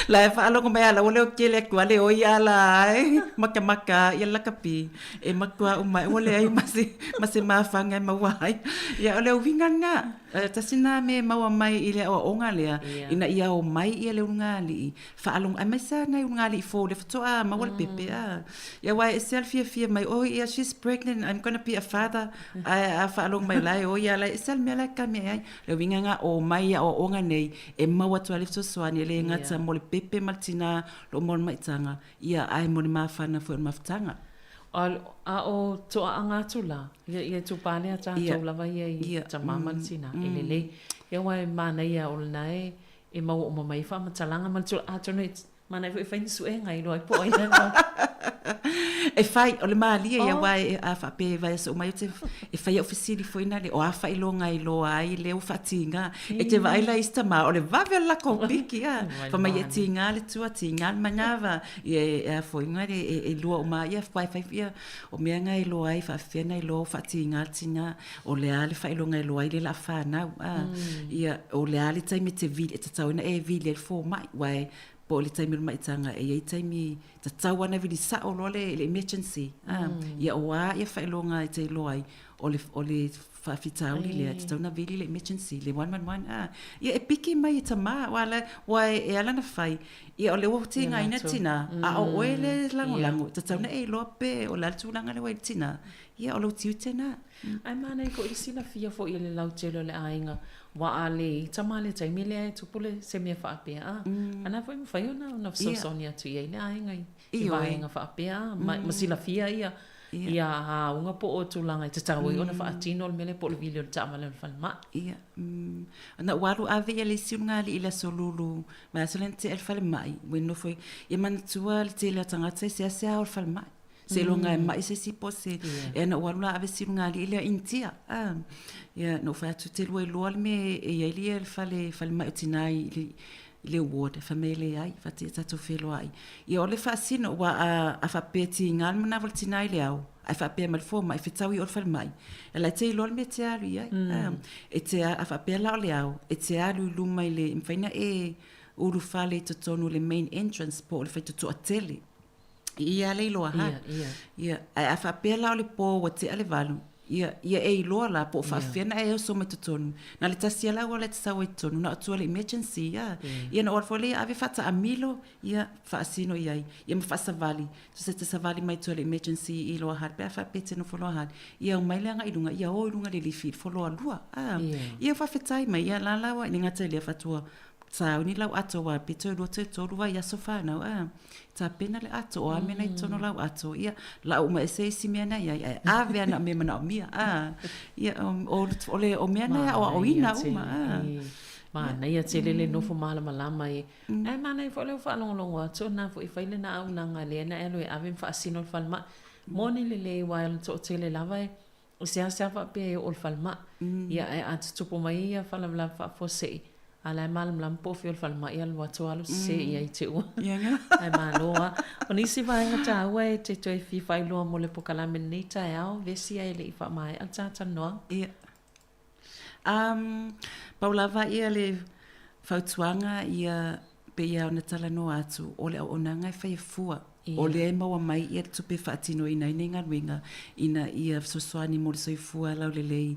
La e faalogo mai a la ua leo tele atu a le oi a la e matamata ia le lakapi e matua uma ai ua leai ma se ma se mafaga e maua ai. Ia o le uiga lena. Tasi lena mea e maua mai i le aoaoga lea ina ia omai ia le ulugalii faalogo aemaise lava nai ulugalii fou lea faatoa maua le pepe a. Ia aua e ese lava le fiafia mai, oh yeah she's pregnant, I'm gonna be a father. Ae a faalogo mai la e oi lava la e ese lava le mea la e kami ai. O le uiga lena o omai i aoaoga nei e maua atu ai le fesoasoani e le gata mo le pepe ma le tinā o lo o maua le maitaga, ia ae mo le mafana foi o le mafutaga. A o toaaga atu la, ia ia itupa lea tatou lava ia i tamā ma le tinā, e lelei. Ia aua e manaia o lena e E maua uma mai ai faamatalaga ma le tulaga, atonu e manaia foi e fai ni suega e iloa ai po o ai lea mau. E fai, o le malie ia aua e a faapea e vaiaso uma ai ou te, e fai au fesili foi na le, o a faailoga e iloa ai lea ua faatiga. E te vaai la i isi tama, o le vave o le latou piki a. Fai mai e tiga le tua, tiga le manava, ia e a foi nga le, e lua uma ia, aua e fai ia, o mea na e iloa ai, faapefea ona iloa ua faatiga le tina. O le a le faailoga e iloa ai le la fanau, a. Ia, o le a le taimi e te vili, e tatau ai ona e vili ai le fomai, aua e, po o le taimi o le maitaga, e i ai taimi tatau lava ona vili sao loa le, le emergency, a. Ia, o a ia faailoga e te iloa ai, o le, o le faafitauli lea, e tatau ona vili le emergency, le 111, a. Ia, e piki mai e tama, aua la, aua e ala ona fai, ia o lea ua tigaina le tina, a o oe lea e lagolago, e tatau ona e iloa pe o le a le tulaga lea ua i ai le tina. Ia, o lou tiute lena. Ae manaia foi le silafia foi e le lautele o le aiga aua a le i tama le taimi lea e tupu le se mea faapea a, a na foi mafai ona ona fesoasoani atu i ai le aiga i i vaega faapea a ma ma silafia ia ia auga po o tulaga e tatau ai ona faatino le mea lea po o le vili o le taavale o le falemai. Ia, na ou alu ave ia le isi ulugalii i le Aso Lulu, vaiaso lea na tea i le falemai, ua nofo i, ia manatua le tele o tagata e seasea o le falemai. Seiloga e ma'i se isi po o se, ea na ou alu la ave si ulugalii lea Initia, a. Ia, na ou fai atu, te lua iloa le mea e i ai le fale, falemai o tina i le, i le ward. Fai mai e leai, fai atu, ia tatou feiloai. Ia o le faasino, aua a, a faapea e tiga le manava o le tina i le ao, ae faapea mai le fomai, fetau i o i le falemai, ia la e te iloa le mea e te alu i ai, a. E te, a faapea la o le ao, e te alu i luma i le, e mafai ona e ulufale i totonu o le main entrance po o le faitotoa tele. I ia le iloa ha. Ia, ae a faapea la o le po ua tea le valu, ia, ia e iloa la po o faafefea ona e oso mai totonu. Na le tasi lava la auala e te sau ai i totonu, na o tua i le emergency, ia. Ia ona ou alu foi lea ave faataamilo, ia, faasino i ai, ia ma faasavali. Tusa e te savali mai tua i le emergency i Lower Hutt pe a faapea e te nofo Lower Hutt, ia omai le agai i luga, ia o i luga i le lifi i le foloa lua, a. Ia faafetai mai, ia la la ua, e le gata i lea faatoa Sauni lau ato wa pe toe lua toe tolu vaiaso whanau a tapena le ato o a mea na i totonu o lau ato ia lau uma ese isi mea na iai ae ave ana mea manaomia a ia o, o le o mea na e aoaoina uma a. Manaia tele le nofo malamalama e. Ae manaia foi lou faalogologo atu o lena foi e fai lena auaunaga lea na e alu e ave ma faasino i le falemai. Moni lelei aua o le toatele lava e O seasea faapea e oo i le falemai. Ia, ae a tutupu mai ia faalavelave faafuasei, a la e malamalama po o fea o le falemai alu atu alu sese i ai te ua. Ae malo lava. O nisi vaega taua e te toe fia faailoa mo le pokalame i lenei taeao, vesi ae le i faamaea le ta talanoaga. Ia. Um, pau lava ia le fautuaga ia pei lava ona talanoa atu, o le auaunaga e fai e fua. O lea e maua mai ia le tupe e faatinoina ai nei galuega ina ia fesoasoani mo le soifua laulelei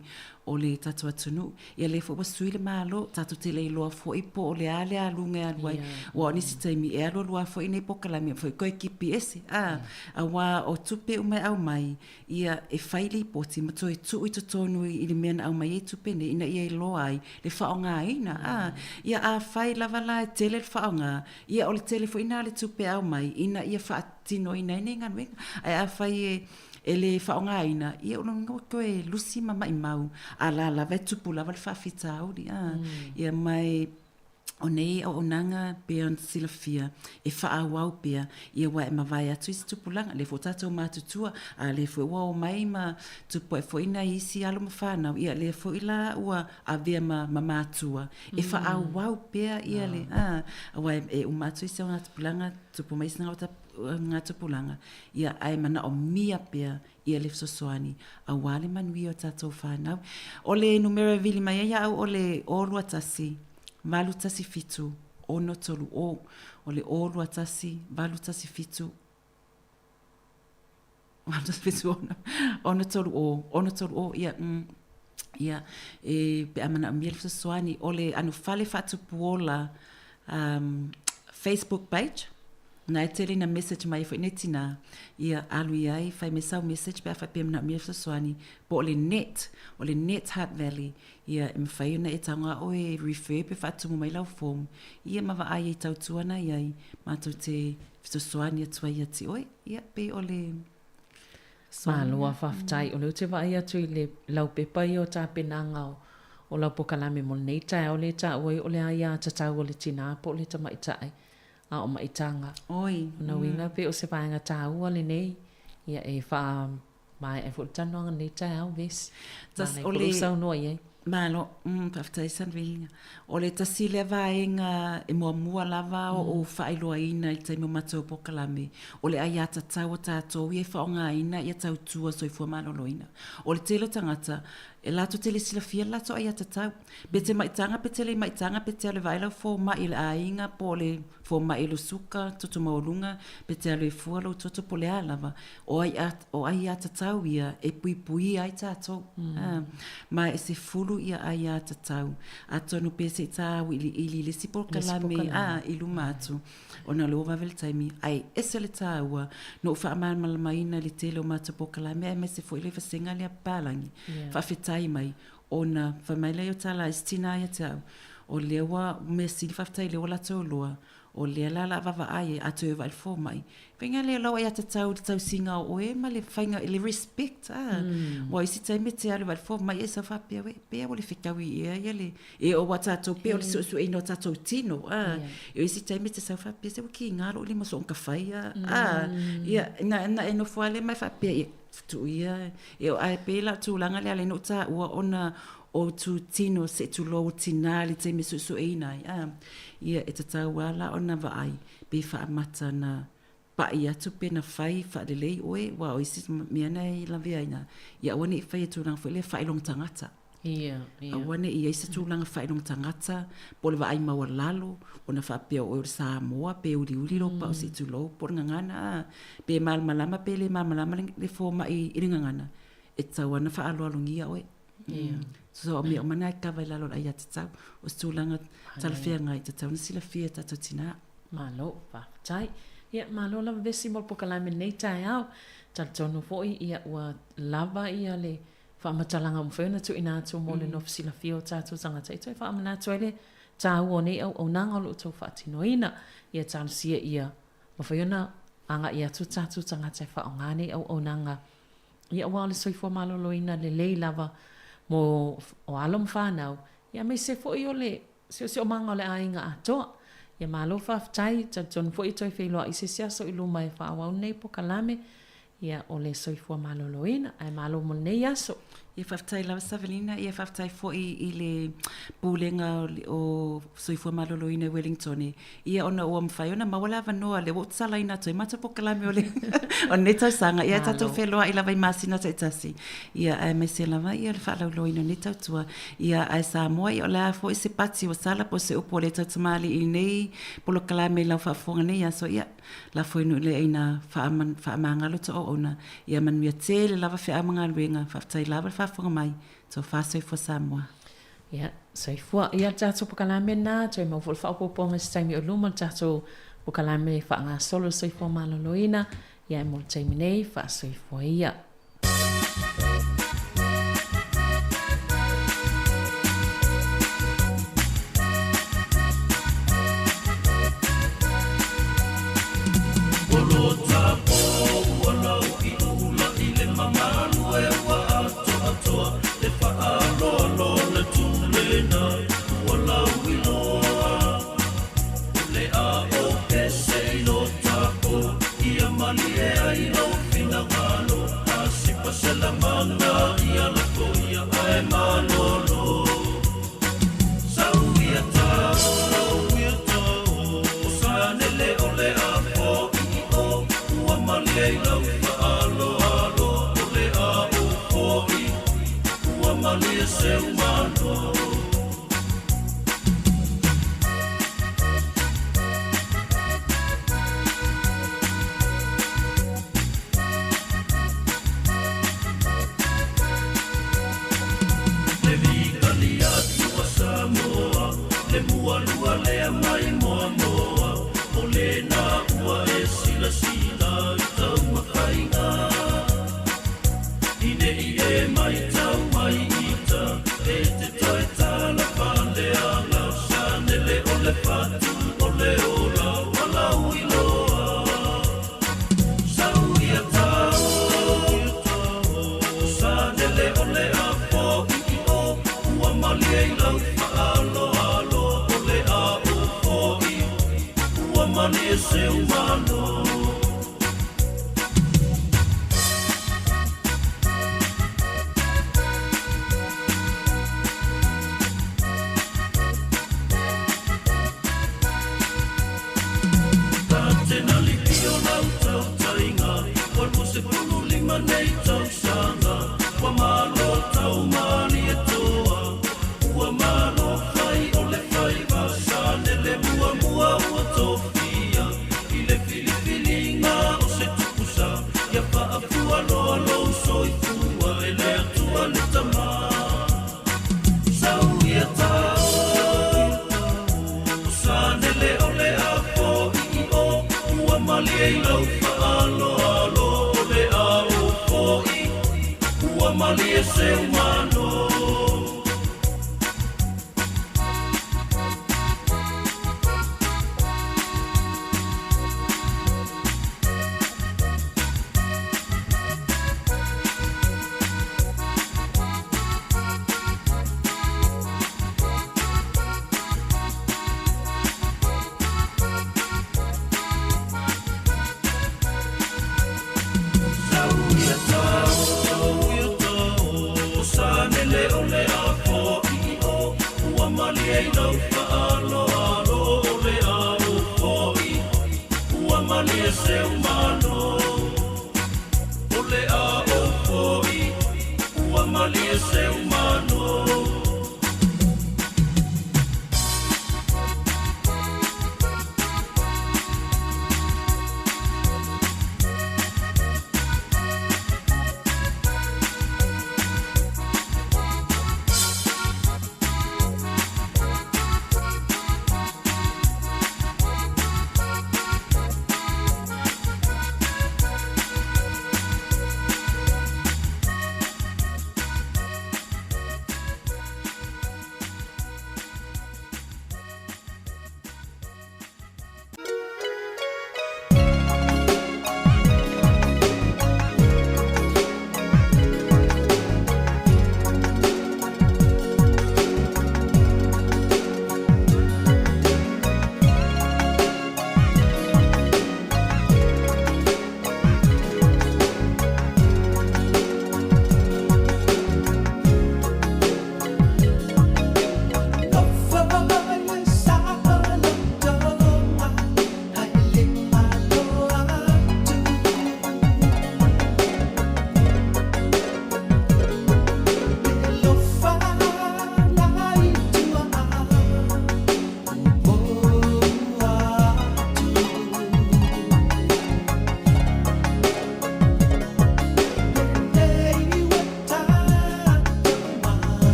o le tatou atunuu. Ia lea foi ua sui le Malo, tatou te le iloa foi po o le a le aluga e alu ai, aua o nisi taimi e alualu lava foi nei polokalame foi toe kipi ese, a, aua o tupe uma e aumai, ia e fai lipoti ma toe tuu i totonu i le mea na aumai ai tupe nei ina ia iloa ai le faaaogaina, a. Ia afai lava la e tele le faaaoga, ia o le tele foi lena o le tupe e aumai ina ia faatinoina ai nei galuega. Ae afai e e le faaaogaina, ia o lona uiga ua toe lusi ma maimau, a la lava e tupu lava le faafitauli, a. Ia ma e O nei auaunaga pei ona silafia e faaauau pea ia aua e mavae atu isi tupulaga, lea foi ua tatou matutua, a lea foi ua omai ma tupu ae foi nai isi alo ma fanau, ia lea foi la ua avea ma ma matua e faaauau pea ia le, a, aua e uma atu isi augatupulaga, tupu mai isi augatupulaga, ia ae manaomia pea ia le fesoasoani aua le manuia o tatou fanau. O le numera e vili mai ai ia au o le 0 21 817 630. O le 0 21 817 817 630 630 ia mm ia e pe a manaomia le fesoasoani o le anofale faatupuola um, Facebook page Na e tele ina message mai ai foi nei tinā, ia alu i ai, fai mai sau message pe a faapea e manaomia le fesoasoani, po o le net, o le net Hutt Valley, ia e mafai ona e tago a oe e refer pe faatumu mai lau form, ia ma vaai ai tautua na i ai, matou te fesoasoani atu ai ia te oe, ia pei o le Malo a faafetai. O lea ou te vaai atu i le laupepa ia o tapenaga o lau pokalame mo lenei taeao lea e taua ai o le aiatatau a le tinā po o le tamaitai a o maitaga. Oi. O na uiga pei o se vaega taua lenei ia e faamaea ai foi le talanoaga i lenei taeao Vesi. Tas, Manaia o foi le lou saunoa i ai. Malo, faafetai Sandrine. O le tasi lea vaega e muamua lava o ou faailoaina i le taimi o matou polokalame, o le aiatatau a tatou ia e faaaogaina ia tautua soifua maloloina. O le tele o tagata, e latou te le silafia le latou aiatatau. Pe te maitaga pe te le maitaga pe te alu e vaai lau fomai i le aiga po o le fomai i le suka, toto maualuga, pe te alu e fua lou toto po o le a lava, o ai o aiatatau ia e puipuia ai tatou. Ma e sefulu ia aiatatau. Atonu pe se i tauiliili i le isi polokalame a i luma atu ona o lea ua vave le taimi, ae ese le taua na ou faamalamalamaina i le tele o matou polokalame aemaise foi le vasega lea papalagi, faafetai mai Ona fai mai lea o tala ai se tina ia te au, o lea ua mea sili faafetai lea ua latou loa, o lea la la vaavaai ai, a toe vaai le fomai. Faiga lea lau aiatatau i le tausiga o oe ma le faiga i le respect a. Ua isi taimi e te alu i vaai le fomai e sau faapea, we, pea ua le fetaui ea ia le, e o ua tatou pea o le suesueina o tatou tino a. E o isi taimi e te sau faapea, se ua kiga lou lima soona fai a, a. Ia, na, na e nofo lava lea ma e faapea, ia, Tuu ia, e o ae pei la o tulaga lea lea na ou taua ona o tutino se tulou tinā le taimi e suesueina ai, a, ia e tatau lava la ona vaai pe faamata na pa'i atu pe na fai faalelei oe, aua o isi mea na e lavea ai ina, ia aua ne i faia i tulaga foi lea faailoga tagata. Ia, ia. Aua ne i i ai se tulaga faailoga tagata po o le vaai maualalo ona faapea o oe o le Samoa pe uliuli lou pao se i tulou po o le gagana a, pe malamalama pe le malamalama le fomai i le gagana, e tatau lava ona faaaloalogia oe. Ia. So o mea uma na e kava i lalo o le aiatatau. O se tulaga talafeagai e tatau ona silafia e tatou tinā. Malo, faafetai. Ia, malo lava Vesi mo le pokalame i lenei taeao. Talitonu foi ia ua lava ia le faamatalaga ua mafai ona tuuina atu mo le nofo silafia o tatou tagata e toe faamanatu ai le taua o nei auaunaga o lo o outou faatinoina. Ia talosia ia mafai ona agai atu tatou tagata e faaaoga nei auaunaga ia aua o le soifua maloloina lelei lava mo o alo ma fanau ia aemaise foi o le siosiomaga o le aiga atoa. Ia malo faafetai, talitonu foi e toe feiloai i se isi aso i luma e faaauau lenei pokalame. Ia, o le soifua maloloina, ae malo mo lenei aso. Ia faafetai lava Savelina, ia faafetai foi i le Pulega o Soifua Maloloina i Wellington, ia ona ua mafai ona maua le avanoa lea ua ou tatalaina atu ai matou polokalame o le o lenei tausaga, ia tatou feloai lava i masina taitasi, ia aemaise lava ia le faalauiloaina o lenei tautua. Ia ae Samoa, ia o le a foi se pati ua sala po o se upu a le tautamalii i lenei polokalame i lau faafofoga i lenei aso, ia lafo i nuu le aina faamagalo to auauna. Ia manuia tele lava feau ma galuega. Faafetai lava le faafofoga mai. Tofa soifua Samoa. Ia, soifua. Ia le tatou pokalame lena, toe maua foi le faaopoopoga i se taimi o luma le tatou pokalame faagasolo le soifua maloloina. Ia, mo le taimi nei, faasoifua ia.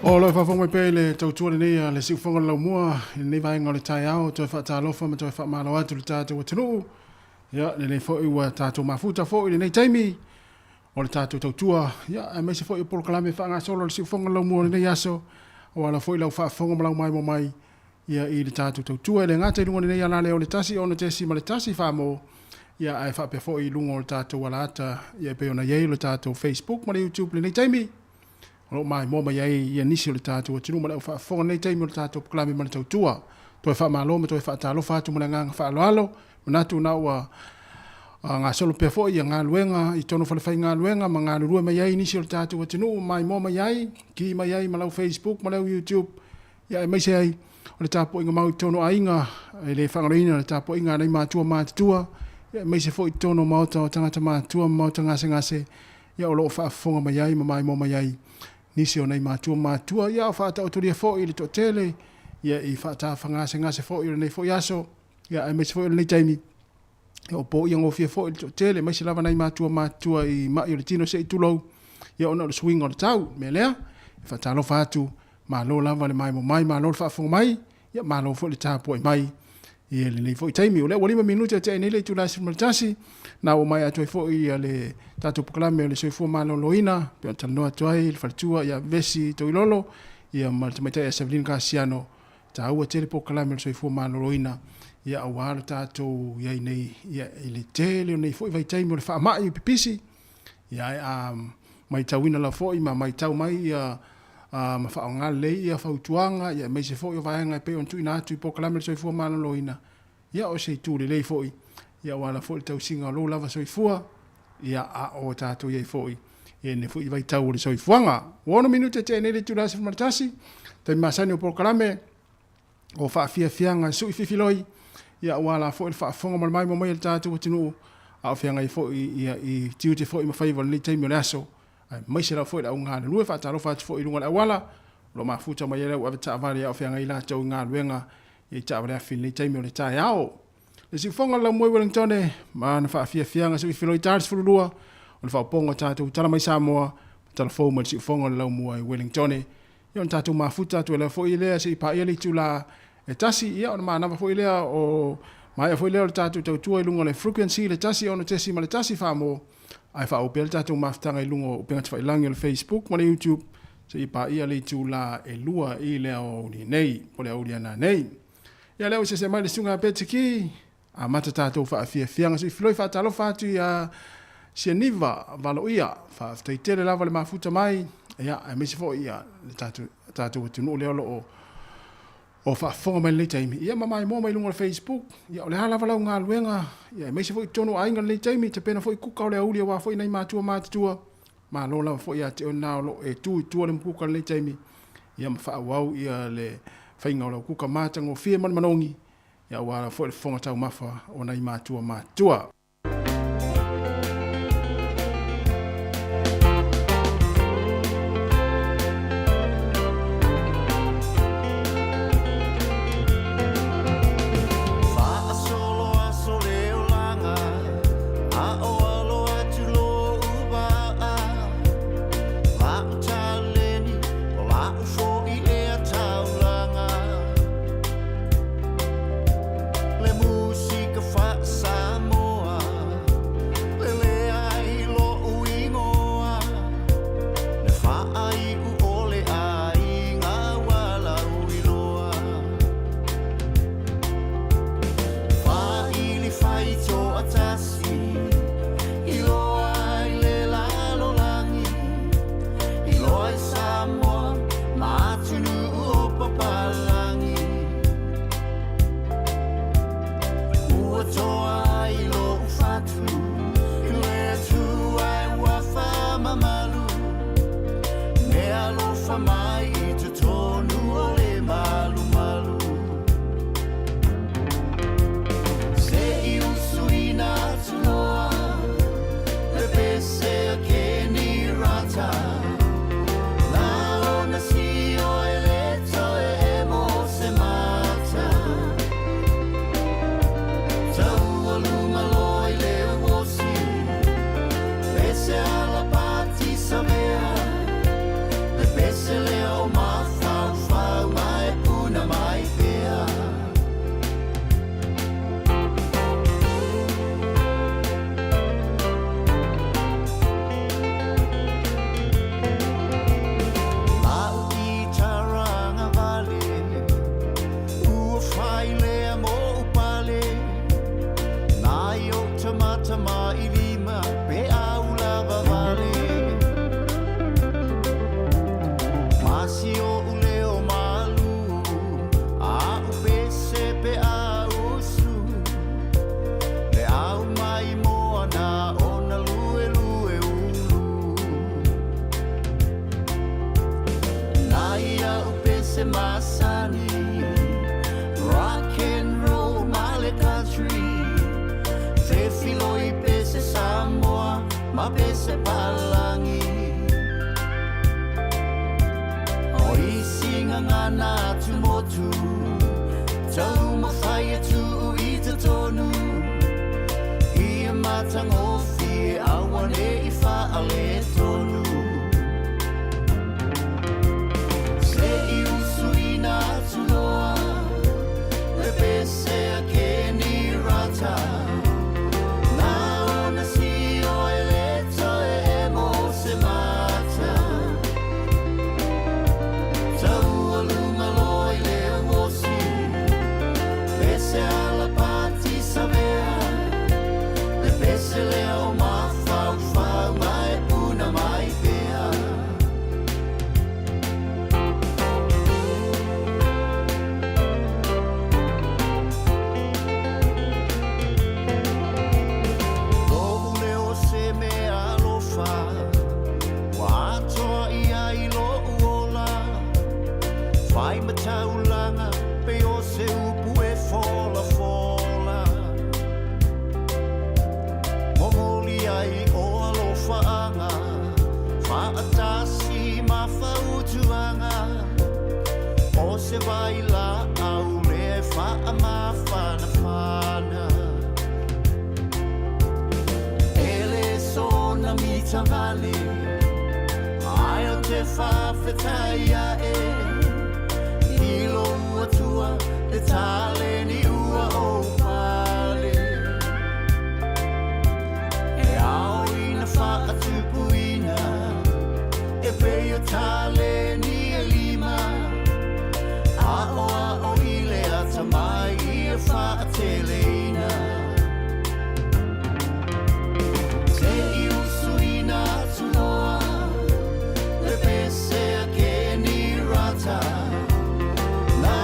O lo faafofoga mai pea i le tautua lenei a le Siufofoga o le Laumua i lenei vaega o le taeao, toe faatalofa ma toe faamalo atu i le tatou atunuu. Ia, lenei foi ua tatou mafuta foi i lenei taimi o le tatou tautua, ia, aemaise foi o polokalame faagasolo a le Siufofoga o le Laumua o lenei aso, aua lava foi lau faafofoga ma lau maimoa mai ia i le tatou tautua, e le gata i luga o lenei ala lea o le 1 6.1 Samoa, ia, ae faapea foi i luga o le tatou alaata, ia, e pei ona i ai le tatou Facebook ma le YouTube i lenei taimi. O lo o maimoa mai ai ia nisi o le tatou atunuu ma le au faafofoga i lenei taimi o le tatou polokalame ma le tautua. Toe faamalo ma toe faatalofa atu ma le agaga faaaloalo. Manatu na ua gasolo pea foi ia galuega i totonu o falefaigaluega ma galulue mai ai nisi o le tatou atunuu, maimoa mai ai, ki mai ai ma lau Facebook ma lau YouTube, ia aemaise ai o le tapuaiga mau i totonu o aiga, e le faagaloina le tapuaiga a nai matua matutua, ia aemaise foi i totonu o maota o tagata matutua ma maota gasegase, ia o lo o faafofoga mai ai ma maimoa mai ai nisi o nai matua matutua, ia a o faataotolia foi i le toatele, ia i faatafagasegase foi o lenei foi aso, ia aemaise foi o lenei taimi, ia o poia gofie foi i le toatele, aemaise lava nai matua matutua i mai o le tino se i tulou, ia ona o le suiga o le tau. O le mea lea, e faatalofa atu, malo lava le maimoa mai, malo le faafofoga mai, Ia malo foi le tapuai mai i lenei foi taimi. O lea ua 5 minute e tea nei le itula e 11, na ua maea atu ai foi ia le tatou polokalame o le soifua maloloina, pei ona talanoa atu ai le faletua ia Vesi Toilolo, ia ma le tamaitai ia Sevelin Kasiano. Taua tele polokalame o le soifua maloloina, ia aua lo tatou i ai nei ia i le tele o nei foi vaitaimi o le faamai pipisi, ia ae a maitauina lava foi ma maitau mai ia ma faaaoga lelei ia fautuaga ia aemaise foi o vaega e pei ona tuuina atu i polokalame o le soifua maloloina, ia o se itu lelei foi ia aua lava foi le tausiga o lou lava soifua, ia a o tatou i ai foi i lenei foi vaitau o le soifuaga. Ua 6 minute tea nei le itula e 11, taimi masani o polokalame o faafiafiaga sui fifiloi, ia aua la foi le faafofoga ma le maimoa mai a le tatou atunuu, a o feagai foi ia i tiute foi ma faiva o lenei taimi o le aso, aemaise lava foi le au galulue. Faatalofa atu foi i luga o le auala o lo o mafuta mai ai le au avetaavale a o feagai latou i galuega i taavale afi i lenei taimi o le taeao. Le siufofoga o le laumua i Wellingtone ma ana faafiafiaga sui fifiloi ta le 12 o le faaopoopoga o tatou tala mai Samoa ma tala fou mai le siufofoga o le laumua i Wellingtone. Ia ona tatou mafuta atu ai lava foi lea se i paia le itula e tasi, ia ona manava foi lea o maea foi lea o le tatou tautua i luga o le frequency le 1 6.1 Samoa, ae faaauau pea le tatou mafutaga i luga o upega tafailagi o le Facebook ma le YouTube se i paia le itula e 2 i le aoauli nei po o le aoauli a nanei. Ia lea ua sese'e mai le susuga ia Petiki, amata tatou faafiafiaga. Se i filoi faatalofa atu ia Sianiva Valoia, faafetai tele lava le mafuta mai, ia aemaise foi ia le tatou tatou atunuu lea o lo o o faafofoga mai lenei taimi, ia ma maimoa mai luga o le Facebook, ia o le a lava lau galuega, ia aemaise foi i totonu o aiga lenei taimi, tapena foi kuka o le aoauli aua foi nai matua matutua, malo lava foi ia te oe lena o lo o e tu i tua le mukuka lenei taimi, ia ma faaauau ia le faiga o lau kuka matagofie ma le manogi, ia aua lava foi le fofoga taumafa o nai matua matutua. Faasolo aso le olaga, a o alo atu lou vaa. La'u taleni, o la'u fo'i lea taulaga. Le musika faa-Samoa. ma pese palangi. O isi ngangana atu motu, tau mawhai atu i te tonu. I matangofi awane i whaale tonu. Se i usu ina atu loa, le pese a ke ni rata. Nā ona si o e le toe e mo se mata. Tau alunga loa i le uosi, pese ala pati savea. Le pese lea o mawhau whau mai puna mai pea. Lo'u leo se mea alofa, ua atoa ia i lo'u ola. Fai mataulanga pe o se upu e fola fola. Momoli ai o alofa anga, whaatasi ma whautuanga. O se vai la au le wha ma whana whana. Ele sona mita vale, ai o te whawhetai a e. I lo atua le tale ni ua o pale. E ao ina whaatupuina, e pei o tale ni e lima. A o a o i le ata mai i e whaateleina. Se i usu ina atu loa, le pese a ke ni rata. Nā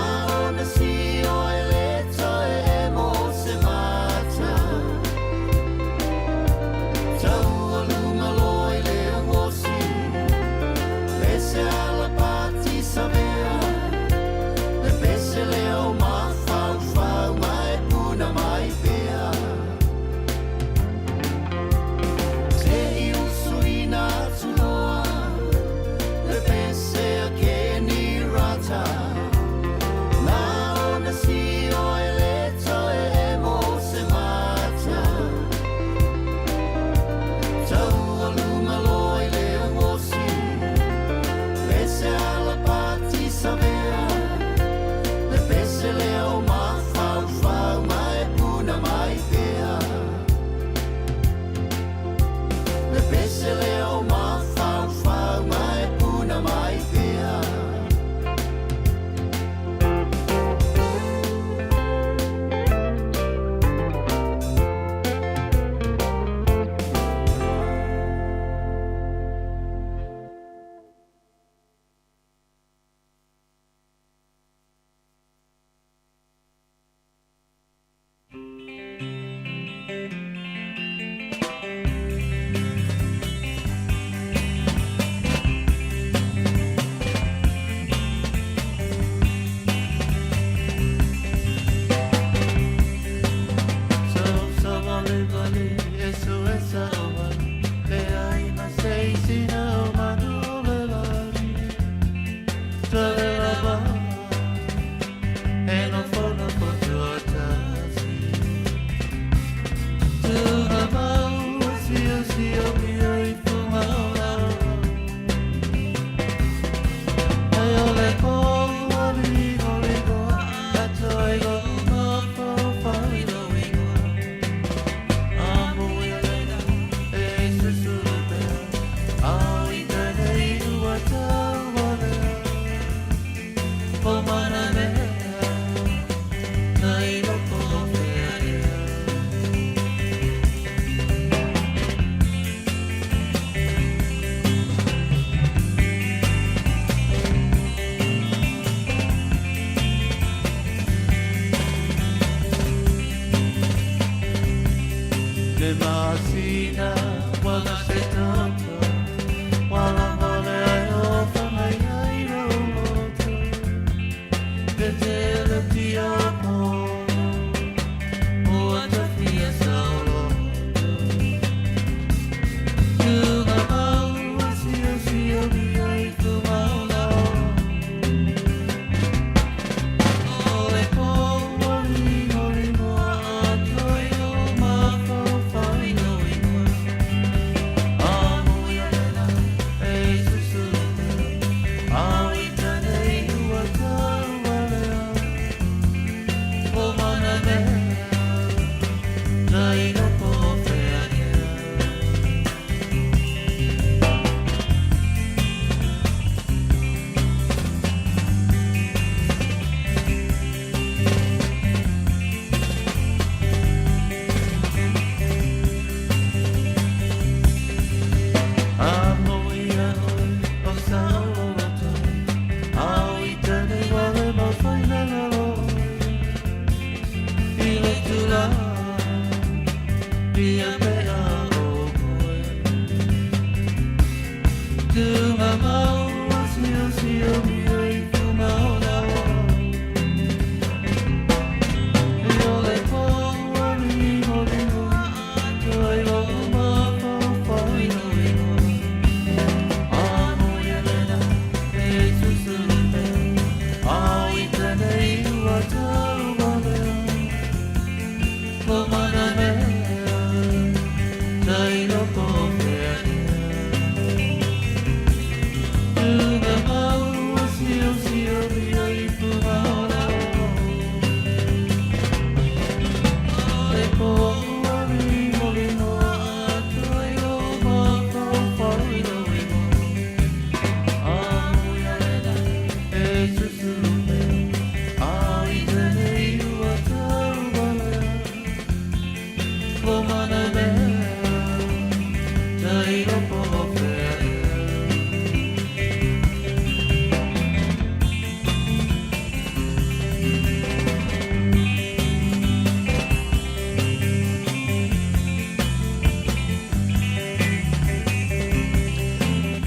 ona si o e le toe e mo se mata. Tau alunga loa i le uosi, pese ala pati savea. Le pese lea o mawhau whau mai puna mai pea. Se i usu ina atu loa, le pese a ke ni rata. Nā ona si o e le toe e mo se mata. Tau alunga loa i le uosi, pese ala pati savea. Le pese lea o mawhau whau mai puna mai pea. Le pese lea o mawhau whau mai puna mai pea.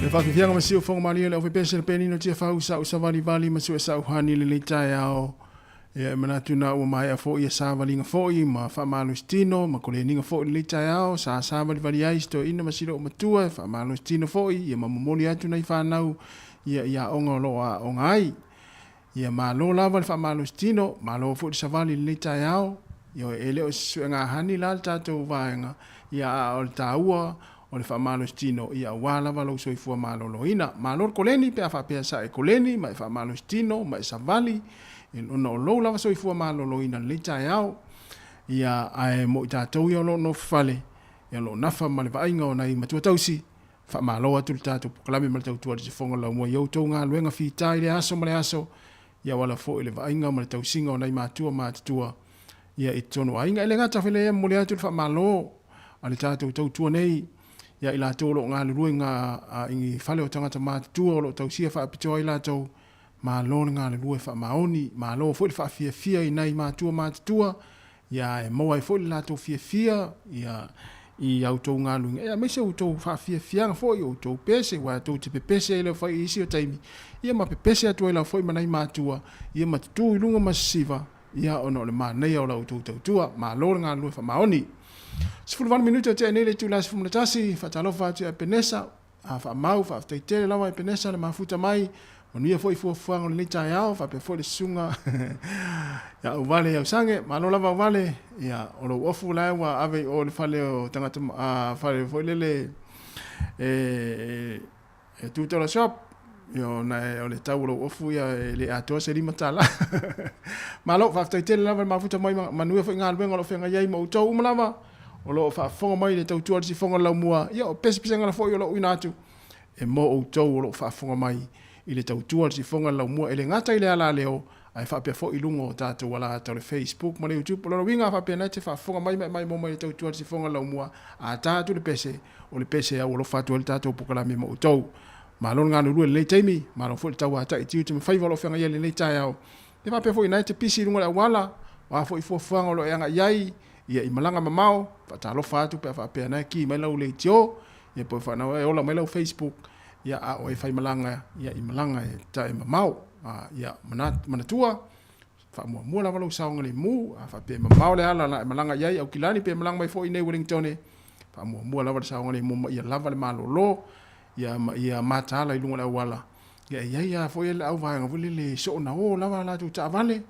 Le faafiafiaga ma siufoga malie le aufaipesia le penino tiafau sa'u savalivali ma su'e sa'uhani lenei taeao. Ia e manatu na ua maea fo'i ia savaliga fo'i ma faamalositino ma koleniga fo'i lenei taeao sa savalivali ai si toeaina ma silo'u matua e faamalositino fo'i ia ma momoli atu nai fanau ia i aoga o loo aooga ai. Ia malo lava le faamalositino, malo foi le savali i lenei taeao. Ioe, e le o se suegahani la le tatou vaega, ia a o le taua o le faamalositino, ia aua lava lou soifua maloloina. Malo le koleni pe a faapea sa e koleni ma e faamalositino ma e savali, ona o lou lava soifua maloloina i lenei taeao. Ia, ae mo i tatou ia o lo o nofo fale, ia o lo o nafa ma le vaaiga o nai matua tausi, Faamalo atu le tatou pokalame ma le tautua i le sifoga laumua i outou galuega fita i lea aso ma le aso, ia auala foi le vaaiga ma le tausiga o nai matua matutua ia i totonu o aiga. E le gata foi lea, e momoli atu le faamalo a le tatou tautua nei ia i latou o lo o galulue i fale o tagata matutua o lo o tausia faapitoa ai latou. Malo le galulue faamaoni, malo foi le faafiafia i nai matua matutua ia e maua ai foi le latou fiafia ia i a outou galuega, ia aemaise outou faafiafiaga foi, o outou pese, aua tou te pepese ai lava foi i isi o taimi, ia ma pepese atu ai lava foi ma nai matua, ia ma tutū i luga ma sisiva, ia ona o le manaia o la outou tautua. Malo le galulue faamaoni. 18 minute o tea nei le itula 11, faatalofa atu ia Epenesa, A faamau, faafetai tele lava Epenesa le mafuta mai, manuia foi fuafuaga o lenei taeao, faapea foi le susuga ia Auvale Iausange, malo lava Auvale, ia o lou ofu la ua ave i o le fale o tagata, fale foi lele e e $2 shop, ia ona o le tau o lou ofu ia e le atoa se $5. Malo, faafetai tele lava le mafuta mai, manuia foi galuega o lo o feagai ai ma outou uma lava. o lo o faafofoga mai i le tautua a le sifoga o le laumua, ia o pesepesega foi o lo o uina atu e mo outou o lo o faafofoga mai i le tautua a le sifoga o le laumua, e le gata i le alaleo, ae faapea foi i luga o tatou alata o le Facebook ma le YouTube. O lona uiga a faapena e te faafofoga mai ma e maimoa mai i le tautua a le sifoga o le laumua, a ta atu le pese, o le pese e aualofa atu ai le tatou pokalame mo outou. Malo le galulue i lenei taimi, malo foi le tauatai i tiute ma faiva o lo o feagai ai i lenei taeao. E faapea foi ina e te pisi i luga o le auala, o a foi fuafuaga o lo o e agai ai, ia i malaga mamao, faatalofa atu pe a faapea na e ki mai lau leitio, ia po e ola mai lau Facebook, ia a o e fai malaga, ia i malaga e tae mamao. Ia manatua, faamuamua lava lou saogalemu, a faapea e mamao le ala na e malaga i ai Aukilani pe malaga mai foi i nei Wellingtone, faamuamua lava le saogalemu ma ia lava le malolo, ia ma ia mataala i luga o le auala. Ia e i ai lava foi le auvaega foi lele e soona o lava a latou taavale,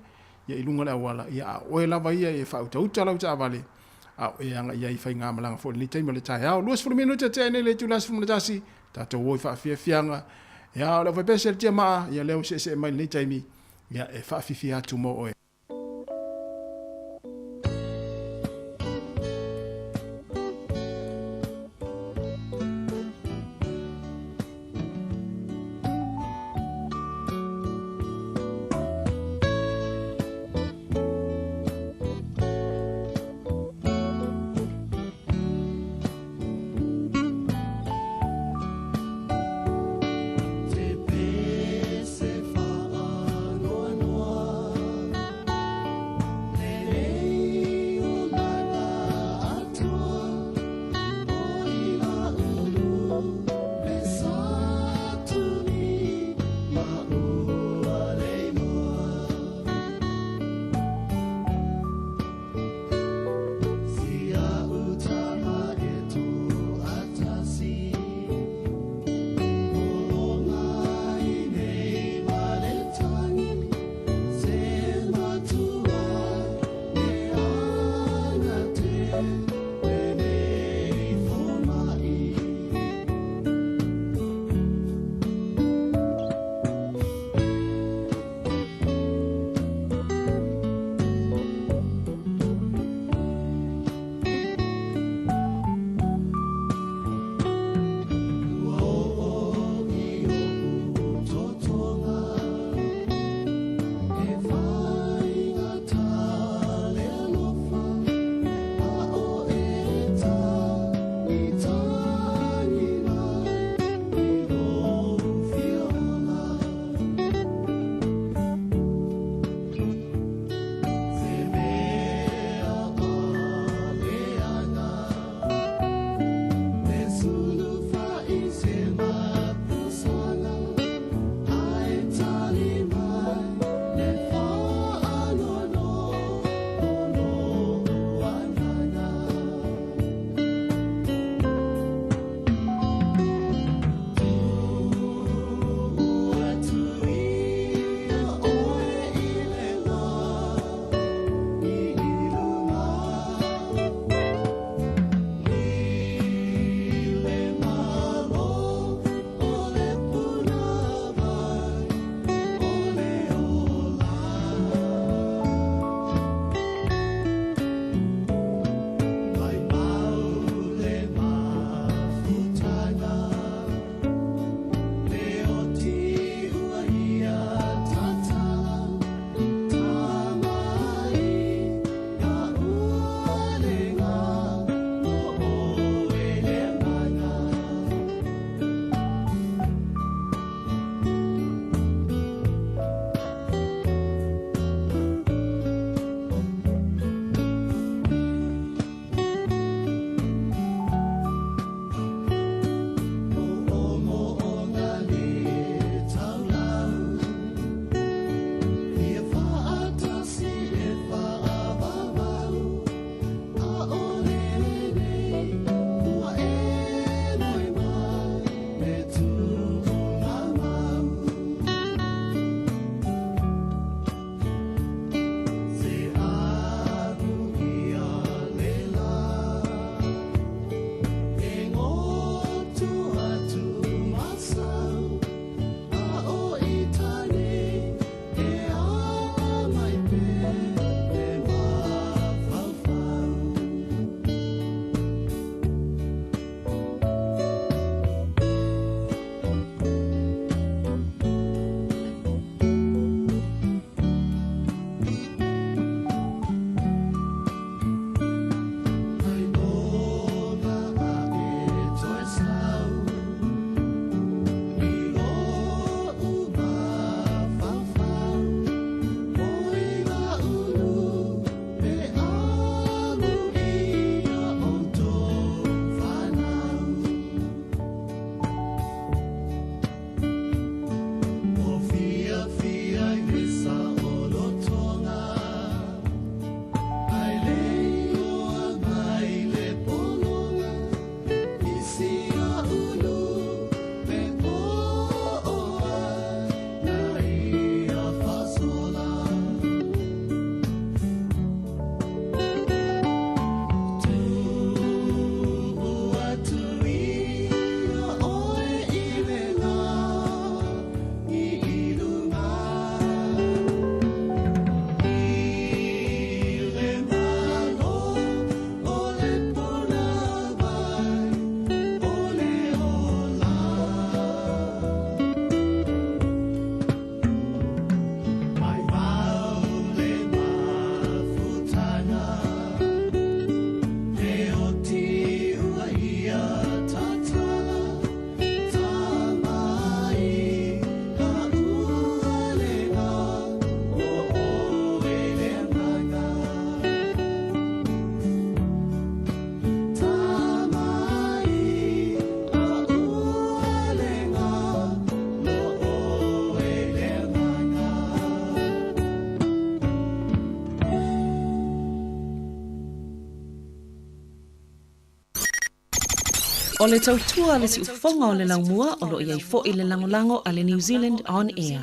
ia i luga o le auala, ia a o oe lava ia e faautauta lau taavale, a o e agai ai i faigamalaga foi i lenei taimi o le taeao. 20 minute tea nei le itula 11, tatou o i faafiafiaga. Ia o le aufaipese le tiamaa, ia lea ua seesee mai i lenei taimi, ia e faafiafia atu mo oe. O le tautua a le siufofoga o le laumua o lo o i ai foi le lagolago a le New Zealand On Air.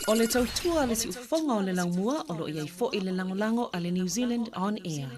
O le tautua a le siufofoga o le laumua o lo o i ai foi le lagolago a le New Zealand On Air.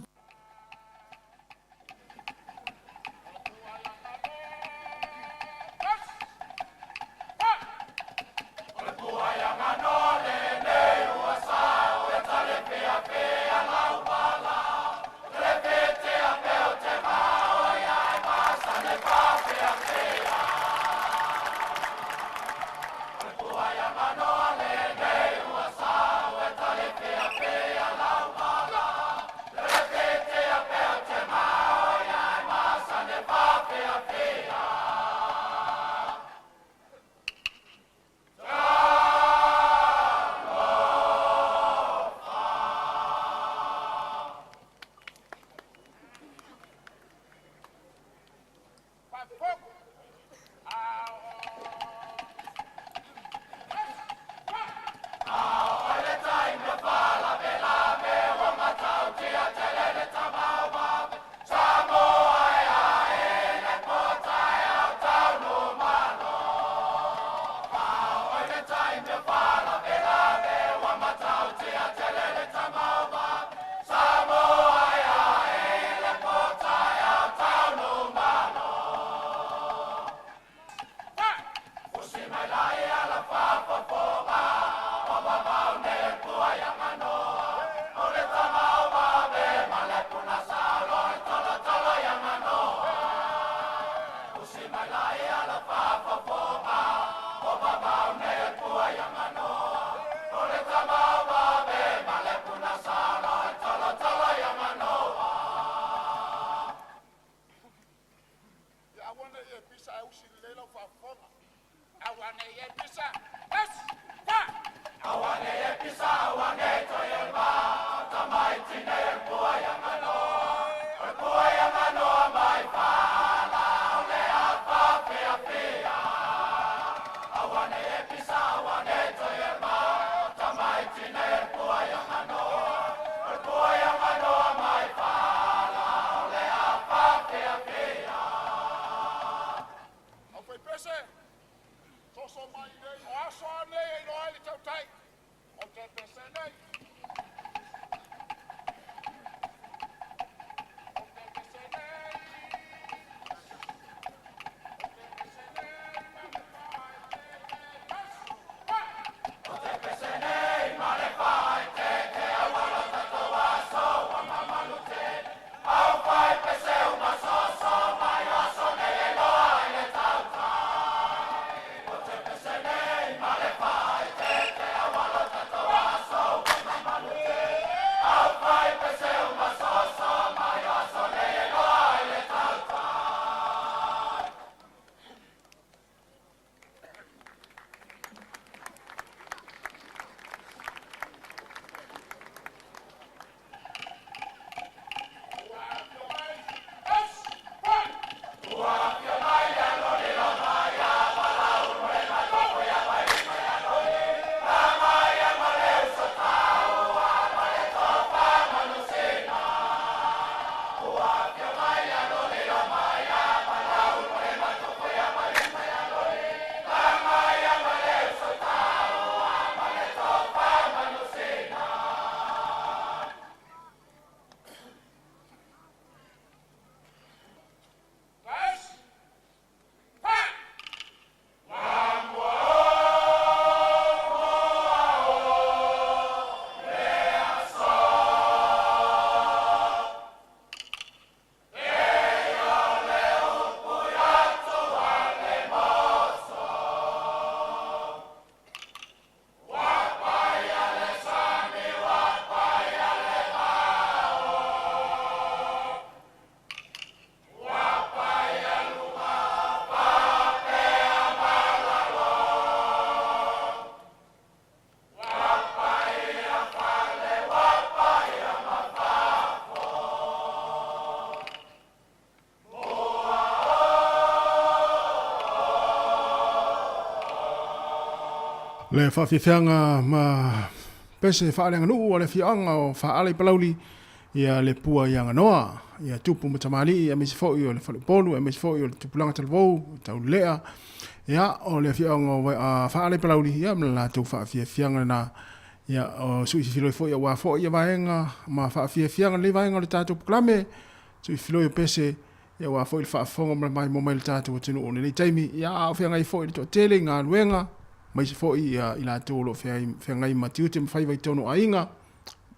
Le faafiafiaga ma pese faaleaganuu a le afioaga o Faala i Palauli, ia le pua i Aganoa, ia tupu ma tamalii, aemaise foi o le faleupolu, aemaise foi o le tupulaga talavou, taulelea, ia o le afioaga o Faala i Palauli, ia ma le latou faafiafiaga lena. Ia o sui fifiloi foi aua foi ia vaega ma faafiafiaga lenei vaega o le tatou polokalame, sui fifiloi o pese, Ia aua foi le faafofoga ma le maimoa mai le tatou atunuu i lenei taimi, ia a o feagai foi le toatele i galuega, aemaise foi ia i latou o lo o feagai ma tiute ma faiva i totonu o aiga,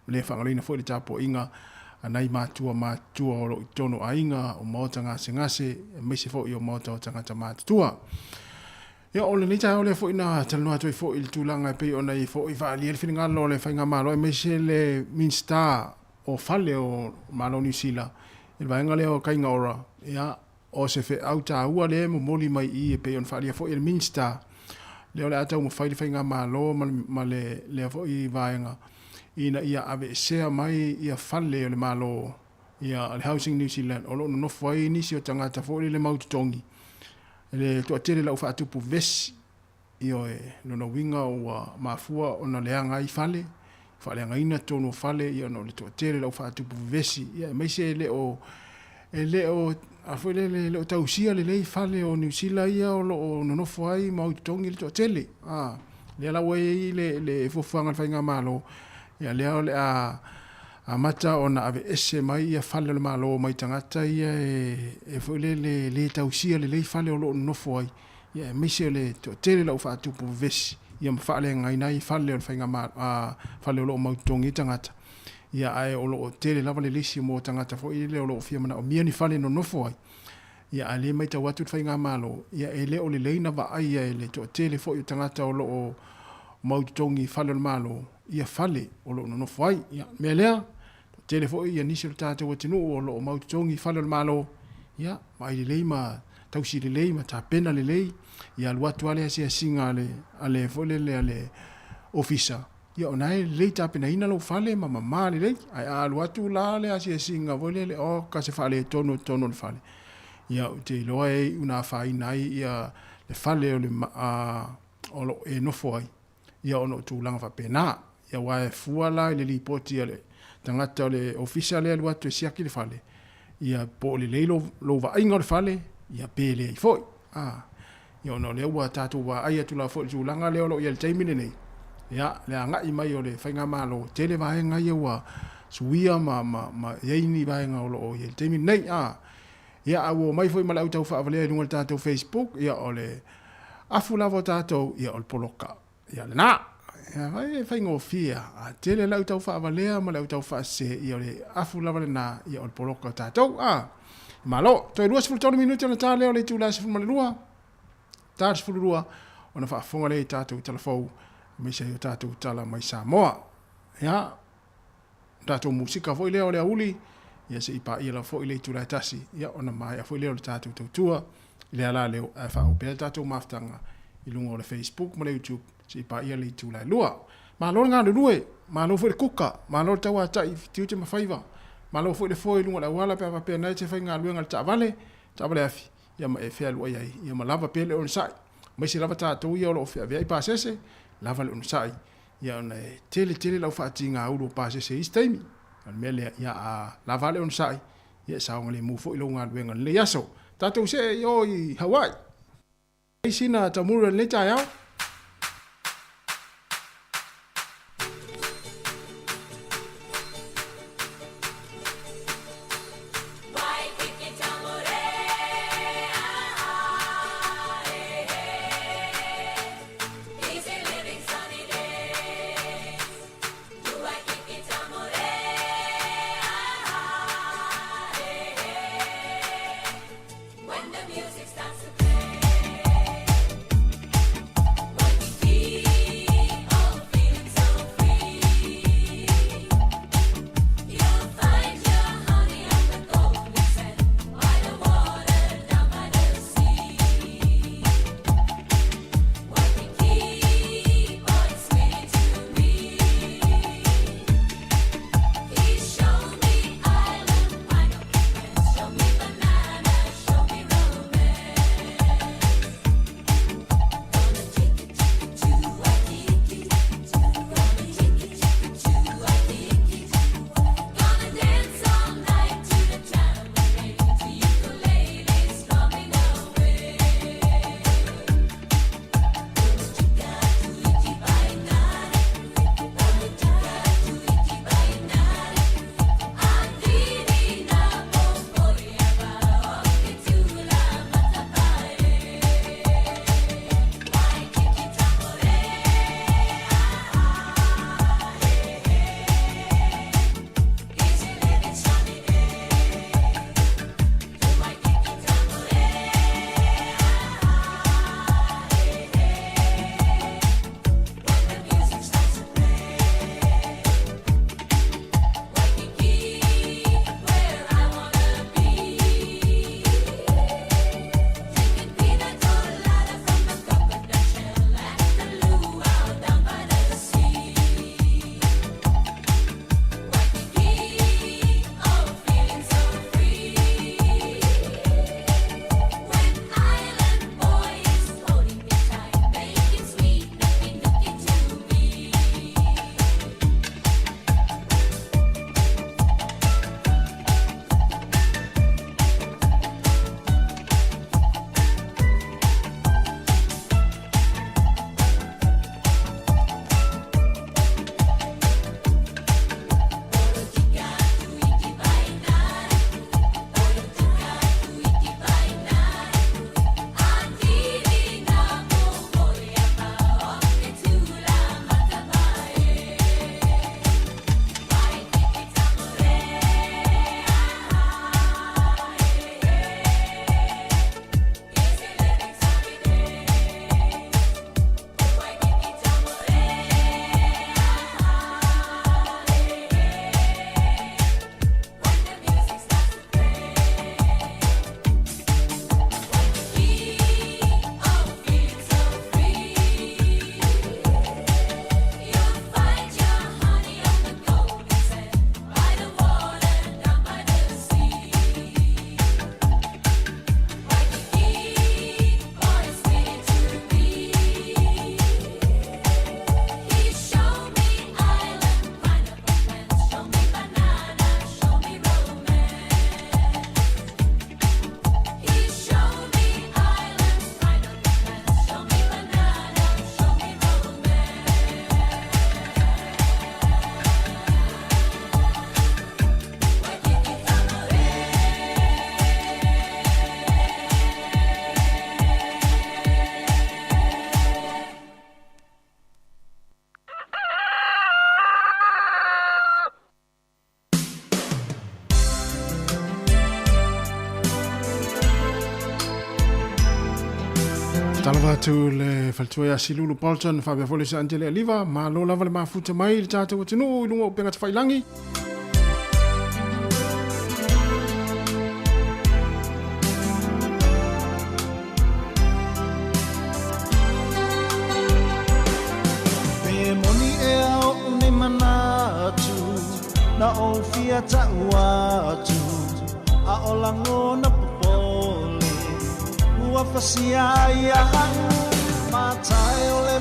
le faagaloina foi le tapuaiga a nai matua matutua o lo o i totonu o aiga, o maota gasegase, aemaise foi o maota o tagata matutua. Ia, o lenei taeao lea foi na talanoa atu ai foi i le tulaga e pei ona i ai foi faaalia le finagalo o le Faigamalo aemaise le Minisita o Fale o Malo o Niu Sila i le vaega lea o Kainga Ora, ia, o se feau taua lea e momoli mai i i e pei ona faaalia foi e le Minisita lea o le a taumafai le Faigamalo ma le lea foi vaega ina ia aveesea mai ia fale o le Malo, ia, le Housing New Zealand o lo o nonofo ai nisi o tagata foi lele mau totogi le toatele lau faatupu vesi, ioe, lona uiga ua mafua ona leaga ai fale, faaleagaina totonu o fale, ia ona o le toatele lau faatupu vevesi, ia aemaise e le o, e le o, a foi lele, e le o tausia lelei fale o Niu Sila ia o lo o nonofo ai ma totogi le toatele. A, lea la ua i ai le, le fuafuaga a le Faigamalo, ia lea o le a amata ona aveese mai ia fale o le Malo mai tagata ia e foi lele le tausia lelei fale o lo o nonofo ai, ia aemaise o le toatele lau faatupu vevesi ia ma faaleagaina ai fale o le faigamalo, a, fale o lo o mau totogi ai tagata. Ia ae o lo o tele lava le lisi mo tagata foi lele o lo o fia manaomia ni fale e nonofo ai. Ia ae le maitau atu le faigamalo, ia e le o lelei na vaaia e le toatele foi o tagata o lo o mau totogi i fale o le Malo, ia fale o lo o nonofo ai. Ia, o le mea lea, toatele foi ia nisi o le tatou atunuu o lo o mau totogi i fale o le Malo, ia, vaai lelei ma tausi lelei ma tapena lelei, ia alu atu lava le asiasiga a le, a le foi lele a le ofisa, ia o na e lelei tapenaina lou fale ma mamā lelei. Ae a alu atu la le asiasiga foi lele, oka se faaletonu i totonu o le fale, ia ou te iloa e iu na afaina ai ia le fale o le a, o lo o e nofo ai, ia ona o tulaga faapena. Ia aua e fua la i le lipoti a le tagata o le ofisa lea e alu atu e siaki le fale, ia po o lelei lou, lou vaaiga o le fale, ia pe leai foi. A, ia ona o lea ua tatou vaai atu lava foi i le tulaga lea o lo o i ai i le taimi lenei, ia, le agai mai o le faigamalo, tele vaega ia ua suia ma, ma, ma i ai ni vaega o lo o i ai i le taimi lenei. A, ia, a ua omai foi ma le au taufaavalea i luga o le tatou Facebook, ia o le afu lava o tatou, ia o le poloka. Ia lena. Ia, e faigofie lava. A tele le au taufaavalea ma le au taufaasese, ia o le afu lava lena, ia o le poloka o tatou. A, malo. Toe 23 minute ona ta lea o le itula e 12, ta le 12, ona faafofoga lea i tatou tala fou, aemaise ai o tatou tala mai Samoa. Ia, tatou musika foi lea o le auli, ia se i paia lava foi le itula e tasi, ia ona maea foi lea o le tatou tautua i le ala leo, ae faauu pea le tatou mafutaga i luga o le Facebook ma le YouTube se i paia le itula e 2. Malo le galulue, malo foi le kuka, malo le tauatai i tiute ma faiva, malo foi le foe i luga o le auala pe a faapea na e te faigaluega i le taavale, taavale afi, ia ma e fealuai ai, ia ma lava pea le onosai. Aemaise lava tatou ia o lo o feaveai pasese, lava le onosai. Ia ona e tele tele lau faatigaulu o pasese i isi taimi. O le mea lea, ia a lava le onosai, ia e saogalemu foi lou galuega i lenei aso. Tatou see i o i Hawaii. Ai sina taumuru i lenei taeao. atu le faletua ia Silulu Bolton faapea foi le Saantele Aliva, malo lava le mafuta mai i le tatou atunuu i luga o upega tafailagi. Pe moni ea oʻu nei manatu na ou fia ta'u atu a o lagona popole ua fasia ai a'u matae o le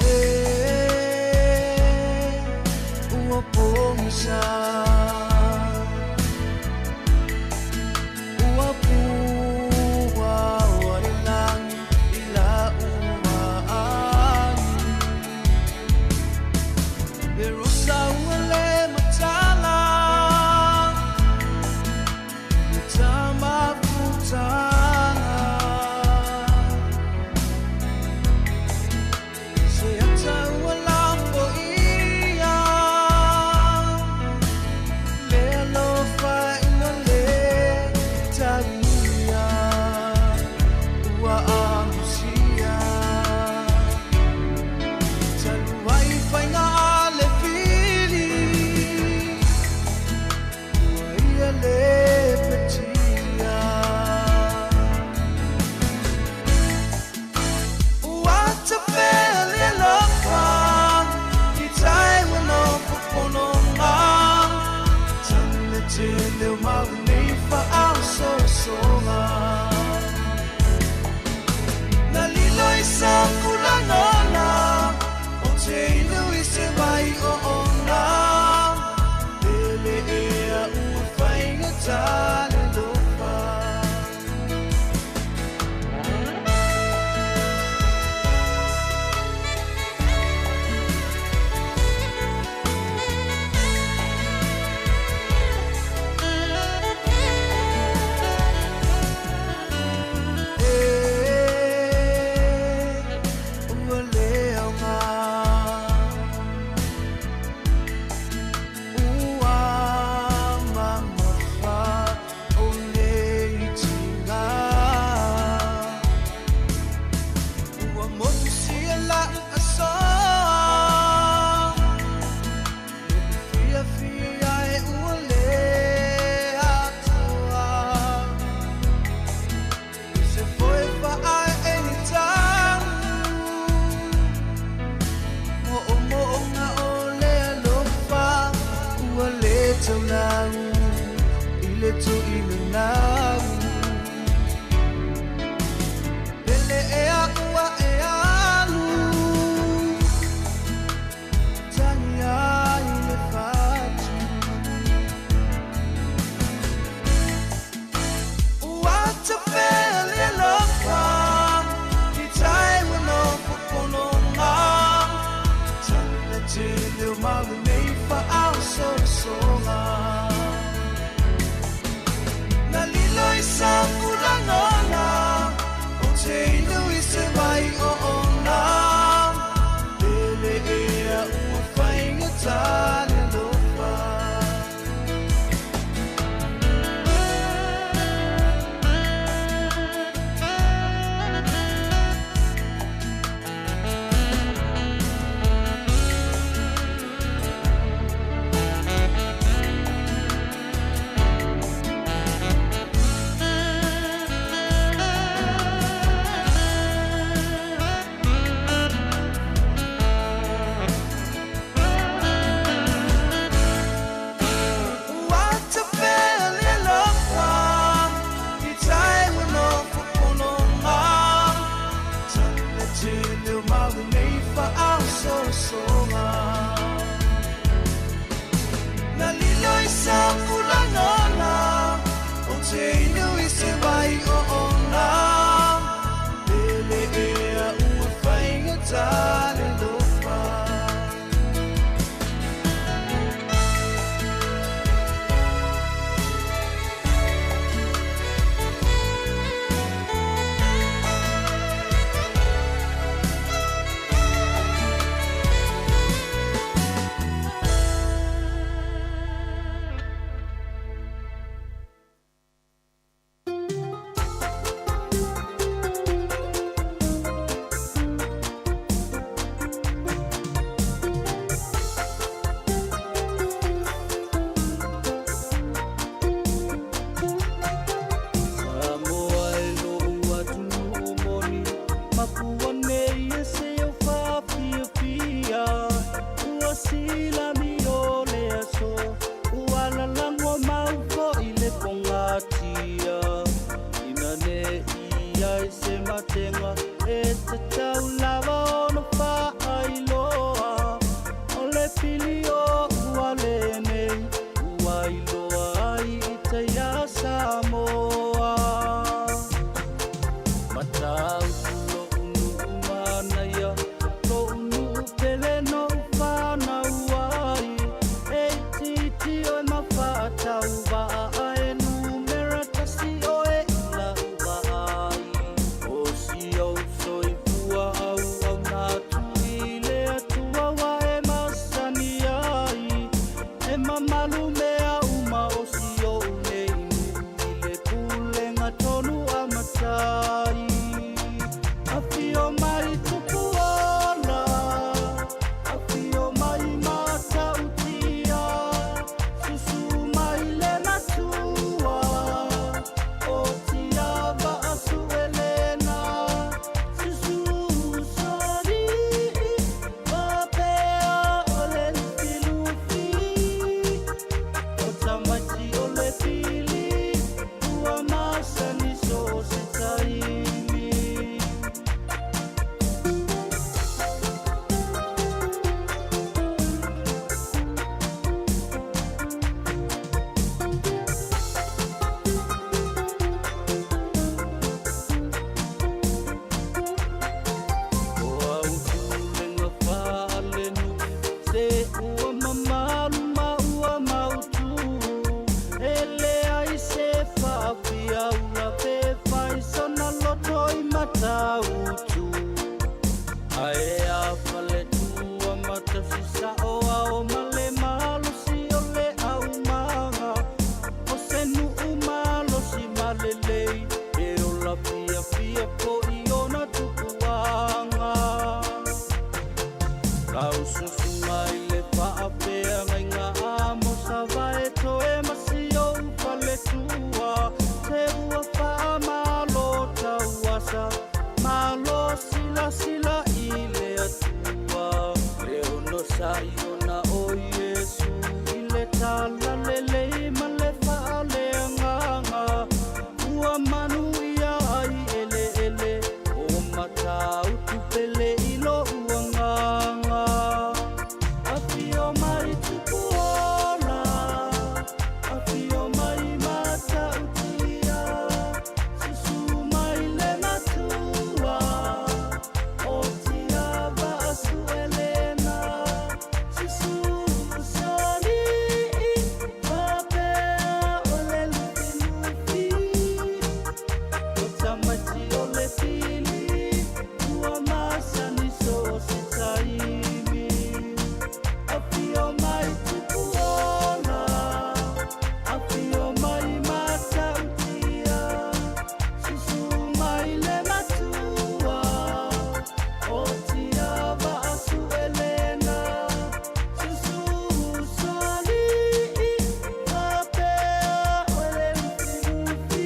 E ua pogisa ua pua ua le lagi i la'u maagi e rosa ua le matala le tamafutaga se ata ua lafoia le alofa ina le talia ua amusia talu ai faiga a le fili ua ia le petia ua tafea le alofa i tai ua nofo fonoga talu le tele o mau nei faaososoga na lilo i sa kulagona o te ilu i se mai o ona lele ea ua faigata le lofa. Maota iā Samoa. Matautu lo'u nuu manaia, lo'u nuu pele no'u fanau ai. E itiiti oe ma faatauvaa ae numera tasi oe i la'u vaai. O si ou soifua auauna atu i le Atua ua e masani ai. E mamalu mea uma o si o'u nei nuu i le pulega tonu a matai. Afio mai Tupuola, afio mai Matautia, susu mai le Matua, o Tiavaasuelena, susu Usoalii, faapea o le Lufilufi, o tamaiti o le pili, ua masani so o se taimi. O au pulega faalenuu se ua mamalu ma ua mautū. E leai se faafiaula pe fai sona loto i Matautu. Ae a faletua ma tausi sa'o ao ma le malosi o le aumaga. O se nuu malosi ma lelei e ola fiafia fo'i ona tupuaga. Laususu mai le faafeagaiga a Mosavae toe ma si ou faletua. Se ua faamalo tauasa, malo silasila i le Atua. Le onosa'i ona o Iesu i le talalelei ma le faaleagaga. Ua manuia ai eleele o Matautu pele i lo'u agaga. Afio mai Tupuola, afio mai Matautia, susu mai le Matua, o Tiavaasuelena, susu Usoalii, faapea o le Lufilufi, o tamaiti o le pili, ua masani so o se taimi. Afio mai Tupuola, afio mai Matautia, susu mai le Matua, o Tiavaasuelena, susu Usoalii, faapea o le Lufilufi,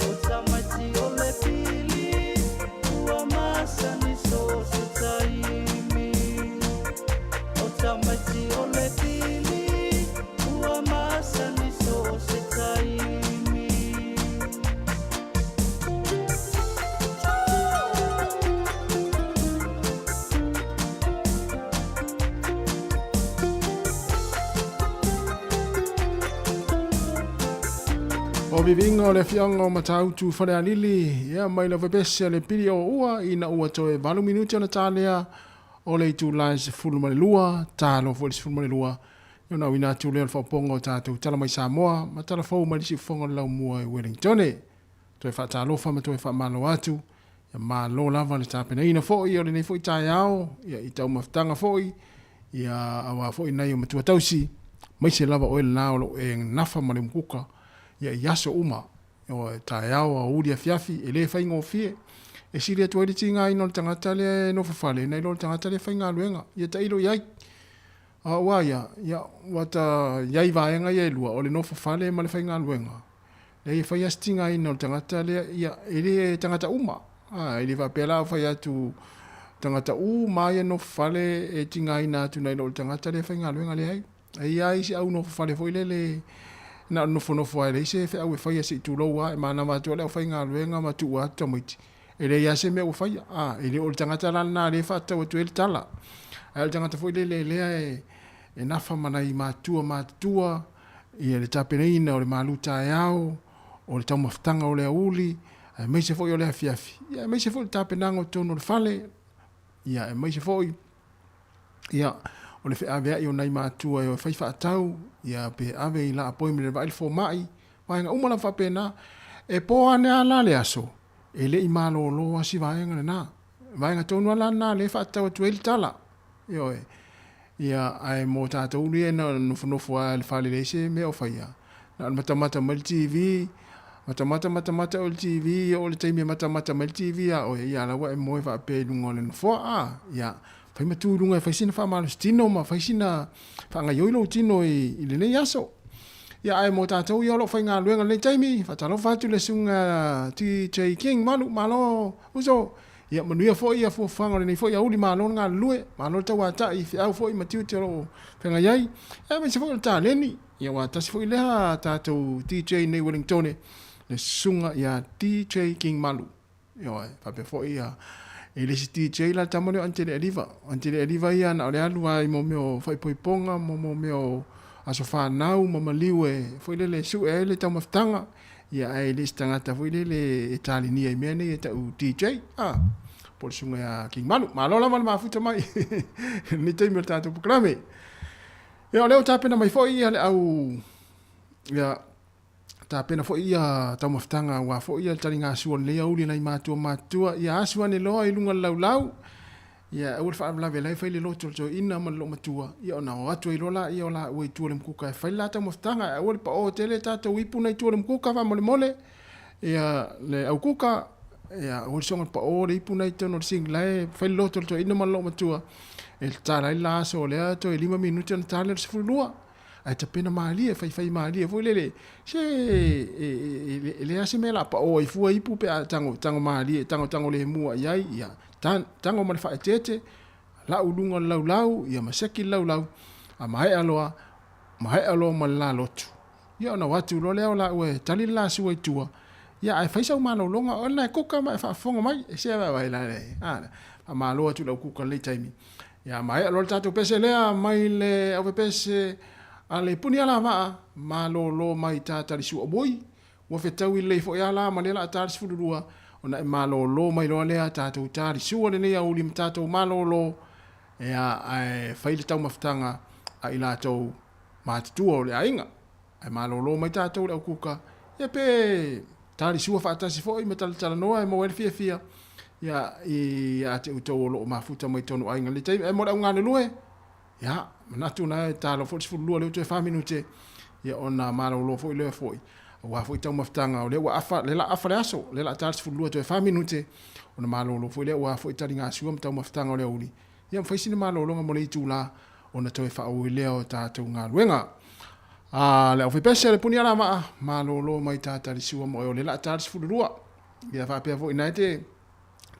o tamaiti o le pili, ua masani so o se taimi. O tamaiti o le pili, ua masani so o se taimi. O viviiga o le afioaga o Matautu Falealili, ia mai lava pese a le pili o ua ina ua toe 8 minute ona talea o le itula e 12, talo foi le 12, ia ona auina atu lea o le faaopoopoga o tatou tala mai Samoa ma tala fou mai le siufofoga o le laumua i Wellingtone. Toe faatalofa ma toe faamalo atu, ia malo lava le tapenaina foi o lenei foi taeao, ia i taumafataga foi, ia aua foi nai o matua tausi, maise lava oe lena o loo e nafa ma le umukuka, ia i aso uma, o taeao, aoauli, afiafi, e le faigofie. E sili atu ai le tigaina o le tagata lea e nofo fale, nai lo le tagata lea e faigaluega. Ia tailo i ai. A ua ia, ia, ua ta i ai vaega ia e lua, o le nofo fale ma le faigaluega. Leai, e fai lava se tigaina o le tagata lea, ia, e le tagata uma. A, e le faapea la o fai atu tagata uma lava ia nofo fale e tigaina atu nai lo le tagata lea e faigaluega. Leai. E i ai isi au nofo fale foi lele na o le nofonofo lava e leai se feau e faia se i tulou lava e manava atu ai le aufaigaluega ma tuu atu tamaiti. E leai lava se mea ua faia. A, e le o le tagata la lena lea e faatatau atu ai le tala. Ae o le tagata foi lele lea e nafa ma nai matua matutua, ia le tapenaina o le malu taeao, o le taumafataga o le aoauli, aemaise foi o le afiafi, ia aemaise foi le tapenaga o totonu o le fale, ia aemaise foi ia o le feaveai o nai matua e o e fai faatau, ia pe ave i la appointment e vaai le fomai, vaega uma lava faapena. E po ane lava la le aso, e le i malolo lava si vaega lena. Vaega tonu lava la lena lea e faatatau atu ai le tala. Ioe. Ia, ae mo tatou ia na ona nofonofo lava i le fale leai se mea o faia, na ona matamata mai le TV, matamata matamata oe i le TV, oo i le taimi e matamata mai le TV ia oe, ia la ua e moe faapea i luga o le nofoa, a, ia, fai ma tu i luga e fai sina faamalositino ma fai sina faagaoioi lou tino i lenei aso. Ia, ae mo tatou ia o lo o faigaluega i lenei taimi, faatalofa atu i le Susuga TJ King Malu, malo uso. Ia manuia foi ia fuafuaga o lenei foi aoauli, malo le galulue, malo le tauatai i feau foi ma tiute o lo o feagai ai, aemaise foi o le taleni, ia aua tasi foi lea tatou DJ nei Wellingtone, le susuga ia DJ King Malu. Ioe, faapea foi ia e le isi DJ la le tama lea o Antele Aliva. O Antele Aliva ia na o le alu lava i mo mea o faaipoipoga ma mo mea o aso fanau ma maliu e foi lele e sue ai le taumafataga. Ia ae le se tagata foi lele e talenia i mea nei e tau DJ, ah, po o le susuga ia King Malu. Malo lava le mafuta mai i lenei taimi o le tatou polokalame. Ia, o lea ua tapena mai foi ia le au, ia, tapena foi ia taumafataga aua foi ia le taligasua o lenei aoauli nai matua matutua. Ia asu ane loa i luga o le laulau. Ia, aua le faalavelave la e fai le loto o le toeaina ma le loomatua, ia ona o atu ai loa laia o laua i tua o le mukuka e fai le la taumafataga. Ae aua le pao tele tatou ipu na i tua o le mukuka faamolemole. Ia, le au kuka, ia, aua le soona pao le ipu na i totonu o le sink la e fai le loto o le toeaina ma le loomatua e tatala ai le la aso o lea toe 5 minute ona ta lea o le 12. Ae tapena malie, faifai malie foi lele, se e leai lava se mea o le a pao ai fua ipu pe a tago, tago malie, tago tago lemu i ai, ia, tago ma le faaeteete, lau i luga o le laulau, ia ma seki le laulau, a maea loa, maea loa ma le la lotu. Ia ona o atu loa lea o laua e tali le la sua i tua, ia ae fai sau malologa, o lena e kuka ma e faafofoga mai, e se vaai la le, a, faamalo atu i lau kuka i lenei taimi. Ia maea loa le tatou pese lea mai le aupepese a le puni alavaa, malolo mai ta talisuaoi, ua fetaui lelei foi a la ma lea la a ta le 12, ona e malolo mai loa lea tatou talisua lenei aoauli ma tatou malolo, ea ae fai le taumafataga a i latou matutua o le aiga. Ae malolo mai tatou le aukuka, ia pe talisua faatasi foi ma talatalanoa e maua ai le fiafia, ia, ia te outou o lo o mafuta mai totonu o aiga i lenei taimi. Ae mo le au galulue, ia, manatu na e talo foi le 12 lea ua toe fa minute, ia ona malolo foi lea foi, aua foi taumafataga o lea ua afa, lea la afa le aso, lea la ta le 12 toe fa minute, ona malolo foi lea aua foi taligasua ma taumafataga o le aoauli, ia ma fai sina malologa mo le itula ona toe faaauau lea o tatou galuega. A le aufaipese le puni alavaa, malolo mai ta talisua mo oe o lea la ta le 12. Ia faapea foi na e te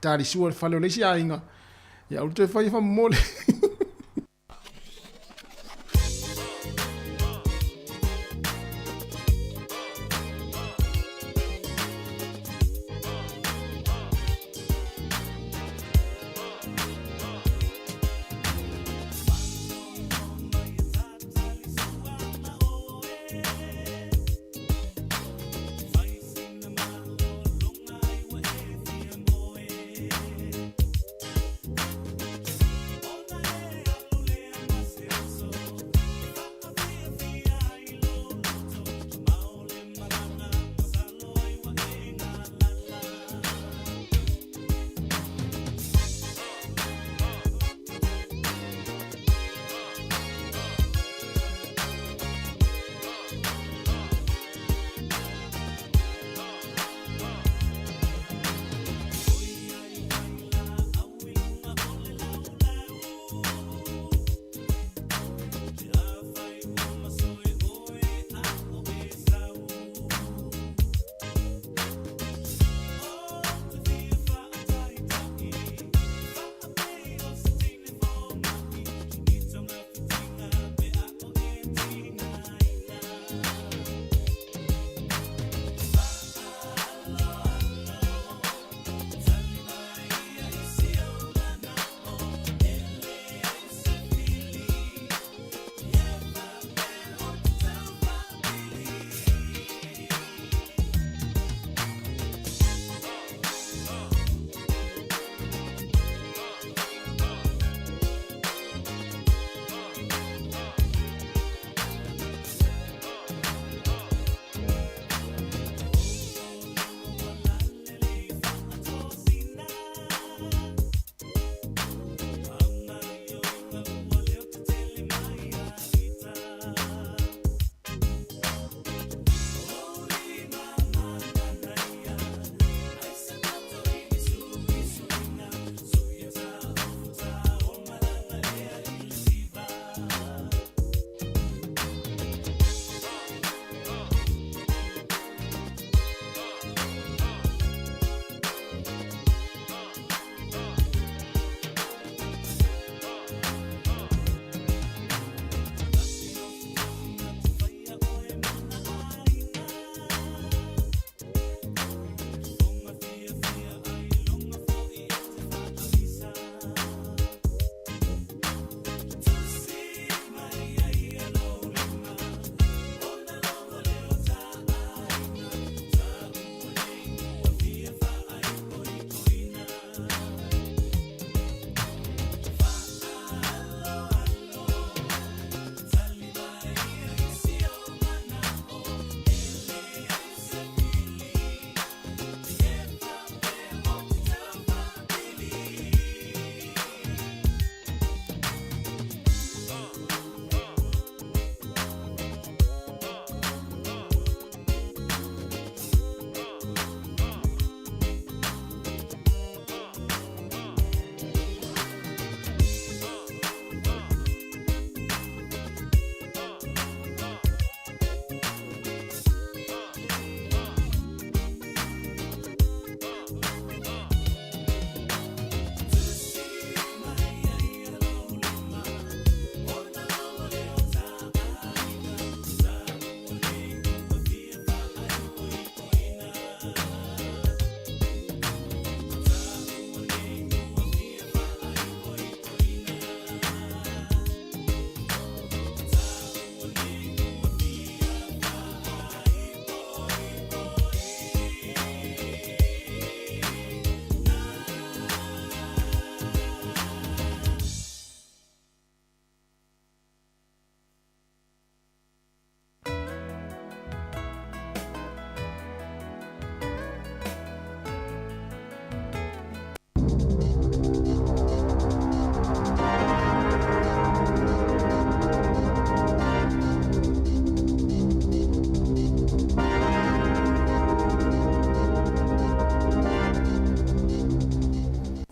talisua le fale o le isi aiga, ia aua le toe faia faamomoli.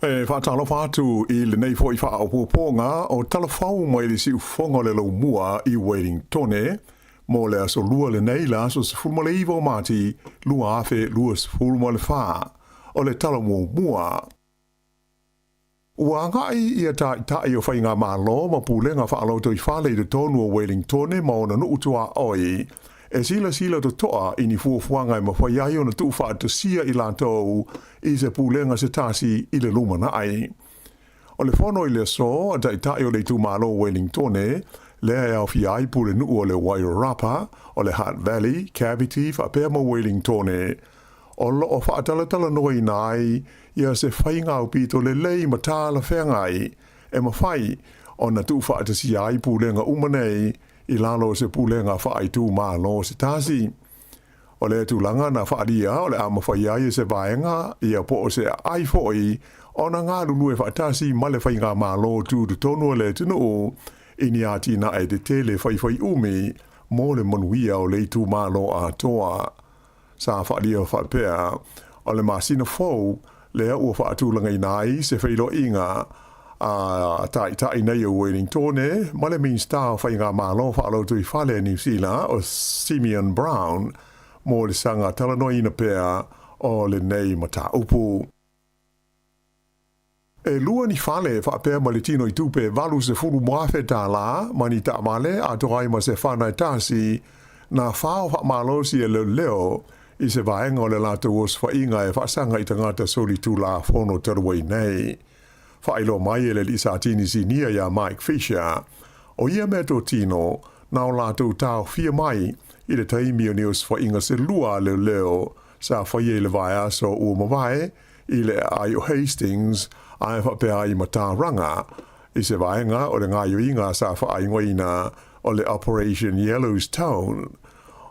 E faatalofa atu i lenei foi faaopoopoga o Talafou mai le siufofoga o le Laumua i Wellingtone mo le aso Lua lenei le aso 19 o Mati 2024. O le tala muamua. Ua agai ia taitai o faigamalo ma pulega faalotoifale i totonu o Wellingtone ma ona nuu tuaoi e silasila totoa i ni fuafuaga e mafai ai ona tuufaatasia i latou i se pulega se tasi i le lumanai. O le fono i le aso a taitai o le itumalo o Wellingtone, lea e aofia ai pulenuu o le Wairarapa, o le Hutt Valley, Kapiti faapea ma Wellingtone, o lo o faatalatalanoaina ai ia se faiga aupito lelei ma talafeagai e mafai ona tuufaatasia ai pulega uma nei i lalo o se pulega faaitumalo se tasi. O lea tulaga na faaalia o le a mafai ai e se vaega ia po o se aai foi ona galulue faatasi ma le faigamalo tutotonu a le atunuu i ni atinae tetele faifaiumi mo le manuia o le itumalo atoa. Sa faaalia faapea, o le masina fou lea ua faatulagaina ai se feiloaiga a Taitai nei o Wellingtone ma le Minisita o Faigamalo Faalotoifale a Niu Sila o Simeon Brown mo le saga talanoaina pea o lenei mataupu. E lua ni fale faapea ma le tino i tupe $80,000 ma ni taavale atoa ai ma se fana e tasi na fao faamalosi e leoleo i se vaega o le latou osofaiga e faasaga i tagata solitulafono talu ai nei. Faailoa mai e le alii Satini Sinia iā Mike Fisher, o ia mea totino na o latou taofia mai i le taimi o ni osofaiga se lua a leoleo sa faia i le vaiaso ua mavae i le aai o Hastings ae faapea ai ma Tauranga i se vaega o le gaoioiga sa faaigoaina o le Operation Yellowstone.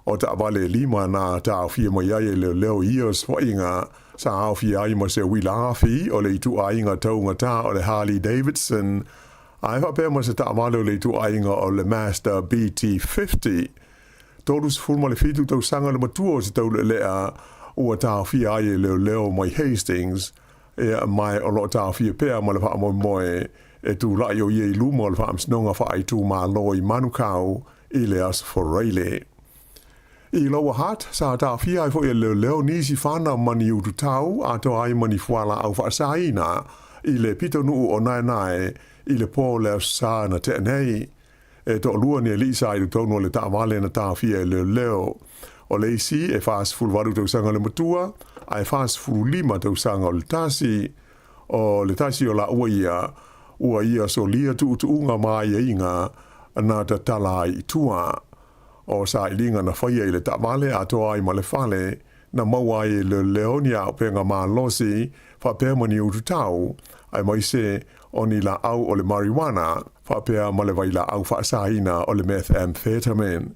O taavale e lima na taofia mai ai e leoleo i ia osofaiga sa aofia ai ma se uila afi o le ituaiga taugata o le Harley Davidson ae faapea ma se taavale o le ituaiga o le Mazda BT-50. 37 tausaga le matua o se taulealea ua taofia ai e leoleo mai Hastings, ea mai o lo o taofia pea ma le faamoemoe e tulai o ia i luma o le Faamasinoga Faaitumalo i Manukau i le Aso Faraile. I Lower Hutt, sa taofia ai foi e leoleo nisi fana ma ni ututau atoa ai ma ni fualaau faasaina i le pitonuu o Naenae i le po o le Aso Sa na tea nei. E toalua ni alii sa i totonu o le taavale na taofia e leoleo. O le isi e 48 tausaga le matua, ae 45 tausaga o le tasi. O le tasi o laua ia, ua ia solia tuutuuga ma aiaiga na tatala ai i tua. O sailiga na faia i le taavale atoa ai ma le fale, na maua ai e leoleo ni auupega malosi faapea ma ni ututau, aemaise o ni laau o le marijuana faapea ma le vailaau faasaina o le methamphetamine.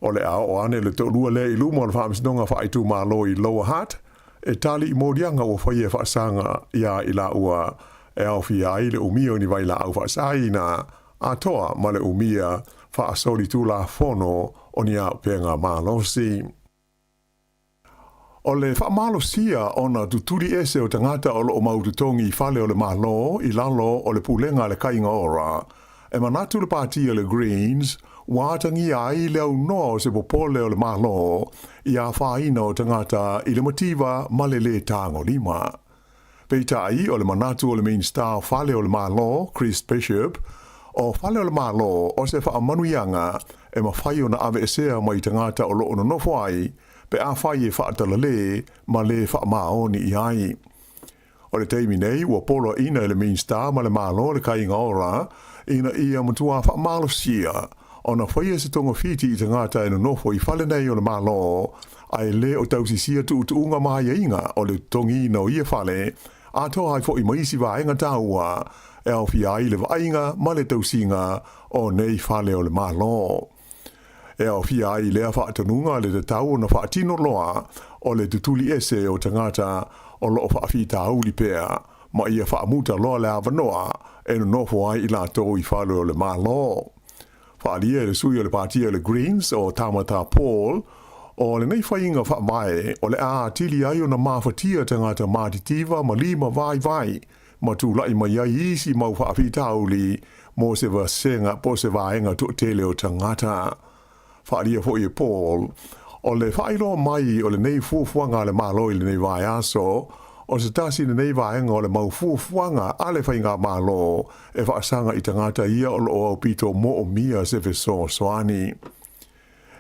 O le a oo ane le toalua lea i luma o le Faamasinoga Faaitumalo i Lower Hutt e tali i moliaga ua faia e faasaga iā i laua e aofia ai le umia o ni vailaau faasaina atoa ma le umia faasolitulafono o ni auupega malosi. O le faamalosia ona tutuli ese o tagata o lo o mau totogi i fale o le Malo i lalo o le pulega a le Kaiga Ora, e manatu le pāti a le Greens ua atagia ai le aunoa o se popole o le Malo i afaina o tagata i le mativa ma le lē tagolima. Peitai, o le manatu o le Minisita o Fale o le Malo, Chris Bishop, o Fale o le Malo o se faamanuiaga e mafai ona aveesea mai tagata o lo o nonofo ai pe afai e faatalalē ma lē faamaoni i ai. O le taimi nei ua poloaiina e le Minisita ma le Malo le Kaiga Ora ina ia matua faamalosia ona faia se togafiti i tagata e nonofo i fale nei o le Malo ae lē o tausisia tuutuuga ma aiaiga o le totogiina o ia fale atoa ai foi ma isi vaega taua e aofia ai le vaaiga ma le tausiga o nei fale o le Malo. E aofia ai lea faatonuga le tatau ona faatino loa o le tutuli ese o tagata o lo o faafitauli pea ma ia faamuta loa le avanoa e nonofo ai i latou i fale o le Malo. Faaalia e le sui o le Pātia o le Greens o Tamatha Paul, o lenei faiga faavae o le a atili ai ona mafatia tagata matitiva ma lima vaivai ma tulaʻi mai ai isi mau faafitauli mo se vasega po o se vaega toʻatele o tagata. Faaalia foʻi e Paul, o le faailoa mai o lenei fuafuaga a le Malo i lenei vaiaso, o se tasi lenei vaega o le mau fuafuaga a le Faigamalo e faasaga i tagata ia o loo aupito moomia se fesoasoani.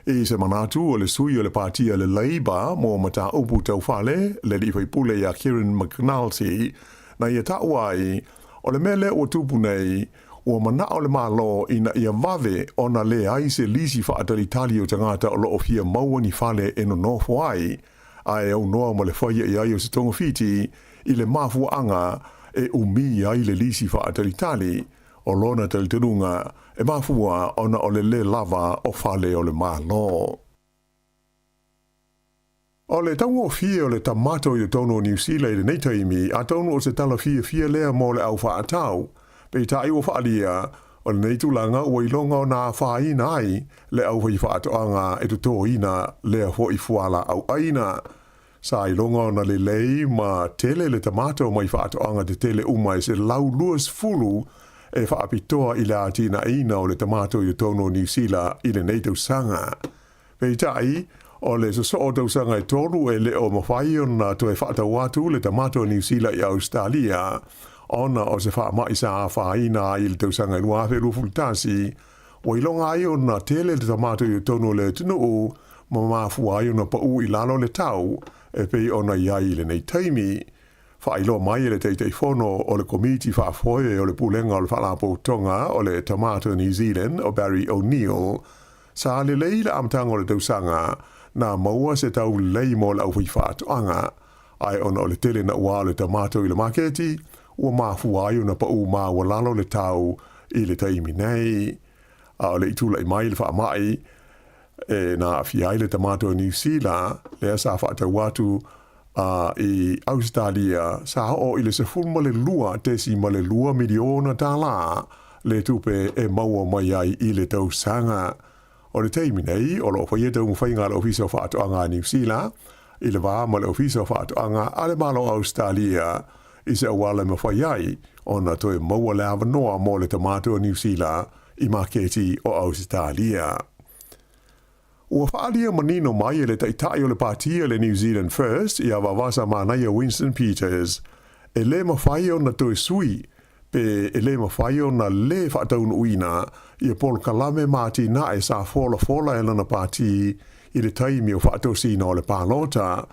I se manatu o le sui o le Pātia le Labour mo mataupu tau fale, le alii faipule ia Kieran McAnulty, na ia taua ai, o le mea lea ua tupu nei, ua manao le Malo ina ia vave ona leai se lisi faatalitali o tagata o loo fia maua ni fale e nonofo ai, a e aunoa ma le faia i ai o se togafiti i le mafuaaga e umi ai le lisi faatalitali. O lona talitonuga, e mafua ona o le lē lava o fale o le Malo. O le taugofie o le tamato i totonu o Niu Sila i lenei taimi, atonu o se tala fiafia lea mo le au faatau. Peitai ua faaalia, o lenei tulaga ua iloga ona afaina ai le aufaifaatoaga e totoina lea foʻi fualaau aina. Sa iloga ona lelei ma tele le tamato mai faatoaga tetele uma e 120 e faapitoa i le atinaeina o le tamato i totonu o Niu Sila i lenei tausaga. Peitai, o le sosoo tausaga e tolu e le o mafai ona toe faatau atu le tamato o Niu Sila i Ausetalia, ona o se faamai sa afaina ai i le tausaga e 2021, ua iloga ai ona tele le tamato i totonu o le atunuu ma mafua ai ona paʻū i lalo le tau e pei ona i ai i lenei taimi. Faailoa mai e le Taitaifono o le Komiti Faafoe o le Pulega o le Faalapotopotoga o le Tomato New Zealand o Barry O'Neill, sa lelei le amataga o le tausaga na maua se tau lelei mo le aufaifaatoaga, ae ona o le tele naua o le tamato i le maketi, ua mafua ai ona paʻū maualalo le tau i le taimi nei. A o le i tulaʻi mai le faamai e na aafia ai le tamato o Niu Sila, lea sa faatau atu i Ausetalia, sa oo i le $12.2 miliona tālā le tupe e maua mai ai i le tausaga. O le taimi nei, o loo faia taumafaiga a le Ofisa o Faatoaga a Niu Sila i le va ma le Ofisa o Faatoaga a le Malo o Ausetalia i se auala e mafai ai ona toe maua le avanoa mo le tamato o Niu Sila i maketi o Ausetalia. Ua faaalia manino mai e le Taitai o le Pātia le New Zealand First ia Vaavasamanaia Winston Peters, e lē mafai ona toe sui pe e lē mafai ona lē faataunuuina ia polokalame ma atinae sa folafola e lana pātī i le taimi o faatosina o le palota,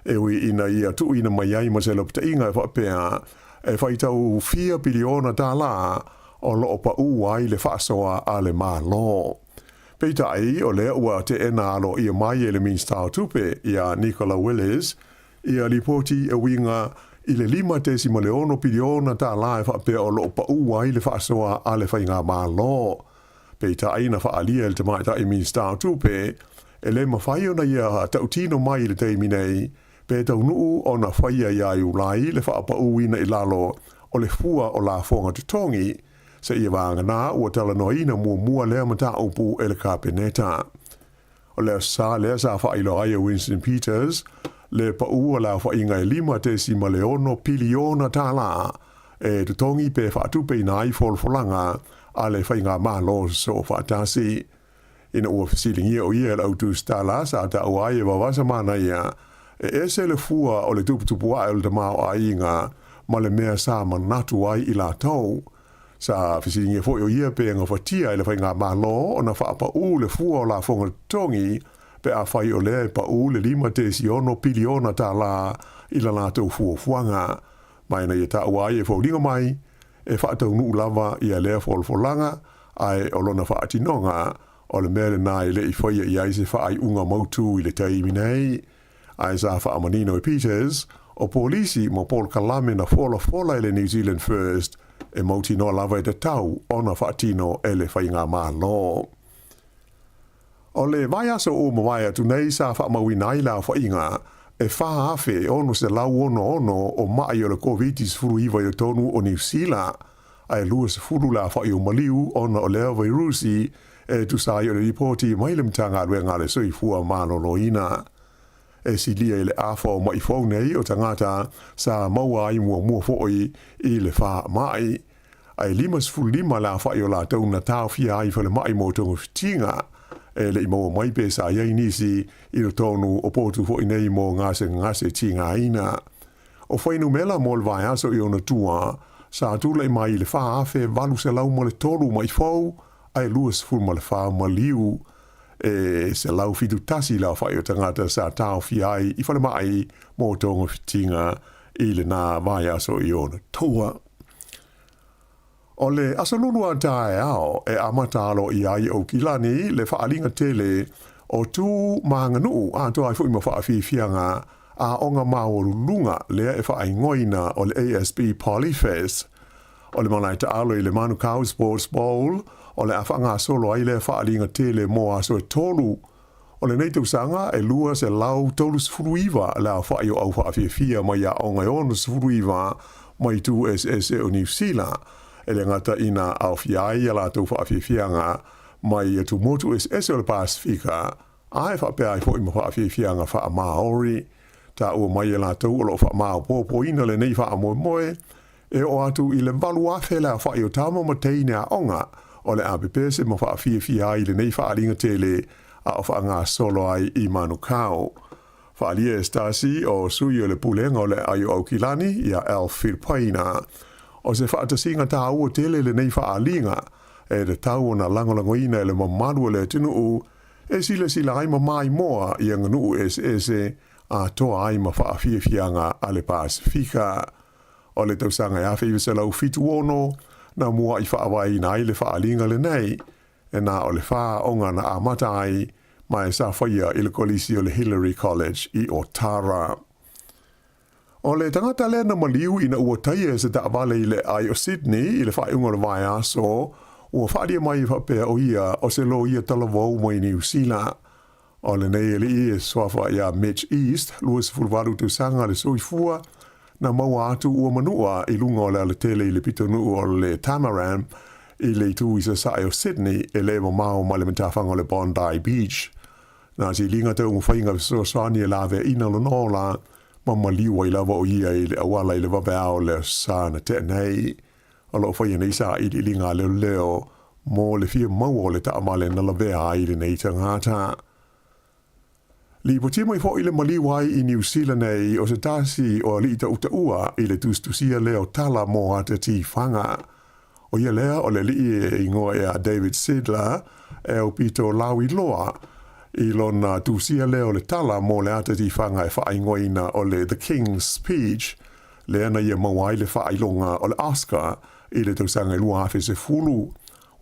e ui ina ia tuuina mai ai ma se lapataiga e faapea e faitau fia piliona tālā o loo paʻū ai le faasoa a le Malo. Peitai, o lea ua teena aloaia mai e le Minisita o Tupe, ia Nicola Willis, ia lipoti e uiga i le $5.6 piliona tālā e faapea o loo paʻū ai le faasoa a le Faigamalo. Peitai, na faaalia e le Tamaitai Minisita o Tupe, e lē mafai ona ia tautino mai i le taimi nei, pe taunuu ona faia ia Iulai le faapaʻūina i lalo o le fua o lafoga totogi, seia vagana ua talanoaina muamua lea mataupu e le Kapeneta. O le aso Sa lea sa faailoa ai e Winston Peters le paʻū o le aofaiga e $5.6 piliona tālā e totogi pe faatupeina ai folafolaga a le Faigamalo Sosoofaatasi. Ina ua fesiligia o ia e le au tusitala sa taua ai e Vaavasamanaia, e ese le fua o le tuputupu ae o le tamaoaiga ma le mea sa manatu ai i latou. Sa fesiligia foi o ia pe gafatia e le Faigamalo ona faapaʻū le fua o lafoga totogi pe afai o lea e paʻū le $5.6 piliona tālā i la latou fuafuaga. Ma ina ia taua ai e foliga mai, e faataunuu lava ia lea folafolaga, ae o lona faatinoga, o le mea lenā e le i faia i ai se faaiuga mautū i le taimi nei. Ae sa faamanino e Peters, o polisi ma polokalame na folafola e le New Zealand First e mautinoa lava e tatau ona faatino e le Faigamalo. O le vaiaso ua mavae atu nei sa faamauina ai le aofaiga e 4,666 o maʻi o le Koviti-19 i totonu o Niu Sila, ae 20 le aofai o maliu ona o lea vairusi e tusa ai o le lipoti mai le Matagaluega a le Soifua Maloloina. e silia i le afa o maʻi fou nei o tagata sa maua ai muamua foʻi i le faamaʻi, ae 55 le afaʻi o latou na taofia ai i falemaʻi mo togafitiga e le i maua mai pe sa i ai nisi i totonu o potu foʻi nei mo gasegase tigaina. O fuainumera mo le vaiaso i ona tua, sa tulai mai i le 4,803 maʻi fou ae 24 maliu, e 171 le aofaʻi o tagata sa taofia ai i falemaʻi mo togafitiga i lenā vaiaso i ona tua. O le Aso Lulu a taeao e amata aloaia ai Aukilani le faaaliga tele o tu ma aganuu atoa ai foi ma faafiafiaga aoga maualuluga lea e faaigoaina o le ASB Polyfest. O le malae taalo i le Manukau Sports Bowl o le a faagasolo ai lea faaaliga tele mo aso e tolu. O lenei tausaga e 239 le aofaʻi o au faafiafia mai aoga e 69 mai itu eseese o Niu Sila, e le gata ina aofia ai a latou faafiafiaga mai atumotu eseese o le Pasefika, a e faapea ai foi ma faafiafiaga faa-Maori. Taua mai e latou o lo o faamaopoopoina lenei faamoemoe e oo atu i le 8,000 le aofaʻi o tama ma teine aoga o le a pepese ma faafiafia ai i lenei faaaliga tele a o faagasolo ai i Manukau. Faaalia e Stasi o sui o le Pulega o le Aai o Aukilani ia Alf Filipaina. O se faatasiga taua tele lenei faaaliga e tatau ona lagolagoina e le mamalu o le atunuu e silasila ai ma maimoa i aganuu eseese atoa ai ma faafiafiaga a le Pasefika. O le tausaga e 1976 na muaʻi faavaeina ai le faaaliga lenei, e na o le aoga na amata ai ma e sa faia i le kolisi o le Hillary College i Otara. O le tagata lea na maliu ina ua taia e se taavale i le aai o Sydney i le faaiuga o le vaiaso, ua faaalia mai e faapea o ia o se loia talavou mai Niu Sila. O lenei alii e suafa iā Mitch East, 28 tausaga le soifua, na maua atu ua manua i luga o le alatele i le pitonuu o le Tamaran i le itu i sasae o Sydney e le mamao ma le matafaga o le Bondi Beach. Na siliga taumafaiga fesoasoani e laveaina lona ola ma maliu ai lava o ia i le auala i le vaveao o le aso Sa na tea nei. O lo o faia nei sailiiliga a leoleo mo le fia maua o le taavale na lavea ai lenei tagata. Lipotia mai foʻi le maliu ai i Niu Sila nei o se tasi o alii tautaua i le tusitusia lea o tala mo ata tifaga. O ia lea o le alii e igoa ia David Sidler e aupito lauiloa i lona tusia lea o le tala mo le ata tifaga e faaigoaina o le The King's Speech, lea na ia maua ai le faailoga o le Oscar i le tausaga e 2010.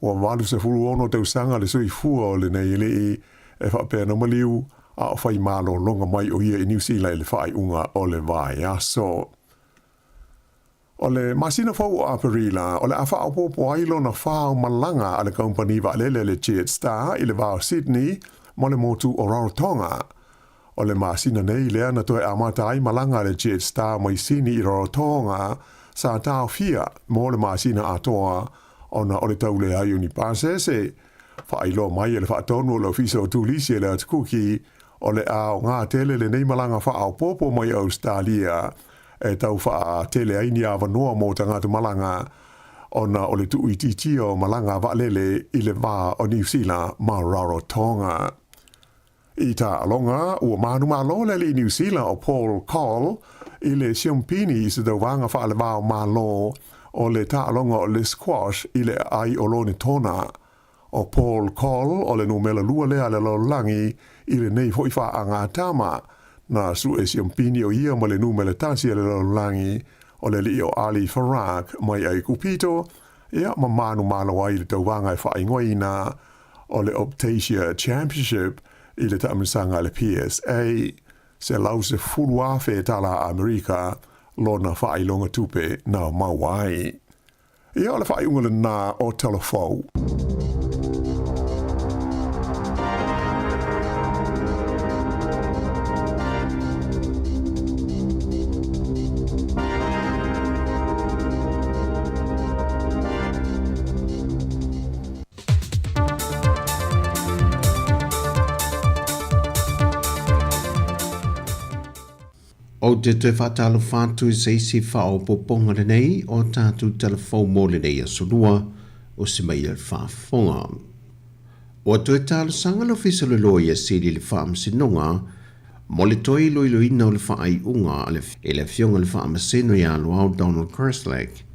Ua 86 tausaga le soifua o lenei alii e faapea na maliu a o fai malologa mai o ia i Niu Sila i le faaiuga o le vaiaso. O le masina fou o Aperila, o le a faaopoopo ai lona fa o malaga a le kamupani vaalele le Jetstar i le va o Sydney ma le motu o Rarotonga. O le masina nei lea na toe amata ai malaga a le Jetstar mai Sini i Rarotonga sa taofia mo le masina atoa ona o le tauleai o ni pasese. Faailoa mai e le faatonu o le Ofisa o Turisi e le Atukuki o le aoga tele lenei malaga faaopoopo mai Ausetalia e tau faatele ai ni avanoa mo tagata malaga ona o le tuuitiitia o malaga vaalele i le va o Niu Sila ma Rarotonga. I taaloga, ua manumalo le alii Niu Sila o Paul Coll i le siompini i se tauvaga faalevao Malo o le taaloga o le squash i le aai o Lonetona. O Paul Coll o le numera lua lea a le lalolagi i lenei foi faagatama. Na sue siompini o ia ma le numera tasi a le lalolagi o le alii o Ali Farag mai Aikupito, ia ma manumalo ai i le tauvaga e faaigoaina o le Optasia Championship i le taamilosaga a le PSA, $110,000 tala Amerika lona faailoga tupe na maua ai. Ia o le faaiuga lenā o Tala Fou. Ou te toe faatalofa atu i se isi faaopoopoga lenei o a tatou tala fou mo lenei aso lua o si mai le faafofoga. Ua toe talosaga le Ofisa o le Loia Sili i le Faamasinoga mo le toe iloiloina o le faaiuga a le i le Afioga i le Faamasino ia Loau Donald Kerslake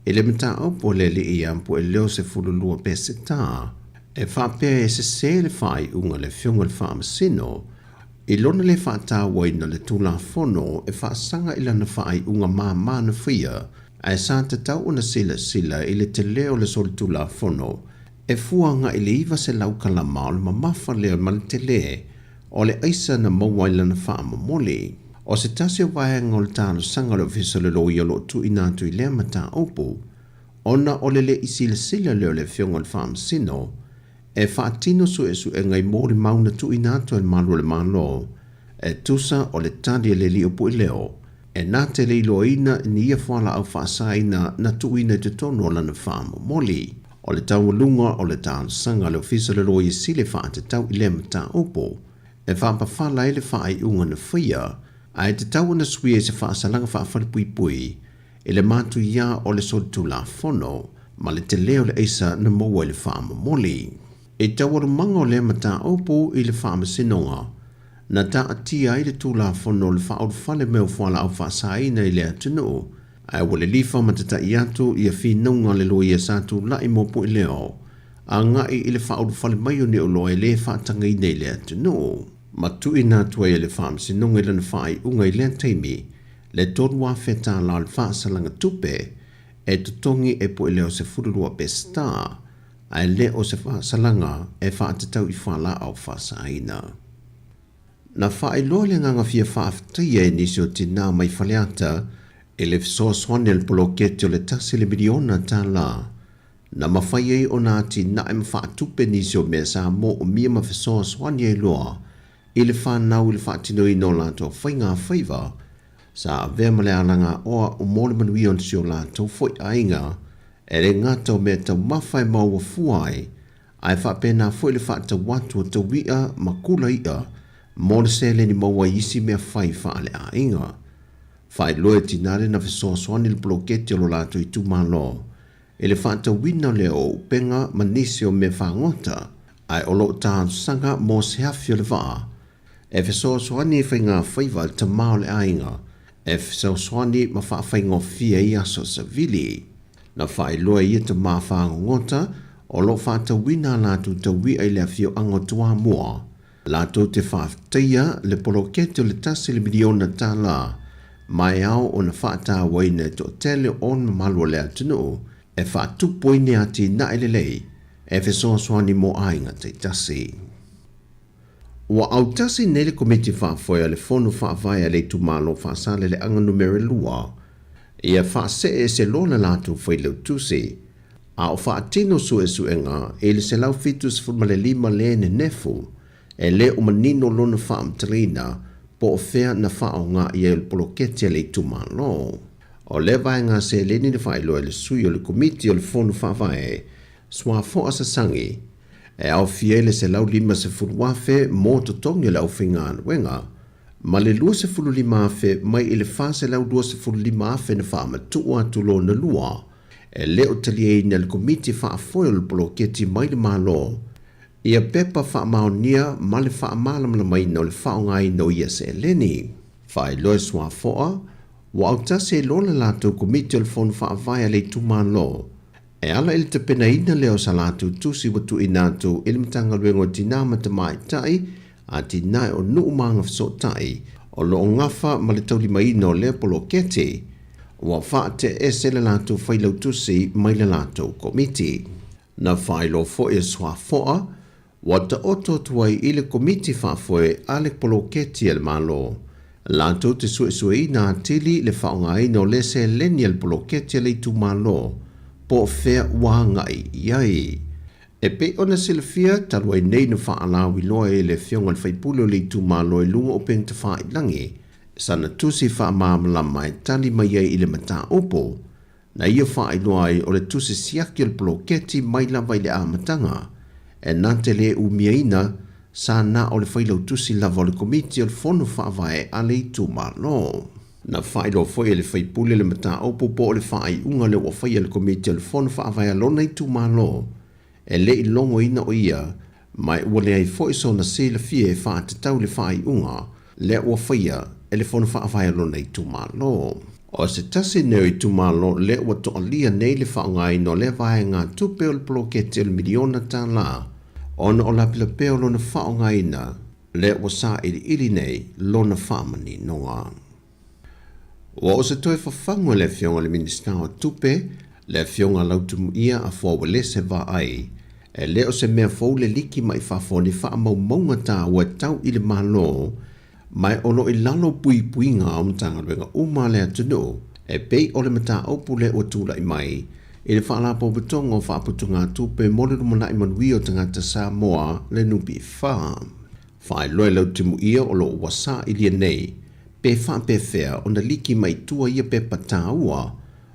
i le mataupu a le alii ia Pueleo 12 Peseta e faapea e sese le faaiuga a le Afioga i le Faamasino I lona le faatauaina le Tulafono e faasaga i lana faaiuga māmā na faia, ae sa tatau ona silasila i le tele o le solitulafono e fua agai i le 900 kalama o le mamafa lea ma le tele o le aisa na maua i lana faamomoli. O se tasi o vaega o le talosaga a le Ofisa o le Loia o lo o tuuina atu i lea mataupu, ona o le le i silasila lea o le Afioga i le Faamasino E faatino suesuega i molimau na tuuina atu e le Malu o le Malo, e tusa o le tali a le Alii o Puileo, e na te le iloaina ni ia fualaau faasaina na tuuina i totonu o lana faamomoli. O le taualuga o le talosaga a le Ofisa o le Loia Sili e faatatau i lea mataupu, e faapafala ai le faaiuga na faia, ae tatau ona suia i se faasalaga faafalepuipui i le matuia o le solitulafono ma le tele o le aisa na maua i le faamomoli. I taualumaga o lea mataupu i le Faamasinoga, na taatia ai le Tulafono o le Faaulufale Mea o Fualaau Faasaina i le atunuu, ae ua lilifa ma tata'i atu ia finauga a le loia sa tulai mo Pueleo agai i le faaulufale mai o Niuloa e le faatagaina i le atunuu. Ma tuuina atu ai e le Faamasinoga i lana faaiuga i lea taimi le $3,000 tala o le faasalaga tupe e totogi e Pueleo 12 Peseta, ae le o se faasalaga e faatatau i fualaau faasaina. Na faailoa le agaga fia faafetaia e nisi o tinā mai Faleata i le fesoasoani a le poloketi o le tasi le miliona tala na mafai ai ona atinae ma faatupe nisi o mea sa moomia ma fesoasoani ai loa i le fanau i le faatinoina o latou faigafaiva sa avea ma le alagaoa o mo le manuia o si o latou foi aiga, e le gata o mea taumafa e maua fua ai, ae faapena foi le faatau atu o taui'a ma kula i'a mo le seleni maua i isi mea fai faaleaiga. Faailoa e tinā le na fesoasoani le poloketi o lo latou itumalo i le faatauina lea o upega ma nisi o mea fagota, ae o lo o talosaga mo se afi o le vaa e fesoasoani i faigafaiva a le tama o le aiga e fesoasoani ma faafaigofie ai aso savili. Na faailoa e ia tama fagogota o lo o faatauina a latou taui'a i le afioaga o Toamua latou te faafetaia le poloketi o le tasi le miliona tala ma e ao ona faatauaina e toatele o le mamalu o le atunuu e faatupu ai ni atinae lelei e fesoasoani mo aiga taitasi. Ua autasi nei le Komiti Faafoe a le Fono Faavae a le Itumalo Faasaleleaga Numera 2 ia faasee ese loa le latou failautusi a o faatino suesuega i le 175 le nenefu e le o manino lona faamatalaina po o fea na faaaoga i ai o le poloketi a le itumalo. O lea vaega seleni na faailoa e le sui o le Komiti o le Fono Faavae, Suafoa Sasagi, e aofia ai le $150,000 mo totogi o le aufaigaluega ma le $25,000 mai i le $425,000 na faamatuu atu lona lua e le o taliaina e le Komiti Faafoe o le Poloketi mai le Malo ia pepa faamaonia ma le faamalamalamaina o le faaaogaina o ia seleni. Faailoa e Suafoa, ua autasi ai loa le latou Komiti o le Fono Faavae a le itumalo e ala i le tapenaina lea o sa latou tusi ua tuuina atu i le Matagaluega o Tinā ma Tamaitai, Atinae o Nuu ma Agafesootai o lo o gafa ma le taulimaina o lea poloketi. Ua faateese le latou failautusi mai le latou komiti. Na faailoa foi e Suafoa, ua taoto atu ai i le Komiti Faafoe a le Poloketi a le Malo, latou te suesueina atili le faaaogaina o lea seleni a le poloketi a le itumalo, po o fea ua agai i ai. E pei ona silafia, talu ai nei na faalauiloa ai e le Afioga i le Faipule o le itumalo i luga o upegatafailagi sana tusi faamalamalama e tali mai ai i le mataupu na ia faailoa ai o le tusi siaki o le poloketi mai lava i le amataga e na te le umiaina sa na o le failautusi lava o le Komiti o le Fono Faavae a le itumalo. Na faailoa foi e le faipule le mataupu po o le faaiuga lea ua faia e le Komiti o le Fono Faavae a lona itumalo e le i logoina o ia ma ua leai foi sona silafia e faatatau i le faaiuga lea ua faia e le Fono Faavae a lona itumalo. O se tasi nei o itumalo lea ua toalia nei le faaaogaina o lea vaegatupe o le poloketi o le miliona tala ona o lapelapea o lona faaaogaina lea ua sailiili nei lona faamaninoga. Ua oo se toe fafagu a le Afioga i le Minisita o Tupe, le Afioga Lautimuia Afoa Uelese Vaai, e le o se mea fou le liki mai fafo o ni faamaumauga taua e tau i le Malo, ma o lo o i lalo o puipuiga o Matagaluega uma a le atunuu, e pei o le mataupu lea ua tulai mai i le Faalapotopotoga o Faaputugatupe mo le Lumanai Manuia o Tagata Samoa, le NPF. Faailoa e Lautimuia o lo o ua sailia nei pe faapefea ona liki mai tua ia pepa taua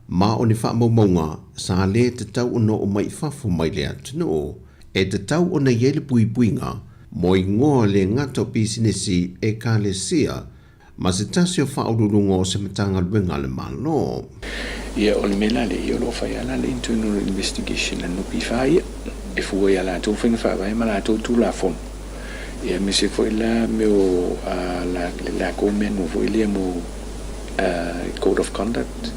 ma o ni faamaumauga sa lē tatau ona oo mai i fafo mai le atunuu. E tatau ona i ai le puipuiga mo igoa le gata o pisinisi, ekalesia ma se tasi o faauluuluga o se Matagaluega a le Malo. Ia, o le mea la lea, ia o lo o fai lava la le internal investigation a NPF ia, e fua i a latou faiga faavae ma latou Tulafono. Ia aemaise foi la mea o le latou mea nu foi lea mo code of conduct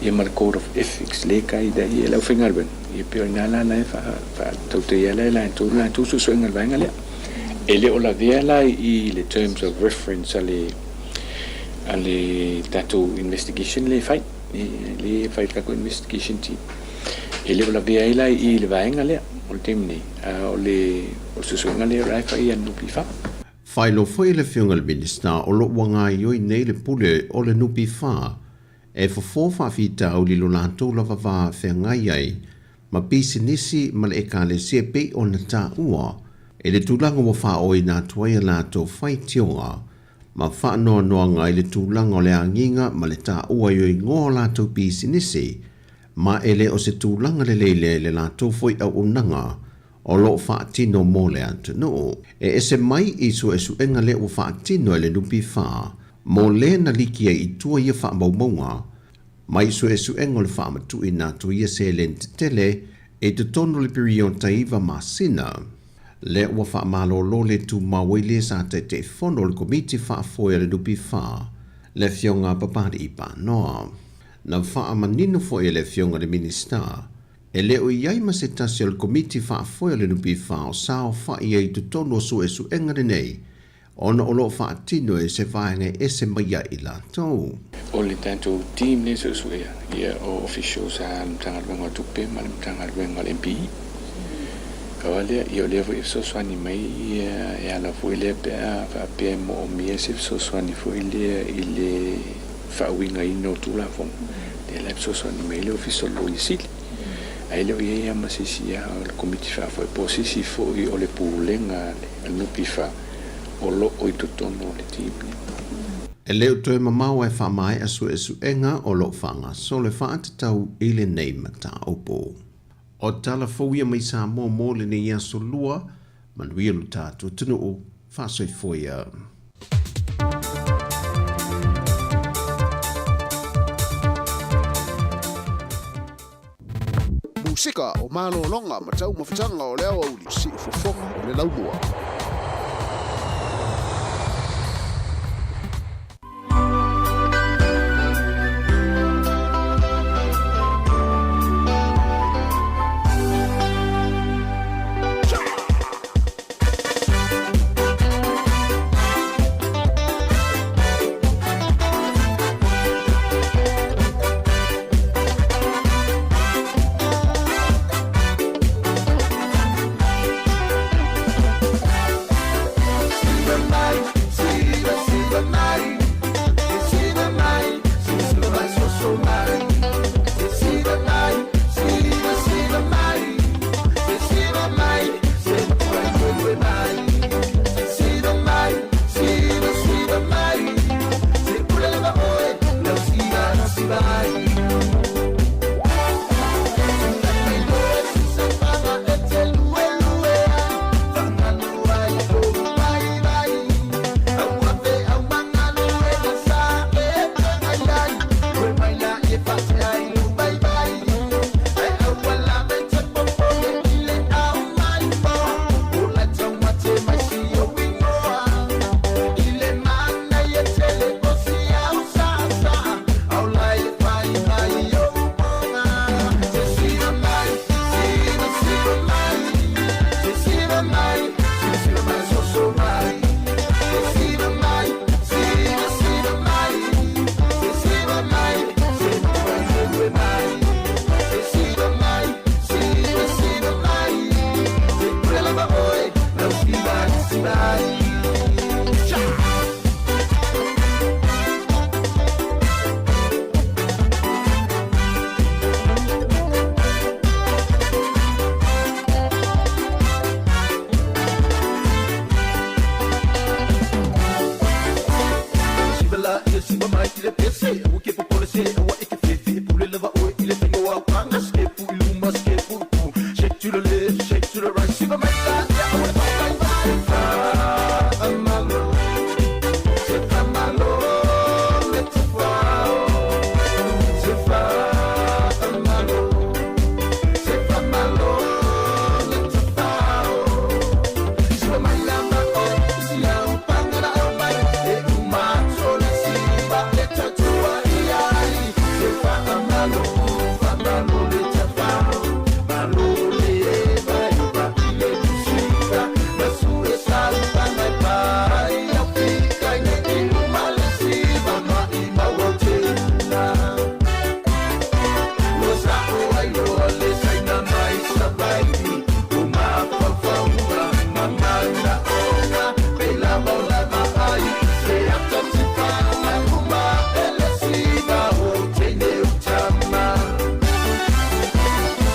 ia ma le code of ethics lea e guide ai le aufaigaluega. Ia pei o i ina la la e faatautaia ai la e latou le latou suesuega i le vaega lea. E le o lavea la i le terms of reference a le a le tatou investigation lea e fai, lea e fai e le tatou investigation team. E le o lavea ai la i le vaega lea o le taimi nei, a o le o le suesuega lea o la e fai e le NPF. Faailoa foi e le Afioga i le Minisita o lo o ua gaoioi nei le pule o le NPF e fofo faafitauli i lo latou lava va feagai ai ma pisinisi ma le Ekalesia e pei ona taua i le tulaga ua faaoina atu ai a latou faitioga ma faanoanoaga i le tulaga o le agiga ma le taua i o igoa o latou pisinisi ma e le o se tulaga lelei lea i le latou foi auaunaga o lo o faatino mo le atunuu. E ese mai i suesuega lea ua faatino e le NPF mo le na liki ai i tua ia faamaumauga mai suesuega o le faamatuuina atu ia seleni tetele i totonu o le piriota 9 masina. Lea ua faamalolo le tumau ai le sa Taitaifono o le Komiti Faafoe a le NPF, le Afioga Papali'i Panoa. Na faamanino foi e le Afioga i le Minisita, e le o i ai ma se tasi o le Komiti Faafoe o le NPF o saofai ai i totonu o suesuega lenei ona o lo o faatino e se vaega e ese mai ai i latou. O le tatou team lea e suesuea, ia o officials a le Matagaluega o Tupe ma le Matagaluega o le MPE. Pau lava lea, ia o lea foi e fesoasoani mai ia e ala foi lea pe a faapea e moomia se fesoasoani foi lea i le faauigaina o Tulafono, lea la e fesoasoani mai ai le Ofisa o le Loia Sili. Ae le o i ai lava ma se isi o le Komiti Faafoe po o se isi foi o le Pulega a le NPF o lo o i totonu o le team lea. E le o toe mamao e faamaea suesuega o lo o faagasolo e faatatau i lenei mataupu. O tala fou ia mai Samoa mo lenei aso lua, manuia lo tatou atunuu, faasoifua ia. Musika o malologa ma taumafataga o le aoauli, siufofoga o le laumua. ia siva mai i le pese Aua ke popole se aua e ke fefe E pule lava oe i le faiga o au aga Skepu i luma skepu i tua Shake to the left shake to the right Siva mai la ia aua le paotai Faamalo Se faamalo le tafao Se faamalo Se faamalo le tafao Siva mai lava oe i si au paga na aumai E uma atu le siva e tautua i ai Se faamalo faamalo le tafao Malo le eva eva i le tusika Masu e sau paga e pai Au fika i nei uma le siva ma i mau au tena Ua sa'o ai loa le saina mai Savaii O mafaufauga ma manaoga Pei lava o lava ai Se ata tifaga uma e le siva o teine o tama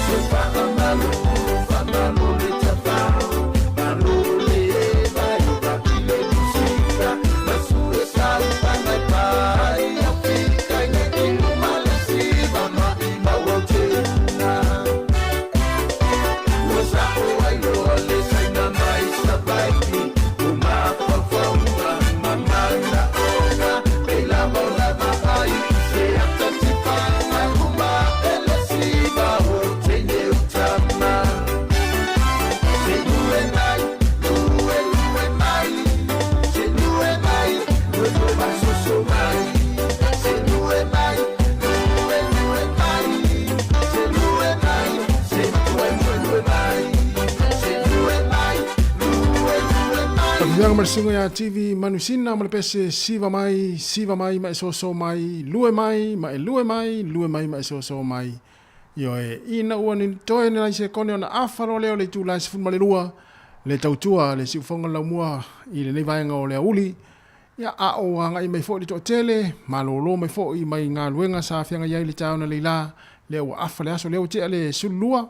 Se faamalo faamalo le tafao Malo le eva eva i le tusika Masu e sau paga e pai Au fika i nei uma le siva ma i mau au tena Ua sa'o ai loa le saina mai Savaii O mafaufauga ma manaoga Pei lava o lava ai Se ata tifaga uma e le siva o teine o tama Se lue mai, lue lue mai Se lue mai, lue lue mai soso mai Se lue mai, lue lue mai Se lue mai, se lue lue lue mai Se lue mai, lue lue mai Tafiaga ma le susuga ia TV Manusina ma le pese siva mai, siva mai ma e soso mai, lue mai ma e lue mai, lue mai ma e soso mai. Ioe, ina ua ni toe ni lai sekone ona afa loa lea o le itula e 12, le tautua le siufoga laumua i lenei vaega o le aouli, ia a o agai mai foi le toatele, malolo mai foi mai galuega sa feagai ai le taeao analeila, lea ua afa le aso lea ua tea le 12,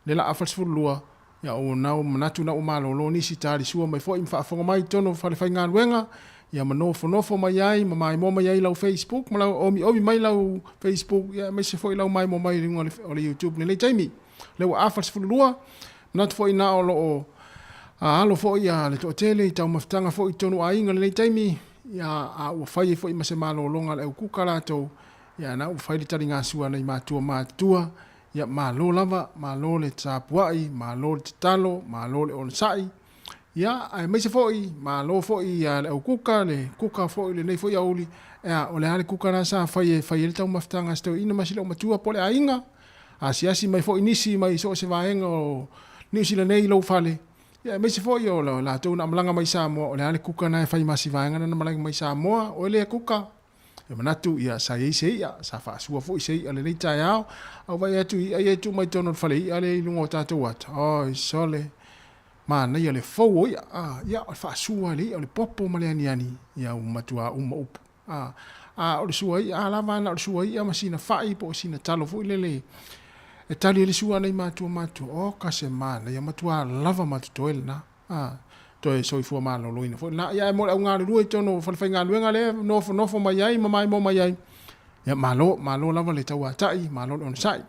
le la afa le 12, Ia o nau manatu na ua malolo nisi talisua mai foi ma faafofoga mai i totonu o falefaigaluega, ia ma nofonofo mai ai ma maimoa mai ai lau Facebook ma lau omiomi mai lau Facebook ia aemaise foi lau maimoa mai i luga o le YouTube i lenei taimi. Lea ua afa le 12, manatu foi na o lo o alo foi le toatele i taumafataga foi i totonu o aiga i lenei taimi, ia a ua fai ai foi ma se malologa a le aukuka latou, ia na ua fai le taligasua a nai matua matutua Ia, malo lava, malo le tapuai, malo le tatalo, malo le onosai. Ia, aemaise foi, malo foi ia le au kuka, le kuka foi lenei foi aoauli. Ea, o le a le kuka la sa fai e fai ai le taumafataga a si toeaina ma si loomatua po o le aiga. Asiasi mai foi nisi mai so o se vaega o Niu Sila nei i lou fale. Ia, aemaise foi o latou na malaga mai Samoa, o le a le kuka na e fai ma si vaega na na malaga mai Samoa, oe lea kuka. E manatu, ia, sa i ai se i'a, sa faasua foi se i'a lenei taeao, a ua vaai atu i i'a ia e tuu mai totonu o le fale i'a lea i luga o tatou ata. Oi, sole, manaia le fou o i'a. A, ia, o le faasua le i'a, o le popo ma le aniani, ia, ua matuā uma upu. A, a o le sua i'a lava na o le sua i'a ma sina fa'i po o sina talo foi lele e tali ai le sua a nai matua matutua. Oka se manaia, matuā lava ma totoe lena. A, toe soifua maloloina foi lena. Ia, ae mo le au galulue i totonu o falefaigaluega lea e nofonofo mai ai ma maimoa mai ai, ia, malo, malo lava le tauatai, malo le onosai.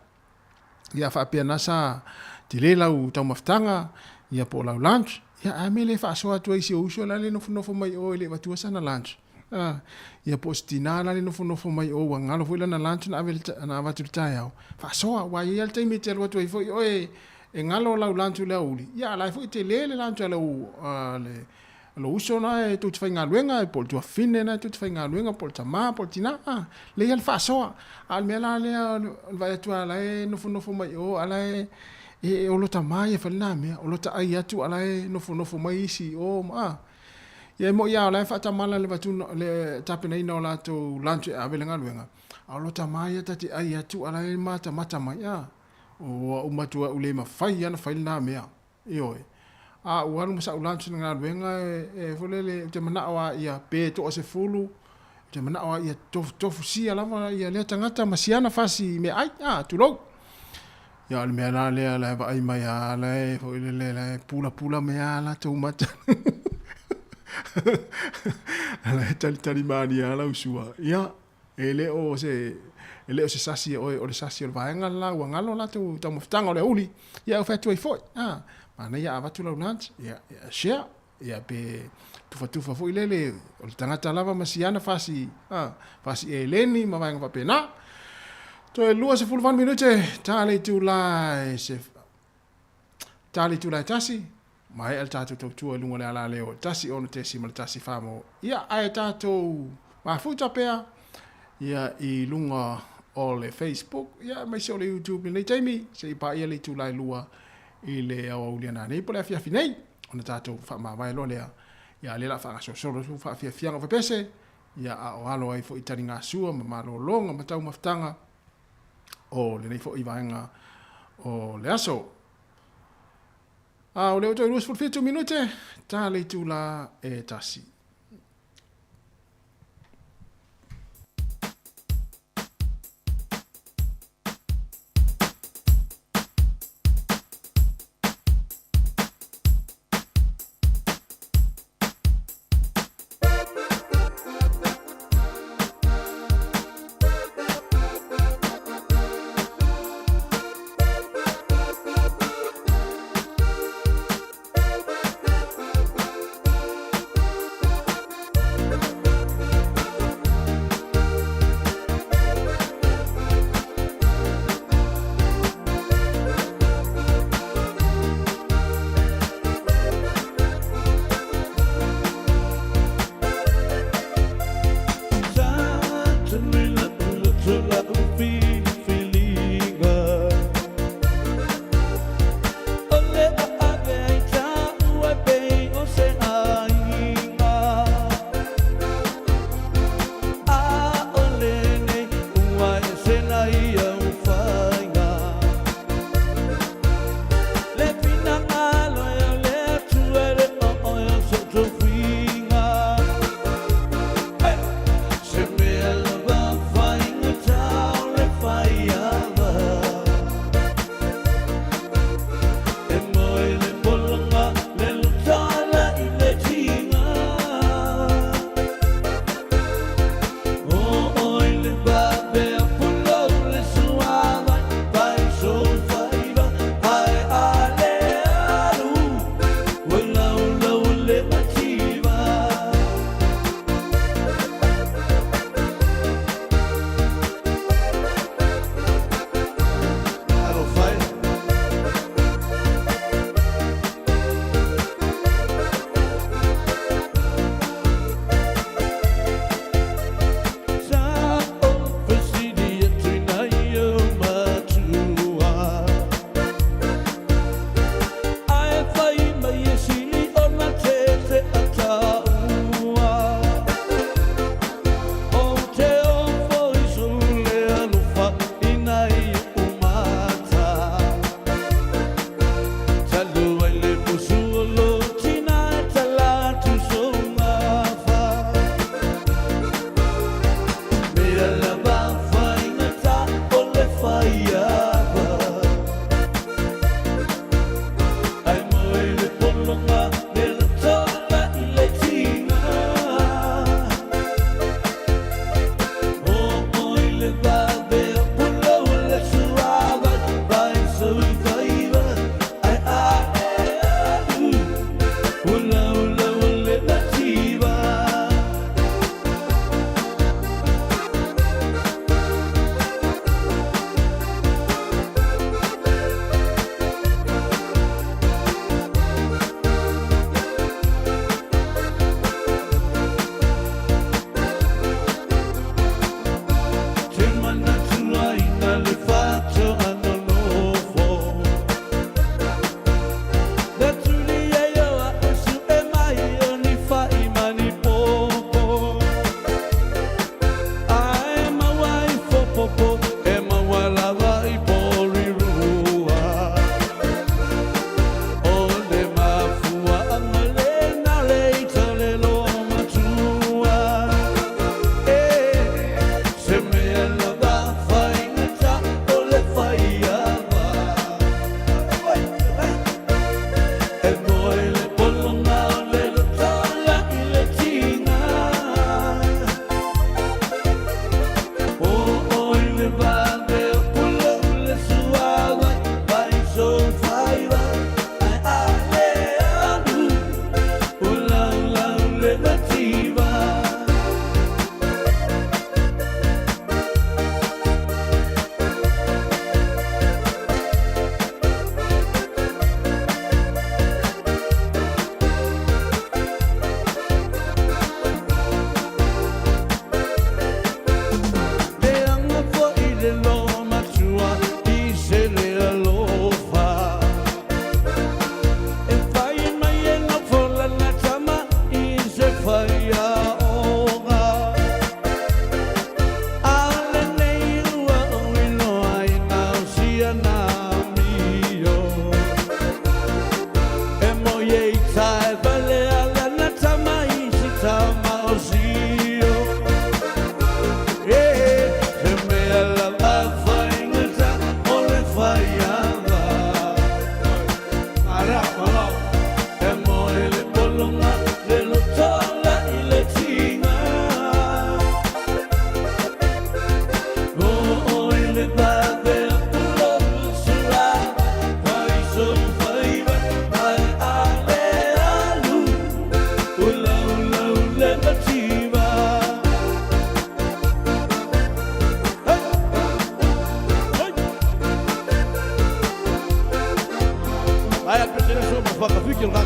Ia, faapea na sa tele lau taumafataga, ia, po o lau lunch, ia, ae mea le faasoa atu ai i si ou uso la le nofonofo mai o e le avatua sana lunch. A, ia, po o se tina la le nofonofo mai o ua galo foi lana lunch na ave na avatu i le taeao, faasoa, aua e i ai lava le taimi e te alu atu ai foi oe E galo lau lantu i le aoauli, ia a la e foi tele le lantu a lou, a le, lou uso na e tou te faigaluega, po o le tuafafine na e tou te faigaluega, po o le tama, po o le tina, a, lei lava le faasoa. A o le mea la lea o le vaai atu a la e nofonofo mai o, a la e, e, e olo tama ia e fai lena mea, olo taai atu a la e nofonofo mai isi i o, ma, a. Ia e moi lava o la e faatamala le avatuina, le tapenaina o latou lunch e ave i le galuega, a olo tama ia ta te ai atu a la e matamata mai, a. Ua uma atu au le mafai lava ona fai lena mea. Ioe. A ua alu ma sa'u lunch i le galuega e, e foi lele, ou te mana'o lava ia pe toasefulu, ou te mana'o lava ia tofutofusia lava ia lea tagata ma siana fasi i meaai, a, tulou. Ia o le mea la lea la e vaai mai lava la e foi lele la e pulapula mai lava latou mata. Ala e talitali malie lava lau sua. Ia, e le o se e le o se sasi e oe, o le sasi o le vaega le la ua galo latou taumafataga o le aoauli. Ia, e fai atu ai foi, a, manaia a avatu lau lunch, ia, ia share, ia pe tufatufa foi lele o le tagata lava ma siana fasi, a, fasi eleni ma vaega faapena. Toe 28 minute, ta le itula e se Ta le itula e tasi, maea le tatou tautua i luga o le alaleo e 16.14 mo ia, ae tatou mafuta pea ia i luga o le Facebook ia aemaise o le YouTube i lenei taimi se i paia le itula e lua i le aoauli a nanei po o le afiafi nei ona tatou faamavae loa lea ia lea la faagasolosolo atu faafiafiaga o fepese ia a o alo ai foi taligasua ma malologa ma taumafataga o lenei foi vaega o le aso. A o lea ua toe 27 minute, ta le itula e tasi.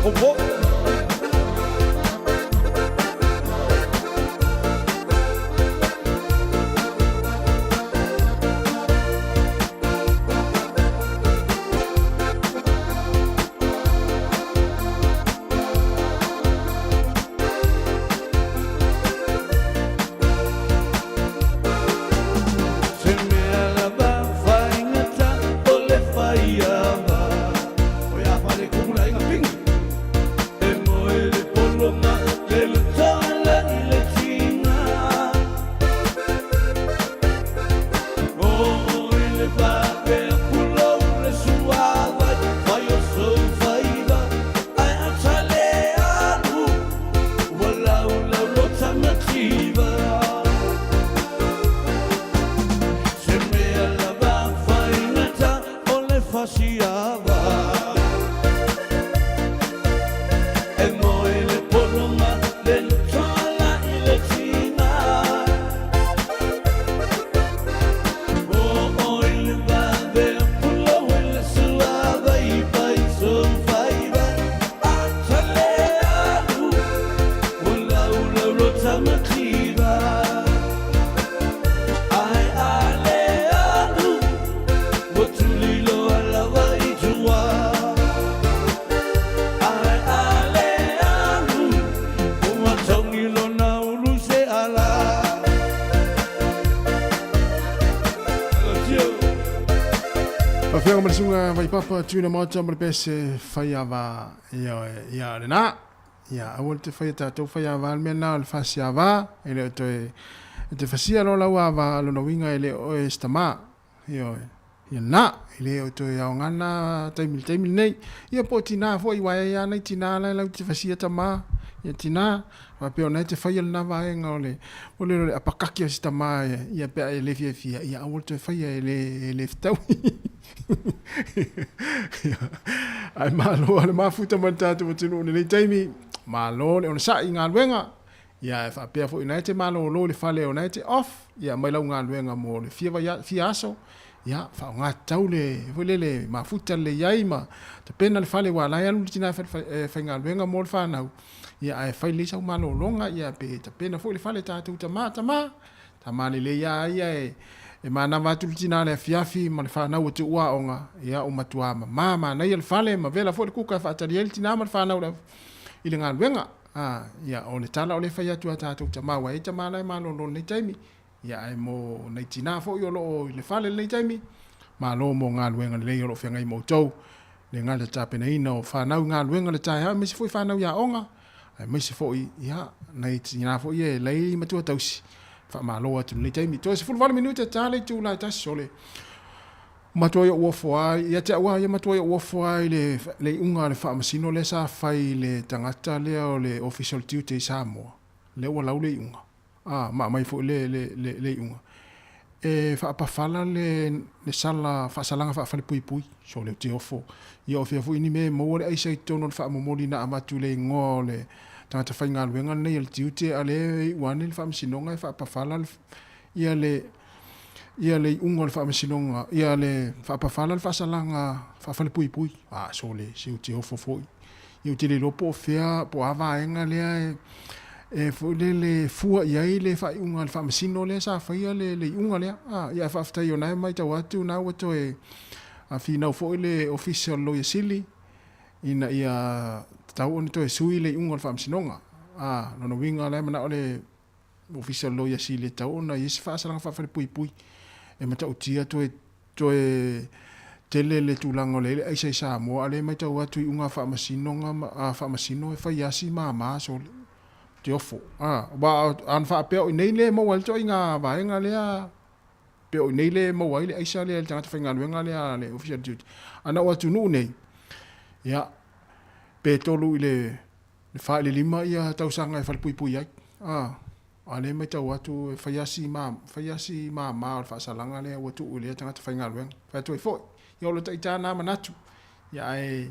makou Se mea lava faigata o le faiava O ia fale kula inga pingi E moe le poloma le lotoa i le tiga O i le vave pulou le suavai Fai o sou faiva ai ata le alu Ua laulau lo tamativa Se mea lava faigata o le fasiava E moe le poloma le lotoa i le tiga O i le vave pulou i le suavai Fai sou faiva ata le alu Ua laulau lo tamativa Ai a le alu Ua tulilo lava i tua Ai a le alu Ua tongi lona ulu se ala Faafeoga ma le susuga Vaipapa Tuna Maota ma le pese faiava ia ia lena. Ia aua le te faia tatou faiava le mea lena o le fasiava e le o toe e te fasia loa lau ava lona uiga e le o oe se tama. Ioe. Ia lena, e le o toe aoga lena taimi i le taimi lenei. Ia po o tina foi aua e i ai lava nai tina la e latou te fasia tama. Ia tina, faapea o lena e te faia lena vaega o le o le apakaki o si tama ia pe a e le fiafia, ia aua le toe faia e le e le fetaui. Ae malo lava le mafuta mai le tatou atunuu i lenei taimi. Malo le onosai i galuega. Ia e faapea foi o lena e te malolo i le fale o lena e te off, ia aumai lau galuega mo le fia vaia, fia aso, ia faaaoga tatau le foi lele mafuta lelei ai ma tapena le fale aua o la e alu le tina e faigaluega mo le fanau, ia ae fai lelei sau malologa, ia pe tapena foi le fale tatou tama, tama, tama lelei lava ia e e manava atu le tina i le afiafi ma le fanau ua tuua aoga, ia ua matua mama manaia le fale ma vela foi le kuka e faatali ai le tina ma le fanau i le galuega. A, ia, o le tala o lea e fai atu e a tatou tama, aua e i ai tama la e malolo i lenei taimi, ia, ae mo nai tina foi o lo o i le fale i lenei taimi, malo mo galuega lelei o lo o feagai ma outou, le gata tapenaina o fanau i galuega i le taeao, aemaise foi fanau i aoga, aemaise foi, ia, nai tina foi ia e lei matua tausi, faamalo atu i lenei taimi. Toe 18 minute ta le itula e tasi o le Matuai ou ofo ai, ia te au lava ia, matuai ou ofo ai i le, le iuga a le faamasino lea sa fai i le tagata lea o le Ofisa o le Tiute i Samoa, lea ua lau le iuga, a, ma aumai foi le, le, le, le iuga. E faapafala le, le sala, faasalaga faafalepuipui, so le te ofo. Ia o fea foi ni mea e maua le aisa i totonu o le faamomoli na avatu i le igoa o le tagata faigaluega lenei a le tiute, a lea e iu ane le faamasinoga e faapafala le, ia le, ia le iuga o le faamasinoga, ia le faapafala le faasalaga faafalepuipui. A, sole, se ou te ofo foi. Ia ou te le iloa po o fea, po o a vaega lea e, e foi lele fua i ai le faaiuga a le faamasino lea sa faia le, le iuga lea. A, ia ae faafetai o na e matau atu na ua toe finau foi le Ofisa o le Loia Sili ina ia tatau ona toe sui le iuga o le faamasinoga. A, lona uiga la e manao le Ofisa o le Loia Sili e tatau ona i ai se faasalaga faafalepuipui e matautia toe toe tele le tulaga o le aisa i Samoa, a o lea e matau atu i iuga a faamasinoga a faamasino e fai lava si mama sole te ofo. A, aua a na faapea o i inei lea e maua ai le ituaiga vaega lea, pe o i inei lea e maua ai le aisa lea i le tagata faigaluega lea a le Ofisa o le Tiute. A na o atunuu nei, ia, pe 3 i le Le 4 i le 5 ia tausaga e falepuipui ai. A, a lea e matau atu e fai lava si ma, fai lava si mama o le faasalaga lea ua tuu i lea tagata faigaluega. Fai atu ai foi, ia o lo taita na manatu. Ia ae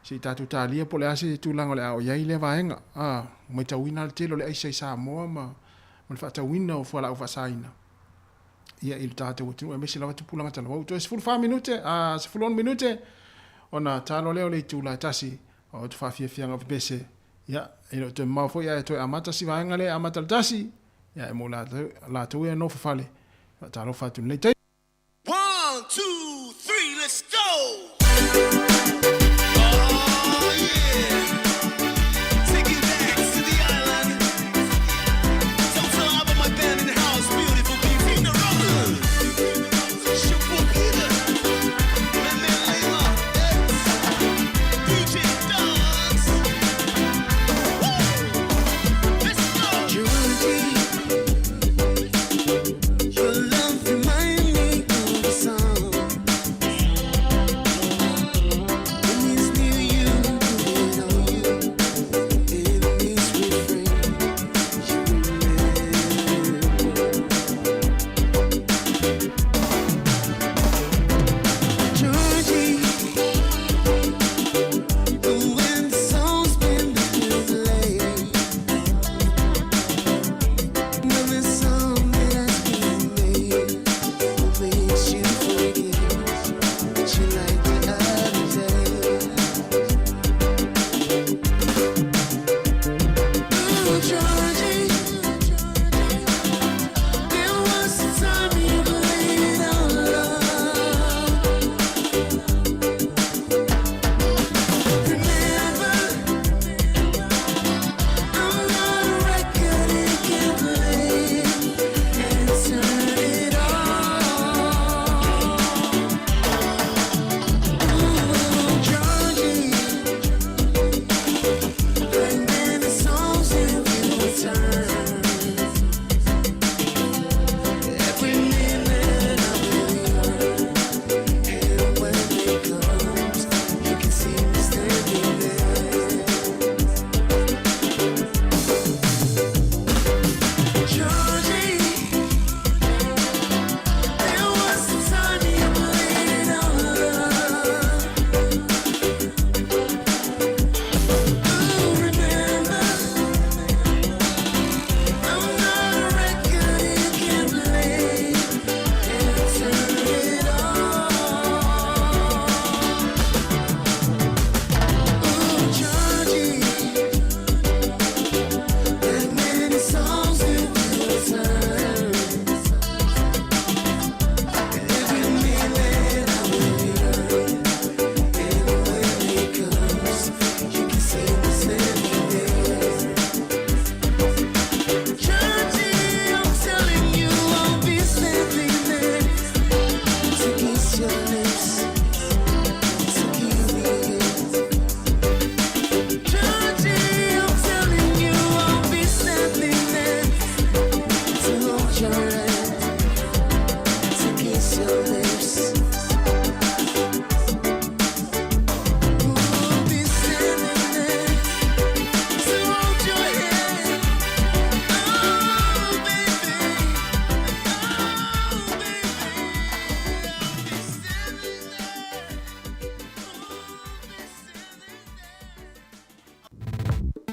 se i tatou talia po o le a se tulaga o le a oo i ai lea vaega. A, ua matauina lava le tele o le aisa i Samoa ma, ma le faatauina o fualaau faasaina ia i le tatou atunuu aemaise lava tupulaga talavou. Toe 14 minute, a 16 minute ona talo lea o le itula e tasi. O te faafiafiaga o pepese, ia, e le o toe mamao foi ae toe amata si vaega lea e amata i le 1, ia, e mo latou ia e nofo fale. Faatalofa atu i lenei taimi. One, two, three, let's go! Oh yeah! Take it back to the island. Don't tell about my band in the house, beautiful people. In the road. Shabu Peter, my man Lima, DJ Dogs. Woo! Let's go! Georgie, your love remind me of a song. When it's near you, put it on. In this refrain, you remember. Georgie, when the song's been delayed, when the song that has been made makes you forget that you like the other day. Ooh, Georgie, there was a time you played our love. Remember, I'm not a record you can play and turn it off. Ooh, Georgie, like many songs you will turn. Every minute I'm with you, and when it comes, you can see me standing there. Georgie, there was a time you played our love. Ooh, remember, I'm not a record you can play and turn it off. Ooh, Georgie, like many songs you will turn. Every minute I'm with you, and when it comes, you can see me standing there. Georgie, I'm telling you, I'll be standing there to kiss your lips, to give me it. Georgie, I'm telling you, I'll be standing there to hold your hand, to kiss your lips. Ooh, be standing there to hold your hand. Oh, baby, oh, baby, I'll be standing there. Ooh, be standing there.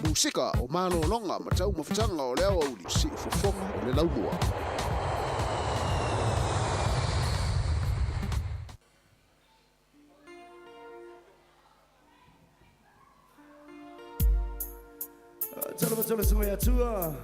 Musika o malologa ma taumafataga o le aoauli siufofoga o le laumua. Tala tala sungai atua.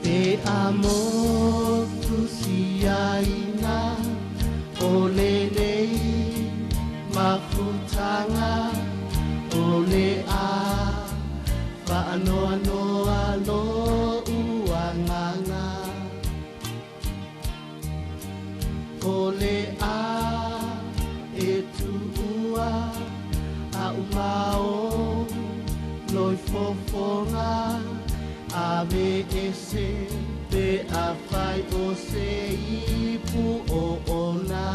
E amo tusiaina o lenei mafutaga o le a faanoanoa lo'u agaga o le a e tuua a'u mao. fofoga ave ese pe afai o se ipu o ona.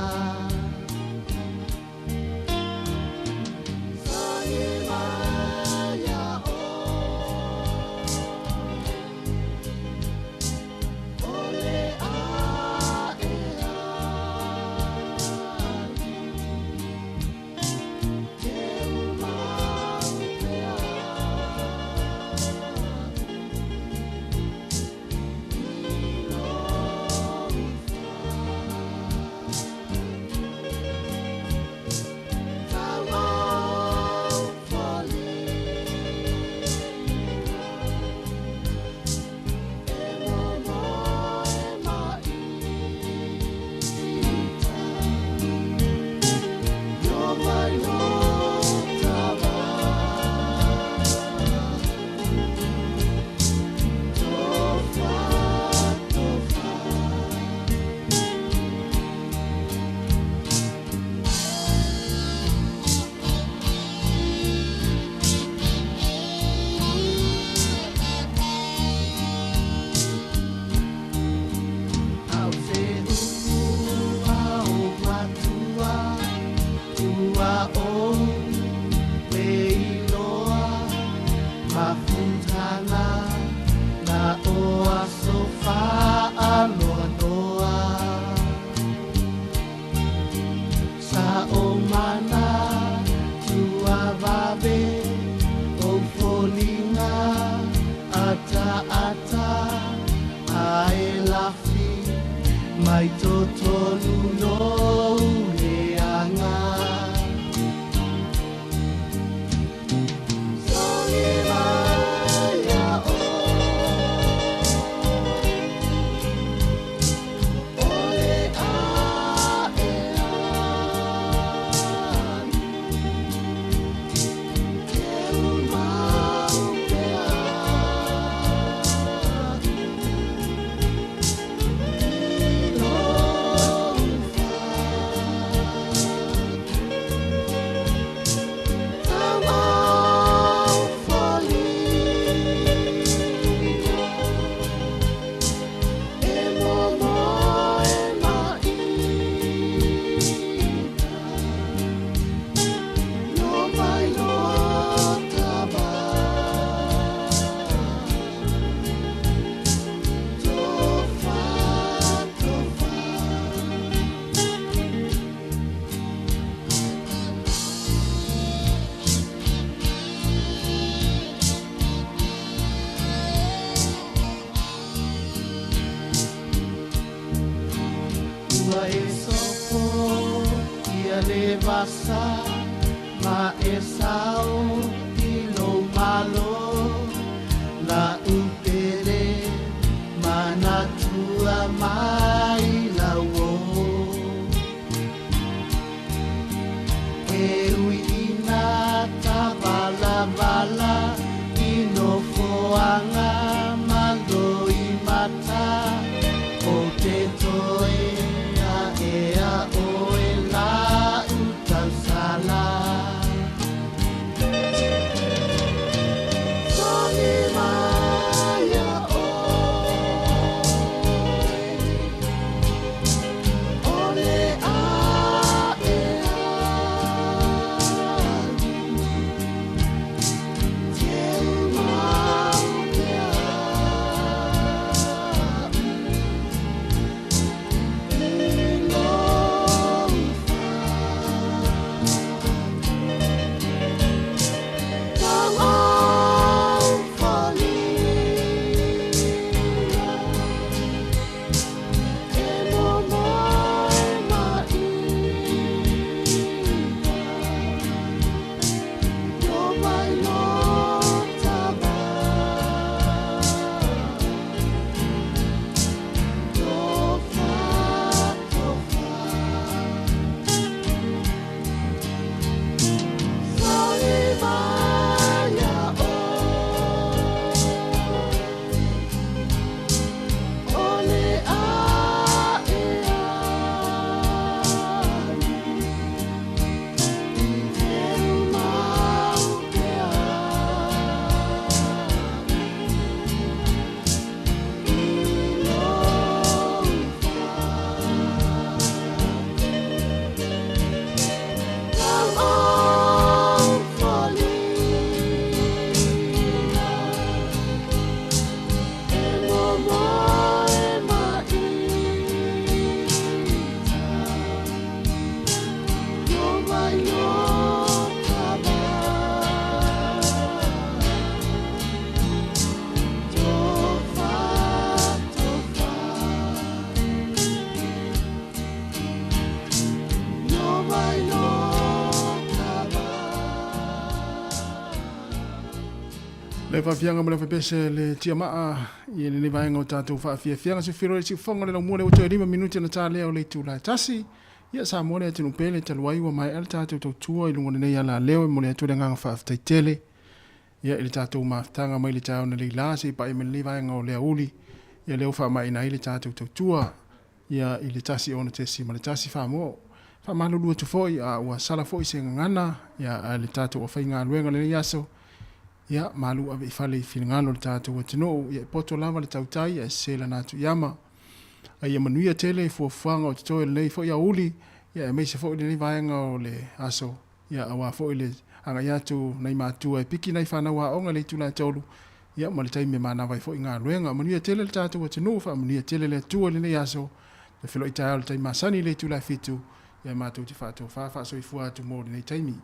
Mai totonu no leanga. Songi mai a o, o le a e ani. Ke umau pea. Ua e sopo ia le vasa ma e sao i lo malo la upele manatua mai lau o. E ui ina tavalavala i nofoaga malo i mata o te toe a ea oe la utausala. Songi mai a oe, o le a e ani. Te umau pea. Le faafiaga ma le fepese le tiamaa i lenei vaega o tatou faafiafiaga se feiloai i siufofoga o le laumua lea ua toe 5 minute ona ta lea o le itula e tasi. Ia Samoa le atunuu pele talu ai ua maea le tatou tautua i luga o lenei alaleo e momoli atu le agaga faafetai tele ia i le tatou mafutaga mai le taeao analeila seia paia mai lenei vaega o le aoauli ia lea ua faamaeaina ai le tatou tautua ia i le 1 6.1 Faamua. Faamalulu atu foi a ua sala foi se gagana ia a le tatou aufaigaluega i lenei aso ia malu ave i fale i finagalo o le tatou atunuu ia e poto lava le tautai ae sese lana atu i ama. A ia manuia tele i fuafuaga o totoe o lenei foi aoauli ia aemaise foi lenei vaega o le aso ia aua foi le agai atu nai matua e piki nai fanau aoga i le itula e 3 ia ma le taimi e manava ai foi galuega. Manuia tele le tatou atunuu, faamanuia tele le Atua i lenei aso. Toe feiloai taeao i le taimi masani i le itula e 7, ia matou te faatofa faasoifua atu mo lenei taimi.